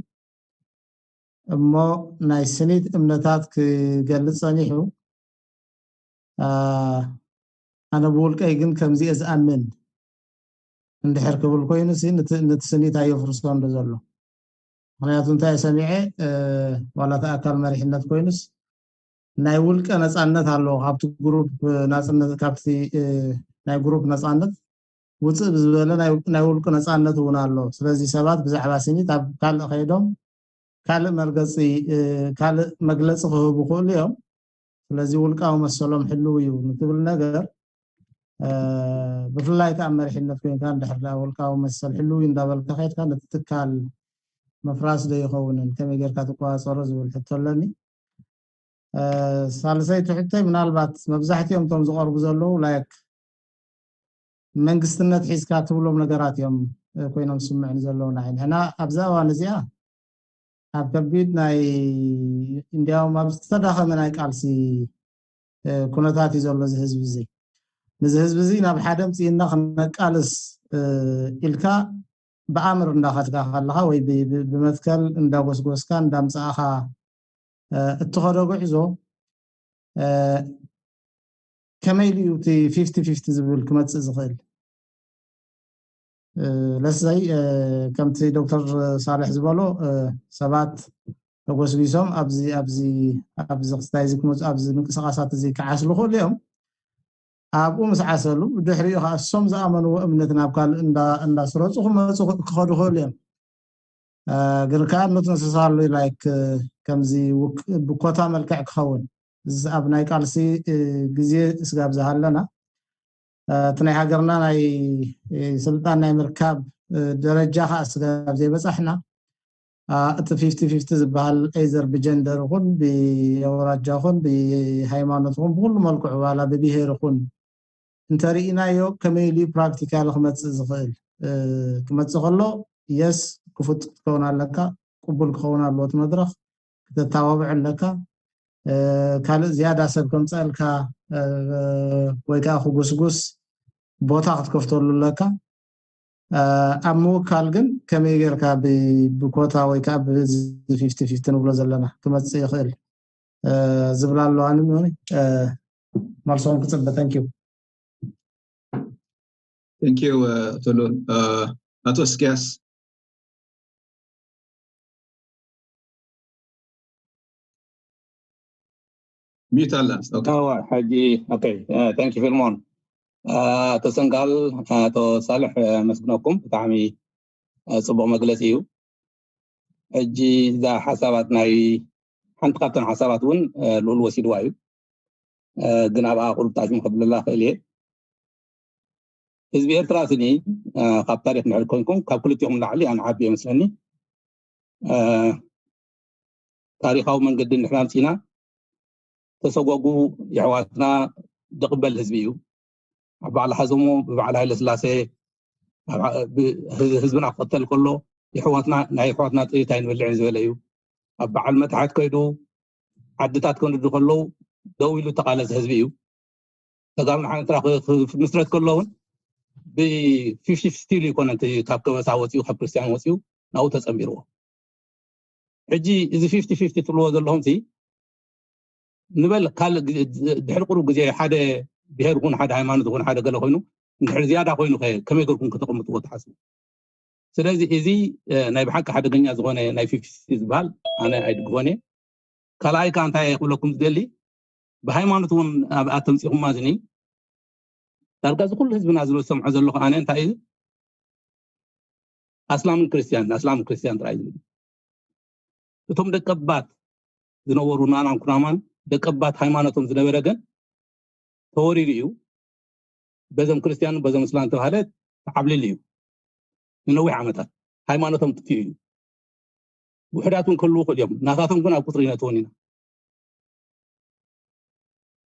እሞ ናይ ስኒት እምነታት ክገልጽ ጸኒሑ፣ ኣነ ብውልቀይ ግን ከምዚ እየ ዝኣምን እንድሕር ክብል ኮይኑ ነቲ ስኒት ኣየፍርሶ እንዶ ዘሎ። ምክንያቱ እንታይ ሰሚዐ፣ ዋላ እቲ ኣካል መሪሕነት ኮይኑስ ናይ ውልቀ ነፃነት ኣለዎ። ካብቲ ግሩፕ ናፅነት፣ ካብቲ ናይ ግሩፕ ነፃነት ውፅእ ብዝበለ ናይ ውልቂ ነፃነት እውን ኣሎ። ስለዚ ሰባት ብዛዕባ ስኒት ኣብ ካልእ ከይዶም ካልእ መርገፂ ካልእ መግለፂ ክህቡ ክእሉ እዮም። ስለዚ ውልቃዊ መሰሎም ሕልው እዩ ንትብል ነገር ብፍላይ ከዓ መሪሕነት ኮይንካ እንድሕር ደኣ ውልቃዊ መሰል ሕልው እዩ እንዳበልካ ከይድካ ነቲ ትካል ምፍራስ ዶ ይኸውንን ከመይ ጌርካ ትቆፃፀሮ ዝብል ሕቶ ኣለኒ። ሳልሰይቲ ሕቶይ ምናልባት መብዛሕትኦም እቶም ዝቐርቡ ዘለዉ ላይክ መንግስትነት ሒዝካ ትብሎም ነገራት እዮም ኮይኖም ዝስምዑኒ ዘለዉ ንዓይ። ንሕና ኣብዛ እዋን እዚኣ ኣብ ከቢድ ናይ እንዲያውም ኣብ ዝተዳኸመ ናይ ቃልሲ ኩነታት እዩ ዘሎ እዚ ህዝቢ እዚ። ነዚ ህዝቢ እዚ ናብ ሓደ ምፅእና ክነቃልስ ኢልካ ብኣምር እንዳኸድካ ከለኻ ወይ ብመትከል እንዳጎስጎስካ እንዳምፃእኻ እትኸዶ ጉዕዞ ከመይ ኢሉ እዩ እቲ ፊፍቲ ፊፍቲ ዝብል ክመፅእ ዝኽእል? ለሰይ ከምቲ ዶክተር ሳልሕ ዝበሎ ሰባት ተጎስጒሶም ኣብዚ ኣብዚ ኣብዚ ክስታይ እዚ ክመፁ ኣብዚ ምንቅስቃሳት እዚ ክዓስሉ ክእሉ እዮም። ኣብኡ ምስ ዓሰሉ ድሕሪኡ ከዓ እሶም ዝኣመንዎ እምነት ናብ ካልእ እንዳስረፁ ክመፁ ክኸዱ ክእሉ እዮም። ግን ከዓ not necessarily like ከምዚ ብኮታ መልክዕ ክኸውን እዚ ኣብ ናይ ቃልሲ ግዜ ስጋብ ዝሃለና እቲ ናይ ሃገርና ናይ ስልጣን ናይ ምርካብ ደረጃ ከዓ ስጋብ ዘይበፃሕና እቲ ፊፍቲ ፊፍቲ ዝበሃል ኤዘር ብጀንደር ይኹን ብኣውራጃ ይኹን ብሃይማኖት ይኹን ብኩሉ መልክዑ ዋላ ብብሄር ይኹን እንተርኢናዮ ከመይ ኢሉ ፕራክቲካሊ ክመፅእ ዝኽእል ክመፅእ ከሎ የስ ክፉት ክትከውን ኣለካ፣ ቅቡል ክኸውን ኣለዎ እቲ መድረኽ ክተተባብዕ ኣለካ። ካልእ ዝያዳ ሰብ ከምፀልካ ወይ ከዓ ክጉስጉስ ቦታ ክትከፍተሉ ኣለካ። ኣብ ምውካል ግን ከመይ ጌርካ ብኮታ ወይ ከዓ ብዚ ፊፍቲ ፊፍቲ ንብሎ ዘለና ክመፅእ ይኽእል ዝብል ኣሎ። ኣነ ሆነ መልሶም ክፅበ። Thank you። Thank you. ቶሎ ኣቶ እስቅያስ ሚዩት ኣላ። ሕጂ ኦኬ። Thank you ፊልሞን። ኣቶ ሰንጋል፣ ኣቶ ሳልሕ፣ ኣመስግነኩም። ብጣዕሚ ፅቡቕ መግለፂ እዩ። ሕጂ እዛ ሓሳባት ናይ ሓንቲ ካብተን ሓሳባት እውን ልኡል ወሲድዋ እዩ። ግን ኣብኣ ቁርብጣሽም ከብለላ ክእል እየ። ህዝቢ ኤርትራ ስኒ ካብ ታሪክ ንሕር ኮንኩም ካብ ክልቲኦም ላዕሊ ኣነ ዓቢ መስለኒ። ታሪካዊ መንገዲ ንሕና ኣምፂና ተሰጓጉ የሕዋትና ደቕበል ህዝቢ እዩ። ኣብ በዓል ሓዘሞ ብበዓል ሃይለ ስላሴ ህዝብና ክቐተል ከሎ የሕዋትና ናይ የሕዋትና ጥይት ኣይንበልዕን ዝበለ እዩ። ኣብ በዓል መታሕት ከይዱ ዓድታት ከንዱ ከለዉ ደው ኢሉ ተቃለሰ ህዝቢ እዩ። ተጋሩ ንሓንትራ ክምስረት ከሎ እውን ብፊፍቲ ስቲል ይኮነ ካብ ከበሳ ወፂኡ ካብ ክርስቲያን ወፂኡ ናብኡ ተፀንቢርዎ። ሕጂ እዚ ፊፍቲ ፊፍቲ ትብልዎ ዘለኹም ሲ ንበል ካልእ ድሕሪ ቁሩብ ግዜ ሓደ ብሄር ይኹን ሓደ ሃይማኖት ይኹን ሓደ ገለ ኮይኑ እንድሕር ዝያዳ ኮይኑ ከመይ ገርኩም ከተቐምጥዎ ትሓስቡ? ስለዚ እዚ ናይ ብሓቂ ሓደገኛ ዝኾነ ናይ ፊፍቲ ዝበሃል ኣነ ኣይድግፎን እየ። ካልኣይ ከዓ እንታይ ክብለኩም ዝደሊ ብሃይማኖት እውን ኣብኣ ተምፂኹማ ዝኒ ዳርጋ እዚ ኩሉ ህዝብና ዝብል ዝሰምዖ ዘለኹ ኣነ እንታይ እዩ ኣስላምን ክርስትያን ኣስላምን ክርስትያን ጥራይ ዝብል እቶም ደቀባት ዝነበሩ ናናን ኩናማን ደቀባት ሃይማኖቶም ዝነበረ ግን ተወሪሩ እዩ። በዞም ክርስትያን በዞም እስላም ተባሃለ ተዓብሊሉ እዩ ንነዊሕ ዓመታት። ሃይማኖቶም ጥፊኡ እዩ። ውሕዳት እውን ክህልዉ ይኽእሉ እዮም። ናታቶም ግን ኣብ ቁፅሪ ይነትወን ኢና።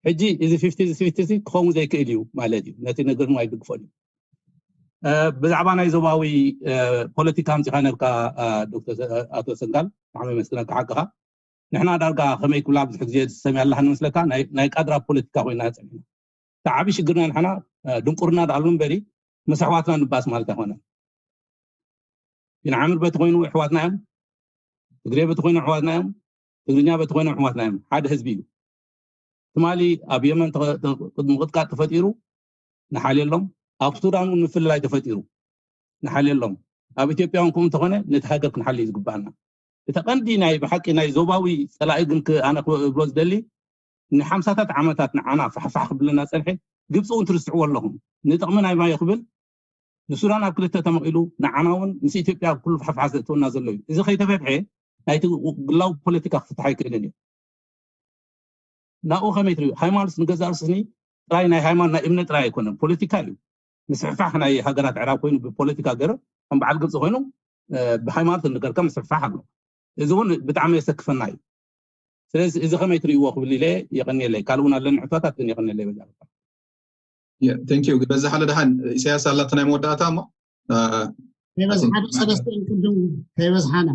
ሕጂ እዚ ፊፍቲ እዚ ፊፍቲ እዚ ክኸውን ዘይክእል እዩ ማለት እዩ። ነቲ ነገር ድማ ኣይድግፎን እዩ። ብዛዕባ ናይ ዞባዊ ፖለቲካ ኣምፂኻ ነርካ ዶክተር ኣቶ ሰንጋል፣ ብጣዕሚ የመስግነካ ሓቅኻ። ንሕና ዳርጋ ከመይ ክብላ ብዙሕ ግዜ ዝሰምያ ኣለካ ንመስለካ ናይ ቃድራ ፖለቲካ ኮይና ፀኒሕና። እቲ ዓብዪ ሽግርና ንሕና ድንቁርና ዳኣሉ እምበሪ ምስ ኣሕዋትና ንባስ ማለት ኣይኮነን። ቢንዓምር በቲ ኮይኑ ኣሕዋትና እዮም፣ ትግሬ በቲ ኮይኑ ኣሕዋትና እዮም፣ ትግርኛ በቲ ኮይኖም ኣሕዋትና እዮም። ሓደ ህዝቢ እዩ። ትማሊ ኣብ የመን ምቕጥቃጥ ተፈጢሩ ንሓልየሎም፣ ኣብ ሱዳን እውን ምፍልላይ ተፈጢሩ ንሓልየሎም። ኣብ ኢትዮጵያ እውን ከምኡ እንተኾነ ነቲ ሃገር ክንሓሊ እዩ ዝግባኣና። እቲ ቀንዲ ናይ ብሓቂ ናይ ዞባዊ ፀላኢ ግን ኣነ ክብሎ ዝደሊ ንሓምሳታት ዓመታት ንዓና ፋሕፋሕ ክብለና ፀንሐ ግብፂ እውን ትርስዕዎ ኣለኹም። ንጥቕሚ ናይ ማዮ ክብል ንሱዳን ኣብ ክልተ ተመቒሉ ንዓና እውን ምስ ኢትዮጵያ ኣብ ኩሉ ፋሕፋሕ ዘእትወና ዘሎ እዩ። እዚ ከይተፈትሐ ናይቲ ግላዊ ፖለቲካ ክፍትሕ ኣይክእልን እዩ። ናብኡ ከመይ ትሪኡ? ሃይማኖት ንገዛእ ርእስኒ ጥራይ ናይ ሃይማኖት ናይ እምነት ጥራይ ኣይኮነን፣ ፖለቲካ እዩ። ምስሕፋሕ ናይ ሃገራት ዕራብ ኮይኑ ብፖለቲካ ገይሩ ከም በዓል ግብፂ ኮይኑ ብሃይማኖት እንገርካ ምስሕፋሕ ኣሎ። እዚ እውን ብጣዕሚ የሰክፈና እዩ። ስለዚ እዚ ከመይ ትሪእዎ ክብል ኢለ የቐንየለይ። ካልእ እውን ኣለኒ ሕቶታት ግን የቐንየለይ በዛ። ቴንኪዩ። በዛ ሓደ ደሓን ኢሳያስ ኣላተ ናይ መወዳእታ እሞ ከይበዝሓና ሰለስተ ቅድም ከይበዝሓና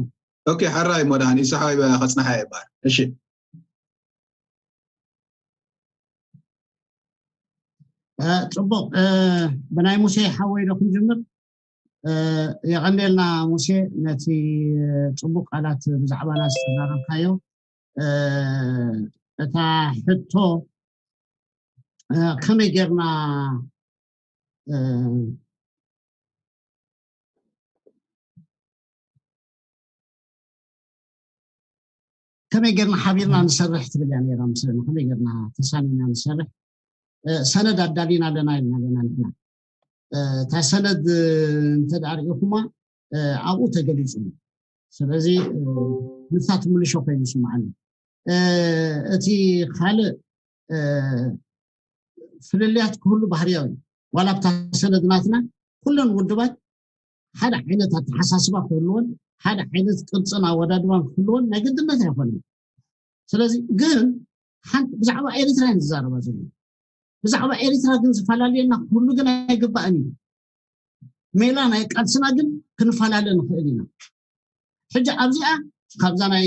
ኦኬ፣ ሕራይ እሞ ደሓን ኢሳሓይ ከፅናሓ ይባል። እሺ ፅቡቅ። ብናይ ሙሴ ሓወይ ዶ ክንጅምር? የቐንየልና ሙሴ ነቲ ፅቡቅ ቃላት ብዛዕባና ዝተዛረብካዮ። እታ ሕቶ ከመይ ጌርና ከመይ ጌርና ሓቢርና ንሰርሕ ትብል እያ ነይራ ምስለና። ከመይ ጌርና ተሳኒና ንሰርሕ ሰነድ ኣዳሊና ኣለና ኢልና ኣለና ንሕና። እታ ሰነድ እንተ ደኣ ርኢኹማ ኣብኡ ተገሊፁ እዩ። ስለዚ ንሳ ትምልሾ ኮይኑ ይስምዓኒ። እቲ ካልእ ፍልልያት ክህሉ ባህርያዊ እዩ። ዋላ ኣብታ ሰነድ ናትና ኩለን ውድባት ሓደ ዓይነት ኣተሓሳስባ ክህልወን ሓደ ዓይነት ቅርፅን ኣወዳድባን ክህልወን ናይ ግድነት ኣይኮነን። ስለዚ ግን ሓንቲ ብዛዕባ ኤሪትራ እየን ዝዛረባ ዘሎ። ብዛዕባ ኤሪትራ ግን ዝፈላለየና ክህሉ ግን ኣይግባእን እዩ። ሜላ ናይ ቃልስና ግን ክንፈላለ ንኽእል ኢና። ሕጂ ኣብዚኣ ካብዛ ናይ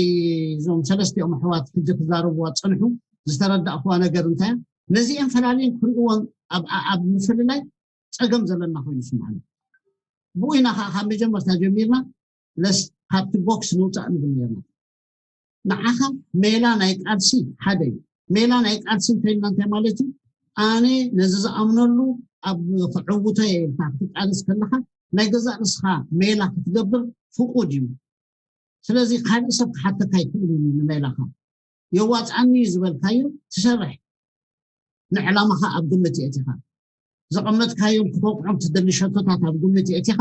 እዞም ሰለስቲኦም ኣሕዋት ሕጂ ክዛረብዋ ዝፀንሑ ዝተረዳእክዋ ነገር እንታይ ነዚአን ፈላልየን ክርእዎን ኣብ ምፍልላይ ፀገም ዘለና ኮይኑ ይስምዓኒ። ብኡ ኢና ከዓ ካብ መጀመርታ ጀሚርና ለስ ካብቲ ቦክስ ንውፃእ ንብል ነርና። ንዓኻ ሜላ ናይ ቃልሲ ሓደ እዩ። ሜላ ናይ ቃልሲ እንተኢልና እንታይ ማለት እዩ? ኣነ ነዚ ዝኣምነሉ ኣብ ክዕውቶ እየ ኢልካ ክትቃለስ ከለካ ናይ ገዛእ ርእስኻ ሜላ ክትገብር ፍቁድ እዩ። ስለዚ ካልእ ሰብ ክሓተካ ኣይክእልን እዩ ንሜላኻ። የዋፅኣኒ እዩ ዝበልካዮ ትሰርሕ፣ ንዕላማኻ ኣብ ግምት የእቲኻ፣ ዘቐመጥካዮም ክተውቅዖም ትደሊ ሸቶታት ኣብ ግምት የእቲኻ፣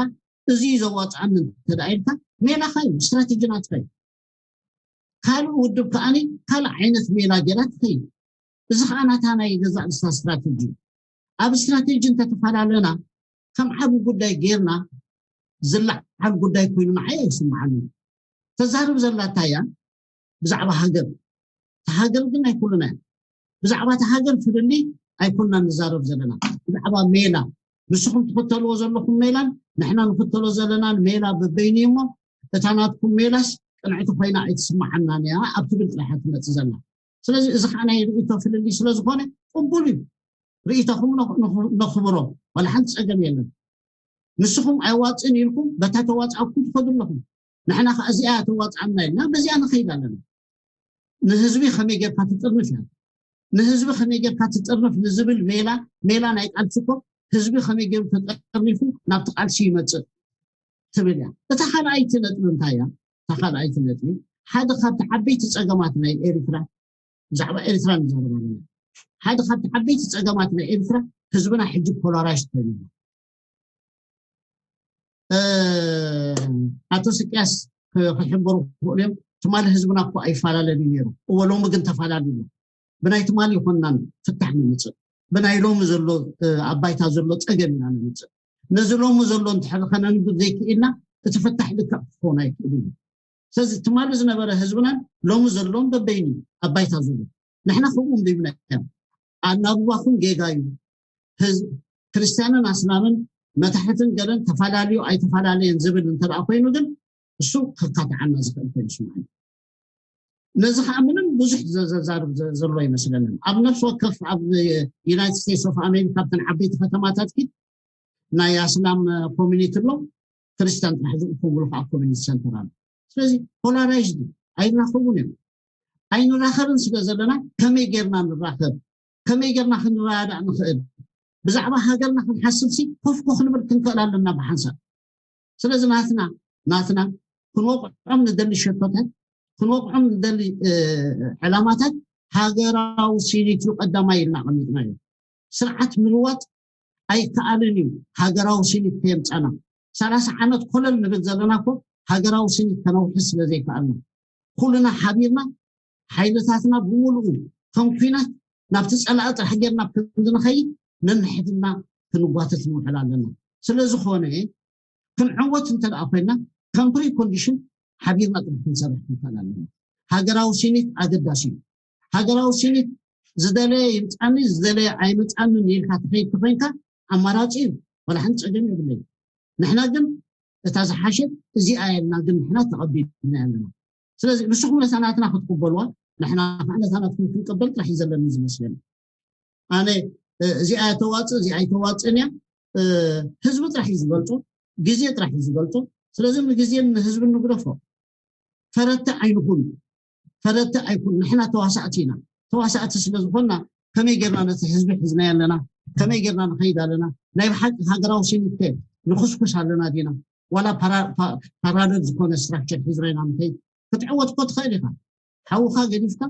እዚ እዩ ዘዋፅኣኒ እንተ ኢልካ ሜላኻ እዩ፣ ስትራቴጂ ናትካ እዩ። ካልእ ውድብ ከዓኒ ካልእ ዓይነት ሜላ ጌራ ትኸይድ። እዚ ከዓ ናታ ናይ ገዛእ ርእሳ ስትራቴጂ እዩ። ኣብ ስትራቴጂ እንተተፈላለና ከም ዓቢ ጉዳይ ጌርና ዝለዓል ጉዳይ ኮይኑ ንዓይ ኣይስምዓኒ። ተዛርብ ዘላታ እያ ብዛዕባ ሃገር። እታ ሃገር ግን ኣይኩሉና እያ። ብዛዕባ እታ ሃገር ፍልልይ ኣይኮንና ንዛረብ ዘለና። ብዛዕባ ሜላ ንስኹም ትኽተልዎ ዘለኹም ሜላን ንሕና ንኽተሎ ዘለናን ሜላ በበይኑ እሞ እታ ናትኩም ሜላስ ቅንዕቲ ኮይና ኣይትስምዓናን እያ ኣብ ትብል ጥራሕ እያ ትመፅእ ዘላ። ስለዚ እዚ ከዓ ናይ ርእይቶ ፍልልይ ስለዝኾነ ቅቡል እዩ። ርእይቶኹም ነኽብሮ፣ ዋላ ሓንቲ ፀገም የለን። ንስኹም ኣይዋፅእን ኢልኩም በታ ተዋፃእኩም ትኸዱ ኣለኹም። ንሕና ከዓ እዚኣ ተዋፅኣና ኢልና በዚኣ ንኸይድ ኣለና። ንህዝቢ ከመይ ጌርካ ትጥርንፍ እያ። ንህዝቢ ከመይ ጌርካ ትጥርንፍ ንዝብል ሜላ፣ ሜላ ናይ ቃልሲ እኮ ህዝቢ ከመይ ገይሩ ተጠርኒፉ ናብቲ ቃልሲ ይመፅእ ትብል እያ። እታ ካልኣይቲ ነጥቢ እንታይ እያ? እታ ካልኣይቲ ነጥቢ ሓደ ካብቲ ዓበይቲ ፀገማት ናይ ኤሪትራ፣ ብዛዕባ ኤሪትራ ንዛረብ ኣለና። ሓደ ካብቲ ዓበይቲ ፀገማት ናይ ኤሪትራ ህዝብና ሕጂ ፖላራይዝድ ኮይኑ ኣሎ። ኣቶ ስቅያስ ክሕበሩ ክኽእሉ እዮም። ትማሊ ህዝብና እኮ ኣይፈላለን እዩ ነይሩ። እወ ሎሚ ግን ተፈላለዩ ኣሎ። ብናይ ትማሊ ይኮንናን ፍታሕ ንምፅእ፣ ብናይ ሎሚ ዘሎ ኣብ ባይታ ዘሎ ፀገም ኢና ንምፅእ። ነዚ ሎሚ ዘሎ እንድሕር ከነንብብ ዘይክኢልና እቲ ፍታሕ ልክዕ ክኸውን ኣይክእል እዩ። ስለዚ ትማሊ ዝነበረ ህዝብናን ሎሚ ዘሎን በበይኑ ኣብ ባይታ ዘሎ ንሕና ከምኡ ንብና እዮም። ኣናብባኹም ጌጋ እዩ። ህዝብ ክርስትያንን ኣስላምን መታሕትን ገለን ተፈላለዩ ኣይተፈላለየን ዝብል እንተ ኮይኑ ግን እሱ ከካትዓና ዝኽእል ኮይኑ ይስምዓኒ። ነዚ ከዓ ምንም ብዙሕ ዘዛርብ ዘሎ ኣይመስለንን። ኣብ ነፍሲ ወከፍ ኣብ ዩናይትድ ስቴትስ ኦፍ ኣሜሪካ ኣብተን ዓበይቲ ከተማታት ኪድ ናይ ኣስላም ኮሚኒቲ ኣሎ፣ ክርስቲያን ጥራሕ ዝእከብሉ ከዓ ኮሚኒቲ ሰንተር ኣሎ። ስለዚ ፖላራይዝድ ኣይራኸቡን እዮም። ኣይንራኸብን ስለ ዘለና ከመይ ጌርና ንራኸብ፣ ከመይ ጌርና ክንረዳዳእ ንኽእል፣ ብዛዕባ ሃገርና ክንሓስብ ሲ ኮፍኮ ክንብል ክንክእል ኣለና ብሓንሳብ። ስለዚ ናትና ናትና ክንወቕዖም ንደሊ ሸቶታት፣ ክንወቕዖም ንደሊ ዕላማታት ሃገራዊ ሲኒት እዩ ቀዳማይ ኢልና ኣቐሚጥናዮ። ስርዓት ምልዋጥ ኣይከኣልን እዩ ሃገራዊ ሲኒት ከየምፃና። ሰላሳ ዓመት ኮለል ንብል ዘለና ኮ ሃገራዊ ሲኒት ከነውሒ ስለ ዘይከኣልና ኩልና ሓቢርና ሓይልታትና ብምሉኡ ከም ኩናት ናብቲ ፀላኢ ጥራሕ ጌርና ክንዲ ንኸይድ ነንሕድና ክንጓተት ንውዕል ኣለና። ስለዝኾነ ክንዕወት እንተ ደኣ ኮይና ከም ፕሪኮንዲሽን ሓቢርና ጥራሕ ክንሰርሕ ክንክእል ኣለና። ሃገራዊ ሲኒት ኣገዳሲ እዩ። ሃገራዊ ሲኒት ዝደለየ ይምፃኒ ዝደለየ ኣይመፃንን ኢልካ ትኸይድ ተኮይንካ ኣማራፂ እዩ፣ ወላ ሓንቲ ፀገም የብለይ። ንሕና ግን እታ ዝሓሸት እዚኣ የልና ግን ንሕና ተቐቢልና ኣለና። ስለዚ ንስኹም ነታ ናትና ክትቅበልዋ ንሕና ከዓ ነታ ናትኩም ክንቀበል ጥራሕ እዩ ዘለኒ ዝመስለኒ። ኣነ እዚኣ ተዋፅእ እዚኣ ኣይተዋፅእን እያ ህዝቢ ጥራሕ እዩ ዝገልፆ፣ ግዜ ጥራሕ እዩ ዝገልፆ። ስለዚ ንግዜን ንህዝብን ንግደፎ። ፈረቲ ኣይንኹን፣ ፈረቲ ኣይኩን። ንሕና ተዋሳእቲ ኢና። ተዋሳእቲ ስለ ዝኾንና ከመይ ጌርና ነቲ ህዝቢ ሒዝናዮ ኣለና፣ ከመይ ጌርና ንኸይድ ኣለና። ናይ ብሓቂ ሃገራዊ ስኒት ከ ንኹስኩስ ኣለና ዲና? ዋላ ፓራለል ዝኾነ ስትራክቸር ሒዝና ኢና ንኸይድ? ክትዕወት እኮ ትኽእል ኢኻ። ሓውኻ ገዲፍካ፣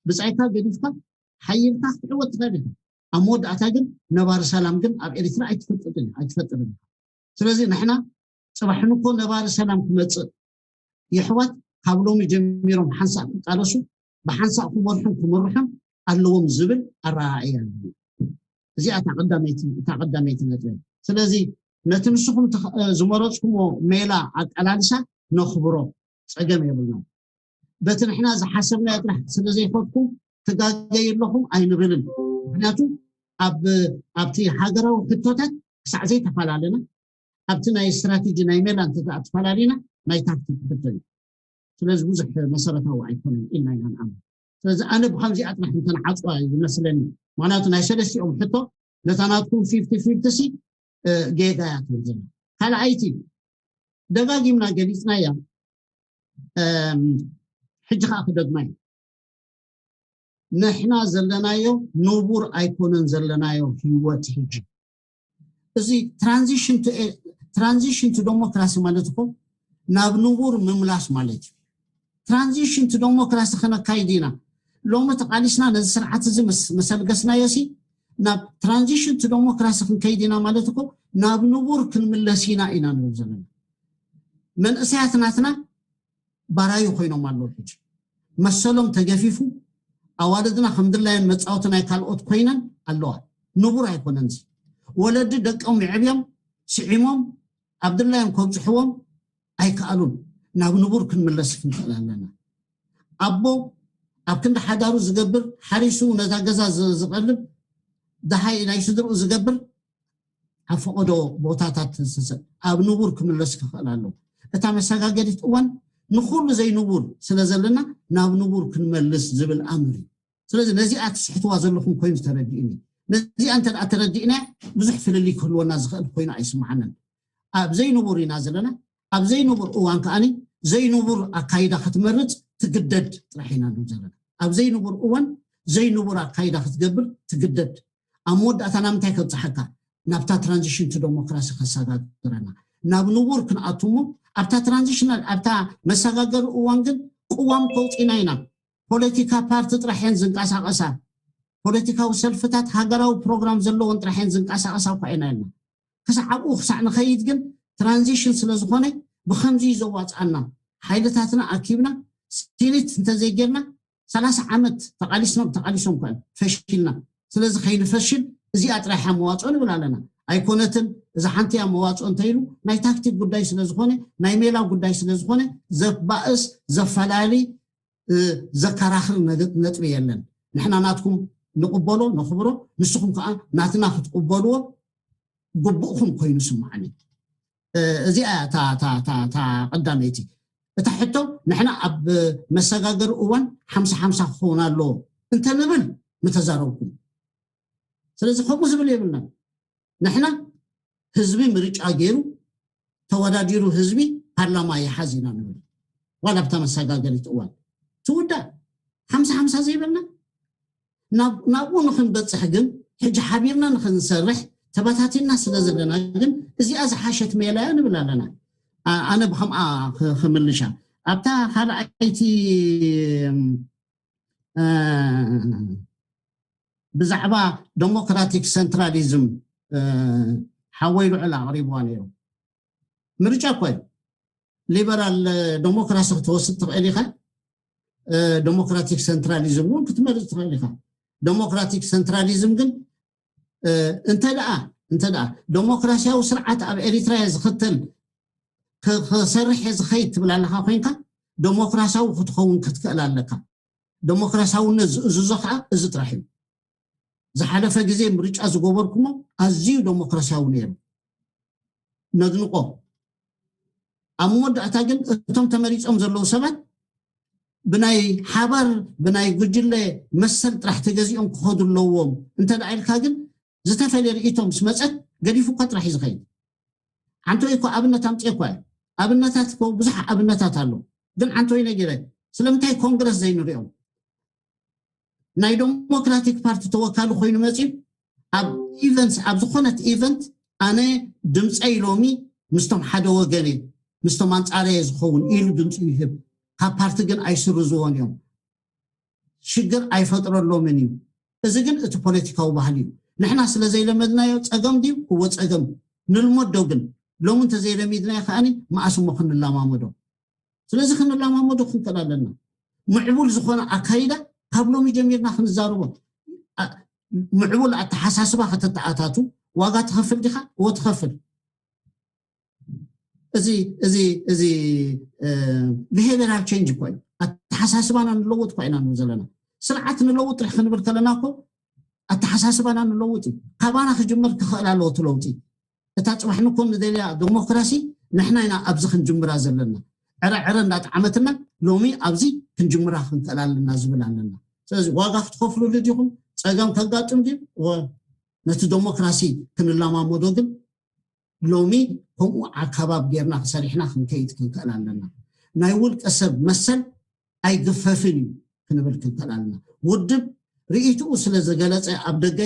ብፃይካ ገዲፍካ፣ ሓይልካ ክትዕወት ትኽእል ኢኻ። ኣብ መወዳእታ ግን ነባሪ ሰላም ግን ኣብ ኤርትራ ኣይትፈጥርን ኣይትፈጥርን። ስለዚ ንሕና ፅባሕ ንኮ ነባሪ ሰላም ክመፅእ የሕዋት ካብ ሎሚ ጀሚሮም ሓንሳእ ክቃለሱ ብሓንሳእ ክመርሑን ክምርሑን ኣለዎም ዝብል ኣረኣእያ ኣለኒ። እዚኣ እታ ቀዳመይቲ እታ ቀዳመይቲ ነጥበይ። ስለዚ ነቲ ንስኹም ዝመረፅኩሞ ሜላ ኣቀላልሳ ነኽብሮ፣ ፀገም የብልና። በቲ ንሕና ዝሓሰብናዮ ጥራሕ ስለ ዘይፈትኩም ትጋገዩ ኣለኹም ኣይንብልን። ምክንያቱ ኣብቲ ሃገራዊ ሕቶታት ክሳዕ ዘይተፈላለና ኣብቲ ናይ ስትራቴጂ ናይ ሜላ እንተ ተፈላለዩና ናይ ታክቲክ ሕቶ እዩ። ስለዚ ብዙሕ መሰረታዊ ኣይኮነን ኢልና ኢና ንኣምን። ስለዚ ኣነ ብከምዚኣ ጥራሕ እንተንዓፅዋ ይመስለኒ። ምክንያቱ ናይ ሰለስቲኦም ሕቶ ነታ ናትኩም ፊፍቲ ፊፍቲ ሲ ጌጋ እያ ትብል ዘላ። ካልኣይቲ ደጋጊምና ገሊፅናያ፣ ሕጂ ከዓ ክደግማ እዩ። ንሕና ዘለናዮ ንቡር ኣይኮነን ዘለናዮ ህይወት ሕጂ። እዚ ትራንዚሽን ቱ ዴሞክራሲ ማለት እኮ ናብ ንቡር ምምላስ ማለት እዩ። ትራንዚሽን ቱ ዴሞክራሲ ከነካይድ ኢና። ሎሚ ተቃሊስና ነዚ ስርዓት እዚ መሰልገስናዮ ሲ ናብ ትራንዚሽን ቱ ዴሞክራሲ ክንከይድ ኢና ማለት እኮ ናብ ንቡር ክንምለስ ኢና ኢና ንብል ዘለና። መንእሰያት ናትና ባራዩ ኮይኖም ኣለዉ። ሕጂ መሰሎም ተገፊፉ ኣዋልድና ከም ድላየን መፃወቲ ናይ ካልኦት ኮይነን ኣለዋ። ንቡር ኣይኮነን እዚ። ወለዲ ደቆም ይዕብዮም ስዒሞም ኣብ ድላዮም ከብፅሕዎም ኣይከኣሉን። ናብ ንቡር ክንምለስ ክንክእል ኣለና። ኣቦ ኣብ ክንዲ ሓዳሩ ዝገብር ሓሪሱ ነዛ ገዛ ዝቐልብ ደሃይ ናይ ስድርኡ ዝገብር ኣብ ፈቐዶ ቦታታት ዝሰ ኣብ ንቡር ክምለስ ክኽእል ኣለዎ። እታ መሰጋገዲት እዋን ንኩሉ ዘይንቡር ስለ ዘለና ናብ ንቡር ክንመልስ ዝብል ኣምር እዩ። ስለዚ ነዚኣ ትስሕትዋ ዘለኹም ኮይኑ ተረዲእኒ። ነዚኣ እንተ ደኣ ተረዲእና ብዙሕ ፍልልይ ክህልወና ዝኽእል ኮይኑ ኣይስምዓንን። ኣብ ዘይንቡር ኢና ዘለና። ኣብ ዘይንቡር እዋን ከኣ ዘይንቡር ኣካይዳ ክትመርፅ ትግደድ ጥራሕ ኢና ንብል ዘለና። ኣብ ዘይንቡር እዋን ዘይንቡር ኣካይዳ ክትገብር ትግደድ። ኣብ መወዳእታ ናብ ምንታይ ከብፅሓካ? ናብታ ትራንዚሽን ቱ ዴሞክራሲ ከሰጋግረና ናብ ንቡር ክንኣቱ እሞ ኣብታ ትራንዚሽናል ኣብታ መሰጋገሪ እዋን ግን ቅዋም ከውፂና ኢና። ፖለቲካ ፓርቲ ጥራሕ እየን ዝንቀሳቐሳ፣ ፖለቲካዊ ሰልፍታት ሃገራዊ ፕሮግራም ዘለዎን ጥራሕ እየን ዝንቀሳቐሳ እኳ ኢና ኢልና። ክሳዕ ኣብኡ ክሳዕ ንኸይድ ግን ትራንዚሽን ስለ ዝኾነ ብኸምዚ እዩ ዘዋፅኣና። ሓይልታትና ኣኪብና ሲኒት እንተዘይጌርና ሰላሳ ዓመት ተቓሊሶም ተቓሊሶም ከ ፈሽልና። ስለዚ ከይንፈሽል እዚኣ ጥራይ እያ መዋፅኦ ንብል ኣለና። ኣይኮነትን፣ እዛ ሓንቲ እያ መዋፅኦ እንተኢሉ ናይ ታክቲክ ጉዳይ ስለዝኾነ፣ ናይ ሜላ ጉዳይ ስለዝኾነ ዘባእስ፣ ዘፈላሊ፣ ዘከራኽር ነጥቢ የለን። ንሕና ናትኩም ንቕበሎ፣ ነኽብሮ፣ ንስኹም ከዓ ናትና ክትቕበልዎ ግቡእኹም ኮይኑ ስምዓኒ። እዚኣ እታ ቀዳመይቲ። እታ ሕቶ፣ ንሕና ኣብ መሰጋገሪ እዋን ሓምሳ ሓምሳ ክኸውን ኣለዎ እንተንብል ምተዛረብኩም። ስለዚ ከምኡ ዝብል የብልናን። ንሕና ህዝቢ ምርጫ ገይሩ ተወዳዲሩ ህዝቢ ፓርላማ ይሓዝ ኢና ንብል። ዋላ ኣብታ መሰጋገሪት እዋን ትውዳእ ሓምሳ ሓምሳ ዘይበልና ናብኡ ንክንበፅሕ ግን ሕጂ ሓቢርና ንክንሰርሕ ተበታቲና ስለ ዘለና ግን እዚኣ ዝሓሸት ሜላ እያ ንብል ኣለና። ኣነ ብከምኣ ክምልሻ ኣብታ ካልኣይቲ ብዛዕባ ዴሞክራቲክ ሰንትራሊዝም ሓወይ ልዑል ኣቕሪብዋ ነይሩ። ምርጫ እኳ እዩ። ሊበራል ዴሞክራሲ ክትወስድ ትኽእል ኢኻ። ዴሞክራቲክ ሰንትራሊዝም እውን ክትመርፅ ትኽእል ኢኻ። ዴሞክራቲክ ሰንትራሊዝም ግን እንተ ደኣ እንተ ደኣ ዴሞክራሲያዊ ስርዓት ኣብ ኤሪትራ እየ ዝኽተል ክሰርሕ እየ ዝኸይድ ትብል ኣለኻ ኮይንካ ዴሞክራሲያዊ ክትኸውን ክትክእል ኣለካ። ዴሞክራሲያውነት ዝእዝዞ ከዓ እዚ ጥራሕ እዩ። ዝሓለፈ ግዜ ምርጫ ዝገበርኩሞ ኣዝዩ ዴሞክራሲያዊ ነይሩ። ነድንቆ። ኣብ መወዳእታ ግን እቶም ተመሪጾም ዘለዉ ሰባት ብናይ ሓባር ብናይ ጉጅለ መሰል ጥራሕ ተገዚኦም ክኸዱ ኣለዎም እንተ ደኣ ኢልካ ግን ዝተፈለየ ርእይቶ ምስ መጸት ገዲፉ እኳ ጥራሕ እዩ ዝኸይድ። ዓንቶይ እኮ ኣብነት ኣምፅኤ እኳ እየ። ኣብነታት እኮ ብዙሕ ኣብነታት ኣሎ፣ ግን ዓንቶይ ነጊረ። ስለምንታይ ኮንግረስ ዘይንሪኦም? ናይ ዴሞክራቲክ ፓርቲ ተወካሊ ኮይኑ መፅዩ ኣብ ኢቨንትስ ኣብ ዝኾነት ኢቨንት ኣነ ድምፀይ ሎሚ ምስቶም ሓደ ወገን እየ ምስቶም ኣንፃረየ ዝኸውን ኢሉ ድምፂ ይህብ። ካብ ፓርቲ ግን ኣይስርዝዎን እዮም። ሽግር ኣይፈጥረሎምን እዩ። እዚ ግን እቲ ፖለቲካዊ ባህሊ እዩ። ንሕና ስለ ዘይለመድናዮ ፀገም ድዩ? እወ ፀገም። ንልመዶ ግን ሎሚ እንተዘይለሚድናዮ ከዓኒ መኣስ እሞ ክንለማመዶ? ስለዚ ክንለማመዶ ክንክእል ኣለና። ምዕቡል ዝኾነ ኣካይዳ ካብ ሎሚ ጀሚርና ክንዛረቦ። ምዕቡል ኣተሓሳስባ ከተተኣታቱ ዋጋ ትኸፍል ዲኻ? እወ ትኸፍል። እዚ እዚ እዚ behavioral change እኮ እዩ። ኣተሓሳስባና ንለውጥ እኳ ኢና ንብል ዘለና። ስርዓት ንለውጥ ክንብል ከለና እኮ ኣተሓሳስባና ንለውጥ እዩ። ካባና ክጅመር ክኽእል ኣለዎ እቲ ለውጢ። እታ ፅባሕ ንኮን ንደልያ ዴሞክራሲ ንሕና ኢና ኣብዚ ክንጅምራ ዘለና። ዕረ ዕረ እንዳጠዓመትና ሎሚ ኣብዚ ክንጅምራ ክንክእል ኣለና ዝብል ኣለና። ስለዚ ዋጋ ክትከፍሉሉ ዲኹም? ፀገም ከጋጥም ድዩ? ነቲ ዴሞክራሲ ክንለማመዶ ግን ሎሚ ከምኡ ኣካባብ ጌርና ክሰሪሕና ክንከይድ ክንክእል ኣለና። ናይ ውልቀ ሰብ መሰል ኣይግፈፍን እዩ ክንብል ክንክእል ኣለና። ውድብ ርእይትኡ ስለ ዝገለፀ ኣብ ደገ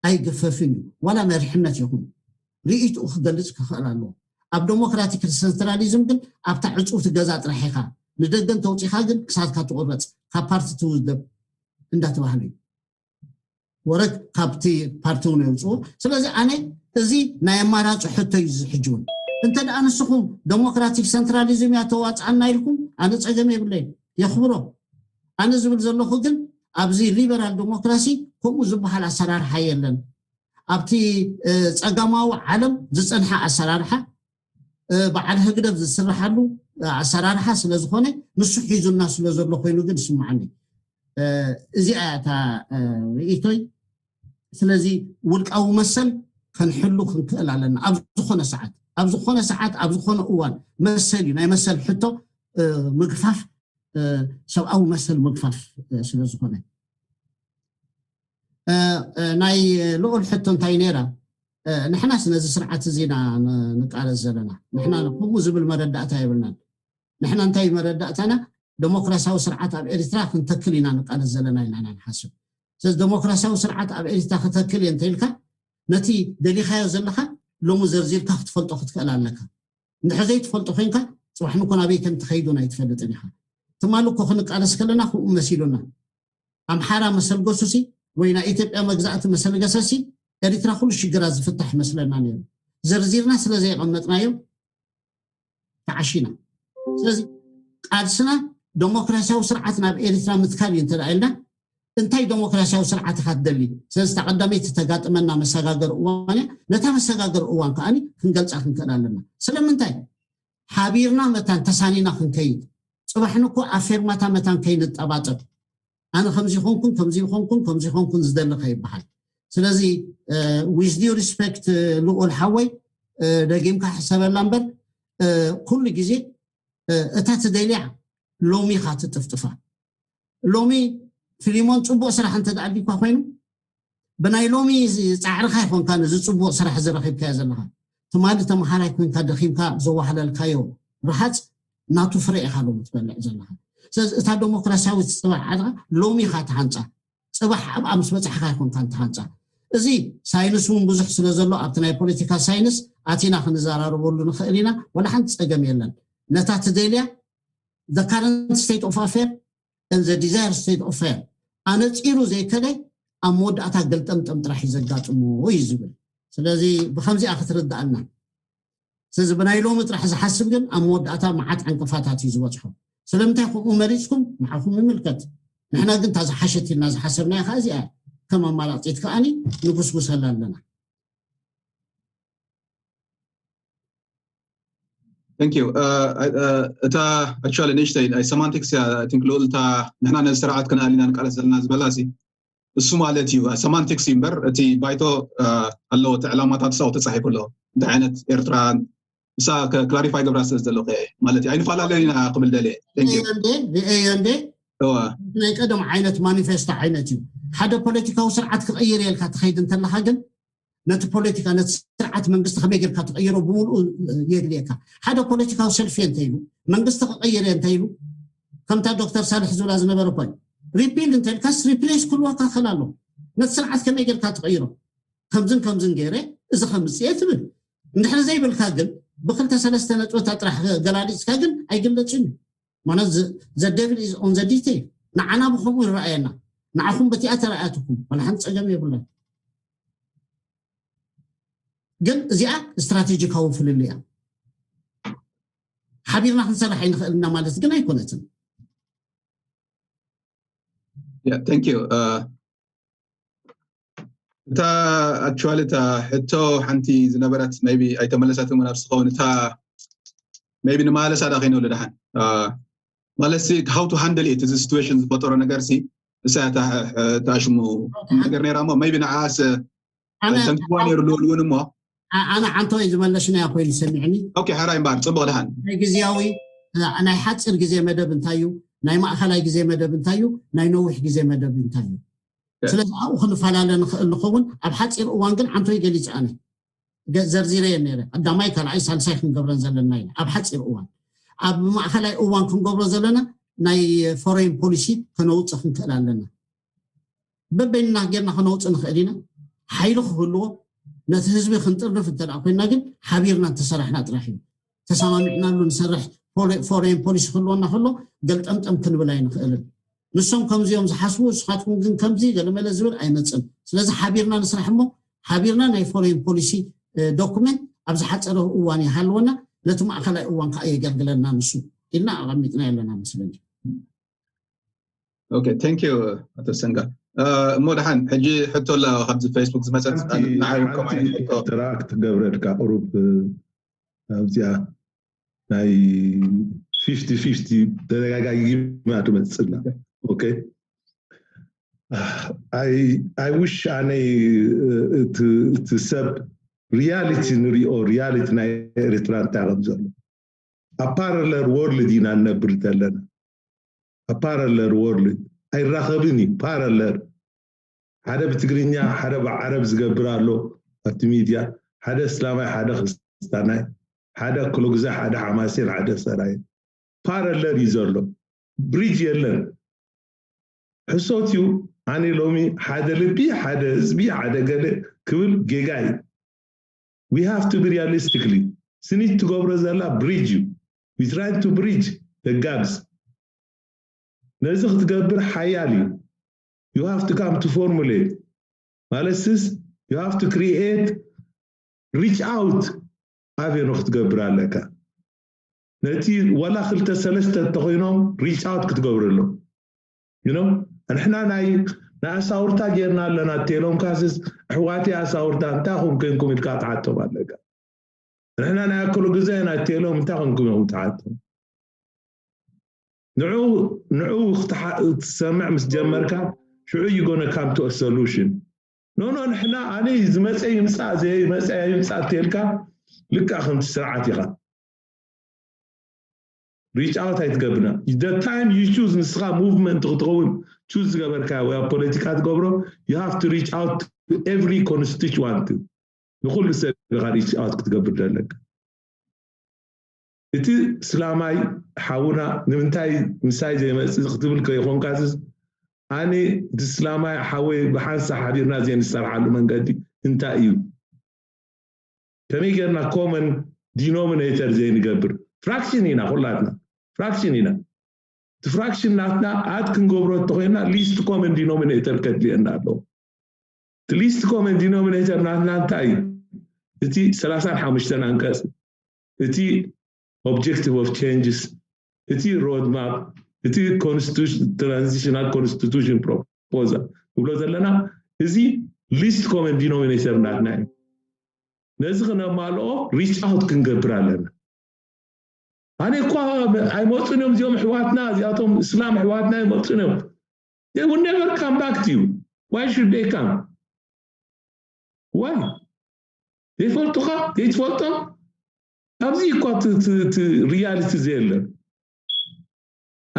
ኣይግፈፍን እዩ። ዋላ መሪሕነት ይኹን ርእይትኡ ክገልፅ ክኽእል ኣለዎ። ኣብ ዴሞክራቲክ ሰንትራሊዝም ግን ኣብታ ዕፁውቲ ገዛ ጥራሕ ኢኻ ንደገ እንተውፂኻ ግን ክሳድካ ትቑረፅ ካብ ፓርቲ ትውደብ እንዳተባህለ እዩ። ወረግ ካብቲ ፓርቲ እውን የውፅኡ። ስለዚ ኣነ እዚ ናይ ኣማራፂ ሕቶ እዩ ዝሕጂ እውን እንተ ደኣ ንስኹም ዴሞክራቲክ ሰንትራሊዝም እያ ተዋፅኣና ኢልኩም ኣነ ፀገም የብለይ የኽብሮ። ኣነ ዝብል ዘለኹ ግን ኣብዚ ሊበራል ዴሞክራሲ ከምኡ ዝበሃል ኣሰራርሓ የለን። ኣብቲ ፀጋማዊ ዓለም ዝፀንሐ ኣሰራርሓ በዓል ህግደፍ ዝስርሓሉ ኣሰራርሓ ስለዝኾነ ንሱ ሒዙና ስለዘሎ ኮይኑ ግን ይስምዓኒ። እዚኣ እያ እታ ርእይቶይ። ስለዚ ውልቃዊ መሰል ከንሕሉ ክንክእል ኣለና። ኣብ ዝኾነ ሰዓት ኣብ ዝኾነ ሰዓት ኣብ ዝኾነ እዋን መሰል እዩ። ናይ መሰል ሕቶ ምግፋፍ ሰብኣዊ መሰል ምግፋፍ ስለዝኾነ ናይ ልዑል ሕቶ እንታይ ነይራ? ንሕናስ ነዚ ስርዓት እዚ ኢና ንቃለስ ዘለና። ንሕና ከምኡ ዝብል መረዳእታ የብልናን። ንሕና እንታይ መረዳእታና? ዴሞክራሲያዊ ስርዓት ኣብ ኤርትራ ክንተክል ኢና ንቃለስ ዘለና ኢልና ኢና ንሓስብ። ስለዚ ዴሞክራሲያዊ ስርዓት ኣብ ኤርትራ ክተክል እየ እንተኢልካ ነቲ ደሊኻዮ ዘለኻ ሎሚ ዘርዚርካ ክትፈልጦ ክትክእል ኣለካ። እንድሕር ዘይትፈልጦ ኮይንካ ፅባሕ ንኮን ኣበይ ከም ትኸይዱን ኣይትፈልጥን ኢኻ። ትማሊ እኮ ክንቃለስ ከለና ከምኡ መሲሉና ኣምሓራ መሰል ገሱሲ ወይ ናይ ኢትዮጵያ መግዛእቲ መሰል ገሰሲ ኤሪትራ ኩሉ ሽግራ ዝፍታሕ መስለና ነይሩ። ዘርዚርና ስለ ዘየቐመጥናዮ ተዓሺና። ስለዚ ቃልስና ደሞክራሲያዊ ስርዓት ናብ ኤርትራ ምትካል እዩ እንተ ኢልና እንታይ ደሞክራሲያዊ ስርዓት ኢኻ ትደሊ? ስለዚ እታ ቀዳመይቲ ተጋጥመና መሰጋገር እዋን እያ። ነታ መሰጋገር እዋን ከዓኒ ክንገልፃ ክንክእል ኣለና። ስለምንታይ? ሓቢርና መታን ተሳኒና ክንከይድ፣ ፅባሕ ንኮ ኣፌርማታ መታን ከይንጠባጠብ፣ ኣነ ከምዚ ይኾንኩን ከምዚ ይኾንኩን ከምዚ ይኾንኩን ዝደሊ ከይበሃል። ስለዚ with due respect ልኡል ሓወይ፣ ደጊምካ ሕሰበላ እምበር፣ ኩሉ ግዜ እታ ትደልያ ሎሚ ኢኻ ትጥፍጥፋ። ሎሚ ፊሊሞን ፅቡቅ ስራሕ እንተ ደኣ ኣልካ ኮይኑ፣ ብናይ ሎሚ ፃዕርካ ይኮንካ ነዚ ፅቡቅ ስራሕ እዚ ረኪብካዮ ዘለካ። ትማሊ ተምሃራይ ኮንካ ደኪምካ ዘዋህለልካዮ ረሃፅ ናቱ ፍረ ኢካ ሎሚ ትበልዕ ዘለካ። ስለዚ እታ ደሞክራሲያዊት ፅባሕ ዓድካ ሎሚ ኢካ ትሃንፃ። ፅባሕ ኣብኣ ምስ በፃሕካ ኣይኮንካን ትሃንፃ። እዚ ሳይንስ እውን ብዙሕ ስለ ዘሎ ኣብቲ ናይ ፖለቲካ ሳይንስ ኣቲና ክንዘራረበሉ ንኽእል ኢና። ዋላ ሓንቲ ፀገም የለን። ነታ ትደልያ the current state of affair and the desired state of affair ኣነፂሩ ዘይከደ ኣብ መወዳእታ ገልጠምጠም ጥራሕ እዩ ዘጋጥሞ እዩ ዝብል። ስለዚ ብከምዚኣ ክትርዳኣና። ስለዚ ብናይ ሎሚ ጥራሕ ዝሓስብ ግን ኣብ መወዳእታ መዓት ዕንቅፋታት እዩ ዝበፅሖ። ስለምንታይ ከምኡ መሪፅኩም ንዓኹም ይምልከት። ንሕና ግን እታ ዝሓሸት ኢልና ዝሓሰብናያ ከዓ እዚኣ እያ። ከም ኣማራፂት ከዓኒ ንጉስጉሰላ ኣለና። Thank you። እታ actually ንእሽተይ ናይ ሰማንቲክስ እያ። I think ልኡል እታ ንሕና ነዚ ስርዓት ክንኣል ኢና ንቃለስ ዘለና ዝበላ ሲ እሱ ማለት እዩ። ሰማንቲክስ እዩ እምበር እቲ ባይቶ ኣለዎ፣ እቲ ዕላማታት ሳው ተፃሒፉ ኣለዎ። እንታይ ዓይነት ኤርትራ ንሳ ክላሪፋይ ገብራ ስለ ዝደለኹ እየ ማለት እዩ። ኣይንፈላለን ኢና ክብል ደልየ። Thank you። ሪኤዮ እንዴ? ሪኤዮ እንዴ? እወ። ናይ ቀደም ዓይነት ማኒፌስቶ ዓይነት እዩ። ሓደ ፖለቲካዊ ስርዓት ክቕይር የልካ ትኸይድ እንተለካ ግን ነቲ ፖለቲካ ነቲ ስርዓት መንግስቲ ከመይ ጌርካ ትቐይሮ ብምሉኡ የድልየካ። ሓደ ፖለቲካዊ ሰልፊ እየ እንተ ኢሉ መንግስቲ ክቐይር እየ እንተ ኢሉ ከምታ ዶክተር ሳልሕ ዝብላ ዝነበረ ኮይ ሪፒል እንተ ኢልካስ ሪፕሌስ ክህልወካ ክኽእል ኣሎ። ነቲ ስርዓት ከመይ ጌርካ ትቐይሮ? ከምዝን ከምዝን ገይረ እዚ ከምፅእ እየ ትብል። እንድሕር ዘይብልካ ግን ብክልተ ሰለስተ ነጥብታት ጥራሕ ገላሊፅካ ግን ኣይግለፅን እዩ። ማለት the devil is on the detail። ንዓና ብከምኡ ይረኣየና፣ ንዓኹም በቲኣ ተረኣያትኩም ዋላ ሓንቲ ፀገም የብለን። ግን እዚኣ ስትራቴጂካዊ ፍልልይ እያ። ሓቢርና ክንሰርሕ ኣይንኽእል ኢና ማለት ግን ኣይኮነትን። Yeah, thank you. እታ actually እታ ሕቶ ሓንቲ ዝነበረት maybe ኣይተመለሰትን እውን ኣብ ዝኸውን እታ maybe ንማለሳ ዳ ከይነሉ ደሓን ማለት ሲ how to handle it እዚ situation ዝፈጠሮ ነገር ሲ እሳ እታ እታ ሽሙ ነገር ነይራ እሞ maybe ንዓስ ኣነ ተንክዋ ነይሩ ልውል እውን እሞ ኣነ ዓንቶ እዩ ዝመለሽናያ ኮይኑ ሰሚዕኒ። okay ሕራይ እምበኣር ፅቡቅ ደሓን ናይ ግዜያዊ ናይ ሓፂር ግዜ መደብ እንታይ እዩ? ናይ ማእኸላይ ግዜ መደብ እንታይ እዩ? ናይ ነዊሕ ግዜ መደብ እንታይ እዩ? ስለዚ ኣብኡ ክንፈላለ ንኽእል ንኸውን ኣብ ሓፂር እዋን ግን ዓንቶይ ገሊፀ ኣነ ገ- ዘርዚረየን ነይረ። ቀዳማይ ካልኣይ ሳልሳይ ክንገብረን ዘለና ኢና ኣብ ሓፂር እዋን። ኣብ ማእኸላይ እዋን ክንገብሮ ዘለና ናይ ፎሬን ፖሊሲ ከነውፅእ ክንክእል ኣለና። በበይንና ጌርና ከነውፅእ ንኽእል ኢና። ሓይሊ ክህልዎ ነቲ ህዝቢ ክንጥርንፍ እንተ ደኣ ኮይንና ግን ሓቢርና እንተሰራሕና ጥራሕ እዩ። ተሰማሚዕናሉ ንሰርሕ ፖሊ- ፎሬን ፖሊሲ ክህልወና ከሎ ገልጠምጠም ክንብል ኣይንኽእልን። ንሶም ከምዚኦም ዝሓስቡ ንስኻትኩም ግን ከምዚ ገለመለ ዝብል ኣይመፅን። ስለዚ ሓቢርና ንስራሕ እሞ ሓቢርና ናይ ፎሬን ፖሊሲ ዶኩመንት ኣብ ዝሓፀረ እዋን ይሃልወና፣ ነቲ ማእኸላይ እዋን ከዓ የገልግለና ንሱ ኢልና ኣቐሚጥና ኣለና መስለኒ። okay thank you ኣቶ ሰንጋ እሞ ደሓን ሕጂ ሕቶ ኣላ ካብዚ ፌስቡክ ዝመፀት ንዓይ እውን ከምኣ ዓይነት ሕቶ ኢንተራክት ገብረልካ ቅሩብ ኣብዚኣ ናይ ፊፍቲ ፊፍቲ ተደጋጋጊማ ትመፅእ ኣላ okay I wish ኣነ እቲ ሰብ ሪያሊቲ ንሪኦ ሪያሊቲ ናይ ኤርትራ እንታይ ከም ዘሎ ኣብ ፓረለር ወርልድ ኢና ንነብር ዘለና ኣብ ፓረለር ወርልድ ኣይራኸብን እዩ ፓረለር ሓደ ብትግርኛ ሓደ ብዓረብ ዝገብር ኣሎ ኣብቲ ሚድያ ሓደ እስላማይ ሓደ ክርስታናይ ሓደ ክሎግዛ ሓደ ሓማሴን ሓደ ሰራየ ፓረለር እዩ ዘሎ ብሪጅ የለን ሕሶት እዩ ኣነ ሎሚ ሓደ ልቢ ሓደ ህዝቢ ሓደ ገለ ክብል ጌጋ እዩ we have to be realistically ስኒት ትገብሮ ዘላ ብሪጅ እዩ we trying to bridge the gaps ነዚ ክትገብር ሓያል እዩ you have to come to formulate ማለት sis you have to create reach out ኣቬኑ ክትገብር ኣለካ ነቲ ዋላ ክልተ ሰለስተ እንተኮይኖም reach out ክትገብረሎም you know ንሕና ናይ ናይ ኣሳውርታ ጌርና ኣለና ቴሎም ካስስ ኣሕዋተይ ኣሳውርታ እንታይ ኹም ኮንኩም ኢልካ ትሓቶም ኣለካ ንሕና ናይ ኣክሉ ግዜ ናይ ቴሎም እንታይ ኹም ኢኹም ትሓቶም ንዑ ንዑ ክትሰምዕ ምስ ጀመርካ ሽዑ you gonna come to a solution no no ንሕና ኣነ ዝመፀ ይምፃእ ዘይመፀ ይምፃእ ተልካ ልካ ከምቲ ስርዓት ኢኻ reach out ኣይትገብርና the time you choose ንስኻ movement ክትኸውን choose ዝገበርካ ወይ ኣብ ፖለቲካ ትገብሮ you have to reach out to every constituent ንኩሉ ሰብ ኢኻ reach out ክትገብር ዘለካ እቲ ስላማይ ሓውና ንምንታይ ምሳይ ዘይመፅእ ክትብል ከይኮንካስ ኣነ እቲ ስላማይ ሓወይ ብሓንሳ ሓቢርና ዘይንሰርሓሉ መንገዲ እንታይ እዩ ከመይ ጌርና common denominator ዘይንገብር fraction ኢና ኩላትና fraction ኢና እቲ fraction ናትና ኣድ ክንገብሮ እንተኮይና least common denominator ከድልየና ኣለዎ እቲ least common denominator ናትና እንታይ እዩ እቲ ሰላሳን ሓሙሽተን ኣንቀፅ እቲ objective of changes እቲ road map እቲ transitional constitution proposal ንብሎ ዘለና እዚ least common denominator ናትና እዩ ነዚ ክነማልኦ reach out ክንገብር ኣለና ኣነ እኳ ኣይመፁን እዮም እዚኦም ኣሕዋትና እዚኣቶም እስላም ኣሕዋትና ኣይመፁን እዮም they will never come back to you why should they come why ዘይፈልጡኻ ዘይትፈልጦም ኣብዚ እኳ reality ዘየለን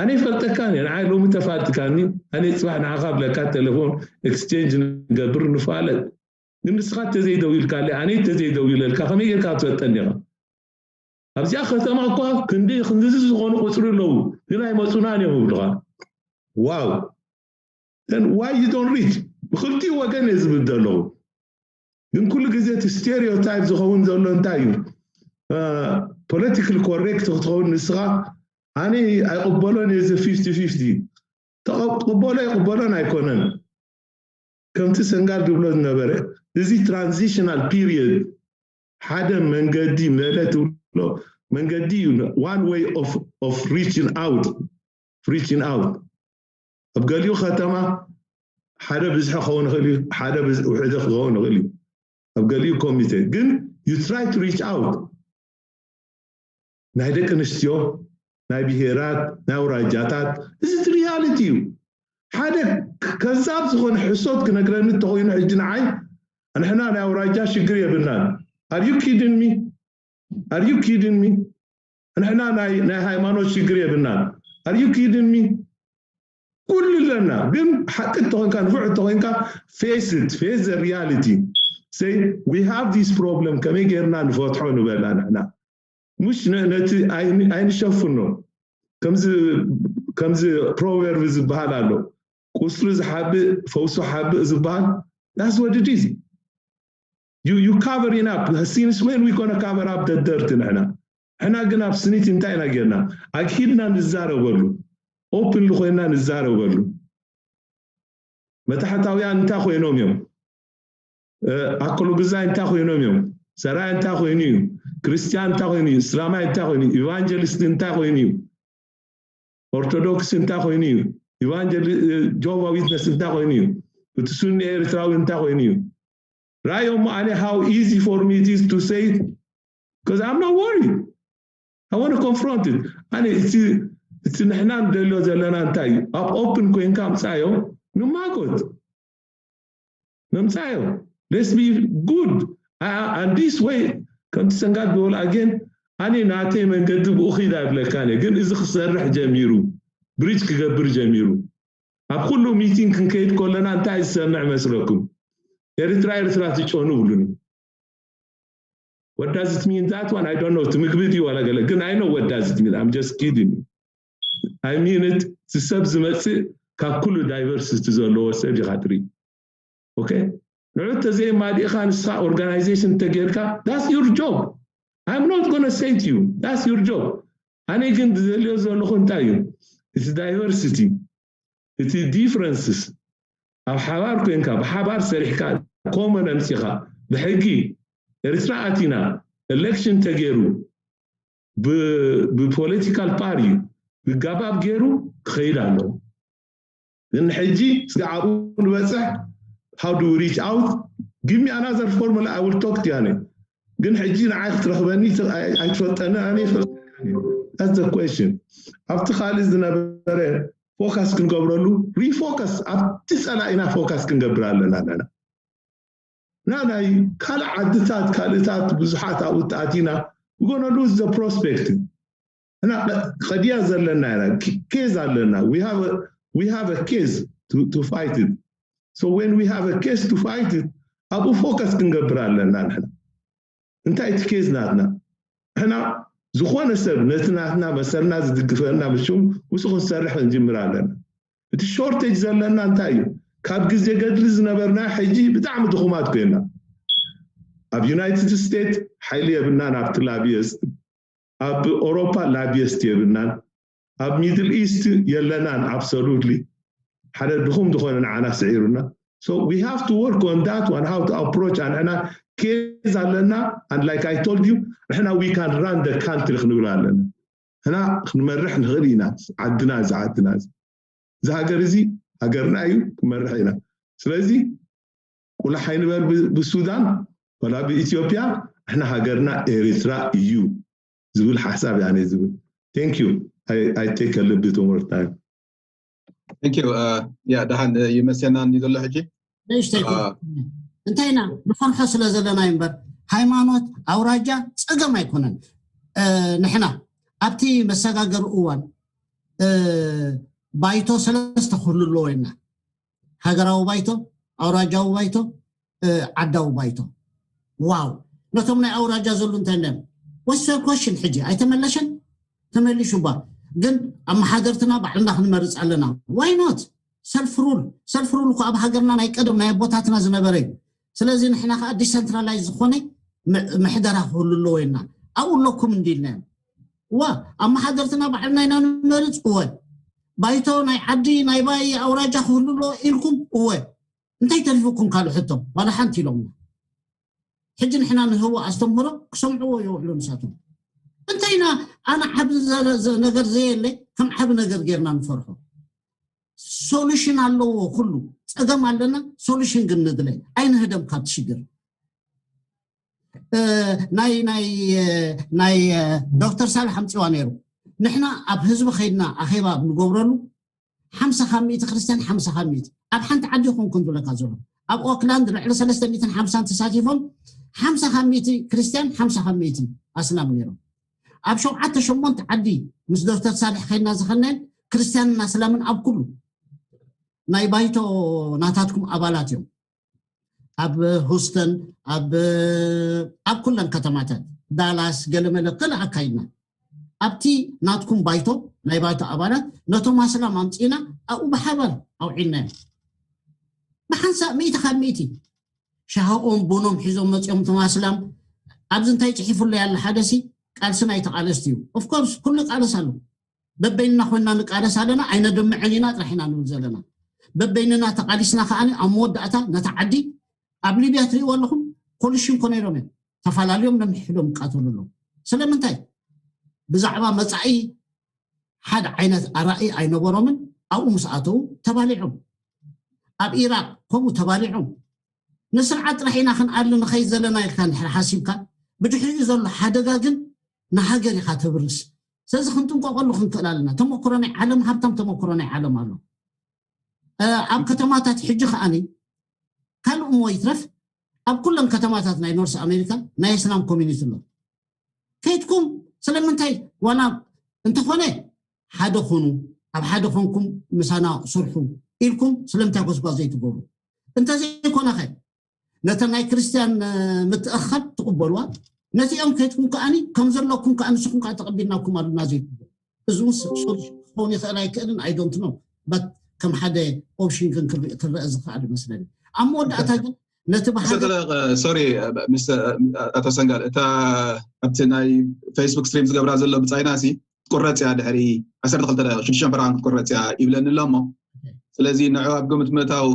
ኣነ ይፈልጠካን እየ ንዓይ ሎሚ ተፋልጥካኒ ኣነ ፅባሕ ንዓኻ ብለካ ቴሌፎን exchange ንገብር ንፋለጥ ግን ንስኻ ተዘይደው ኢልካለ ኣነ ተዘይደው ኢለልካ ከመይ ጌርካ ትፈልጠኒ ኢኻ ኣብዚኣ ከተማ እኳ ክንዲ ክንድዚ ዝኾኑ ቁፅሪ ኣለዉ ግን ኣይመፁናን እዮም ይብሉኻ wow then why you don't reach ብክልቲኡ ወገን እየ ዝብል ዘለኹ ግን ኩሉ ግዜ እቲ stereotype ዝኸውን ዘሎ እንታይ እዩ political correct ክትኸውን ንስኻ ኣነ ኣይቕበሎን እየ እዚ fifty fifty ተቐበሎ ኣይቕበሎን ኣይኮነን ከምቲ ሰንጋል ዝብሎ ዝነበረ እዚ transitional period ሓደ መንገዲ መለ ትብሎ መንገዲ እዩ one way of, of reaching out reaching out ኣብ ገሊኡ ከተማ ሓደ ብዝሒ ክኸውን ይኽእል እዩ ሓደ ውሕደ ክኸውን ይኽእል እዩ ኣብ ገሊኡ ኮሚቴ ግን you try to reach out ናይ ደቂ ኣንስትዮ ናይ ብሄራት ናይ ኣውራጃታት እዚ reality እዩ ሓደ ከዛብ ዝኾነ ሕሶት ክነግረኒ እንተኮይኑ ሕጂ ንዓይ ንሕና ናይ ኣውራጃ ሽግር የብልናን are you kidding me are you kidding me ንሕና ናይ ናይ ሃይማኖት ሽግር የብልናን are you kidding me ኩሉ ኣለና ግን ሓቂ እንተኾንካ ንፉዕ እንተኾንካ face it face the reality say we have this problem ከመይ ጌርና ንፈትሖ ንበላ ንሕና ሙሽ ነቲ ኣይንሸፍኖ ከምዚ proverb ዝበሃል ኣሎ ቁስሉ ዝሓብእ ፈውሱ ሓብእ ዝበሃል that's what it is you you cover it up since when we gonna cover up the dirt ንሕና ሕና ግን ኣብ ስኒት እንታይ ኢና ጌርና ኣግሂድና ንዛረበሉ openly ኮይና ንዛረበሉ መታሕታውያን እንታይ ኮይኖም እዮም ኣክሉ ግዛይ እንታይ ኮይኖም እዮም ሰራይ እንታይ ኮይኑ እዩ ክርስቲያን እንታይ ኮይኑ እዩ እስላማይ እንታይ ኮይኑ እዩ ኢቫንጀሊስት እንታይ ኮይኑ እዩ ኦርቶዶክስ እንታይ ኮይኑ እዩ ኢቫንጀሊ ጆባ ዊትነስ እንታይ ኮይኑ እዩ እቲ ሱኒ ኤርትራዊ እንታይ ኮይኑ እዩ ራእዮሞ ኣነ how easy for me it is to say because I'm not worried I want to confront it ኣነ እቲ እቲ ንሕና ንደልዮ ዘለና እንታይ እዩ ኣብ open ኮይንካ ምፃዮ ንማጎት ነምፃዮ let's be good and this way ከምቲ ሰንጋል ዝበሉ again ኣነ ናተይ መንገዲ ብኡ ኺድ ኣይብለካን እየ ግን እዚ ክሰርሕ ጀሚሩ bridge ክገብር ጀሚሩ ኣብ ኩሉ meeting ክንከይድ ከለና እንታይ ዝሰምዕ መስለኩም ኤርትራ ኤርትራ ትጨኑ ብሉኒ What does it mean? That one I don't know. ትምግቢ ድዩ ዋላ ገለ ግን I know what does it mean. I'm just kidding. I mean it. እቲ ሰብ ዝመፅእ ካብ ኩሉ diversity ዘለዎ ሰብ ኢኻ ትርኢ። Okay? ንዑ ተዘይማሊእኻ ንስኻ organization ተጌርካ that's your job. I'm not gonna say to you that's your job. ኣነ ግን ዝደልዮ ዘለኹ እንታይ እዩ? እቲ diversity፣ እቲ differences ኣብ ሓባር ኮይንካ ብሓባር ሰሪሕካ common ኣምፂኻ ብሕጊ ኤርትራ ኣቲና election ተገይሩ ብፖለቲካል ፓርቲ ብጋባብ ገይሩ ክኸይድ ኣለዎ። ግን ሕጂ ስጋዕ ኣብኡ ንበፅሕ፣ how do we reach out? Give me another formula, I will talk to you. ግን ሕጂ ንዓይ ክትረኽበኒ ኣይትፈልጠኒ ኣነ ይፈልጠ። That's the question. ኣብቲ ካልእ ዝነበረ ፎካስ ክንገብረሉ፣ ሪፎከስ ኣብቲ ፀላኢና ፎካስ ክንገብር ኣለና ኣለና። እና ናይ ካልእ ዓድታት ካልእታት ብዙሓት ኣብኡ ተኣቲና፣ we gonna lose the prospect. እና ኸድያ ዘለና ኢና፣ ኬዝ ኣለና። We have a case to fight it. So when we have a case to fight it, ኣብኡ ፎከስ ክንገብር ኣለና። ንሕና እንታይ እቲ ኬዝ ናትና? ንሕና ዝኾነ ሰብ ነቲ ናትና መሰልና ዝድግፈና ምሽም ምስኡ ክንሰርሕ ክንጅምር ኣለና። እቲ ሾርቴጅ ዘለና እንታይ እዩ? ካብ ግዜ ገድሊ ዝነበርና ሕጂ ብጣዕሚ ድኹማት ኮይና። ኣብ ዩናይትድ ስቴትስ ሓይሊ የብልናን ኣብቲ ላቢየስት፣ ኣብ ኦሮፓ ላቢየስት የብልናን፣ ኣብ ሚድል ኢስት የለናን። Absolutely ሓደ ድኹም ዝኾነ ንዓና ስዒሩና። So we have to work on that one, how to approach. ንሕና ኬዝ ኣለና, and like I told you, ንሕና we can run the country ክንብል ኣለና። ንሕና ክንመርሕ ንኽእል ኢና ዓድና፣ እዚ ዓድና እዚ፣ እዚ ሃገር እዚ ሃገርና እዩ፣ ክንመርሕ ኢና። ስለዚ ቁላሕ ኣይንበል ብሱዳን ወላ ብኢትዮጵያ፣ ንሕና ሃገርና ኤርትራ እዩ ዝብል ሓሳብ እያ ዝብል። Thank you. I take a little bit more time. Thank you. ያ ደሓን ይመሰና እንዲ ዘሎ ሕጂ ንእሽተይ እንታይ ኢና ንፈርሖ ስለ ዘለና እዩ እምበር፣ ሃይማኖት ኣውራጃ ፀገም ኣይኮነን። ንሕና ኣብቲ መሰጋገሪ እዋን ባይቶ ሰለስተ ክህሉ ኣለዎ ኢና። ሃገራዊ ባይቶ፣ ኣውራጃዊ ባይቶ፣ ዓዳዊ ባይቶ። ዋው፣ ነቶም ናይ ኣውራጃ ዘሉ እንታይ ለም ወሰ ኮሽን ሕጂ ኣይተመለሸን? ተመሊሹ ባ ግን ኣመሓደርትና ባዕልና ክንመርፅ ኣለና። ዋይ ኖት? ሰልፍ ሩል፣ ሰልፍ ሩል እኮ ኣብ ሃገርና ናይ ቀደም ናይ ኣቦታትና ዝነበረ እዩ። ስለዚ ንሕና ከዓ ዲሰንትራላይዝ ዝኾነ ምሕደራ ክህሉ ኣለዎ ኢልና ኣብኡ ኣለኩም እንዲልናዮም። እዋ ኣመሓደርትና ባዕልና ኢና ንመርፅ። እወ ባይቶ ናይ ዓዲ ናይ ባይ ኣውራጃ ክህሉ ኣለዎ ኢልኩም። እወ እንታይ ተሪፉኩም ካልእ ሕቶ? ዋላ ሓንቲ ኢሎምና። ሕጂ ንሕና ንህቦ ኣስተምህሮ ክሰምዕዎ የውዕሉ ንሳቶም። እንታይና ኣነ ዓብ ነገር ዘየለ ከም ዓብ ነገር ጌርና ንፈርሖ። ሶሉሽን ኣለዎ ኩሉ ፀገም ኣለና። ሶሉሽን ግን ንድለ ኣይንህደም ካብቲ ሽግር። ናይ ናይ ናይ ዶክተር ሳልሕ ኣምፅዋ ነይሩ። ንሕና ኣብ ህዝቢ ከይድና ኣኼባ ኣብ ንገብረሉ ሓምሳ ካብ ሚእቲ ክርስትያን ሓምሳ ካብ ሚእቲ ኣብ ሓንቲ ዓዲ ይኹን ክንብለካ ዘሎ ኣብ ኦክላንድ ልዕሊ ሰለስተ ሚእትን ሓምሳን ተሳቲፎም ሓምሳ ካብ ሚእቲ ክርስትያን ሓምሳ ካብ ሚእቲ ኣስላም ነይሮም። ኣብ ሸውዓተ ሸሞንተ ዓዲ ምስ ዶክተር ሳልሕ ከይድና ዝኸነን ክርስትያንን ኣስላምን ኣብ ኩሉ ናይ ባይቶ ናታትኩም ኣባላት እዮም። ኣብ ሁስተን ኣብ ኣብ ኩለን ከተማታት ዳላስ ገለመለ ከለ ኣካይድና ኣብቲ ናትኩም ባይቶ ናይ ባይቶ ኣባላት ነቶም ኣስላም ኣምፂና ኣብኡ ብሓባር ኣውዒልናዮም። ብሓንሳእ ሚእቲ ካብ ሚእቲ ሻሃኦም ቡኖም ሒዞም መፂኦም እቶም ኣስላም ኣብዚ እንታይ ፅሒፉለይ ኣሎ ሓደ ሲ ቃልሲ ናይ ተቃለስቲ እዩ። ኦፍኮርስ ኩሉ ቃለስ ኣሎ። በበይንና ኮይና ንቃለስ ኣለና ኣይነድምዕን ኢና ጥራሕ ኢና ንብል ዘለና። በበይንና ተቃሊስና ከዓ ኣብ መወዳእታ ነታ ዓዲ ኣብ ሊብያ ትሪእዎ ኣለኹም ኮሊሽን ኮነ ኢሎም እዮም ተፈላለዮም ነንሕዶም ይቃተሉ ኣለዉ። ስለምንታይ? ብዛዕባ መፃኢ ሓደ ዓይነት ኣራኢ ኣይነበሮምን ኣብኡ ምስ ኣተዉ ተባሊዖም። ኣብ ኢራቅ ከምኡ ተባሊዖም። ንስርዓት ጥራሕ ኢና ክንኣሊ ንኸይድ ዘለና ኢልካ እንድሕር ሓሲብካ ብድሕሪኡ ዘሎ ሓደጋ ግን ንሃገር ኢኻ ተብርስ። ስለዚ ክንጥንቀቀሉ ክንክእል ኣለና። ተመክሮ ናይ ዓለም ሃብታም ተመክሮ ናይ ዓለም ኣሎ። ኣብ ከተማታት ሕጂ ከዓኒ ካልእ እሞ ይትረፍ ኣብ ኩለን ከተማታት ናይ ኖርስ ኣሜሪካ ናይ እስላም ኮሚኒቲ ኣሎ። ከይድኩም ስለምንታይ ዋላ እንተኾነ ሓደ ኹኑ ኣብ ሓደ ኮንኩም ምሳና ስርሑ ኢልኩም ስለምንታይ ጎስጓስ ዘይትገብሩ? እንተዘይኮነ ኸ ነተ ናይ ክርስትያን ምትእኻብ ትቕበልዋ ነቲኦም ከይትኩም ከዓኒ ከም ዘለኩም ከዓ ንስኹም ከዓ ተቐቢልናኩም ኣሉና ዘይትብሉ እዚ እውን ክኸውን ይኽእል ኣይክእልን ኣይዶንት ነው በት ከም ሓደ ኦፕሽን ግን ክረአ ዝኽእል ይመስለኒ። ኣብ መወዳእታ ግን ነቲ ሶሪ ሚስተር ኣቶ ሰንጋል እታ ኣብቲ ናይ ፌስቡክ ስትሪም ዝገብራ ዘሎ ብፃይና ሲ ትቁረፅ እያ ድሕሪ ዓሰርተ ክልተ ደቂቃ ሽዱሽተ ሸንፈራን ክትቁረፅ እያ ይብለኒ ኣሎ እሞ ስለዚ ንዑ ኣብ ግምት ምእታው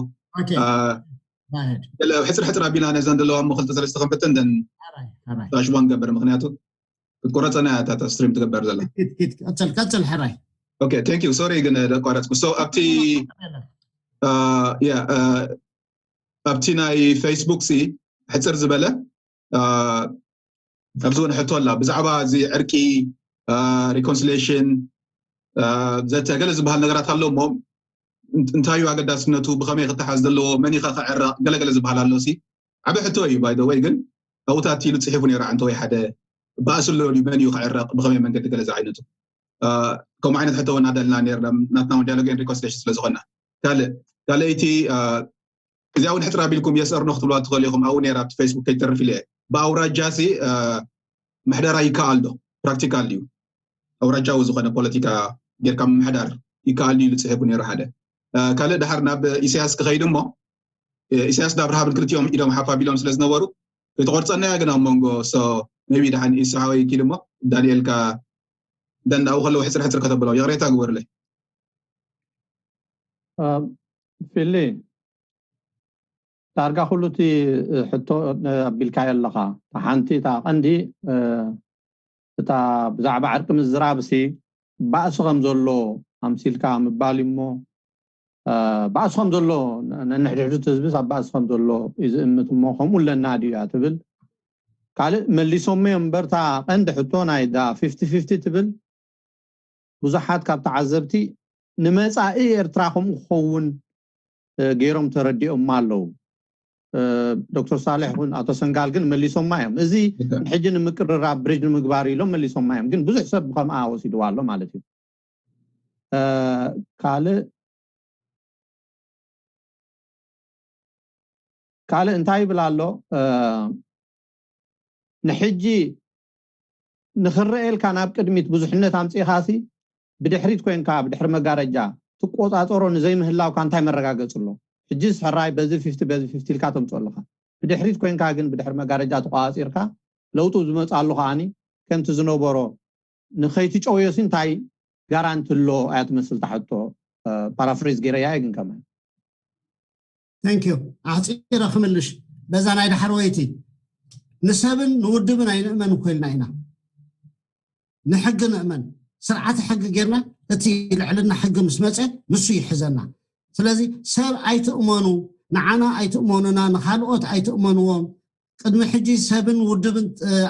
ሕፅር ሕፅር ኣቢልና ነዘን ዘለዋ እሞ ክልተ ሰለስተ ክንፍትን ደን ሽቦ ንገብር ምክንያቱ ክትቆረፀና እያ እታ ስትሪም ትግበር ዘላ። ኪድ ኪድ ቀጽል ቀጽል ሕራይ። Okay, thank you. Sorry ግን ደቋረጽኩ። So ኣብቲ ያ ኣብቲ ናይ ፌስቡክ ሲ ሕፅር ዝበለ ኣብዚ እውን ሕቶ ኣላ ብዛዕባ እዚ ዕርቂ፣ ሪኮንሲሌሽን፣ ዘተ ገለ ዝበሃል ነገራት ኣሎ እሞ እንታይ እዩ ኣገዳስነቱ፣ ብኸመይ ክተሓዝ ዘለዎ፣ መን ኢኸ ክዕረቕ፣ ገለገለ ዝበሃል ኣሎ ሲ ዓበ ሕቶ እዩ። By the way ግን ኣብኡታት ኢሉ ፅሒፉ ነይሩ ዓንተ ወይ ሓደ ባእሲ ኣሎ ድዩ፣ መን እዩ ክዕረቕ፣ ብኸመይ መንገዲ፣ ገለ ዝዓይነቱ ከምኡ ዓይነት ሕቶ እውን ኣዳልና ነርና ናትና ዲያሎግ ን ሪኮንሲሌሽን ስለ ዝኾና። ካልእ ካልኣይቲ እዚኣ እውን ሕፅር ኣቢልኩም የስ ኦር ኖ ክትብልዋ ትኽእሉ ኢኹም። ኣብኡ ነይራ ኣብቲ ፌስቡክ ከይተርፍ ኢለ ብኣውራጃ ሲ ምሕደራ ይከኣል ዶ? ፕራክቲካል ድዩ? ኣውራጃዊ ዝኾነ ፖለቲካ ጌርካ ምምሕዳር ይከኣል ድዩ ኢሉ ፅሒፉ ነይሩ ሓደ። ካልእ ድሓር ናብ ኢሳያስ ክኸይድ እሞ ኢሳያስ ዳብርሃ ብል ክልቲኦም ኢዶም ሓፍ ኣቢሎም ስለ ዝነበሩ ከይተቆርፀና እያ ግን ኣብ መንጎ ሶ ቢ ድሓን ኢሱ ሓወይ ኪድ እሞ ዳንኤልካ ደንዳኡ ከለዉ ሕፅር ሕፅር ከተብሎ ይቕሬታ ግበሩለይ። ፊሊ ዳርጋ ኩሉ እቲ ሕቶ ኣቢልካዮ ኣለኻ። ሓንቲ እታ ቀንዲ እታ ብዛዕባ ዕርቂ ምዝራብ ሲ ባእሲ ከም ዘሎ ኣምሲልካ ምባል እሞ ባእሲ ከም ዘሎ ነንሕድሕዱ ህዝብስ ኣብ ባእሲ ከም ዘሎ እዩ ዝእምት እሞ ከምኡ ኣለና ድዩ እያ ትብል። ካልእ መሊሶሞ እዮም እምበር እታ ቀንዲ ሕቶ ናይ ዳ ፊፍቲ ፊፍቲ ትብል ብዙሓት ካብ ተዓዘብቲ ንመፃኢ ኤርትራ ከምኡ ክኸውን ገይሮም ተረዲኦማ ኣለዉ። ዶክተር ሳልሕ እውን ኣቶ ሰንጋል ግን መሊሶማ እዮም። እዚ ሕጂ ንምቅርራብ ብሪጅ ንምግባር ኢሎም መሊሶማ እዮም። ግን ብዙሕ ሰብ ብከምኣ ወሲድዋ ኣሎ ማለት እዩ። ካልእ ካልእ እንታይ ይብል ኣሎ? ንሕጂ ንኽረኤልካ ናብ ቅድሚት ብዙሕነት ኣምፂእኻሲ ብድሕሪት ኮንካ ብድሕሪ መጋረጃ ትቆፃፀሮ ንዘይምህላውካ እንታይ መረጋገፂ ኣሎ? ሕጂስ ሕራይ በዚ ፊፍቲ በዚ ፊፍቲ ኢልካ ተምፅኦ ኣለኻ። ብድሕሪት ኮንካ ግን ብድሕሪ መጋረጃ ተቆፃፂርካ ለውጡ ዝመፅኣሉ ከዓኒ ከምቲ ዝነበሮ ንኸይትጨውዮሲ እንታይ ጋራንቲ ኣሎ እያ ትመስል እታ ሕቶ። ፓራፍሬዝ ገይረያ እየ ግን ከማይ Thank you ኣሕፂረ ክምልሽ በዛ ናይ ዳሕረወይቲ ንሰብን ንውድብን ኣይንእመን እኮ ኢልና ኢና። ንሕጊ ንእመን ስርዓተ ሕጊ ጌርና እቲ ልዕልና ሕጊ ምስ መፀ ንሱ ይሕዘና። ስለዚ ሰብ ኣይትእመኑ፣ ንዓና ኣይትእመኑና፣ ንኻልኦት ኣይትእመንዎም። ቅድሚ ሕጂ ሰብን ውድብን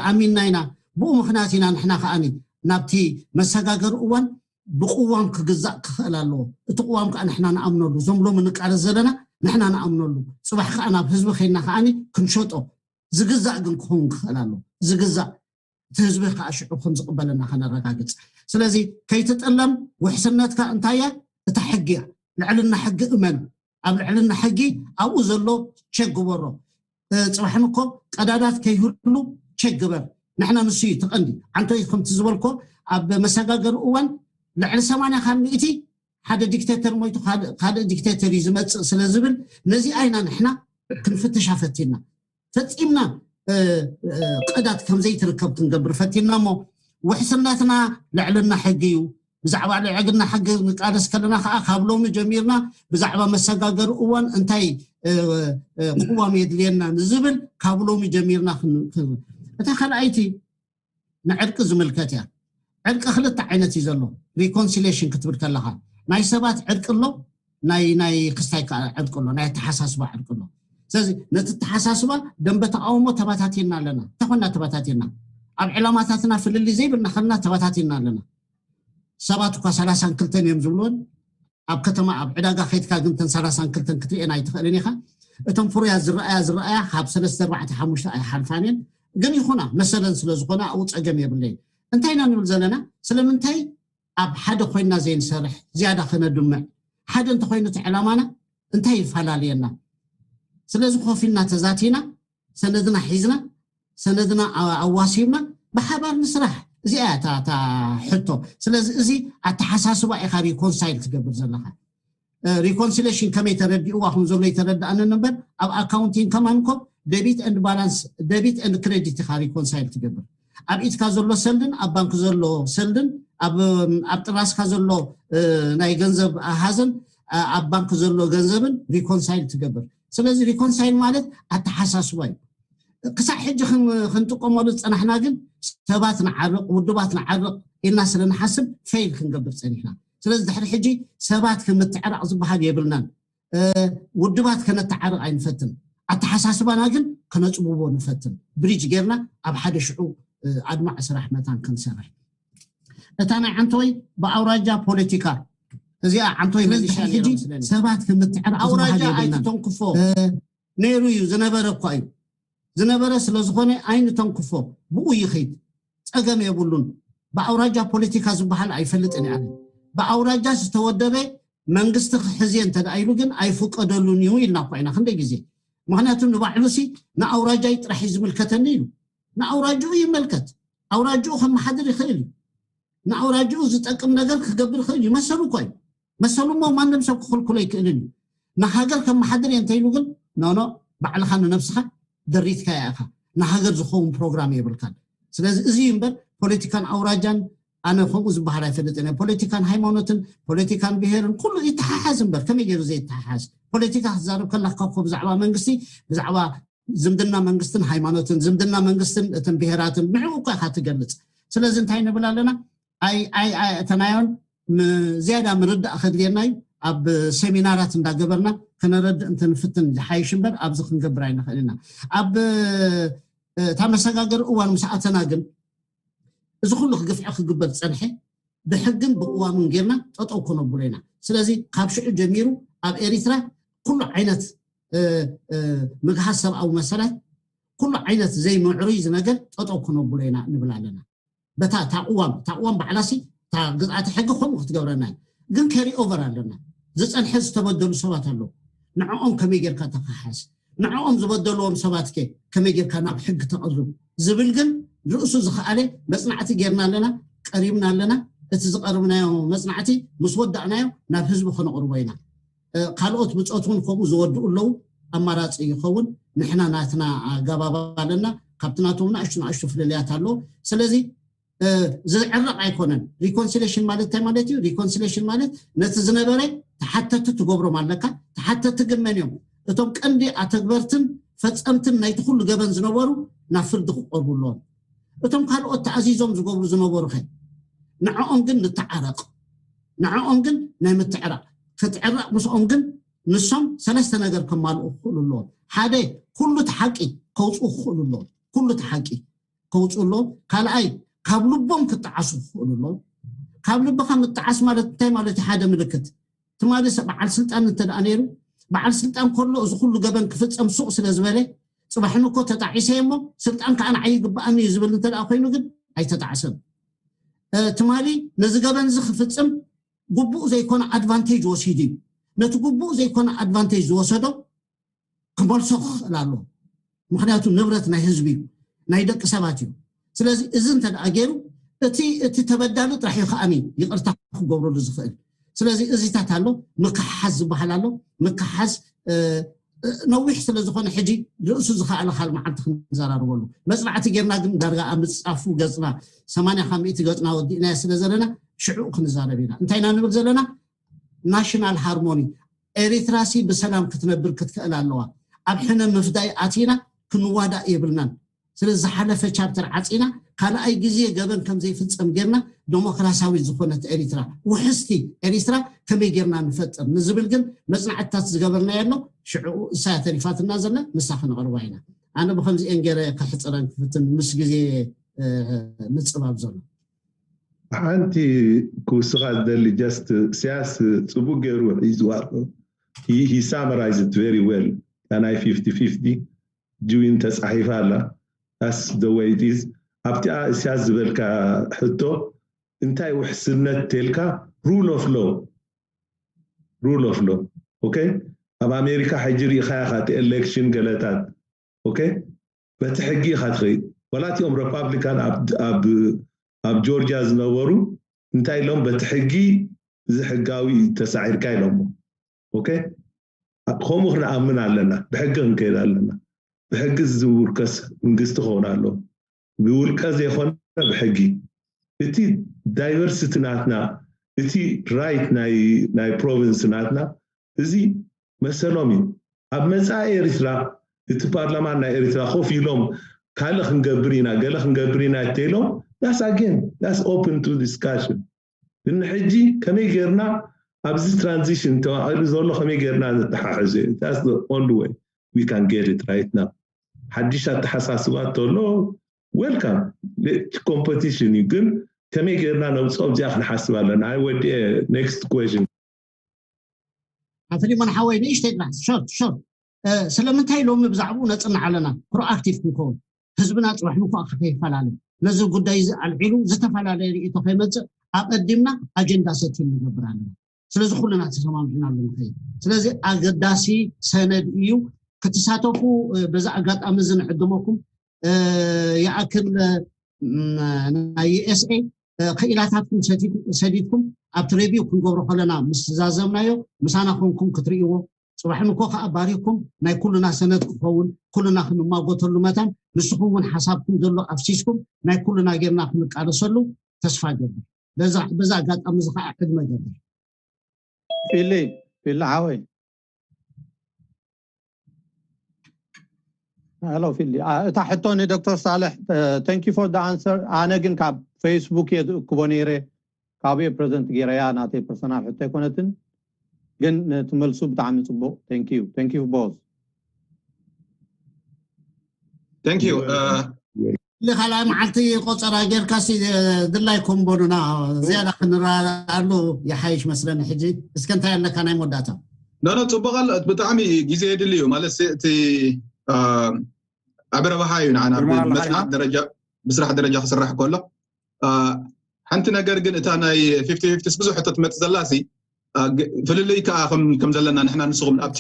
ኣሚንና ኢና። ብኡ ምኽንያት ኢና ንሕና ከዓኒ ናብቲ መሰጋገሪ እዋን ብቅዋም ክግዛእ ክኽእል ኣለዎ። እቲ ቅዋም ከዓ ንሕና ንኣምነሉ፣ እዞም ሎሚ ንቃለስ ዘለና ንሕና ንኣምነሉ፣ ፅባሕ ከዓ ናብ ህዝቢ ከይና ከዓኒ ክንሸጦ ዝግዛእ ግን ክኸውን ክኽእል ኣለዎ። ዝግዛእ እቲ ህዝቢ ከዓ ሽዑ ከም ዝቕበለና ከነረጋግፅ። ስለዚ ከይትጥለም ውሕስነትካ እንታይ እያ? እታ ሕጊ እያ። ልዕልና ሕጊ እመን። ኣብ ልዕልና ሕጊ ኣብኡ ዘሎ ቸክ ግበሮ። ፅባሕን እኮ ቀዳዳት ከይህሉ ቸክ ግበር። ንሕና ንሱ እዩ ተቐንዲ ዓንቶ እዩ ከምቲ ዝበልኮ ኣብ መሰጋገሪ እዋን ልዕሊ ሰማንያ ካብ ሚእቲ ሓደ ዲክቴተር ሞይቱ ካልእ ዲክቴተር እዩ ዝመፅእ ስለ ዝብል ነዚኣ ኢና ንሕና ክንፍትሻ ፈቲና ፈፂምና ቀዳት ከምዘይትርከብ ክንገብር ፈቲና እሞ ውሕስነትና ልዕልና ሕጊ እዩ። ብዛዕባ ልዕልና ሕጊ ንቃለስ ከለና ከዓ ካብ ሎሚ ጀሚርና ብዛዕባ መሰጋገሪ እዋን እንታይ ቅዋም የድልየና ንዝብል ካብ ሎሚ ጀሚርና እታ ካልኣይቲ ንዕርቂ ዝምልከት እያ። ዕርቂ ክልተ ዓይነት እዩ ዘሎ። ሪኮንሲሌሽን ክትብል ከለካ ናይ ሰባት ዕርቂ ኣሎ፣ ናይ ናይ ክስታይ ከዓ ዕርቂ ኣሎ፣ ናይ ኣተሓሳስባ ዕርቂ ኣሎ። ስለዚ ነቲ ኣተሓሳስባ ደንበ ተቃውሞ ተባታቲና ኣለና። እንተኮና ተባታቲና ኣብ ዕላማታትና ፍልልይ ዘይብልና ከልና ተባታቲና ኣለና። ሰባት እኳ ሰላሳን ክልተን እዮም ዝብልዎን ኣብ ከተማ ኣብ ዕዳጋ ከይድካ ግን ተን ሰላሳን ክልተን ክትርእየን ኣይትኽእልን ኢኻ። እቶም ፍሩያት ዝረኣያ ዝረኣያ ካብ ሰለስተ ኣርባዕተ ሓሙሽተ ኣይሓልፋን እየን። ግን ይኹና መሰለን ስለ ዝኾነ ኣብኡ ፀገም የብለይን። እንታይ ኢና ንብል ዘለና? ስለምንታይ ኣብ ሓደ ኮይና ዘይንሰርሕ ዝያዳ ከነድምዕ ሓደ እንተኮይኑ እቲ ዕላማና እንታይ ይፈላለየና? ስለዚ ኮፍ ኢልና ተዛቲና ሰነድና ሒዝና ሰነድና ኣዋሲብና ብሓባር ንስራሕ። እዚኣ እያ እታ ሕቶ። ስለዚ እዚ ኣተሓሳስባ ኢኻ ሪኮንሳይል ትገብር ዘለካ። ሪኮንሲሌሽን ከመይ ተረዲእዋ ከም ዘሎ ይተረዳእንን እምበር ኣብ ኣካውንቲንግ ከማን ኮ ደቢት ኤንድ ባላንስ ደቢት ኤንድ ክሬዲት ኢኻ ሪኮንሳይል ትገብር። ኣብ ኢድካ ዘሎ ሰልድን ኣብ ባንክ ዘሎ ሰልድን ኣብ ጥራስካ ዘሎ ናይ ገንዘብ ኣሃዝን ኣብ ባንክ ዘሎ ገንዘብን ሪኮንሳይል ትገብር። ስለዚ ሪኮንሳይል ማለት ኣተሓሳስባ እዩ። ክሳዕ ሕጂ ክንጥቀመሉ ዝፀናሕና ግን ሰባት ንዓርቕ፣ ውድባት ንዓርቕ ኢልና ስለ ንሓስብ ፌል ክንገብር ፀኒሕና። ስለዚ ድሕሪ ሕጂ ሰባት ክምትዕራቕ ዝበሃል የብልናን። ውድባት ከነተዓርቕ ኣይንፈትን። ኣተሓሳስባና ግን ከነፅብቦ ንፈትን። ብሪጅ ጌርና ኣብ ሓደ ሽዑ ኣድማዕ ስራሕ መታን ክንሰርሕ። እታ ናይ ዓንተወይ ብኣውራጃ ፖለቲካ እዚኣ ዓንተወይ መሊሻ ሕጂ ሰባት ክምትዕራቕ ኣውራጃ ኣይትተንክፎ። ነይሩ እዩ፣ ዝነበረ እኳ እዩ። ዝነበረ ስለ ዝኾነ ኣይንተንክፎ፣ ብኡ ይኸይድ፣ ፀገም የብሉን። ብኣውራጃ ፖለቲካ ዝበሃል ኣይፈልጥን እየ ኣነ። ብኣውራጃ ዝተወደበ መንግስቲ ክሕዝየ እንተ ደኣ ኢሉ ግን ኣይፍቀደሉን እዩ ኢልና እኳ ኢና ክንደይ ግዜ። ምክንያቱ ንባዕሉሲ ንኣውራጃይ ጥራሕ እዩ ዝምልከተኒ ኢሉ። ንኣውራጅኡ ይመልከት፣ ኣውራጅኡ ከመሓድር ይኽእል እዩ። ንኣውራጅኡ ዝጠቅም ነገር ክገብር ይኽእል እዩ። መሰሉ እኮ እዩ። መሰሉ እሞ ማንም ሰብ ክኽልክሎ ኣይክእልን እዩ። ንሃገር ከመሓድር እየ እንተኢሉ ግን ኖኖ፣ ባዕልኻ ንነብስኻ ደሪትካ ኢኻ። ንሃገር ዝኸውን ፕሮግራም የብልካን። ስለዚ እዚ እዩ እምበር ፖለቲካን ኣውራጃን ኣነ ከምኡ ዝበሃል ኣይፈልጥን እየ። ፖለቲካን ሃይማኖትን ፖለቲካን ብሄርን ኩሉ ይተሓሓዝ እምበር ከመይ ገይሩ ዘይተሓሓዝ? ፖለቲካ ክትዛረብ ከለካ እኮ ብዛዕባ መንግስቲ፣ ብዛዕባ ዝምድና መንግስትን ሃይማኖትን፣ ዝምድና መንግስትን እትን ብሄራትን ንዕኡ እኳ ኢኻ ትገልፅ። ስለዚ እንታይ ንብል ኣለና? ኣይ ኣይ ኣይእተናዮን። ዝያዳ ምርዳእ ከድልየና እዩ። ኣብ ሴሚናራት እንዳገበርና ከነረድእ እንትንፍትን ዝሓይሽ እምበር ኣብዚ ክንገብር ኣይንኽእል ኢና። ኣብ እታ መሰጋገሪ እዋን ምስ ኣተና ግን እዚ ኩሉ ክግፍዒ ክግበር ዝፀንሐ ብሕግን ብቅዋምን ጌርና ጠጠው ከነብሎ ኢና። ስለዚ ካብ ሽዑ ጀሚሩ ኣብ ኤሪትራ ኩሉ ዓይነት ምግሃስ ሰብኣዊ መሰላት፣ ኩሉ ዓይነት ዘይምዕሩይ ዝነገር ጠጠው ከነብሎ ኢና ንብል ኣለና። በታ እታ ቅዋም እታ ቅዋም ባዕላሲ እታ ግዝኣተ ሕጊ ከምኡ ክትገብረና እዩ። ግን ካሪ ኦቨር ኣለና። ዝፀንሐ ዝተበደሉ ሰባት ኣለዉ። ንዕኦም ከመይ ጌርካ ተካሓስ? ንዕኦም ዝበደልዎም ሰባት ከ ከመይ ጌርካ ናብ ሕጊ ተቕርብ ዝብል ግን ርእሱ ዝኸኣለ መፅናዕቲ ጌርና ኣለና፣ ቀሪብና ኣለና። እቲ ዝቐርብናዮ መፅናዕቲ ምስ ወዳእናዮ ናብ ህዝቢ ከነቕርቦ ኢና። ካልኦት ብፆት እውን ከምኡ ዝወድኡ ኣለዉ። ኣማራፂ ይኸውን። ንሕና ናትና ኣገባብ ኣለና። ካብቲ ናቶም ንኣሽቱ ንኣሽቱ ፍልልያት ኣለዎ። ስለዚ ዝዕረቕ ኣይኮነን። ሪኮንሲሌሽን ማለት እንታይ ማለት እዩ? ሪኮንሲሌሽን ማለት ነቲ ዝነበረ ተሓተቲ ትገብሮም ኣለካ። ተሓተቲ ግን መን እዮም? እቶም ቀንዲ ኣተግበርትን ፈፀምትን ናይቲ ኩሉ ገበን ዝነበሩ ናብ ፍርዲ ክቀርቡ ኣለዎም። እቶም ካልኦት ተኣዚዞም ዝገብሩ ዝነበሩ ከ ንዕኦም ግን ንተዓረቕ። ንዕኦም ግን ናይ ምትዕራቕ ክትዕረቕ ምስኦም ግን ንሶም ሰለስተ ነገር ከማልኡ ክኽእሉ ኣለዎም። ሓደ ኩሉ እቲ ሓቂ ከውፅኡ ክኽእሉ ኣለዎም። ኩሉ እቲ ሓቂ ከውፅኡ ኣለዎም። ካልኣይ ካብ ልቦም ክጠዓሱ ክኽእሉ ኣለዎም። ካብ ልብኻ ምጠዓስ ማለት እንታይ ማለት እዩ? ሓደ ምልክት ትማሊ ሰብ በዓል ስልጣን እንተ ደኣ ነይሩ በዓል ስልጣን ከሎ እዚ ኩሉ ገበን ክፍፀም ሱቕ ስለ ዝበለ ፅባሕን እኮ ተጣዒሰ እሞ ስልጣን ከዓ ንዓይ ይግበኣኒ እዩ ዝብል እንተ ደኣ ኮይኑ ግን ኣይተጣዕሰን። ትማሊ ነዚ ገበን እዚ ክፍፅም ግቡእ ዘይኮነ ኣድቫንቴጅ ወሲዱ እዩ። ነቲ ግቡእ ዘይኮነ ኣድቫንቴጅ ዝወሰዶ ክመልሶ ክኽእል ኣሎ። ምክንያቱ ንብረት ናይ ህዝቢ እዩ፣ ናይ ደቂ ሰባት እዩ። ስለዚ እዚ እንተ ደኣ ገይሩ እቲ እቲ ተበዳሊ ጥራሕ እዩ ከኣኒ ይቕርታ ክገብረሉ ዝኽእል። ስለዚ እዚታት ኣሎ፣ ምክሓዝ ዝበሃል ኣሎ። ምክሓዝ ነዊሕ ስለ ዝኾነ ሕጂ ርእሱ ዝኸኣለ ካል መዓልቲ ክንዘራርበሉ መፅናዕቲ ጌርና ግን ዳርጋ ኣብ ምፅፃፉ ገፅና ሰማንያ ካብ ሚእቲ ገፅና ወዲእናዮ ስለ ዘለና ሽዑ ክንዛረብ ኢና። እንታይ ኢና ንብል ዘለና? ናሽናል ሃርሞኒ ኤሪትራሲ ብሰላም ክትነብር ክትክእል ኣለዋ። ኣብ ሕነ ምፍዳይ ኣቲና ክንዋዳእ የብልናን። ስለ ዝሓለፈ ቻፕተር ዓፂና ካልኣይ ግዜ ገበን ከም ዘይፍፀም ጌርና ዴሞክራሲያዊት ዝኾነት ኤሪትራ ውሕስቲ ኤሪትራ ከመይ ጌርና ንፈጥር ንዝብል ግን መፅናዕትታት ዝገበርናዮ ኣሎ። ሽዕኡ እሳያ ተሪፋትና ዘላ ንሳ ክነቕርባ ኢና። ኣነ ብከምዚኤን ገይረ ከሕፅረን ክፍትን ምስ ግዜ ምፅባብ ዘሎ ሓንቲ ክውስኻ ዝደሊ ጀስት ሲያስ ፅቡቅ ገይሩ ሒዝዋ ኣሎ። He summarized very well። ናይ ፊፍቲ ፊፍቲ ጅዊን ተፃሒፋ ኣላ። That's the way it is። ኣብቲኣ ሲያስ ዝበልካ ሕቶ እንታይ ውሕስነት ተልካ rule of law rule of law okay ኣብ ኣሜሪካ ሕጂ ሪኢኻያ ካቲ ኤሌክሽን ገለታት okay በቲ ሕጊ ኢኻ ትኸይድ። ዋላ እቲኦም ረፓብሊካን ኣብ ጆርጂያ ዝነበሩ እንታይ ኢሎም በቲ ሕጊ እዚ ሕጋዊ ተሳዒርካ ኢሎሞ። ኦኬ ከምኡ ክንኣምን ኣለና። ብሕጊ ክንከይድ ኣለና። ብሕጊ ዝውርከስ መንግስቲ ክኸውን ኣለዎ። ብውልቀ ዘይኮነ ብሕጊ። እቲ ዳይቨርሲቲ ናትና፣ እቲ ራይት ናይ ፕሮቪንስ ናትና፣ እዚ መሰሎም እዩ። ኣብ መፃኢ ኤርትራ እቲ ፓርላማ ናይ ኤርትራ ኮፍ ኢሎም ካልእ ክንገብር ኢና፣ ገለ ክንገብር ኢና እንተኢሎም፣ that's again, that's open to discussion። ግን ሕጂ ከመይ ጌርና ኣብዚ ትራንዚሽን ተባሂሉ ዘሎ ከመይ ጌርና ነተሓሕዞ? That's the only way we can get it right now። ሓድሽ ኣተሓሳስባ ተሎ፣ welcome። ኮምፖቲሽን እዩ፣ ግን ከመይ ጌርና ነምፅኦ ኣብዚኣ ክንሓስብ ኣለና። ኣይ ወዲኤ። Next question። ፊሊሞን ሓወይ፣ ንእሽተይ ጥራሕ፣ ሾርት ሾርት። ስለምንታይ ሎሚ ብዛዕባኡ ነፅንዕ ኣለና? ፕሮኣክቲቭ ክንከውን፣ ህዝብና ፅባሕ ንኳ ከይፈላለ፣ ነዚ ጉዳይ እዚ ኣልዒሉ ዝተፈላለየ ርእይቶ ከይመፅእ ኣቐዲምና ኣጀንዳ ሰቲም ንገብር ኣለና። ስለዚ ኩልና ተሰማሚዕና ኣሎ ንኸይድ። ስለዚ ኣገዳሲ ሰነድ እዩ፣ ክትሳተፉ በዛ ኣጋጣሚ እዚ ንዕድመኩም። ይኣክል ናይ ዩኤስኤ ክኢላታትኩም ሰዲድኩም ኣብቲ ሬቪው ክንገብሮ ከለና ምስ ተዛዘምናዮ፣ ምሳና ኮንኩም ክትርእይዎ፣ ፅባሕ ንኮ ከዓ ባሪኩም ናይ ኩልና ሰነድ ክኸውን፣ ኩልና ክንማጎተሉ መታን፣ ንስኹም እውን ሓሳብኩም ዘሎ ኣፍሲስኩም ናይ ኩልና ጌርና ክንቃለሰሉ ተስፋ ገብር። በዛ ኣጋጣሚ እዚ ከዓ ዕድመ ገብር። ፊሊ ፊሊ ሓወይ፣ ሄሎ ፊሊ። እታ ሕቶ ንዶክተር ሳልሕ፣ thank you for the answer። ኣነ ግን ካብ ፌስቡክ እየ ዝእክቦ ነይረ፣ ካብኡ እየ ፕረዘንት ገይረያ። ናተይ ፐርሰናል ሕቶ ኣይኮነትን፣ ግን ነቲ መልሱ ብጣዕሚ ፅቡቅ። Thank you, thank you both። Thank you። ካልኣይ መዓልቲ ቆፀራ ጌርካሲ ድላይ ኮምቦኑና ዝያዳ ክንረኣሉ ይሓይሽ መስለኒ። ሕጂ እስከ እንታይ ኣለካ ናይ መወዳእታ? ኖ ኖ፣ ፅቡቅ ኣሎ። ብጣዕሚ ግዜ የድሊ እዩ ማለት እቲ ዓቢ ረብሓ እዩ ንዓና ብስራሕ ደረጃ ክስራሕ ከሎ። ሓንቲ ነገር ግን እታ ናይ ፊፍቲ ፊፍቲ ብዙሕ ሕቶ ትመፅእ ዘላ ሲ ፍልልይ ከዓ ከም ዘለና ንሕና ንስኹም ኣብቲ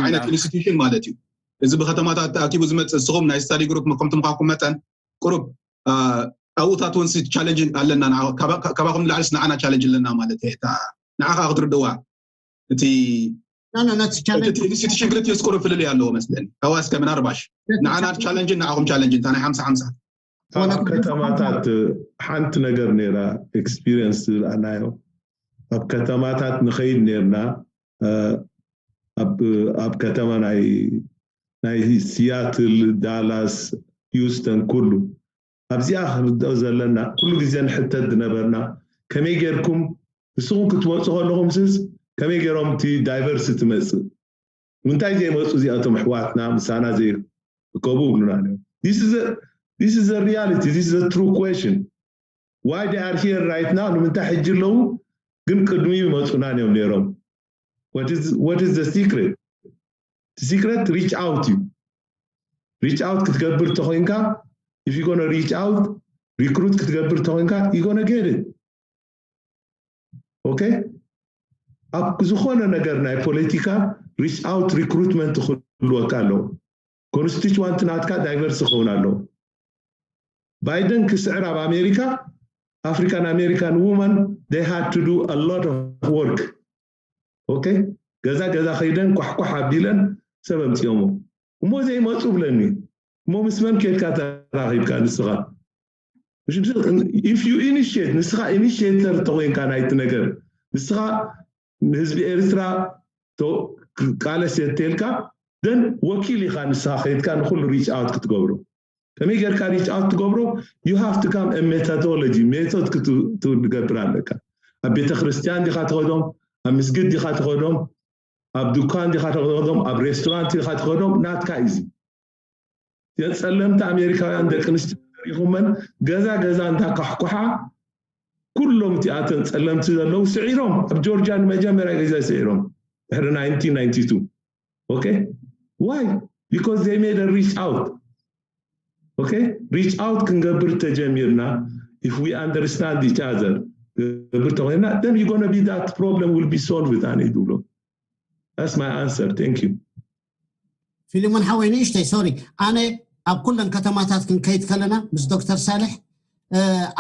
ዓይነት ኢንስቲትዩሽን ማለት እዩ። እዚ ብከተማታት ተኣኪቡ ዝመፅእ ንስኹም ናይ ስታዲ ግሩፕ ከምቲ ምዃንኩም መጠን ቁሩብ ኣብኡታት እውን ቻለንጅ ኣለና። ካባኹም ንላዕሊ ንዓና ቻለንጅ ኣለና ማለት እዩ። ንዓ ከዓ ክትርድዋ እቲ ኢንስቲትዩሽን ክልቲኡ ዝቁርብ ፍልልይ ኣለዎ መስለኒ። ከዋስ ከምና ርባሽ ንዓና ቻለንጅን ንዓኹም ቻለንጅን እታ ናይ ሓምሳ ሓምሳ። ኣብ ከተማታት ሓንቲ ነገር ነይራ ኤክስፒሪየንስ ዝረኣናዮ። ኣብ ከተማታት ንኸይድ ነይርና፣ ኣብ ከተማ ናይ ናይ ሲያትል፣ ዳላስ፣ ሂውስተን ኩሉ ኣብዚኣ ክንርድኦ ዘለና ኩሉ ግዜ ንሕተት ዝነበርና ከመይ ጌርኩም ንስኹም ክትመፁ ከለኹም ስስ ከመይ ገይሮም እቲ ዳይቨርሲቲ መፅእ? ንምንታይ ዘይመፁ እዚኣቶም ኣሕዋትና ምሳና ዘይርከቡ ይብሉና ነይሮም። This is a reality, this is a true question. Why they are here right now? ንምንታይ ሕጂ ኣለዉ ግን ቅድሚ ይመፁና እዮም ነይሮም? What is the secret? እቲ ሲክሬት ሪች ኣውት እዩ። ሪች ኣውት ክትገብር ተኮይንካ፣ if you gonna reach out, ሪክሩት ክትገብር ተኮይንካ you gonna get it። ኦኬ፣ ኣብ ዝኾነ ነገር ናይ ፖለቲካ ሪች ኣውት ሪክሩትመንት ክህልወካ ኣለዎ። ኮንስቲትዋንት ናትካ ዳይቨርስ ክኸውን ኣለዎ። ባይደን ክስዕር ኣብ ኣሜሪካ፣ African American woman, they had to do a lot of work። ኦኬ፣ ገዛ ገዛ ከይደን ኳሕኳሕ ኣቢለን ሰብ ኣምፅኦሞ። እሞ ዘይመፁ ብለኒ። እሞ ምስ መን ኬድካ ተራኺብካ ንስኻ? If you initiate፣ ንስኻ ኢኒሽየተር ተኮይንካ ናይቲ ነገር፣ ንስኻ ንህዝቢ ኤርትራ ቃለስ የተልካ፣ ደን ወኪል ኢኻ ንስኻ ከይድካ ንኩሉ ሪች ኣውት ክትገብሮ። ከመይ ጌርካ ሪች ኣውት ትገብሮ? You have to come a methodology፣ ሜቶድ ክትገብር ኣለካ። ኣብ ቤተ ክርስቲያን ዲኻ ትኸዶም፣ ኣብ ምስግድ ዲኻ ትኸዶም፣ ኣብ ዱካን ዲኻ ትኸዶም፣ ኣብ ሬስቶራንት ዲኻ ትኸዶም፣ ናትካ እዩ። እዘን ጸለምቲ ኣሜሪካውያን ደቂ ኣንስትዮ ተሪኹመን ገዛ ገዛ እንዳኳሕኩሓ፣ ኩሎም እቲኣተን ጸለምቲ ዘለዉ ስዒሮም፣ ኣብ ጆርጅያ ንመጀመርያ ግዜ ስዒሮም ድሕሪ nineteen ninety two። Okay? Why? Because they made a reach out። Okay? Reach out ክንገብር ተጀሚርና፣ if we understand each other ገብር ተኮይና፣ then you gonna be that problem will be solved። ኣነ ይብሎ። That's my answer. Thank you። ፊሊሞን ሓወይ ንእሽተይ ሶሪ፣ ኣነ ኣብ ኩለን ከተማታት ክንከይድ ከለና ምስ ዶክተር ሳልሕ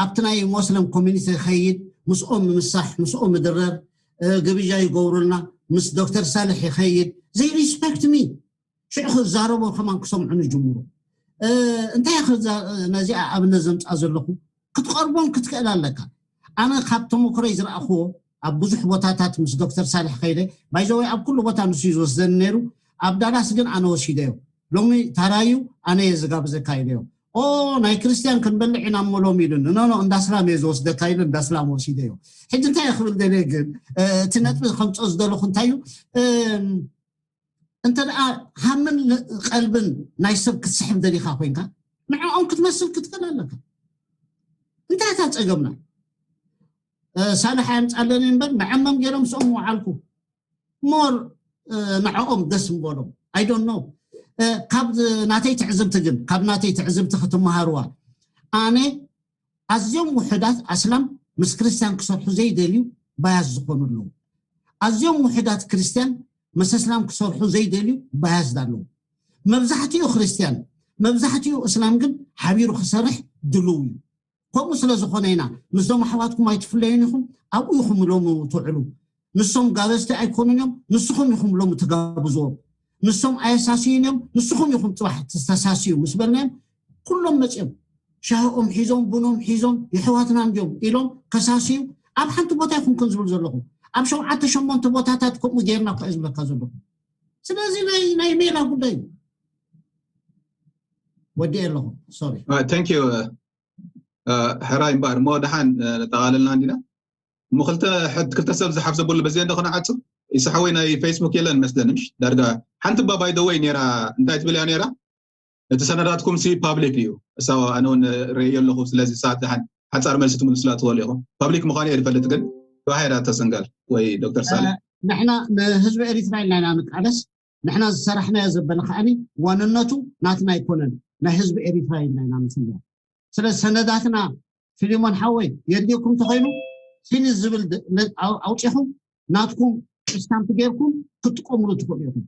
ኣብቲ ናይ ሞስለም ኮሚኒቲ ኸይድ፣ ምስኦም ምሳሕ፣ ምስኦም ምድረር፣ ግብዣ ይገብሩልና። ምስ ዶክተር ሳልሕ ይኸይድ፣ they respect me። ሽዑ ክዛረቦ ከማን ክሰምዑ ንጅምሩ። እንታይ ነዚኣ ኣብነት ዘምፃ ዘለኹ? ክትቐርቦም ክትክእል ኣለካ። ኣነ ካብ ተሞክሮይ ዝረኣኽዎ ኣብ ብዙሕ ቦታታት ምስ ዶክተር ሳልሕ ከይደ፣ ባይዘወይ ኣብ ኩሉ ቦታ ንሱ እዩ ዝወስደኒ ነይሩ። ኣብ ዳላስ ግን ኣነ ወሲደዮ። ሎሚ ታራዩ ኣነ እየ ዝጋብዘካ ኢለዮ። ኦ ናይ ክርስቲያን ክንበልዕ ኢና እሞ ሎሚ ኢሉኒ። ኖ ኖ፣ እንዳ ስላም እየ ዝወስደካ ኢሉ እንዳ ስላም ወሲደዮ። ሕጂ እንታይ እየ ክብል ደልየ ግን፣ እ፣ እቲ ነጥቢ ከምፅኦ ዝደለኹ እንታይ እዩ? እም፣ እንተ ደኣ ሃምን ል- ቀልብን ናይ ሰብ ክትስሕብ ደሊኻ ኮይንካ ንዕኦም ክትመስል ክትክእል ኣለካ። እንታይ እታ ፀገምና? እ፣ ሳልሕ ኣምፃለኒ እምበር መዐመም ገይሮም ምስኦም ምውዓልኩ። ሞር ንዕኦም ደስ ምበሎም። I don't know። እ፣ ካብ ናተይ ትዕዝብቲ ግን፣ ካብ ናተይ ትዕዝብቲ ክትመሃርዋ፣ ኣነ ኣዝዮም ውሑዳት ኣስላም ምስ ክርስቲያን ክሰርሑ ዘይደልዩ ባያስ ዝኾኑ ኣለዉ። ኣዝዮም ውሑዳት ክርስቲያን ምስ እስላም ክሰርሑ ዘይደልዩ ባያስ ኣለዉ። መብዛሕትኡ ክርስቲያን፣ መብዛሕትኡ እስላም ግን ሓቢሩ ክሰርሕ ድልው እዩ። ከምኡ ስለ ዝኾነ ኢና ምስዞም ኣሕዋትኩም ኣይትፍለዩን ኢኹም፣ ኣብኡ ኢኹም ሎሚ ትውዕሉ። ንሶም ጋበዝቲ ኣይኮኑን እዮም፣ ንስኹም ኢኹም ሎሚ ትጋብዝዎም። ንሶም ኣየሳስዩን እዮም፣ ንስኹም ኢኹም ፅባሕ ተሳስዩ ምስ በልናዮም፣ ኩሎም መፅዮም ሻሂኦም ሒዞም ቡኖም ሒዞም የሕዋትና እንዲዮም ኢሎም ከሳስዩ ኣብ ሓንቲ ቦታ ኢኹም ከም ዝብል ዘለኹም ኣብ ሸውዓተ ሸሞንተ ቦታታት ከምኡ ጌርና እኮ እየ ዝብለካ ዘለኹ። ስለዚ ናይ ናይ ሜላ ጉዳይ እዩ። ወዲኤ ኣለኹ። ሶሪ። Thank you. ሕራይ እምበኣር እሞ ደሓን ነጠቓለልና እንዲና እሞ ክልተ ሕድ ክልተ ሰብ ዝሓፍዘ በሉ በዚኣ እንዶ ክነዓጹ። ይስሓወይ ናይ ፌስቡክ የለን መስለኒ። ምሽ ዳርጋ ሓንቲ እባ ባይ ደወይ ነይራ። እንታይ ትብል እያ ነይራ? እቲ ሰነዳትኩም ሲ ፓብሊክ እዩ። እሳ ኣነ እውን ርእየ ኣለኹ። ስለዚ ሰዓት ደሓን ሓጻር መልሲ ትምልሱላ ትኽእሉ ኢኹም። ፓብሊክ ምዃኑ እየ ዝፈልጥ ግን ባሕራ ተሰንጋል ወይ ዶክተር ሳለ ንሕና ንህዝቢ ኤሪትራ ኢልና ኢና ንቃለስ። ንሕና ዝሰራሕናዮ ዘበለ ከዓኒ ዋንነቱ ናትና ኣይኮነን፣ ናይ ህዝቢ ኤሪትራ ኢልና ኢና ንፍልዮ። ስለ ሰነዳትና ፊሊሞን ሓወይ የድልየኩም ተኾይኑ ፊኒ ዝብል ድ- ለ- ኣው- ኣውፂኹም ናትኩም ስታምፕ ጌርኩም ክትጥቀምሉ ትኽእሉ ኢኹም።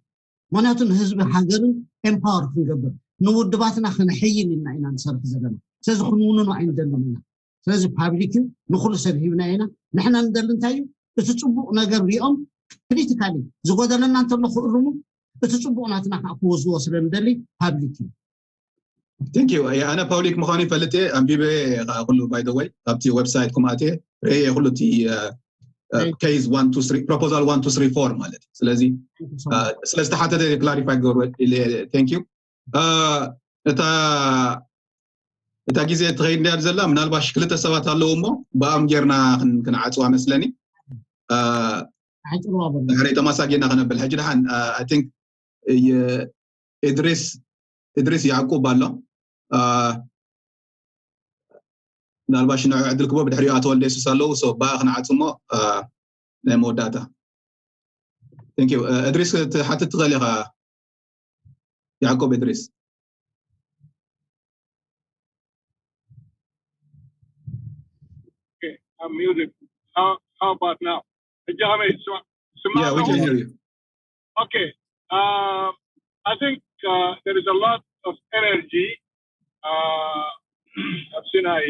ምክንያቱ ንህዝቢ ሃገርን ኤምፓወር ክንገብር ንውድባትና ክነሐይል ኢልና ኢና ንሰርሕ ዘለና። ስለዚ ክንውንኖ ኣይንደልን ኢና። ስለዚ ፓብሊክ እዩ ንኩሉ ሰብ ሂብና ኢና። ንሕና ንደሊ እንታይ እዩ እቲ ፅቡቅ ነገር ሪኦም ክሪቲካሊ ዝጎደለና እንተሎ ክእርሙ እቲ ፅቡቅ ናትና ከዓ ክወስድዎ ስለ ንደሊ ፓብሊክ እዩ። Thank you። ኣነ ፓብሊክ ምዃኑ ይፈልጥ እየ። ኣንቢበ ከዓ ኩሉ ባይ ወይ ኣብቲ ዌብሳይት ኩም ኣትየ ርእየ ኩሉ እቲ case one two three proposal one two three four ማለት እዩ። ስለዚ ስለዝተሓተተ ክላሪፋይ ክገብሩ thank you። እታ እታ ግዜ ትኸይድ እንድያ ዘላ ምናልባሽ ክልተ ሰባት ኣለዉ እሞ ብኣም ጌርና ክን- ክንዓፅዋ መስለኒ። ሓጭርዋ በሉ። ድሕሪ ተማሳጊና ክነብል ሕጂ ደሓን I think እድሪስ እድሪስ ያዕቁብ ኣሎ። ምናልባሽ ንዑ ዕድል ክቦ ብድሕሪኡ ኣቶ ወልደ የሱስ ኣለዉ። ሶ ብኣ ክንዓፅ እሞ ናይ መወዳእታ። Thank you። እድሪስ ክትሓትት ትኽእል ኢኻ። ያዕቆብ እድሪስ። Okay, I'm muted. How, how about now? ሕጂ ከመይ ይስማዕ? ይስማዕ Yeah, we ኣለኹ? Can hear you. Okay. Um, I think uh, there is a lot of energy uh, ኣብ ሲናይ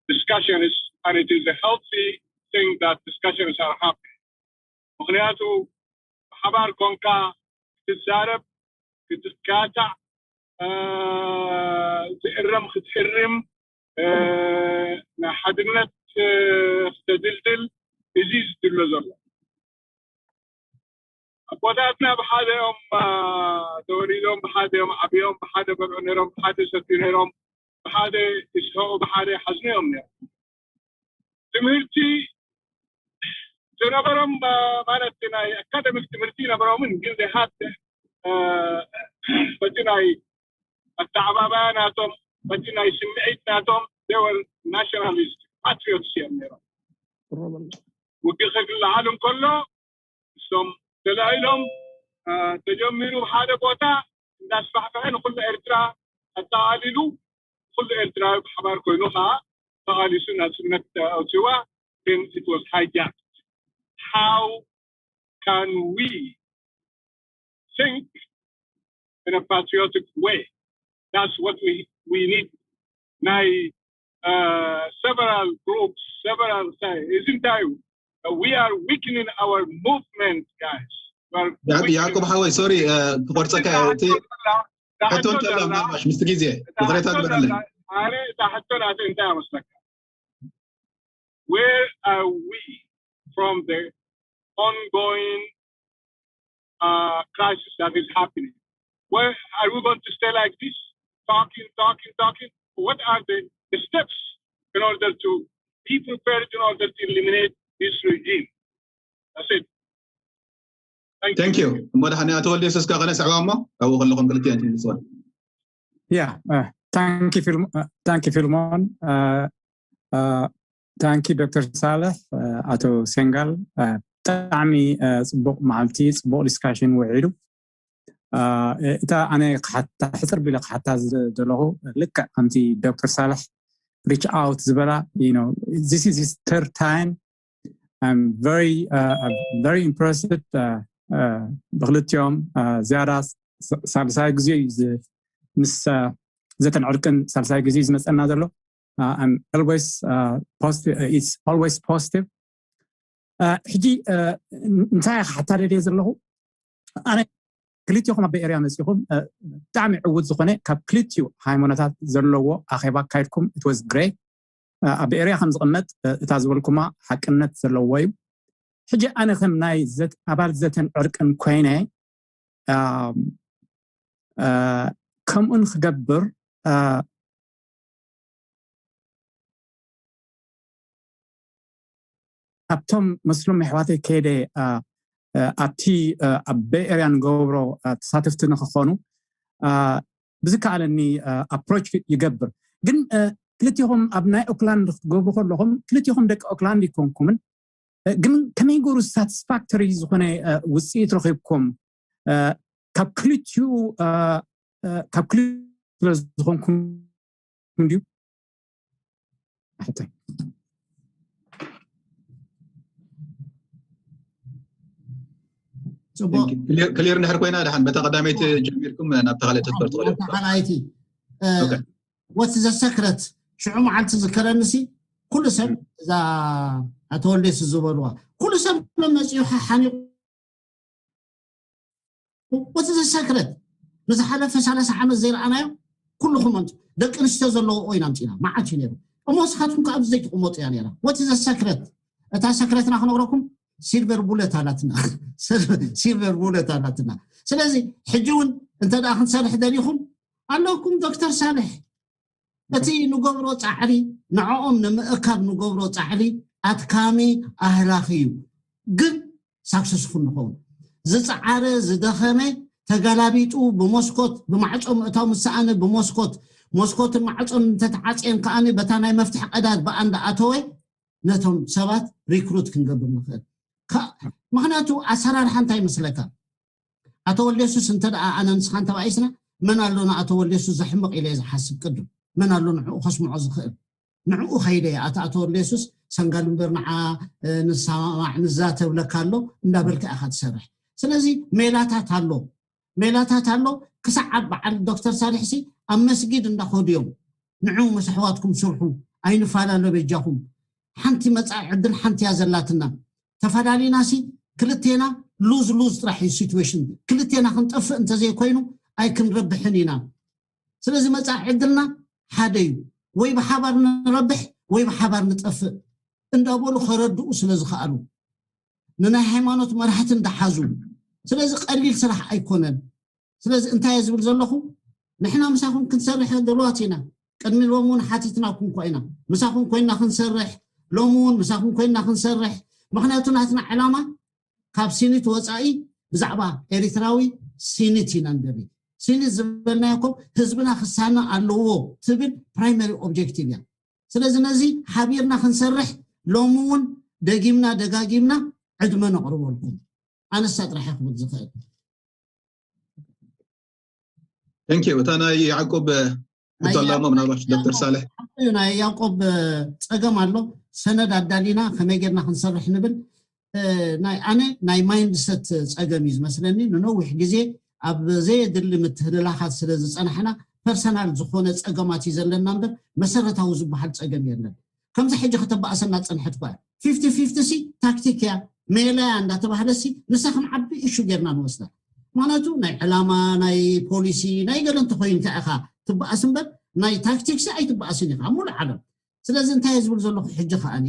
discussions, and it is a healthy thing that discussions are happening. ምክንያቱ ብሓባር ኮንካ ክትዛረብ፣ ክትካታዕ፣ ትእረም ክትእርም፣ ንሓድነት ክተድልድል እዚ ዝድሎ ዘሎ። ኣቦታትና ብሓደ እዮም ተወሊዶም፣ ብሓደ እዮም ዓብዮም፣ ብሓደ በልዑ ነይሮም፣ ብሓደ ሰትዩ ነይሮም፣ ብሓደ ይስሕቑ፣ ብሓደ ይሓዝኑ እዮም ነይሮም። ትምህርቲ ዝነበሮም ማለት ናይ ኣካደሚክ ትምህርቲ ይነበሮምን ግን ዘይሃት በቲ ናይ ኣተዓባባያ ናቶም በቲ ናይ ስምዒት ናቶም they were nationalist patriots እዮም ነይሮም። ውግእ ክልዓል እንከሎ እሶም ተላዒሎም ተጀሚሩ ሓደ ቦታ እንዳስፋሕፈሐ ንኩሉ ኤርትራ ኣጠቓሊሉ ኩሉ ኤርትራዊ ብሓባር ኮይኑ ከዓ ተቓሊሱ ናጽነት ኣውፅዋ። ግን it was hijacked. How can we think in a patriotic way? That's what we, we need. ናይ uh, several groups, several እዚ እንታይ እዩ? We are weakening our movement, guys. We are weakening- ያዕቆብ ሓወይ ሶሪ ክቆርፀካ እቲ ሕቶ እንተላ ምናልባሽ ምስቲ ግዜ ይቕሬታ ግበረለይ። ኣነ እታ ሕቶ ናተይ እንታይ መስለካ? Where are we from the ongoing uh, crisis that is happening? Why are we going to stay like this, talking, talking, talking? What are the, the steps in order to be prepared in order to eliminate this regime? That's it. Thank you. Thank you. እሞ ደሓን ኣቶ ወልደ የሱስ ከ ከነስዕባ እሞ ካብኡ ከለኹም ክልቲኦም ትምልስዋ። Yeah, uh, thank you, Phil. Uh, thank you, Filmon. Uh, uh, thank you, Doctor Saleh. Uh, ኣቶ ሴንጋል uh, ብጣዕሚ uh, ፅቡቅ መዓልቲ ፅቡቅ ዲስካሽን ውዒሉ። Uh, እታ ኣነ ክሓታ ሕፅር ቢለ ክሓታ ዝደለኹ ልክዕ ከምቲ ዶክተር ሳልሕ reach out ዝበላ you know this is his third time I'm very uh, I'm very impressed uh, uh, ብክልቲኦም uh, ዝያዳ ሳልሳይ ግዜ እዩ ምስ ዘተን ዕርቅን ሳልሳይ ግዜ እዩ ዝመፀና ዘሎ I'm always positive it's always positive ሕጂ እንታይ ክሓታደልየ ዘለኹ ኣነ ክልቲኹም ኣብ ኤርያ መፂኹም ብጣዕሚ ዕውት ዝኾነ ካብ ክልቲኡ ሃይማኖታት ዘለዎ ኣኼባ ኣካይድኩም it was great ኣብ ኤርያ ከም ዝቕመጥ እታ ዝበልኩማ ሓቅነት ዘለዎ እዩ ሕጂ ኣነ ከም ናይ ኣባል ዘተን ዕርቅን ኮይነ ከምኡ ንክገብር ኣብቶም መስሎም ኣሕዋተይ ከይደ ኣብቲ ኣብ ቤይ ኤርያ ንገብሮ ተሳተፍቲ ንክኾኑ ብዝከኣለኒ ኣፕሮች ይገብር ግን ክልቲኹም ኣብ ናይ ኦክላንድ ክትገብሩ ከለኹም ክልቲኹም ደቂ ኦክላንድ ይኮንኩምን ግን ከመይ ገሩ ሳቲስፋክተሪ ዝኾነ ውፅኢት ረኺብኩም ካብ ክልቲኡ ካብ ክልቲኡ ስለዝኾንኩም እንድዩ ክሊር እንድሕር ኮይና ድሓን በታ ቀዳመይቲ ጀሚርኩም ናብታ ካልኣይቲ ክትበር ትኽእሉ ካልኣይቲ ወቲ ዘሰክረት ሽዑ መዓልቲ ዝከረንሲ ኩሉ ሰብ እዛ ኣቶ ወልዴስ ዝበልዋ ኩሉ ሰብ መመፅኡ ሓሓኒቑ ወቲ ዘሰክረት ንዝሓለፈ ሰላሳ ዓመት ዘይረኣናዮ ኩልኹም ኣምፅ ደቂ ኣንስትዮ ዘለዎ ኮይና ኣምፂና መዓት እዩ ነይሩ እሞ ስኻትኩም ከኣ ዘይትቕመጡ እያ ነይራ ወቲ ዘሰክረት እታ ሰክረትና ክነግረኩም ሲልቨር ቡለት ኣላትና ሲልቨር ቡለት ኣላትና ስለዚ ሕጂ እውን እንተ ደኣ ክንሰርሕ ደሊኹም ኣለኩም ዶክተር ሳልሕ እቲ ንገብሮ ፃዕሪ ንዕኦም ንምእካብ ንገብሮ ፃዕሪ ኣድካሚ ኣህላኺ እዩ ግን ሳክሰስፉል ንኸውን ዝፀዓረ ዝደኸመ ተገላቢጡ ብመስኮት ብማዕፆ ምእታው ምሰኣነ ብመስኮት መስኮትን ማዕፆን እንተተዓፅየን ከዓኒ በታ ናይ መፍትሒ ቀዳድ ብኣ እንዳኣተወ ነቶም ሰባት ሪክሩት ክንገብር ንኽእል ምክንያቱ ኣሰራርሓ እንታይ ይመስለካ ኣቶ ወልደሱስ እንተ ደኣ ኣነ ንስኻን ተባኢስና መን ኣሎ ንኣቶ ወልደሱስ ዘሕምቕ ኢለ ዝሓስብ ቅድም መን ኣሎ ንዕኡ ከስምዖ ዝኽእል ንዕኡ ከይደ ኣቲ ኣቶ ወልደሱስ ሰንጋል እምበር ንዓ ንሰማማዕ ንዛተብ ለካ ኣሎ እንዳበልካ ኢኻ ትሰርሕ ስለዚ ሜላታት ኣሎ ሜላታት ኣሎ ክሳዕ ኣብ በዓል ዶክተር ሳልሕሲ ኣብ መስጊድ እንዳኸዱ እዮም ንዑ ምስ ኣሕዋትኩም ስርሑ ኣይንፈላለ በጃኹም ሓንቲ መፃኢ ዕድል ሓንቲ እያ ዘላትና ተፈላለናሲ ክልቴና ሉዝ ሉዝ ጥራሕ እዩ ሲትዌሽን ክልቴና ክንጠፍእ እንተዘይኮይኑ ኣይክንረብሕን ኢና ስለዚ መፃኢ ዕድልና ሓደ እዩ ወይ ብሓባር ንረብሕ ወይ ብሓባር ንጠፍእ እንዳበሉ ከረድኡ ስለ ዝኸኣሉ ንናይ ሃይማኖት መራሕቲ እንዳሓዙ ስለዚ ቀሊል ስራሕ ኣይኮነን ስለዚ እንታይ እየ ዝብል ዘለኹ ንሕና ምሳኹም ክንሰርሕ ድልዋት ኢና ቅድሚ ሎም እውን ሓቲትናኩም እኳ ኢና ምሳኹም ኮይና ክንሰርሕ ሎም እውን ምሳኹም ኮይና ክንሰርሕ ምክንያቱ ናትና ዕላማ ካብ ሲኒት ወፃኢ ብዛዕባ ኤሪትራዊ ሲኒት ኢና ንደሊ ሲኒት ዝበልናዮ ኮም ህዝብና ክሳነ ኣለዎ ትብል ፕራይመሪ ኦብጀክቲቭ እያ ስለዚ ነዚ ሓቢርና ክንሰርሕ ሎሚ እውን ደጊምና ደጋጊምና ዕድመ ነቕርበልኩም ኣነሳ ጥራሕ ክብል ዝኽእል Thank you እታ ናይ ያዕቆብ ሕቶ ኣላሞ ምናልባት ዶክተር ሳልሕ እዩ ናይ ያዕቆብ ፀገም ኣሎ ሰነድ ኣዳሊና ከመይ ጌርና ክንሰርሕ ንብል ናይ ኣነ ናይ ማይንድሰት ፀገም እዩ ዝመስለኒ ንነዊሕ ግዜ ኣብ ዘየድሊ ምትህልላኻት ስለ ዝፀናሕና ፐርሰናል ዝኾነ ፀገማት እዩ ዘለና እምበር መሰረታዊ ዝበሃል ፀገም የለን ከምዚ ሕጂ ከተባእሰና ዝፀንሐት ኳ ፊፍቲ ፊፍቲ ሲ ታክቲክ እያ ሜላ እያ እንዳተባህለ ሲ ንሳ ከም ዓቢ እሹ ጌርና ንወስዳ ምክንያቱ ናይ ዕላማ ናይ ፖሊሲ ናይ ገለ እንተኮይኑ እንታይ ኢኻ ትበኣስ እምበር ናይ ታክቲክስ ኣይትበኣስን ኢኻ ሙሉእ ዓለም ስለዚ እንታይ ዝብል ዘለኹ ሕጂ ከዓኒ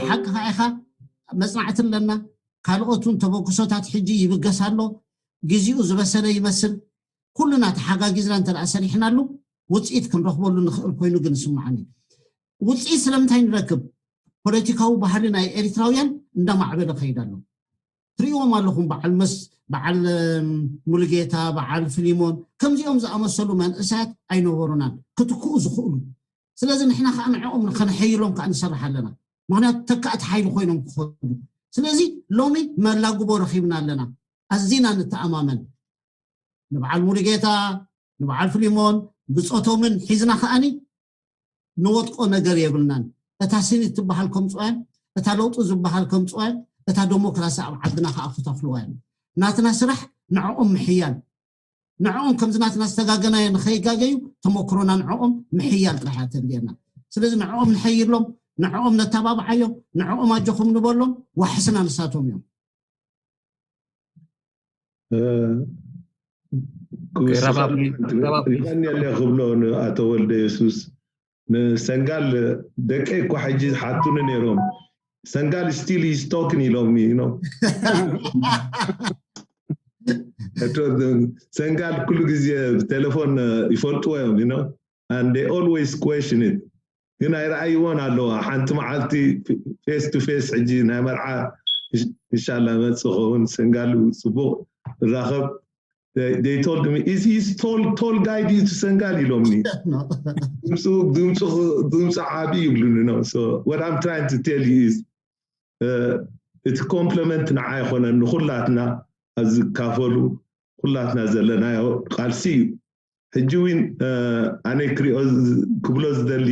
ሓቂ ከዓ ኢኻ መፅናዕቲ ኣለና ካልኦት እውን ተበግሶታት ሕጂ ይብገስ ኣሎ ግዜኡ ዝበሰለ ይመስል ኩልና ተሓጋጊዝና እንተ ደኣ ሰሪሕናሉ ውፅኢት ክንረኽበሉ ንኽእል ኮይኑ ግን ይስምዓኒ። ውፅኢት ስለምንታይ ንረክብ? ፖለቲካዊ ባህሊ ናይ ኤሪትራውያን እንዳማዕበለ ከይድ ኣሎ። ትርእይዎም ኣለኹም፣ በዓል መስ በዓል እም፣ ሙሉጌታ፣ በዓል ፍሊሞን፣ ከምዚኦም ዝኣመሰሉ መንእሰያት ኣይነበሩናን ክትክኡ ዝኽእሉ። ስለዚ ንሕና ከዓ ንዕኦም ከነሐይሎም ከዓ ንሰርሕ ኣለና። ምክንያቱ ተካእቲ ሓይሊ ኮይኖም ክኸዱ። ስለዚ ሎሚ መላግቦ ረኺብና ኣለና። ኣዚና ንተኣማመን። ንበዓል ሙሉጌታ፣ ንበዓል ፍሊሞን ብፆቶምን ሒዝና ከኣኒ ንወጥቆ ነገር የብልናን። እታ ስኒት ትበሃል ከምፅኦያን፣ እታ ለውጢ ዝበሃል ከምፅኦያን፣ እታ ዴሞክራሲ ኣብ ዓድና ከዓ ክተኽልዋያን። ናትና ስራሕ ንዕኦም ምሕያል፣ ንዕኦም ከምዚ ናትና ዝተጋገናዮ ንኸይጋገዩ ተመክሮና ንዕኦም ምሕያል ጥራሕ እያ ተድልየና። ስለዚ ንዕኦም ንሐይሎም፣ ንዕኦም ነተባብዓዮም፣ ንዕኦም ኣጆኹም ንበሎም። ዋሕስና ንሳቶም እዮም። ይቐንየለ ክብሎ ንኣቶ ወልደ የሱስ፣ ንሰንጋል ደቀይ እኳ ሕጂ ሓቱኒ ነይሮም። ሰንጋል ስቲል ሂስቶክን ኢሎም ነው። ሰንጋል ኩሉ ግዜ ብቴሌፎን ይፈልጥዎ እዮም ነው። And they always question it። ግን ኣይረኣይዎን ኣለዋ። ሓንቲ መዓልቲ face to face ሕጂ ናይ መርዓ እንሻላ መፅ ኸውን ሰንጋል ፅቡቅ እራኸብ። They told me, is he tall, tall guy? Do you to Sengal? ኢሎምኒ። ድምፁ ዓቢ ይብሉኒ ነው። So what I'm trying to tell you is እቲ ኮምፕለመንት ንዓ ኣይኮነን፣ ንኩላትና ኣብ ዝካፈሉ ኩላትና ዘለናዮ ቃልሲ እዩ። ሕጂ እውን ኣነ ክሪኦ ክብሎ ዝደሊ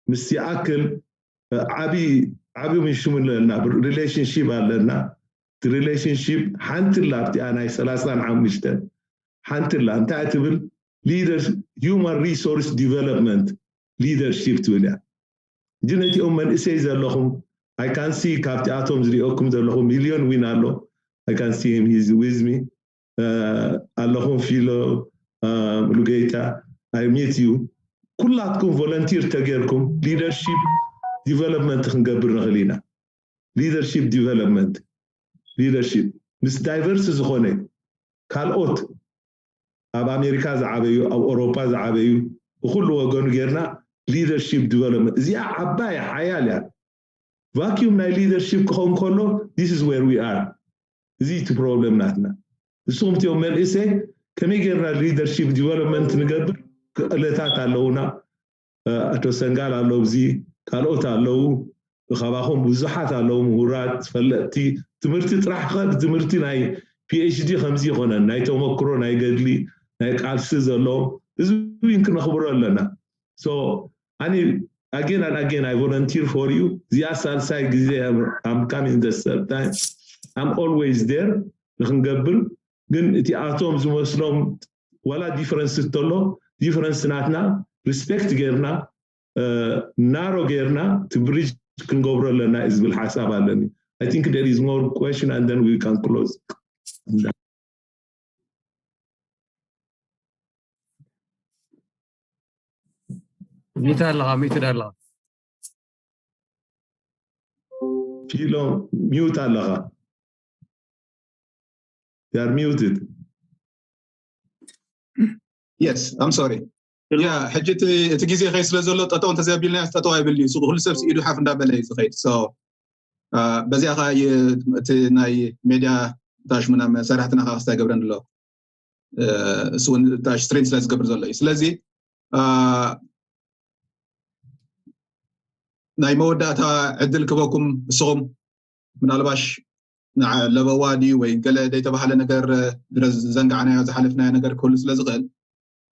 ምስ ይኣክል ዓቢ ዓቢ ምሽሙ ኣለና፣ ሪሌሽንሺፕ ኣለና። ሪሌሽንሺፕ ሓንቲ ላ ኣብቲኣ ናይ ሰላሳን ሓሙሽተን ሓንቲ ላ እንታይ ትብል? ሊደር፣ human resource development leadership ትብል እያ። ሕጂ ነቲኦም መንእሰይ ዘለኹም፣ I can see ካብቲኣቶም ዝሪኦኩም ዘለኹ ሚልዮን ዊን ኣሎ። I can see him, he's with me. ኣለኹም ፊሎ፣ ሉጌታ፣ I meet you። ኩላትኩም ቮለንቲር ተጌርኩም ሊደርሺፕ ዲቨሎፕመንት ክንገብር ንኽእል ኢና። ሊደርሺፕ ዲቨሎፕመንት፣ ሊደርሺፕ ምስ ዳይቨርስ ዝኾነ ካልኦት ኣብ ኣሜሪካ ዝዓበዩ፣ ኣብ ኣውሮፓ ዝዓበዩ፣ ብኩሉ ወገኑ ጌርና ሊደርሺፕ ዲቨሎፕመንት። እዚኣ ዓባይ ሓያል እያ። ቫኪዩም ናይ ሊደርሺፕ ክኸውን ከሎ this is where we are። እዚ እቲ ፕሮብለም ናትና። ንስኹም እቲኦም መንእሰይ ከመይ ጌርና ሊደርሺፕ ዲቨሎፕመንት ንገብር? ክእለታት ኣለውና። ኣቶ ሰንጋል ኣለዉ፣ እዚ ካልኦት ኣለዉ፣ ካባኹም ብዙሓት ኣለዉ፣ ምሁራት፣ ፈለጥቲ። ትምህርቲ ጥራሕ ከ ትምህርቲ ናይ ፒኤችዲ ከምዚ ይኮነን፣ ናይ ተመክሮ፣ ናይ ገድሊ፣ ናይ ቃልሲ ዘለዎ ህዝቢ ክነኽብሮ ኣለና። So ኣነ again and again I volunteer for you። እዚኣ ሳልሳይ ግዜ I'm coming the third time። I'm always there ንክንገብር። ግን እቲኣቶም ዝመስሎም ዋላ ዲፈረንስ እንተሎ ዲፈረንስ ናትና ሪስፔክት ጌርና ናሮ ጌርና እቲ ብሪጅ ክንገብሮ ኣለና እዩ ዝብል ሓሳብ ኣለኒ። I think there is more question and then we can close። ሚት ኣለኻ፣ ሚት ኣለኻ። ፊሎ ሚውት ኣለኻ። You are muted. Yes, I'm sorry. ያ ሕጂ እቲ ግዜ ከይ ስለ ዘሎ ጠጠው እንተዘቢልናዮ ጠጠው ኣይብል እዩ። ኩሉ ሰብ ኢዱ ሓፍ እንዳበለ እዩ ዝኸይድ። So በዚኣ ከዓ እቲ ናይ ሜድያ ታሽሙና መሳርሕትና ከዓ ክስታይ ገብረን ኣሎ። እሱ እውን ታሽ ስትሪም ስለ ዝገብር ዘሎ እዩ። ስለዚ ናይ መወዳእታ ዕድል ክበኩም። እስኹም ምናልባሽ ለበዋ ድዩ ወይ ገለ ዘይተባህለ ነገር ዝዘንጋዕናዮ ዝሓለፍናዮ ነገር ክህሉ ስለ ዝኽእል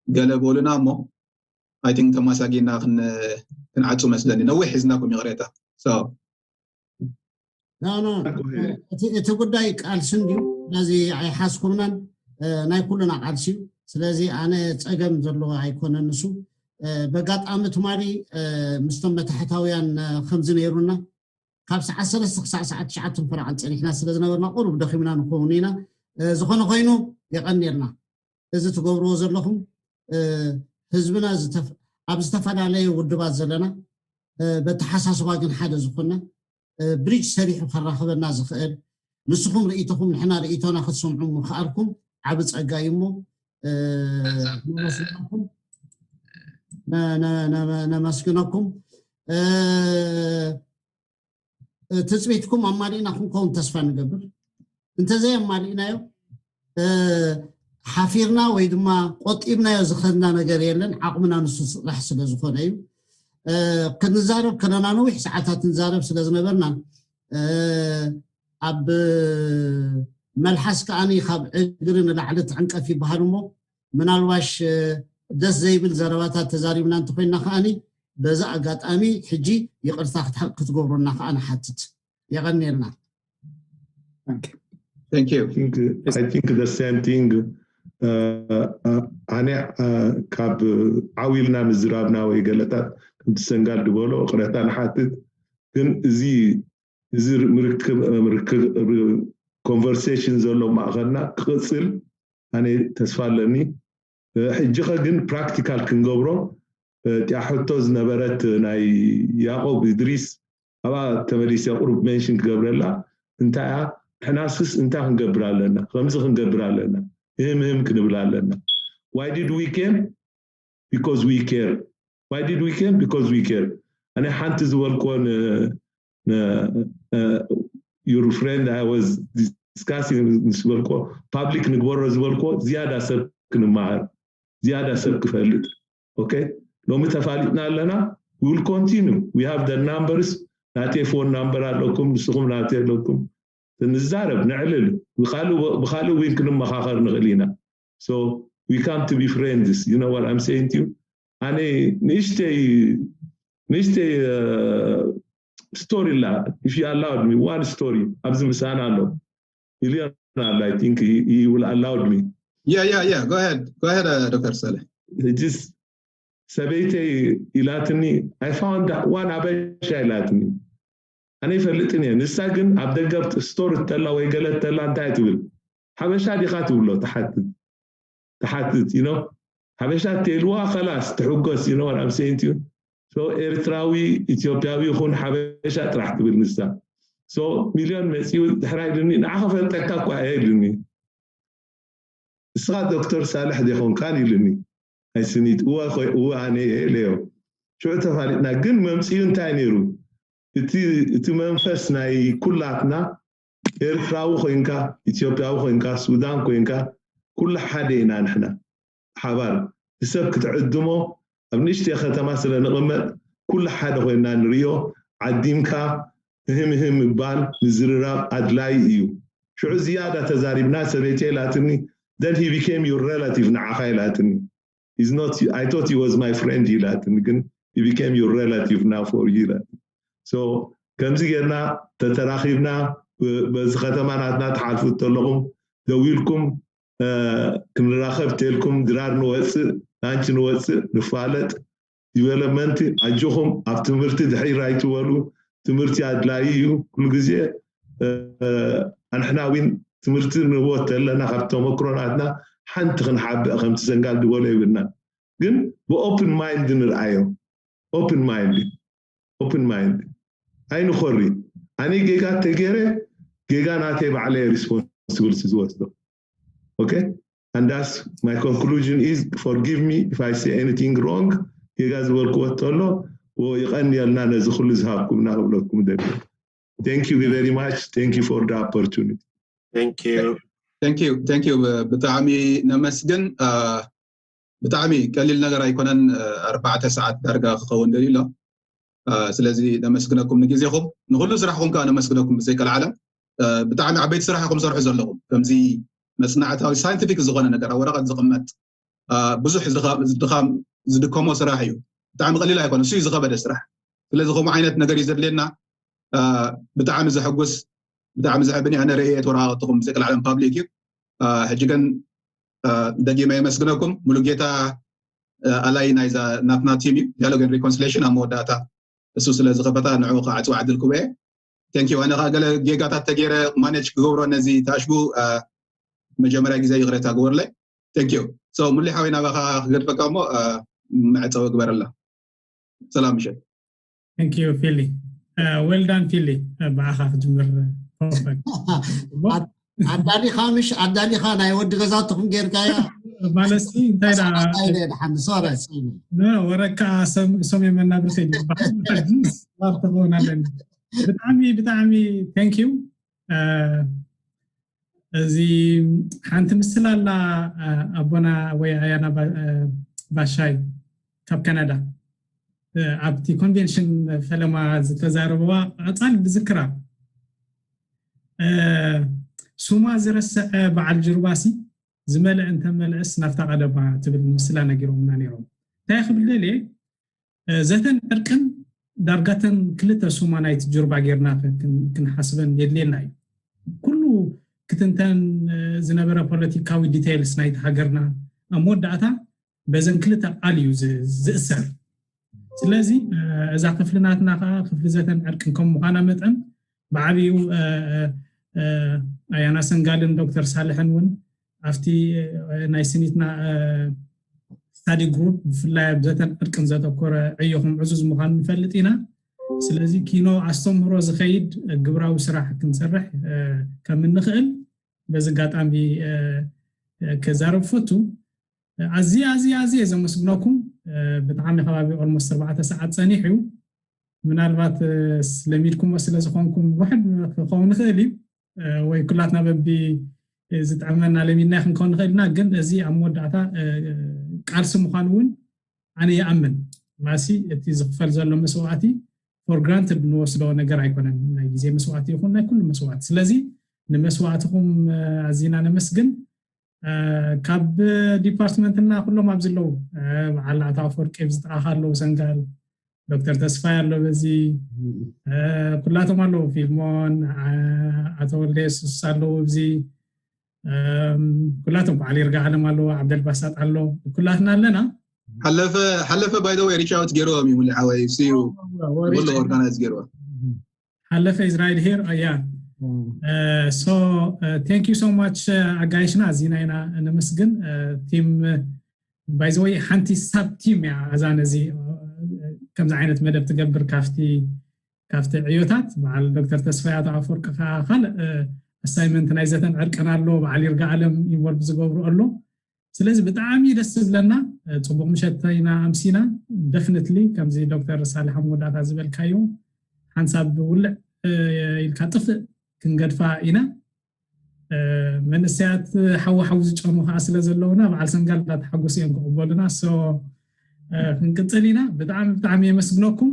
ገለ በሉና እሞ፣ I think ተማሳጊና ክንዓፁ መስለኒ። ነዊሕ ሒዝናኩም፣ ይቕሬታ። እቲ ጉዳይ ቃልሲ እንድዩ፣ ስለዚ ኣይሓዝኩምናን፣ ናይ ኩሉና ቃልሲ እዩ። ስለዚ ኣነ ፀገም ዘለዎ ኣይኮነን ንሱ። በጋጣሚ ትማሊ ምስቶም መታሕታውያን ከምዚ ነይሩና፣ ካብ ሰዓት ሰለስተ ክሳዕ ሰዓት ትሽዓተ ፈረቓ ፀኒሕና ስለ ዝነበርና ቁሩብ ደኺምና ንኸውን ኢና። ዝኾነ ኮይኑ የቐንየልና። እዚ ትገብርዎ ዘለኹም ህዝብና ኣብ ዝተፈላለየ ውድባት ዘለና በተሓሳስባ ግን ሓደ ዝኾነ ብሪጅ ሰሪሑ ከራኽበና ዝኽእል፣ ንስኹም ርእይቶኹም ንሕና ርእይቶና ክትሰምዑ ምኽኣልኩም ዓቢ ጸጋ እዩ እሞ ነመስግነኩም። ነመስግነኩም። ትፅቢትኩም ኣማሊእና ክንከውን ተስፋ ንገብር። እንተዘይ ኣማሊእናዮ ሓፊርና ወይ ድማ ቆጢብናዮ ዝኸድና ነገር የለን። ዓቕምና ንሱ ስራሕ ስለ ዝኾነ እዩ። ክንዛረብ ከለና ነዊሕ ሰዓታት ንዛረብ ስለ ዝነበርና ኣብ መልሓስ ከዓኒ ካብ እግሪ ንላዕሊ ትዕንቀፍ ይበሃል እሞ ምናልባሽ ደስ ዘይብል ዘረባታት ተዛሪብና እንተኮይና ከዓኒ በዛ ኣጋጣሚ ሕጂ ይቕርታ ክትገብሮና ከዓ ንሓትት። የቐንየልና። I think the same thing. ኣነ ካብ ዓው ኢልና ምዝራብና ወይ ገለታት ከምቲ ሰንጋል ዝበሎ ቅረታ ንሓትት፣ ግን እዚ እዚ ምርክብ conversation ዘሎ ማእኸልና ክቕፅል ኣነ ተስፋ ኣለኒ። ሕጂኸ ግን ፕራክቲካል ክንገብሮ እቲኣ ሕቶ ዝነበረት ናይ ያዕቆብ እድሪስ ኣብኣ ተመሊሰ ቁሩብ ሜንሽን ክገብረላ። እንታይ እያ ንሕናስስ እንታይ ክንገብር ኣለና? ከምዚ ክንገብር ኣለና፣ ምህም ምህም ክንብል ኣለና። Why did we came? Because we care. Why did we came? Because we care. ኣነ ሓንቲ ዝበልኮ your friend I was discussing ምስ በልኮ ፓብሊክ ንግበሮ ዝበልኮ ዝያዳ ሰብ ክንመሃር ዝያዳ ሰብ ክፈልጥ። Okay? ሎሚ ተፋሊጥና ኣለና። We will continue. We have the numbers. ናተይ ፎን ናምበር ኣለኩም፣ ንስኹም ናተይ ኣለኩም። ንዛረብ፣ ነዕልል። ብኻልእ ዊን ክንመኻኸር ንኽእል ኢና። So we come to be friends. You know what I'm saying to you? ኣነ ንእሽተይ ንእሽተይ ስቶሪ ላ if you allowed me one story ኣብዚ ምሳና ኣሎ ሚሊዮን ኣሎ I think he will allowed me. Yeah, yeah, yeah. Go ahead. Go ahead, uh, Doctor Saleh. ሕጅስ ሰበይተይ ኢላትኒ I found one ኣበሻ ኢላትኒ። ኣነ ይፈልጥን እየ። ንሳ ግን ኣብ ደገ ስቶር እተላ ወይ ገለ እተላ እንታይ ትብል ሓበሻ ዲኻ ትብሎ ትሓትት ትሓትት you know ሓበሻ ተልዋ ከላስ ትሕጎስ you know what I'm saying to you? So ኤርትራዊ ኢትዮጵያዊ ይኹን ሓበሻ ጥራሕ ትብል ንሳ። So ሚልዮን መፂኡ ድሕራይ ኢልኒ ንዓኸ ፈልጠካ እኳ እየ ኢልኒ። ንስኻ ዶክተር ሳልሕ ዲኾንካን ኢልኒ። ኣይስኒት እወ ኣነ እየ ኢለዮ። ሽዑ ተፋሊጥና። ግን መምፅኡ እንታይ ነይሩ? እቲ መንፈስ ናይ ኩላትና ኤርትራዊ ኮይንካ ኢትዮጵያዊ ኮይንካ ሱዳን ኮይንካ ኩሉ ሓደ ኢና ንሕና ሓባር ንሰብ ክትዕድሞ ኣብ ንእሽተይ ከተማ ስለ ንቕመጥ ኩሉ ሓደ ኮይንና ንርእዮ ዓዲምካ ህምህም ምባል ምዝርራብ ኣድላይ እዩ። ሽዑ ዝያዳ ተዛሪብና ሰበይቲ ኢላትኒ then he became your relative ንዓኻ ኢላትኒ is not I thought he was my friend ኢላትኒ ግን he became your relative now for you ኢላትኒ so ከምዚ ጌርና ተተራኺብና በዚ ከተማ ናትና ትሓልፉ ተለኹም ደዊልኩም ክንራኸብ ተልኩም ድራር ንወፅእ ናንቺ ንወፅእ ንፋለጥ ዲቨሎፕመንት ኣጆኹም ኣብ ትምህርቲ ድሕር ኣይትበሉ ትምህርቲ ኣድላይ እዩ ኩሉ ግዜ ኣንሕና ዊን ትምህርቲ ንህቦት ተለና ካብ ተመክሮ ናትና ሓንቲ ክንሓብእ ከምቲ ሰንጋል ዝበሎ ይብልና ግን ብኦፕን ማይንድ ንርኣዮ open mind open mind ኣይንኾሪ ኣነ ጌጋ ተገይረ ጌጋ ናተይ ባዕለ responsibility ዝወስዶ okay and that's my conclusion is forgive me if I say anything wrong ጌጋ ዝበልክዎ ተሎ ይቐንየልና ነዚ ኩሉ ዝሃብኩምና ክብለኩም ደሊ thank you very much thank you for the opportunity thank you thank you ብጣዕሚ ነመስግን ብጣዕሚ ቀሊል ነገር ኣይኮነን ኣርባዕተ ሰዓት ዳርጋ ክኸውን ደልዩ ኣሎ ስለዚ ነመስግነኩም ንግዜኹም ንኩሉ ስራሕኩም ከዓ ነመስግነኩም ብዘይቀልዓለም ብጣዕሚ ዓበይቲ ስራሕ ኢኹም ሰርሑ ዘለኹም ከምዚ መፅናዕታዊ scientific ዝኾነ ነገር ኣብ ወረቐት ዝቕመጥ ብዙሕ ድኻም ዝድከሞ ስራሕ እዩ ብጣዕሚ ቀሊል ኣይኮነ እሱ ዝኸበደ ስራሕ ስለዚ ከምኡ ዓይነት ነገር እዩ ዘድልየና ብጣዕሚ ዘሐጉስ ብጣዕሚ ዘሕብን ኣነ ርእየ ተወረቃቅትኹም ብዘይቀልዓለም public እዩ ሕጂ ግን ደጊመ የመስግነኩም ሙሉጌታ ኣላይ ናይዛ ናትና team እዩ dialogue and reconciliation ኣብ መወዳእታ እሱ ስለ ዝኸፈታ ንዑ ከዓ ዕፅዋ ዕድል ክበየ thank you ኣነ ከዓ ገለ ጌጋታት ተገይረ manage ክገብሮ ነዚ ታሽቡ መጀመርያ ግዜ ይቕሬታ ግበርለይ thank you so ሙሉይ ሓወይ ናባኻ ክገድፈካ እሞ መዕፀዊ ግበረላ ሰላም ምሸት thank you ፊሊ well done ፊሊ ብዓኻ ክጅምር ኣዳሊኻ ምሽ ኣዳሊኻ ናይ ወዲ ገዛትኹም ጌርካያ። ማለት ሲ እንታይ ዳ ኣይለ ድሓን ሶረ ወረካ ሰም የመናብር ሰይባር ተኾን ኣለኒ። ብጣዕሚ ብጣዕሚ thank you። እዚ ሓንቲ ምስላ ኣላ ኣቦና ወይ ኣያና ባሻይ ካብ ካናዳ ኣብቲ ኮንቬንሽን ፈለማ ዝተዛረበዋ ቀፃል ብዝክራ ሱማ ዝረስዐ በዓል ጅርባሲ ዝመልአ እንተመልአስ ናብታ ቀደማ ትብል ምስላ ነጊሮምና ነይሮም። እንታይ ክብል ደልየ ዘተን ዕርቅን ዳርጋተን ክልተ ሱማ ናይቲ ጅርባ ጌርና ክንሓስበን የድልየና እዩ። ኩሉ ክትንተን ዝነበረ ፖለቲካዊ ዲቴይልስ ናይቲ ሃገርና ኣብ መወዳእታ በዘን ክልተ ቃል እዩ ዝእሰር። ስለዚ እዛ ክፍሊ ናትና ከዓ ክፍሊ ዘተን ዕርቅን ከም ምዃና መጠን ብዓብዩ ኣያና ሰንጋልን ዶክተር ሳልሕን እውን ኣብቲ ናይ ስኒትና ስታዲ ግሩፕ ብፍላይ ኣብ ዘተን ዕርቅን ዘተኮረ ዕዮኹም ዕዙዝ ምዃኑ ንፈልጥ ኢና። ስለዚ ኪኖ ኣስተምህሮ ዝኸይድ ግብራዊ ስራሕ ክንሰርሕ ከም እንኽእል በዚ ኣጋጣሚ ክዛረብ ፈቱ። ኣዝየ ኣዝየ ኣዝየ ዘመስግነኩም። ብጣዕሚ ከባቢ ኦልሞስት ኣርባዕተ ሰዓት ፀኒሕ እዩ። ምናልባት ለሚድኩሞ ስለ ዝኾንኩም ውሕድ ክኸውን ይኽእል እዩ ወይ ኩላትና በቢ ዝጥዕመና ለሚድና ክንከውን ንኽእል ኢና። ግን እዚ ኣብ መወዳእታ ቃልሲ ምዃኑ እውን ኣነ ይኣምን። ማሲ እቲ ዝኽፈል ዘሎ መስዋዕቲ for granted ንወስዶ ነገር ኣይኮነን። ናይ ግዜ መስዋዕቲ ይኹን ናይ ኩሉ መስዋዕቲ። ስለዚ ንመስዋዕትኹም ኣዚና ነመስግን። ካብ ዲፓርትመንትና ኩሎም ኣብዚ ኣለዉ። በዓል ኣቶ ኣፈወርቂ ኣብዚ ጥቓኻ ኣለዉ፣ ሰንጋል ዶክተር ተስፋይ ኣሎ፣ በዚ ኩላቶም ኣለዉ፣ ፊልሞን ኣቶ ወልደ የሱስ ኣለዉ፣ ኣብዚ ኩላቶም በዓል ይርጋ ዓለም ኣለዉ፣ ዓብደልባሳጥ ኣሎ፣ ኩላትና ኣለና። ሓለፈ ሓለፈ by the way reach out ገይርዎም እዩ ሙሉ ሓወይ እሱ እዩ ሙሉ organize ገይርዎም። ሓለፈ ኢዝራኤል ሄር ኣያ so thank you so much ኣጋይሽና ኣዚና ኢና ነመስግን። ቲም by the way ሓንቲ ሳብ ቲም እያ ኣዛ ነዚ ከምዚ ዓይነት መደብ ትገብር ካብቲ ካብቲ ዕዮታት በዓል ዶክተር ተስፋይ ኣቶ ኣፈወርቂ ከዓ ካልእ ኣሳይመንት ናይ ዘተን ዕርቅን ኣሎ፣ በዓል ይርጋ ዓለም ኢንቮልቭ ዝገብሩ ኣሎ። ስለዚ ብጣዕሚ ደስ ዝብለና ፅቡቅ ምሸት ኢና ኣምሲና። ደፍነትሊ ከምዚ ዶክተር ሳልሕ ኣብ መወዳእታ ዝበልካዮ ሓንሳብ ውልዕ ኢልካ ጥፍእ ክንገድፋ ኢና። መንእሰያት ሓዊ ሓዊ ዝጨኑ ከዓ ስለ ዘለውና በዓል ሰንጋል እንዳተሓጎሱ እዮም ክቕበሉና። ክንቅፅል ኢና። ብጣዕሚ ብጣዕሚ የመስግነኩም።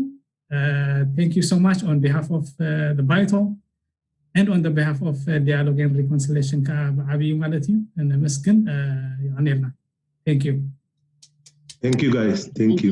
Thank you so much on behalf of the Baito and on the behalf of Dialogue and Reconciliation ከዓ ብዓብዩ ማለት እዩ። ነመስግን። የቐኔልና። Thank you. Thank you guys. Thank you.